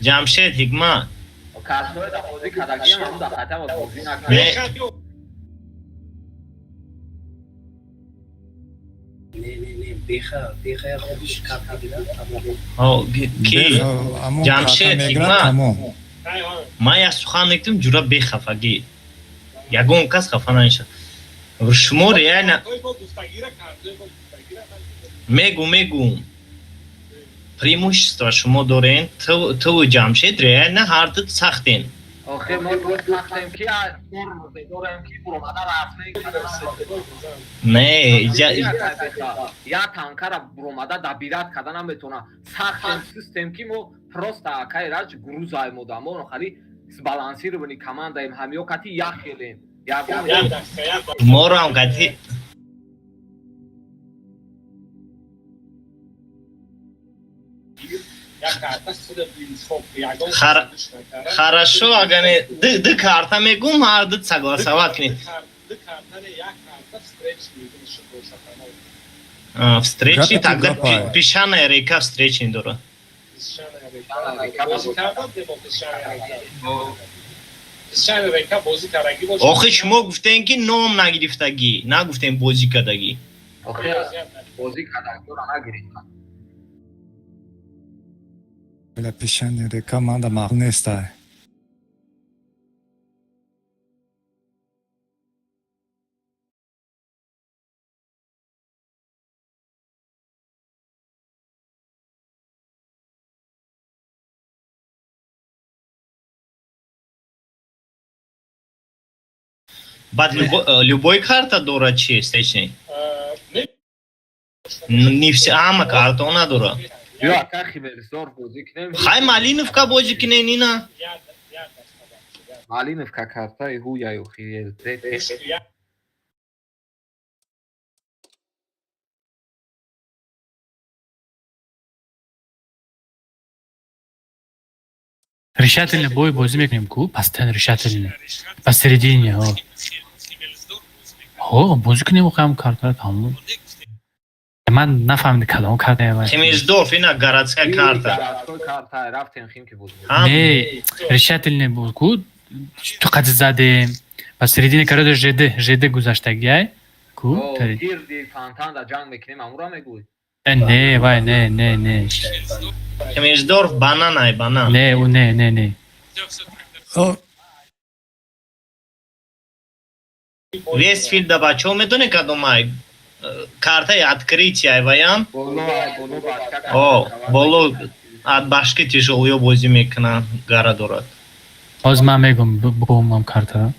Ҷамшед Ҳикмат. Картҳои да бозӣ кардагиам ҳамун да хата бозӣ накард. Не, не, не, беха, беха я худиш карта гирад тамом. О, ки? Ҷамшед Ҳикмат. Ман як сухан мегӯям, ҷура бехафагӣ. Ягон кас хафа намешавад. Шумо реально мегу. Преимущество шумо дорен, ту Ҷамшед реально ҳар ду сахтен. Охир мо ду сахтем ки дорем ки буромада рафтем. Не, я танкара буромада добират карда наметавонам. Сахтем систем ки мо просто акай раҷ грузаем одамо, хали сбалансированный командаем, ҳамиё кати як хелем. Моро ҳам кати Хорошо, агар не ду карта мегум, ҳар ду согласовать кунед. Встречный, тогда песчаная река встречный дорад. Охи шумо гуфтем ки ном нагирифтагӣ, нагуфтем бозӣ кардагӣ. Бозӣ кардагиро нагирифтам. Бля, песчаная река манда маъқул нестай. Баъд любой карта дорад чи встречный? Не все, ҳама картаҳо надорад. Ё ака Химерсдорф бозӣ кунем. Хай, Малиновка бозӣ кунен ина. Малиновка картаи ҳуяю хиел. Решательный бой бозӣ мекунем ку, постоянно решательный. Посередине, ҳо. Ҳо, бозӣ кунем охам картара тамом. Ман нафаҳмидам кадом карта вай. Химерсдорф ина городская карта. Городской карта рафтем Химки бозӣ. Не, решательный буд ку, ту қади задем. Посередине, короче, ЖД, ЖД гузаштагиай. Ку? Гирди фонтанда ҷанг мекунем, амура мегӯй. Не, вай, не, не, не. Химерсдорф банан ай, банан. Не, у не, не, не. Вестфилда бачаҳо медонед кадом ай? Картаи открытие ай ваям. О, боло от башки тяжелые бозӣ мекунанд, гара дорад. Ҳозир ман мегум, бугумам картара.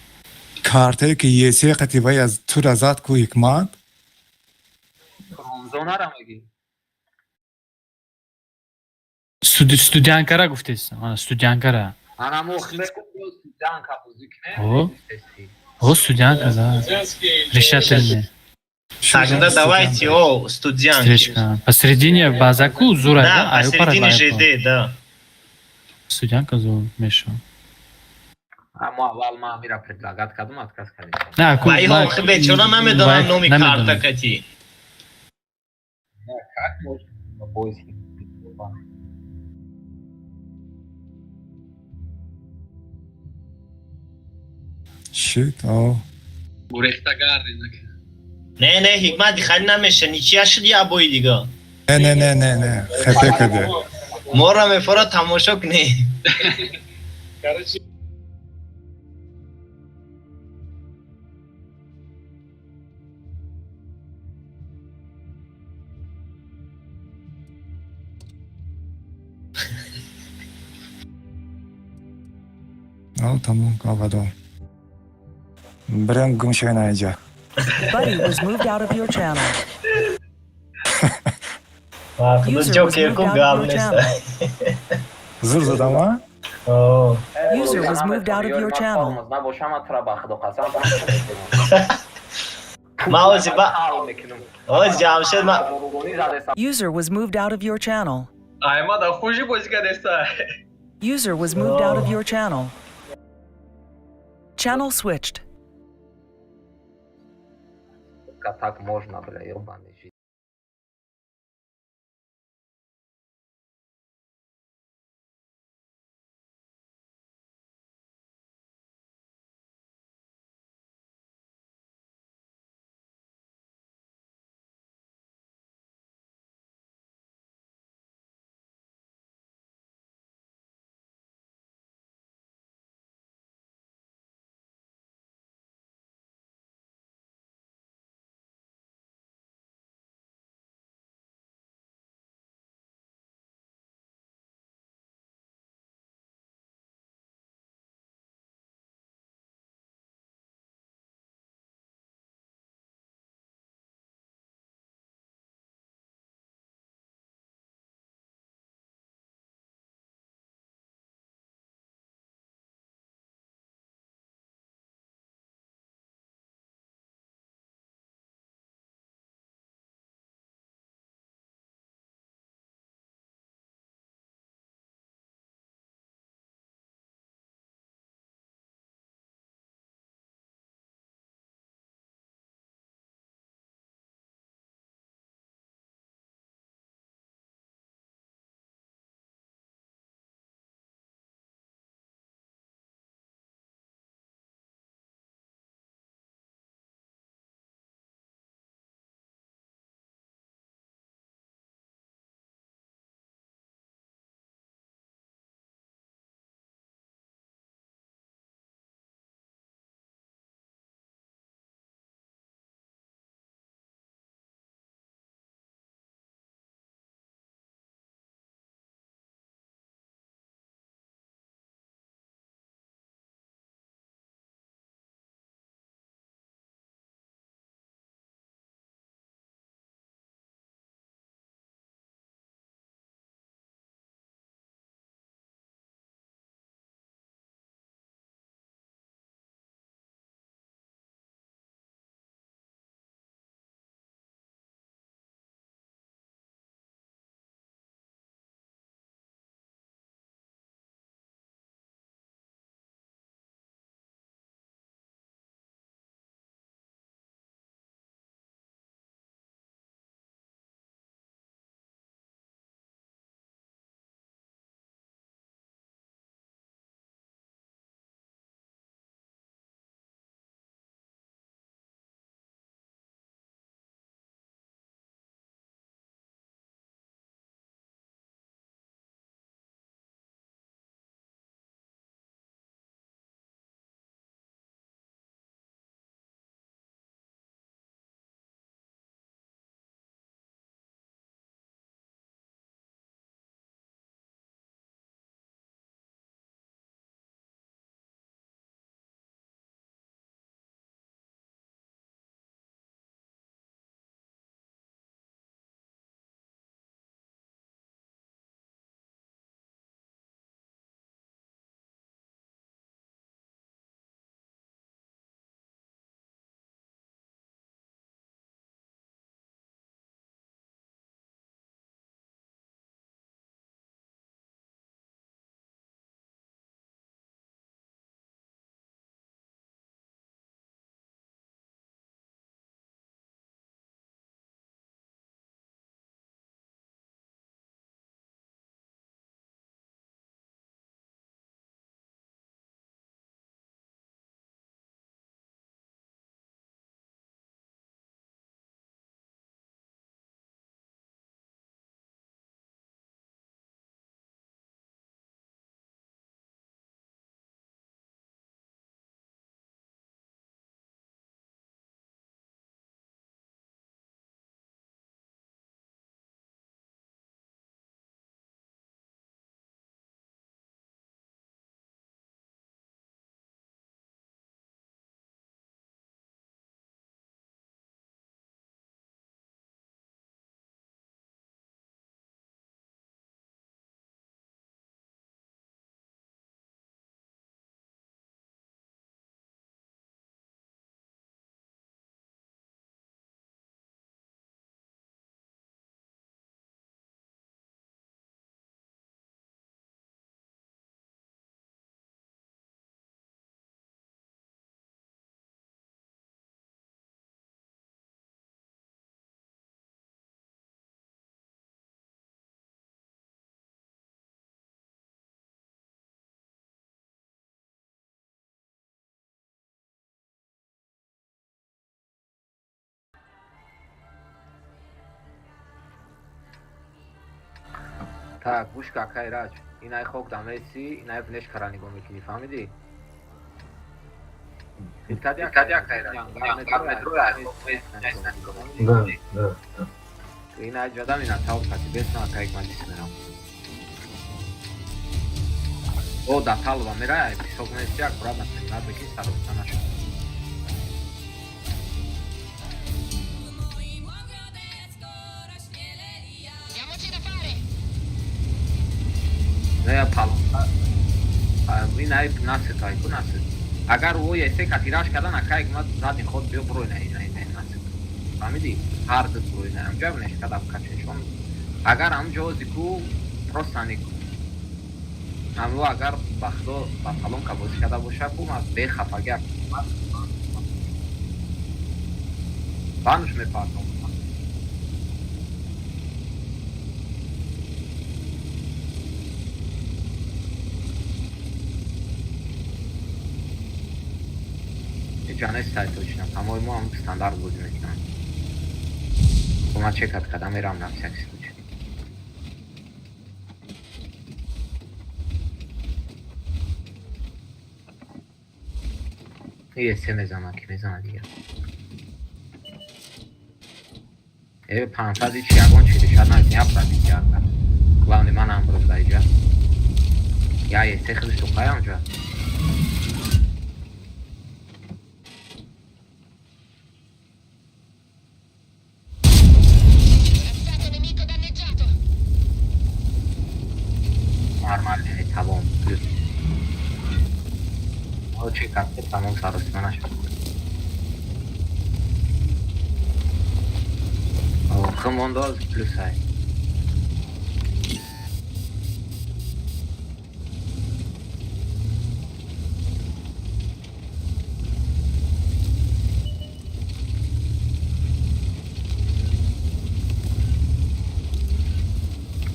Картае ки есе қати вай аз тура зад ку Ҳикмат. Промзонара мегӣ? Студянкара гуфтесам, ана студянкара. Ана мо мегум студянка бозӣ кунем. Ҳо. Ҳо, студянка, да. Решательный. Тогда давайте, о, студянки. Встречка. Посередине базаку зура, да? Посередине ЖД, да. Студянка зур меша. Амо аввал ман амира предлагать кардам, отказ кардем. На, ку. Вай, охи бечора намедонам номи карта кати. Как можно бой Shit, о. Гурехта гардид. Не, не, Ҳикмат, хали намеша, ничья шуд я бои дига. Не, не, не, не, не, хепе каде. Моро мефора тамошо кунӣ. Короче, О, тамом, гавадо. Брем гум шавен айҷа. Buddy was moved out of your channel. User was Ҷокер moved ку out of гап your нест. channel. Зур задам, а? User was moved out of your channel. Набошам, ман тура ба худо қасам. Ман ҳозир ба ҳозир Ҷамшед ман User was moved out of your channel. Ай, ма да хужи бозӣ кардеста. User was moved out of your channel. Channel switched. Так можно, бля, ёбаный. Так, гӯш ка, акай Раҷ. Инай хок дамеси, инай внешкара нигоҳ мекунӣ, фаҳмидӣ? Да, да, да. Инай ҷадам ина тав кати бесна акай маҷлис мерам. О, да талва мерай, писок мести, аккуратно принимать бекин, сароста нашуд. Не, пал. Инай насит, айку насит. Агар ӯ есе катираш кардан, акай ма зади худ биё бурой на ина ина насит. Фаҳмидӣ? Ҳар ду бурой на. Амҷа нешкада качешон. Агар амҷо зику просто нику. Амло агар ба худо ба палонка бозӣ карда боша, ку ма бехафагӣ бануш мепартом. Ҷанестай точно. По-моему, ҳам стандарт бозӣ мекунам. Ма чекат кардам, мерам на всякий случай. Есе мезана, ки мезана дигар. Э, панфази чи ягон чи решад накунӣ, я пробить ярда. Главное, ман ҳам бурам дар иҷа. Я есе худаш тоқай амҷа. Нормально, тамом. Плюс. Очи как-то тамом саросима нашуд. Хмондоз плюс ай.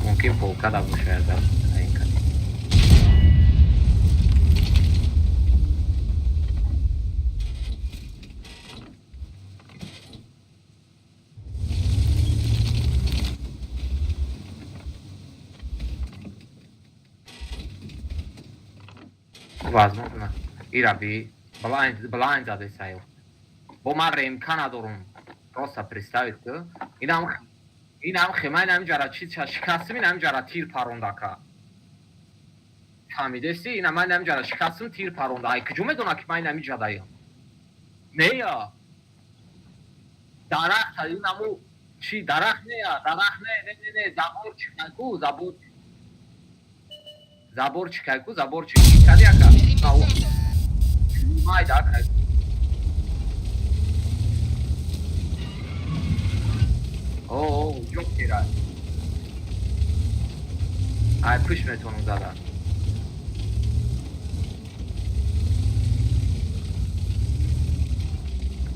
Мумкин полка да бошад ин кати. Возможно. Ира би блайнд блайнд задесаё. Бо ман ремка надорум. Просто представить ку. Инам хема инам ҷара чи шикастим, инам ҷара тир парондака. Фаҳмидеси? Ина ман инам ҷара шикастим, тир паронда. Ай куҷо медона ки ман инами ҷадаям? Нея. Дарахт инаму чи дарахт нея, дарахт не, не, не, не, забор чикайку, забор. Забор чикайку, забор чик. Кади ака? Ау. Майда ака. О, ҷокера. Ай пуш метонам зада.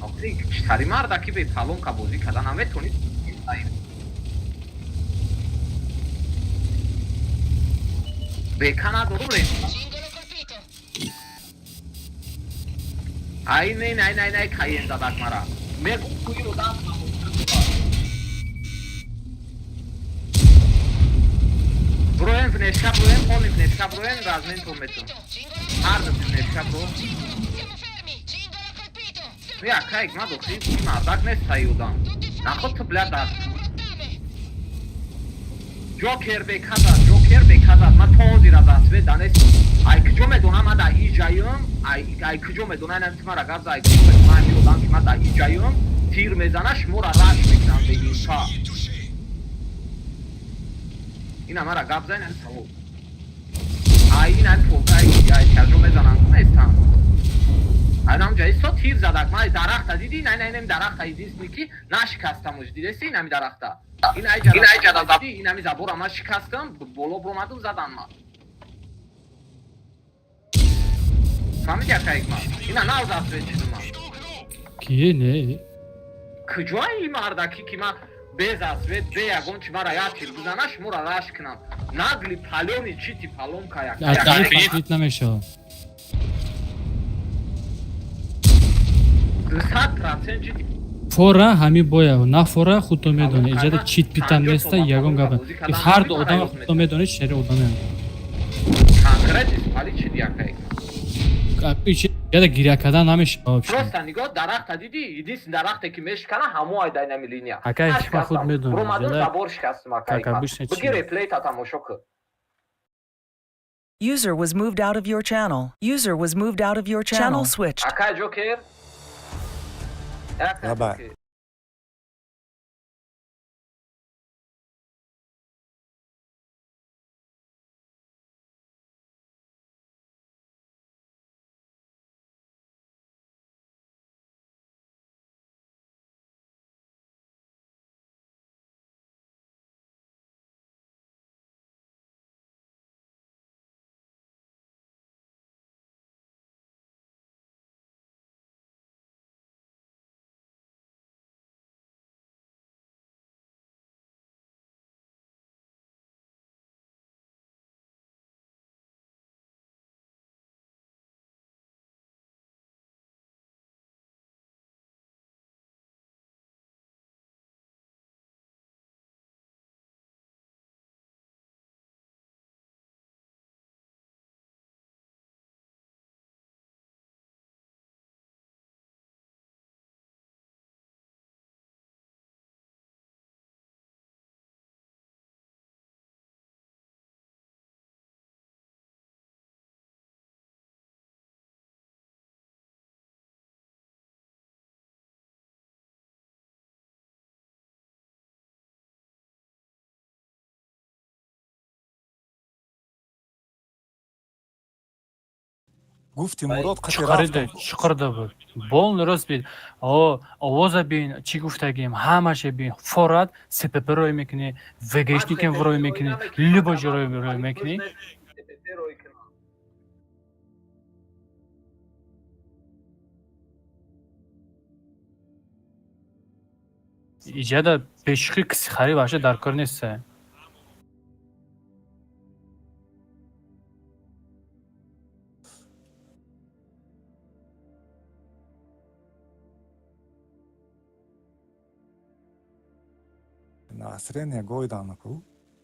Охи, читари марда ки бе палонка бозӣ карда наметонӣ. Бека надорум ре. Ай не, не, не, не, каен задак мара. Мегум куи одам. Броен внешка, броен, полный внешка, броен, размен то метон. Ҳар ду внешка бро. Я кайк ма дохи, мардак нест аюдан. Наход ту бля даст. Ҷокер беказад, ҷокер беказад. Ман то ҳозир аз асве данест. Ай куҷо медонам ман дар иҷаём, ай куҷо медонам инам ту мара гап за, ай куҷо медонам ами одам ки ман дар иҷаём, тир мезана, шуморо раш мекунам бе инфа. Ина мара гап за, инам савол. Ай инам полкай, ай каҷо мезанам, нестам. Айнам ҷа исто тир задак, ман дарахта диди, ина ина инам дарахта единственный ки нашикастамуш, дидеси инами дарахта. Ин ай ҷада диди, инами забора ман шикастам, боло буромадум задан ман. Фаҳмиди ака Ҳикмат? Ина нав засвет шудум ман. Кие не? Куҷои ин мардаки ки ман без асвет, бе ягон чи мара як тир бизана, шуморо раш кунам. Нагли палёни чи ти палонка як. Аз тараф намешавад. 200% чи ти Фора ҳами боя, на фора худто медонӣ. Иҷада чит питам неста, ягон гап. Ҳар ду одам худто медонӣ, чери одаме. Конкрет Исмали чи диякай? Иҷада гиря кардан намешава вообще. Просто нигоҳ, дарахта дидӣ? Единственный дарахте ки мешикана, ҳамо ай дайнами линия. Акай, Нашикастам. худ медонӣ, Бромадам иҷада забор шикастам, акай. как обычно чи. Бигир реплейта, тамошо кун. User was moved out of your channel. User was moved out of your channel. Channel switched. Акай Ҷокер. Акай Лаба. Ҷокер. Гуфти Мурод қати Чуқарида, рафтам. чуқурда буд. Болни рост бин. О, овоза бин, чӣ гуфтагим, ҳамаша бин. Форат СПП рой мекунӣ, ВГшникам рой мекунӣ, любой ҷо рой мекунӣ. ТПП рой кунам. Иҷада бешухӣ кисихарӣ вообще дар кор нест. Насрен гойдан ку.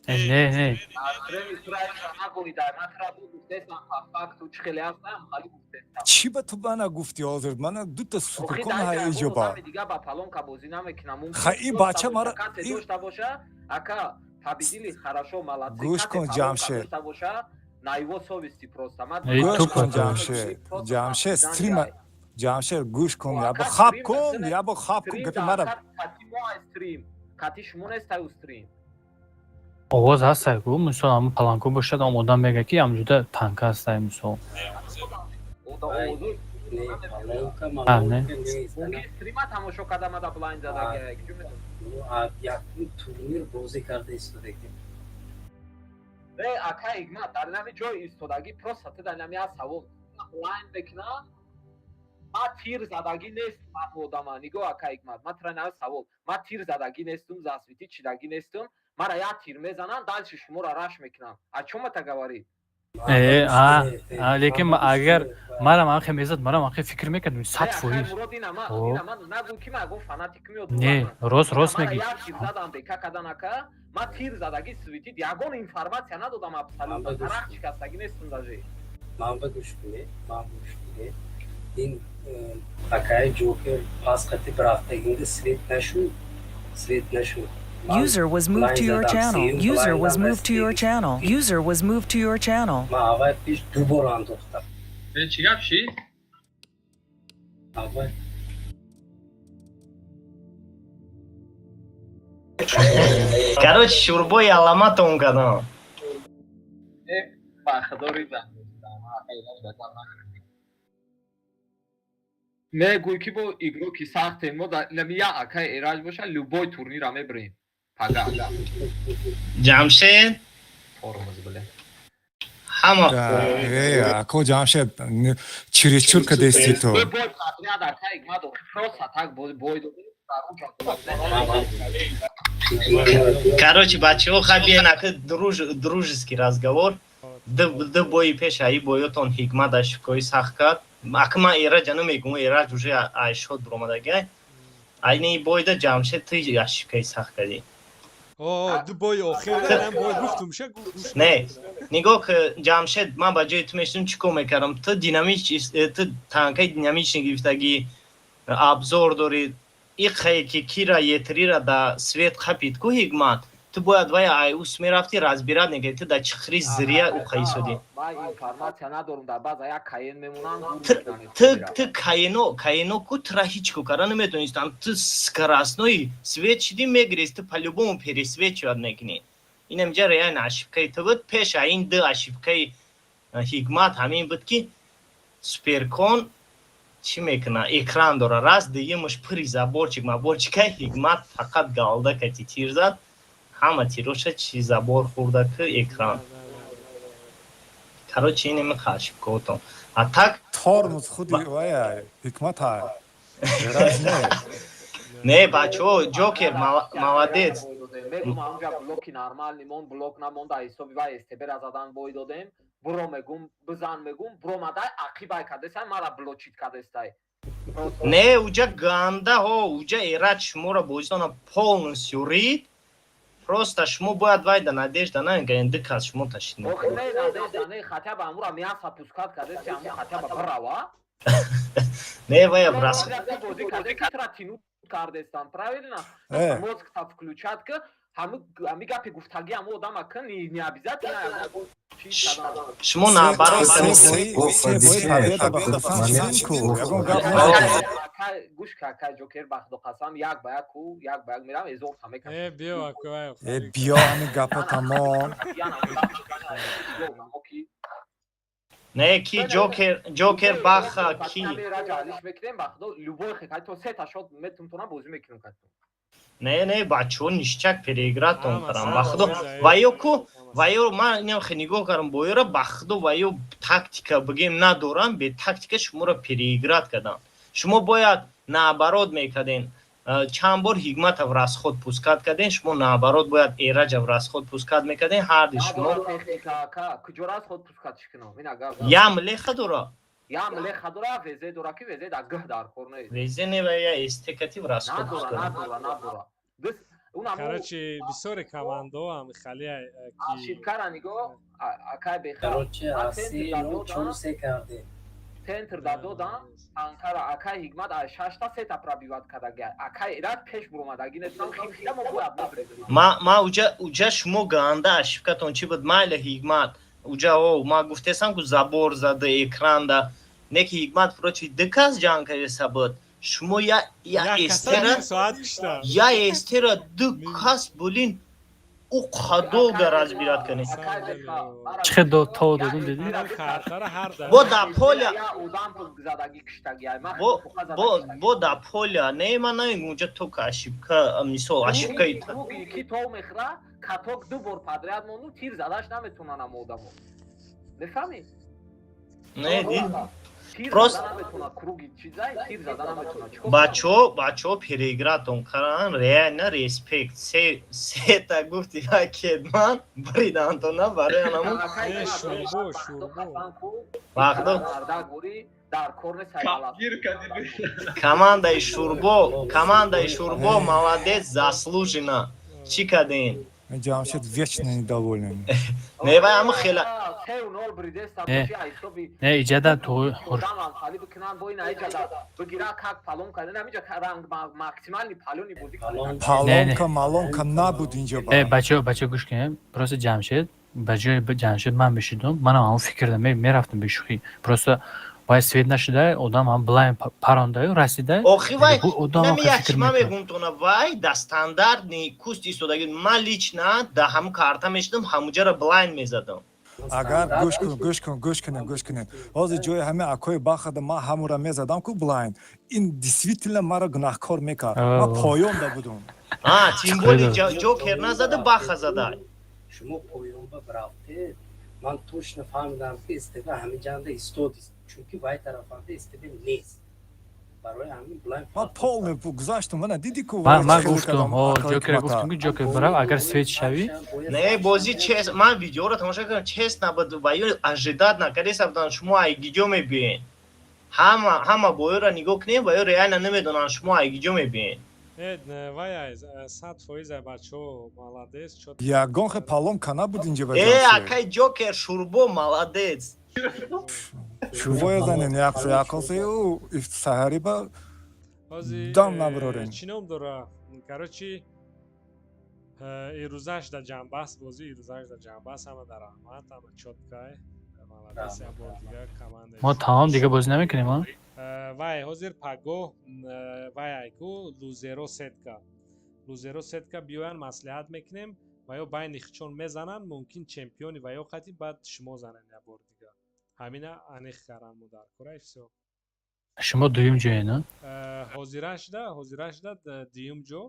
Не, не. Насрени тура нагоидай. Ман тура бу гуфтесам, по факту чӣ хеле ҳастам, хали гуфтесам. Чӣ ба ту бана гуфти ҳозир? Мана дута Охи суперкон дар ҳай ягон иҷоба. одами дига ба палонка бозӣ намекунам. Мумкин Ха, и дошта бача боша, мара- касе и- дошта боша, ака, победили хорошо, молодцы. Гӯш Касе кун, палонка Ҷамшед. дошта боша, на его совести просто. Ман Эй, Гӯш тупо кун, ту. Ҷамшед. Ҷамшед, Занг стрима ай. Ҷамшед, гӯш кун, ябо Ака, хаб стрим кун, да, ябо хаб кун, стрим гапи да, мара. ака, кати мо ай стрим. Кати шумо нест ай стрим. Овоз ҳаст ку, мисол ҳамун паланко бошад, ам одам мега ки ҳамҷуда танка ҳаст мисол. Ода овозу Не, палонка, А, не. малонка нест. Мумкин стрима тамошо карда мада блайн задаги, куҷо медонӣ? Якум турнир бозӣ карда истодагим. Э, ака Игнат, дар нами ҷои истодагӣ просто ту дар нами як савол блайн мекуна, ма тир задагӣ нестум ам одама. Нигоҳ, ака Игнат, ма тура нами савол, ма тир задагӣ нестум, засвети чидагӣ нестум, мара як тир мезанам, дальше шуморо раш мекунам. О чём это говорит? Э, а, а, лекин агар марам ҳамхе мезад, марам ҳамхе фикр мекардам, Э, сад акай фоиз. Мурод, ина ма, О. ина ма нагӯ ки ма ягон фанатик меёд. Не, рост, рост Мара мегӣ. як тир задам бека кадан, ака, ма тир задагӣ светит, ягон информация надодам абсолютно. Ман ба гӯш Дарахт шикастагӣ нестум даже. Ман ба гӯш кунед, ман гӯш кунед. Ин акаи Ҷокер пас қати рафтагинда свет нашуд, свет нашуд. Ман User was moved to блайн your задам, channel. сеюм User was блайндам moved to your расидагӣ. channel. User was moved to your channel. Ман аввал пеш ду бор андохтам. Э, чӣ гап шид? Аввал Короче, шурбои аламатон кардам. Э, ба худо ризам. Мегӯй ки бо игроки сахте мо да нами я акай Эраҷ боша, любой турнира мебарем. Пага. Ҷамшед, Тормоз биле. ҳама Э, ако Ҷамшед, чересчур кадести ту. Бой бой подряд, акай Игмадо, просто так бой бой додем, дар он ҷо. Короче, бачаҳо, хай биен ака, дружеский разговор. Ду бои пеш аи боётон Ҳикмат ошибкои сахт кард. Ака, ман Эраҷа намегум, Эраҷ уже айшод буромадагай. Айни бойда, Ҷамшед, ту ошибкаи сахт кардӣ. О, ду бои охир дан бой гуфтум ша. Не, нигоҳ ки, Ҷамшед, ман ба ҷои ту мешудам, чӣ кор мекардам? Ту динамич, ту танкаи динамичный гирифтагӣ, обзор дорӣ. Иқае ки кира етрира да свет қапид ку Ҳикмат, ту бояд вай айус мерафтӣ, разбирать мекардӣ. Ту да чихри зря уқа исодӣ. Ман информация надорам, дар баъза як каен мемонам. Ту каено ку тура ҳеҷ ко карда наметонистам. Ту скоростной свет шидӣ, мегирез, ту по-любому пересвечивать мекунӣ. Инамҷа реально ошибкаи ту буд. Пеша ин ду ошибкаи Ҳикмат ҳамин буд, ки суперкон чӣ мекуна, экран дора, раз, дуюмаш пури заборчик маборчика. Ҳикмат фақат галда кати тир зад, ҳама тироша чи забор хӯрда ки экран. Короче, инеми ошибкаотон, а так Тормоз худи вая Ҳикмата. Не, бачаҳо, Ҷокер молодец. Мегум, ҳамҷа блоки нормальный мон, блок намонда, ҳисоби вай стбра задан бой додем. Буро, мегум, бизан, мегум, буромадай, ақибай кардестай, мара блочить кардестай. Не, уҷа ганда ҳо, уҷа Эраҷ шуморо бозитона полностью рид. Просто шумо бояд вай да надежда накунед, ду кас шумо ташид. Охи не, надежда не, хотя бы амура мясо пускать кардеси, аму хотя бы бирава. Не, вая брас. Бозӣ кардеси, тра тянуть кардестан, правильно? Мозг та включать ки ҳами гапи гуфтагӣ ҳаму одама кун, не обязательно. Шумо наоборот. Се бои победа ба худо. Гӯш ка, кай Ҷокер, ба худо қасам, як ба як ку, як ба як мерам, эзорта мекунам. Э, биё, акай. Э, биё, ҳами гапо тамом. Не, ки Ҷокер, Ҷокер баха ки алиш мекунем, ба худо, любой хекай то сета шот метунтона бозӣ мекунем катон. Не, не, бачаҳо, ништяк переигратон кардам, ба худо. Ваё ку, ваё ман инам хе нигоҳ кардам боёра, ба худо, ваё тактика бигем надорам, бе тактика шуморо переиграть кардам. Шумо бояд наоборот мекарден. Чанд бор Ҳикмата в расход пускать карден, шумо наоборот бояд Эраҷа в расход пускать мекарден, ҳарди шумо. Я млеха дора. Я млеха дора, везе дора, ки везе да гӯ дар кор нест. Везе не, ва я эстекати в расход пускать. Надора, надора. Короче, бисёре командаҳо хали. Ошибкара нигоҳ, акай беха. Короче, аси ну 4-3 кардем. Центр да додам анкара, акай Ҳикмат аз шашта сета пробивать кардаги, акай Эрак пеш буромадаги нестам, химхида мо бояд набрезем. Ма уҷа шумо ганда ошибкатон чӣ буд? Майли, Ҳикмат уҷа о ма гуфтесам ку забор зада экранда, не ки Ҳикмат против ду кас ҷанг кардеса буд. Шумо я эстера, я эстера ду кас булин, ӯ қадолга разбирать кунед. Чӣ хел то додум, дидӣ? Бо да поля, бо да поля. Не, ман намегум, уҷа тока ошибка, мисол, ошибкаи ки то мехӯра, каток ду бор подряд монду, тир задаш наметонан ам одамо, мефаҳмӣ? Не, дид. Просто бачаҳо, бачаҳо переигратон кардан, реально респект. Се сета гуфти ва кедман бридантона барои анамун вақто командаи Шурбо, командаи Шурбо молодец, заслуженно. Чӣ кардем? Ҷамшед вечно недоволен. Не, вай ама хела. Не, иҷада то Палонка малонка набуд инҷо. Э, бачаҳо, бачаҳо, гӯш кунед. Просто Ҷамшед, ба ҷои Ҷамшед ман мешидум, манам ҳамон фикрда мерафтам бешӯхӣ. Просто вай свет нашуда, одам ҳам блайн парондаю расида. Охи вай нами як ман мегум тона, вай да стандартный куст истодаги. Ман лично да ҳамун карта мешидам, ҳамуҷаро блайн мезадам. Агар гӯш кун, гӯш кун, гӯш кунед, гӯш кунед, ҳозир ҷои ҳамин акои бахада ман ҳамура мезадам ку блайн, ин действительно маро гунаҳкор мекард, ман поёнда будум. А тем более Ҷокер назада, баха зада. Шумо поёнба рафтед, ман точно фаҳмидам, ки СТБ ҳамин ҷанда истодист, чунки вай тарафанда СТБ нест, барои ҳамин блайн. Ман полный гузаштум, мана диди ку. Ман гуфтум, Ҷокера гуфтум, ки Ҷокер бирав, агар свет шавӣ. Не, бозӣ чест, ман видеоро тамошо кардам, чест набуд. Ва ё ожидать накардеса буданд, шумо ай гиҷо мебиен. Ҳама, ҳама боёро нигоҳ кунем, ва ё реально намедонанд, шумо ай гиҷо мебиен. Вай 100% ай, бачаҳо, молодец. Ягон хе поломка набуд инҷа ба. Э, акай Ҷокер, Шурбо молодец. Шурбоя занем яксо якосею саҳари ба дам набарорем. Чӣ ном дора, короче, ирӯзаш да ҷамбаст бозӣ, ирӯзаш да ҷамбаст. Ҳама да раҳмат, ҳама чёткай, молодец. Як бор дига команда. Мо тамом, дига бозӣ намекунем, а? Вай, ҳозир пагоҳ вай айку лузеро сетка, лузеро сетка биёян, маслиҳат мекунем ва ё байни хичон мезананд, мумкин чемпиони ва ё қати баъд шумо занен як бор дига. Ҳамина аниқ кардан мо дар кора, и всё. Шумо дуюм ҷое, на? Ҳозира шуда дуюм ҷо.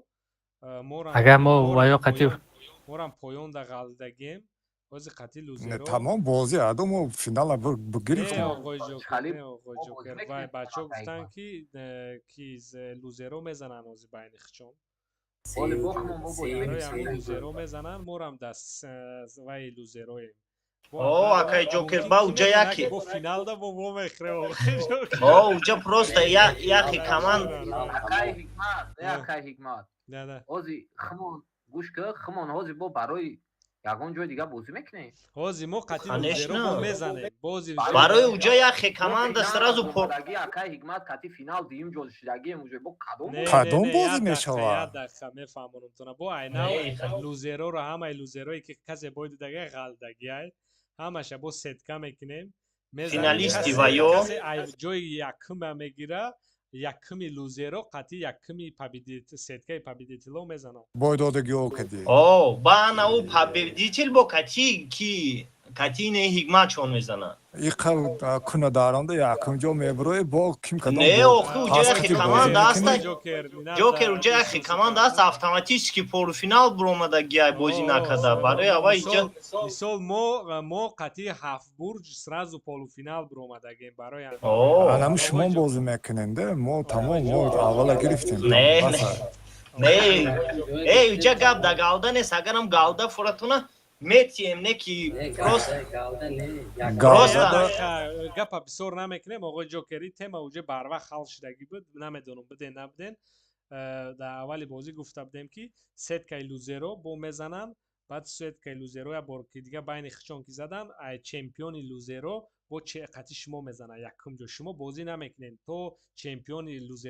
Агар мо ва ё қати Морам поёнда ғалтидагем, ҳозир қати лузеро. Тамом, бозӣ адо, мо финала гирифтем. Оғои Ҷокер, не, оғои Ҷокер, вай бачаҳо гуфтанд, ки лузеро мезананд ҳозир байни хичон. Лузеро мезананд, морам дар вай лузероем. О, акай Ҷокер, ба уҷа яке. Бо финалда бо мо мехӯрем. О, уҷа просто яке команд. Акай Ҳикмат, акай Ҳикмат. Ҳози химон, гӯш ки, химон ҳози бо барои ягон ҷои дига бозӣ мекунем. Ҳозир мо қати лузеро бо мезанем бози. Барои уҷа яхе команда сразу. Акай Ҳикмат, кати финал дуюм ҷо шидагием, уҷа бо кадом? Кадом бозӣ мешавад? Як дақиқа, мефаҳмонам бо айнав лузероро. Ҳамаи лузерое ки касе бой дидага ғалтдагиай, ҳамаша бо сетка мекунем. Финалисти ва ё ҷои якума мегира, якуми лузеро қати якуми сеткаи победитело мезанад. Бойдодагио кади. О, ба ана ӯ победитель бо кати ки, кати не, Ҳикмат чон мезанад. Иқа куна даронда якум ҷо мебурои, бо ким кадом? Не, охи, уҷа яхе команда аста, Ҷокер, уҷа яхе команда аст, автоматически полуфинал буромадагиай, бозӣ накарда барои ава иҷа. Мисол, мо қати ҳафт бурҷ сразу полуфинал буромадагем барои. Анаму шумо бозӣ мекуненде, мо тамом, мо аввала гирифтем. Не, не, э, уҷа гап да галда нест. Агарам галда фуратуна метием, не ки просто. Гапа бисёр намекунем, оғои Ҷокери. Тема уҷа барвақт ҳал шудагӣ буд, намедонам, биден набуден. Дар аввали бозӣ гуфта будем, ки сеткаи лузеро бо мезананд, баъд сеткаи лузеро як бор ки дига байни хичон ки задан, ай чемпиони лузеро бо қати шумо мезанад якум ҷо. Шумо бозӣ намекунед то чемпиони лузеро.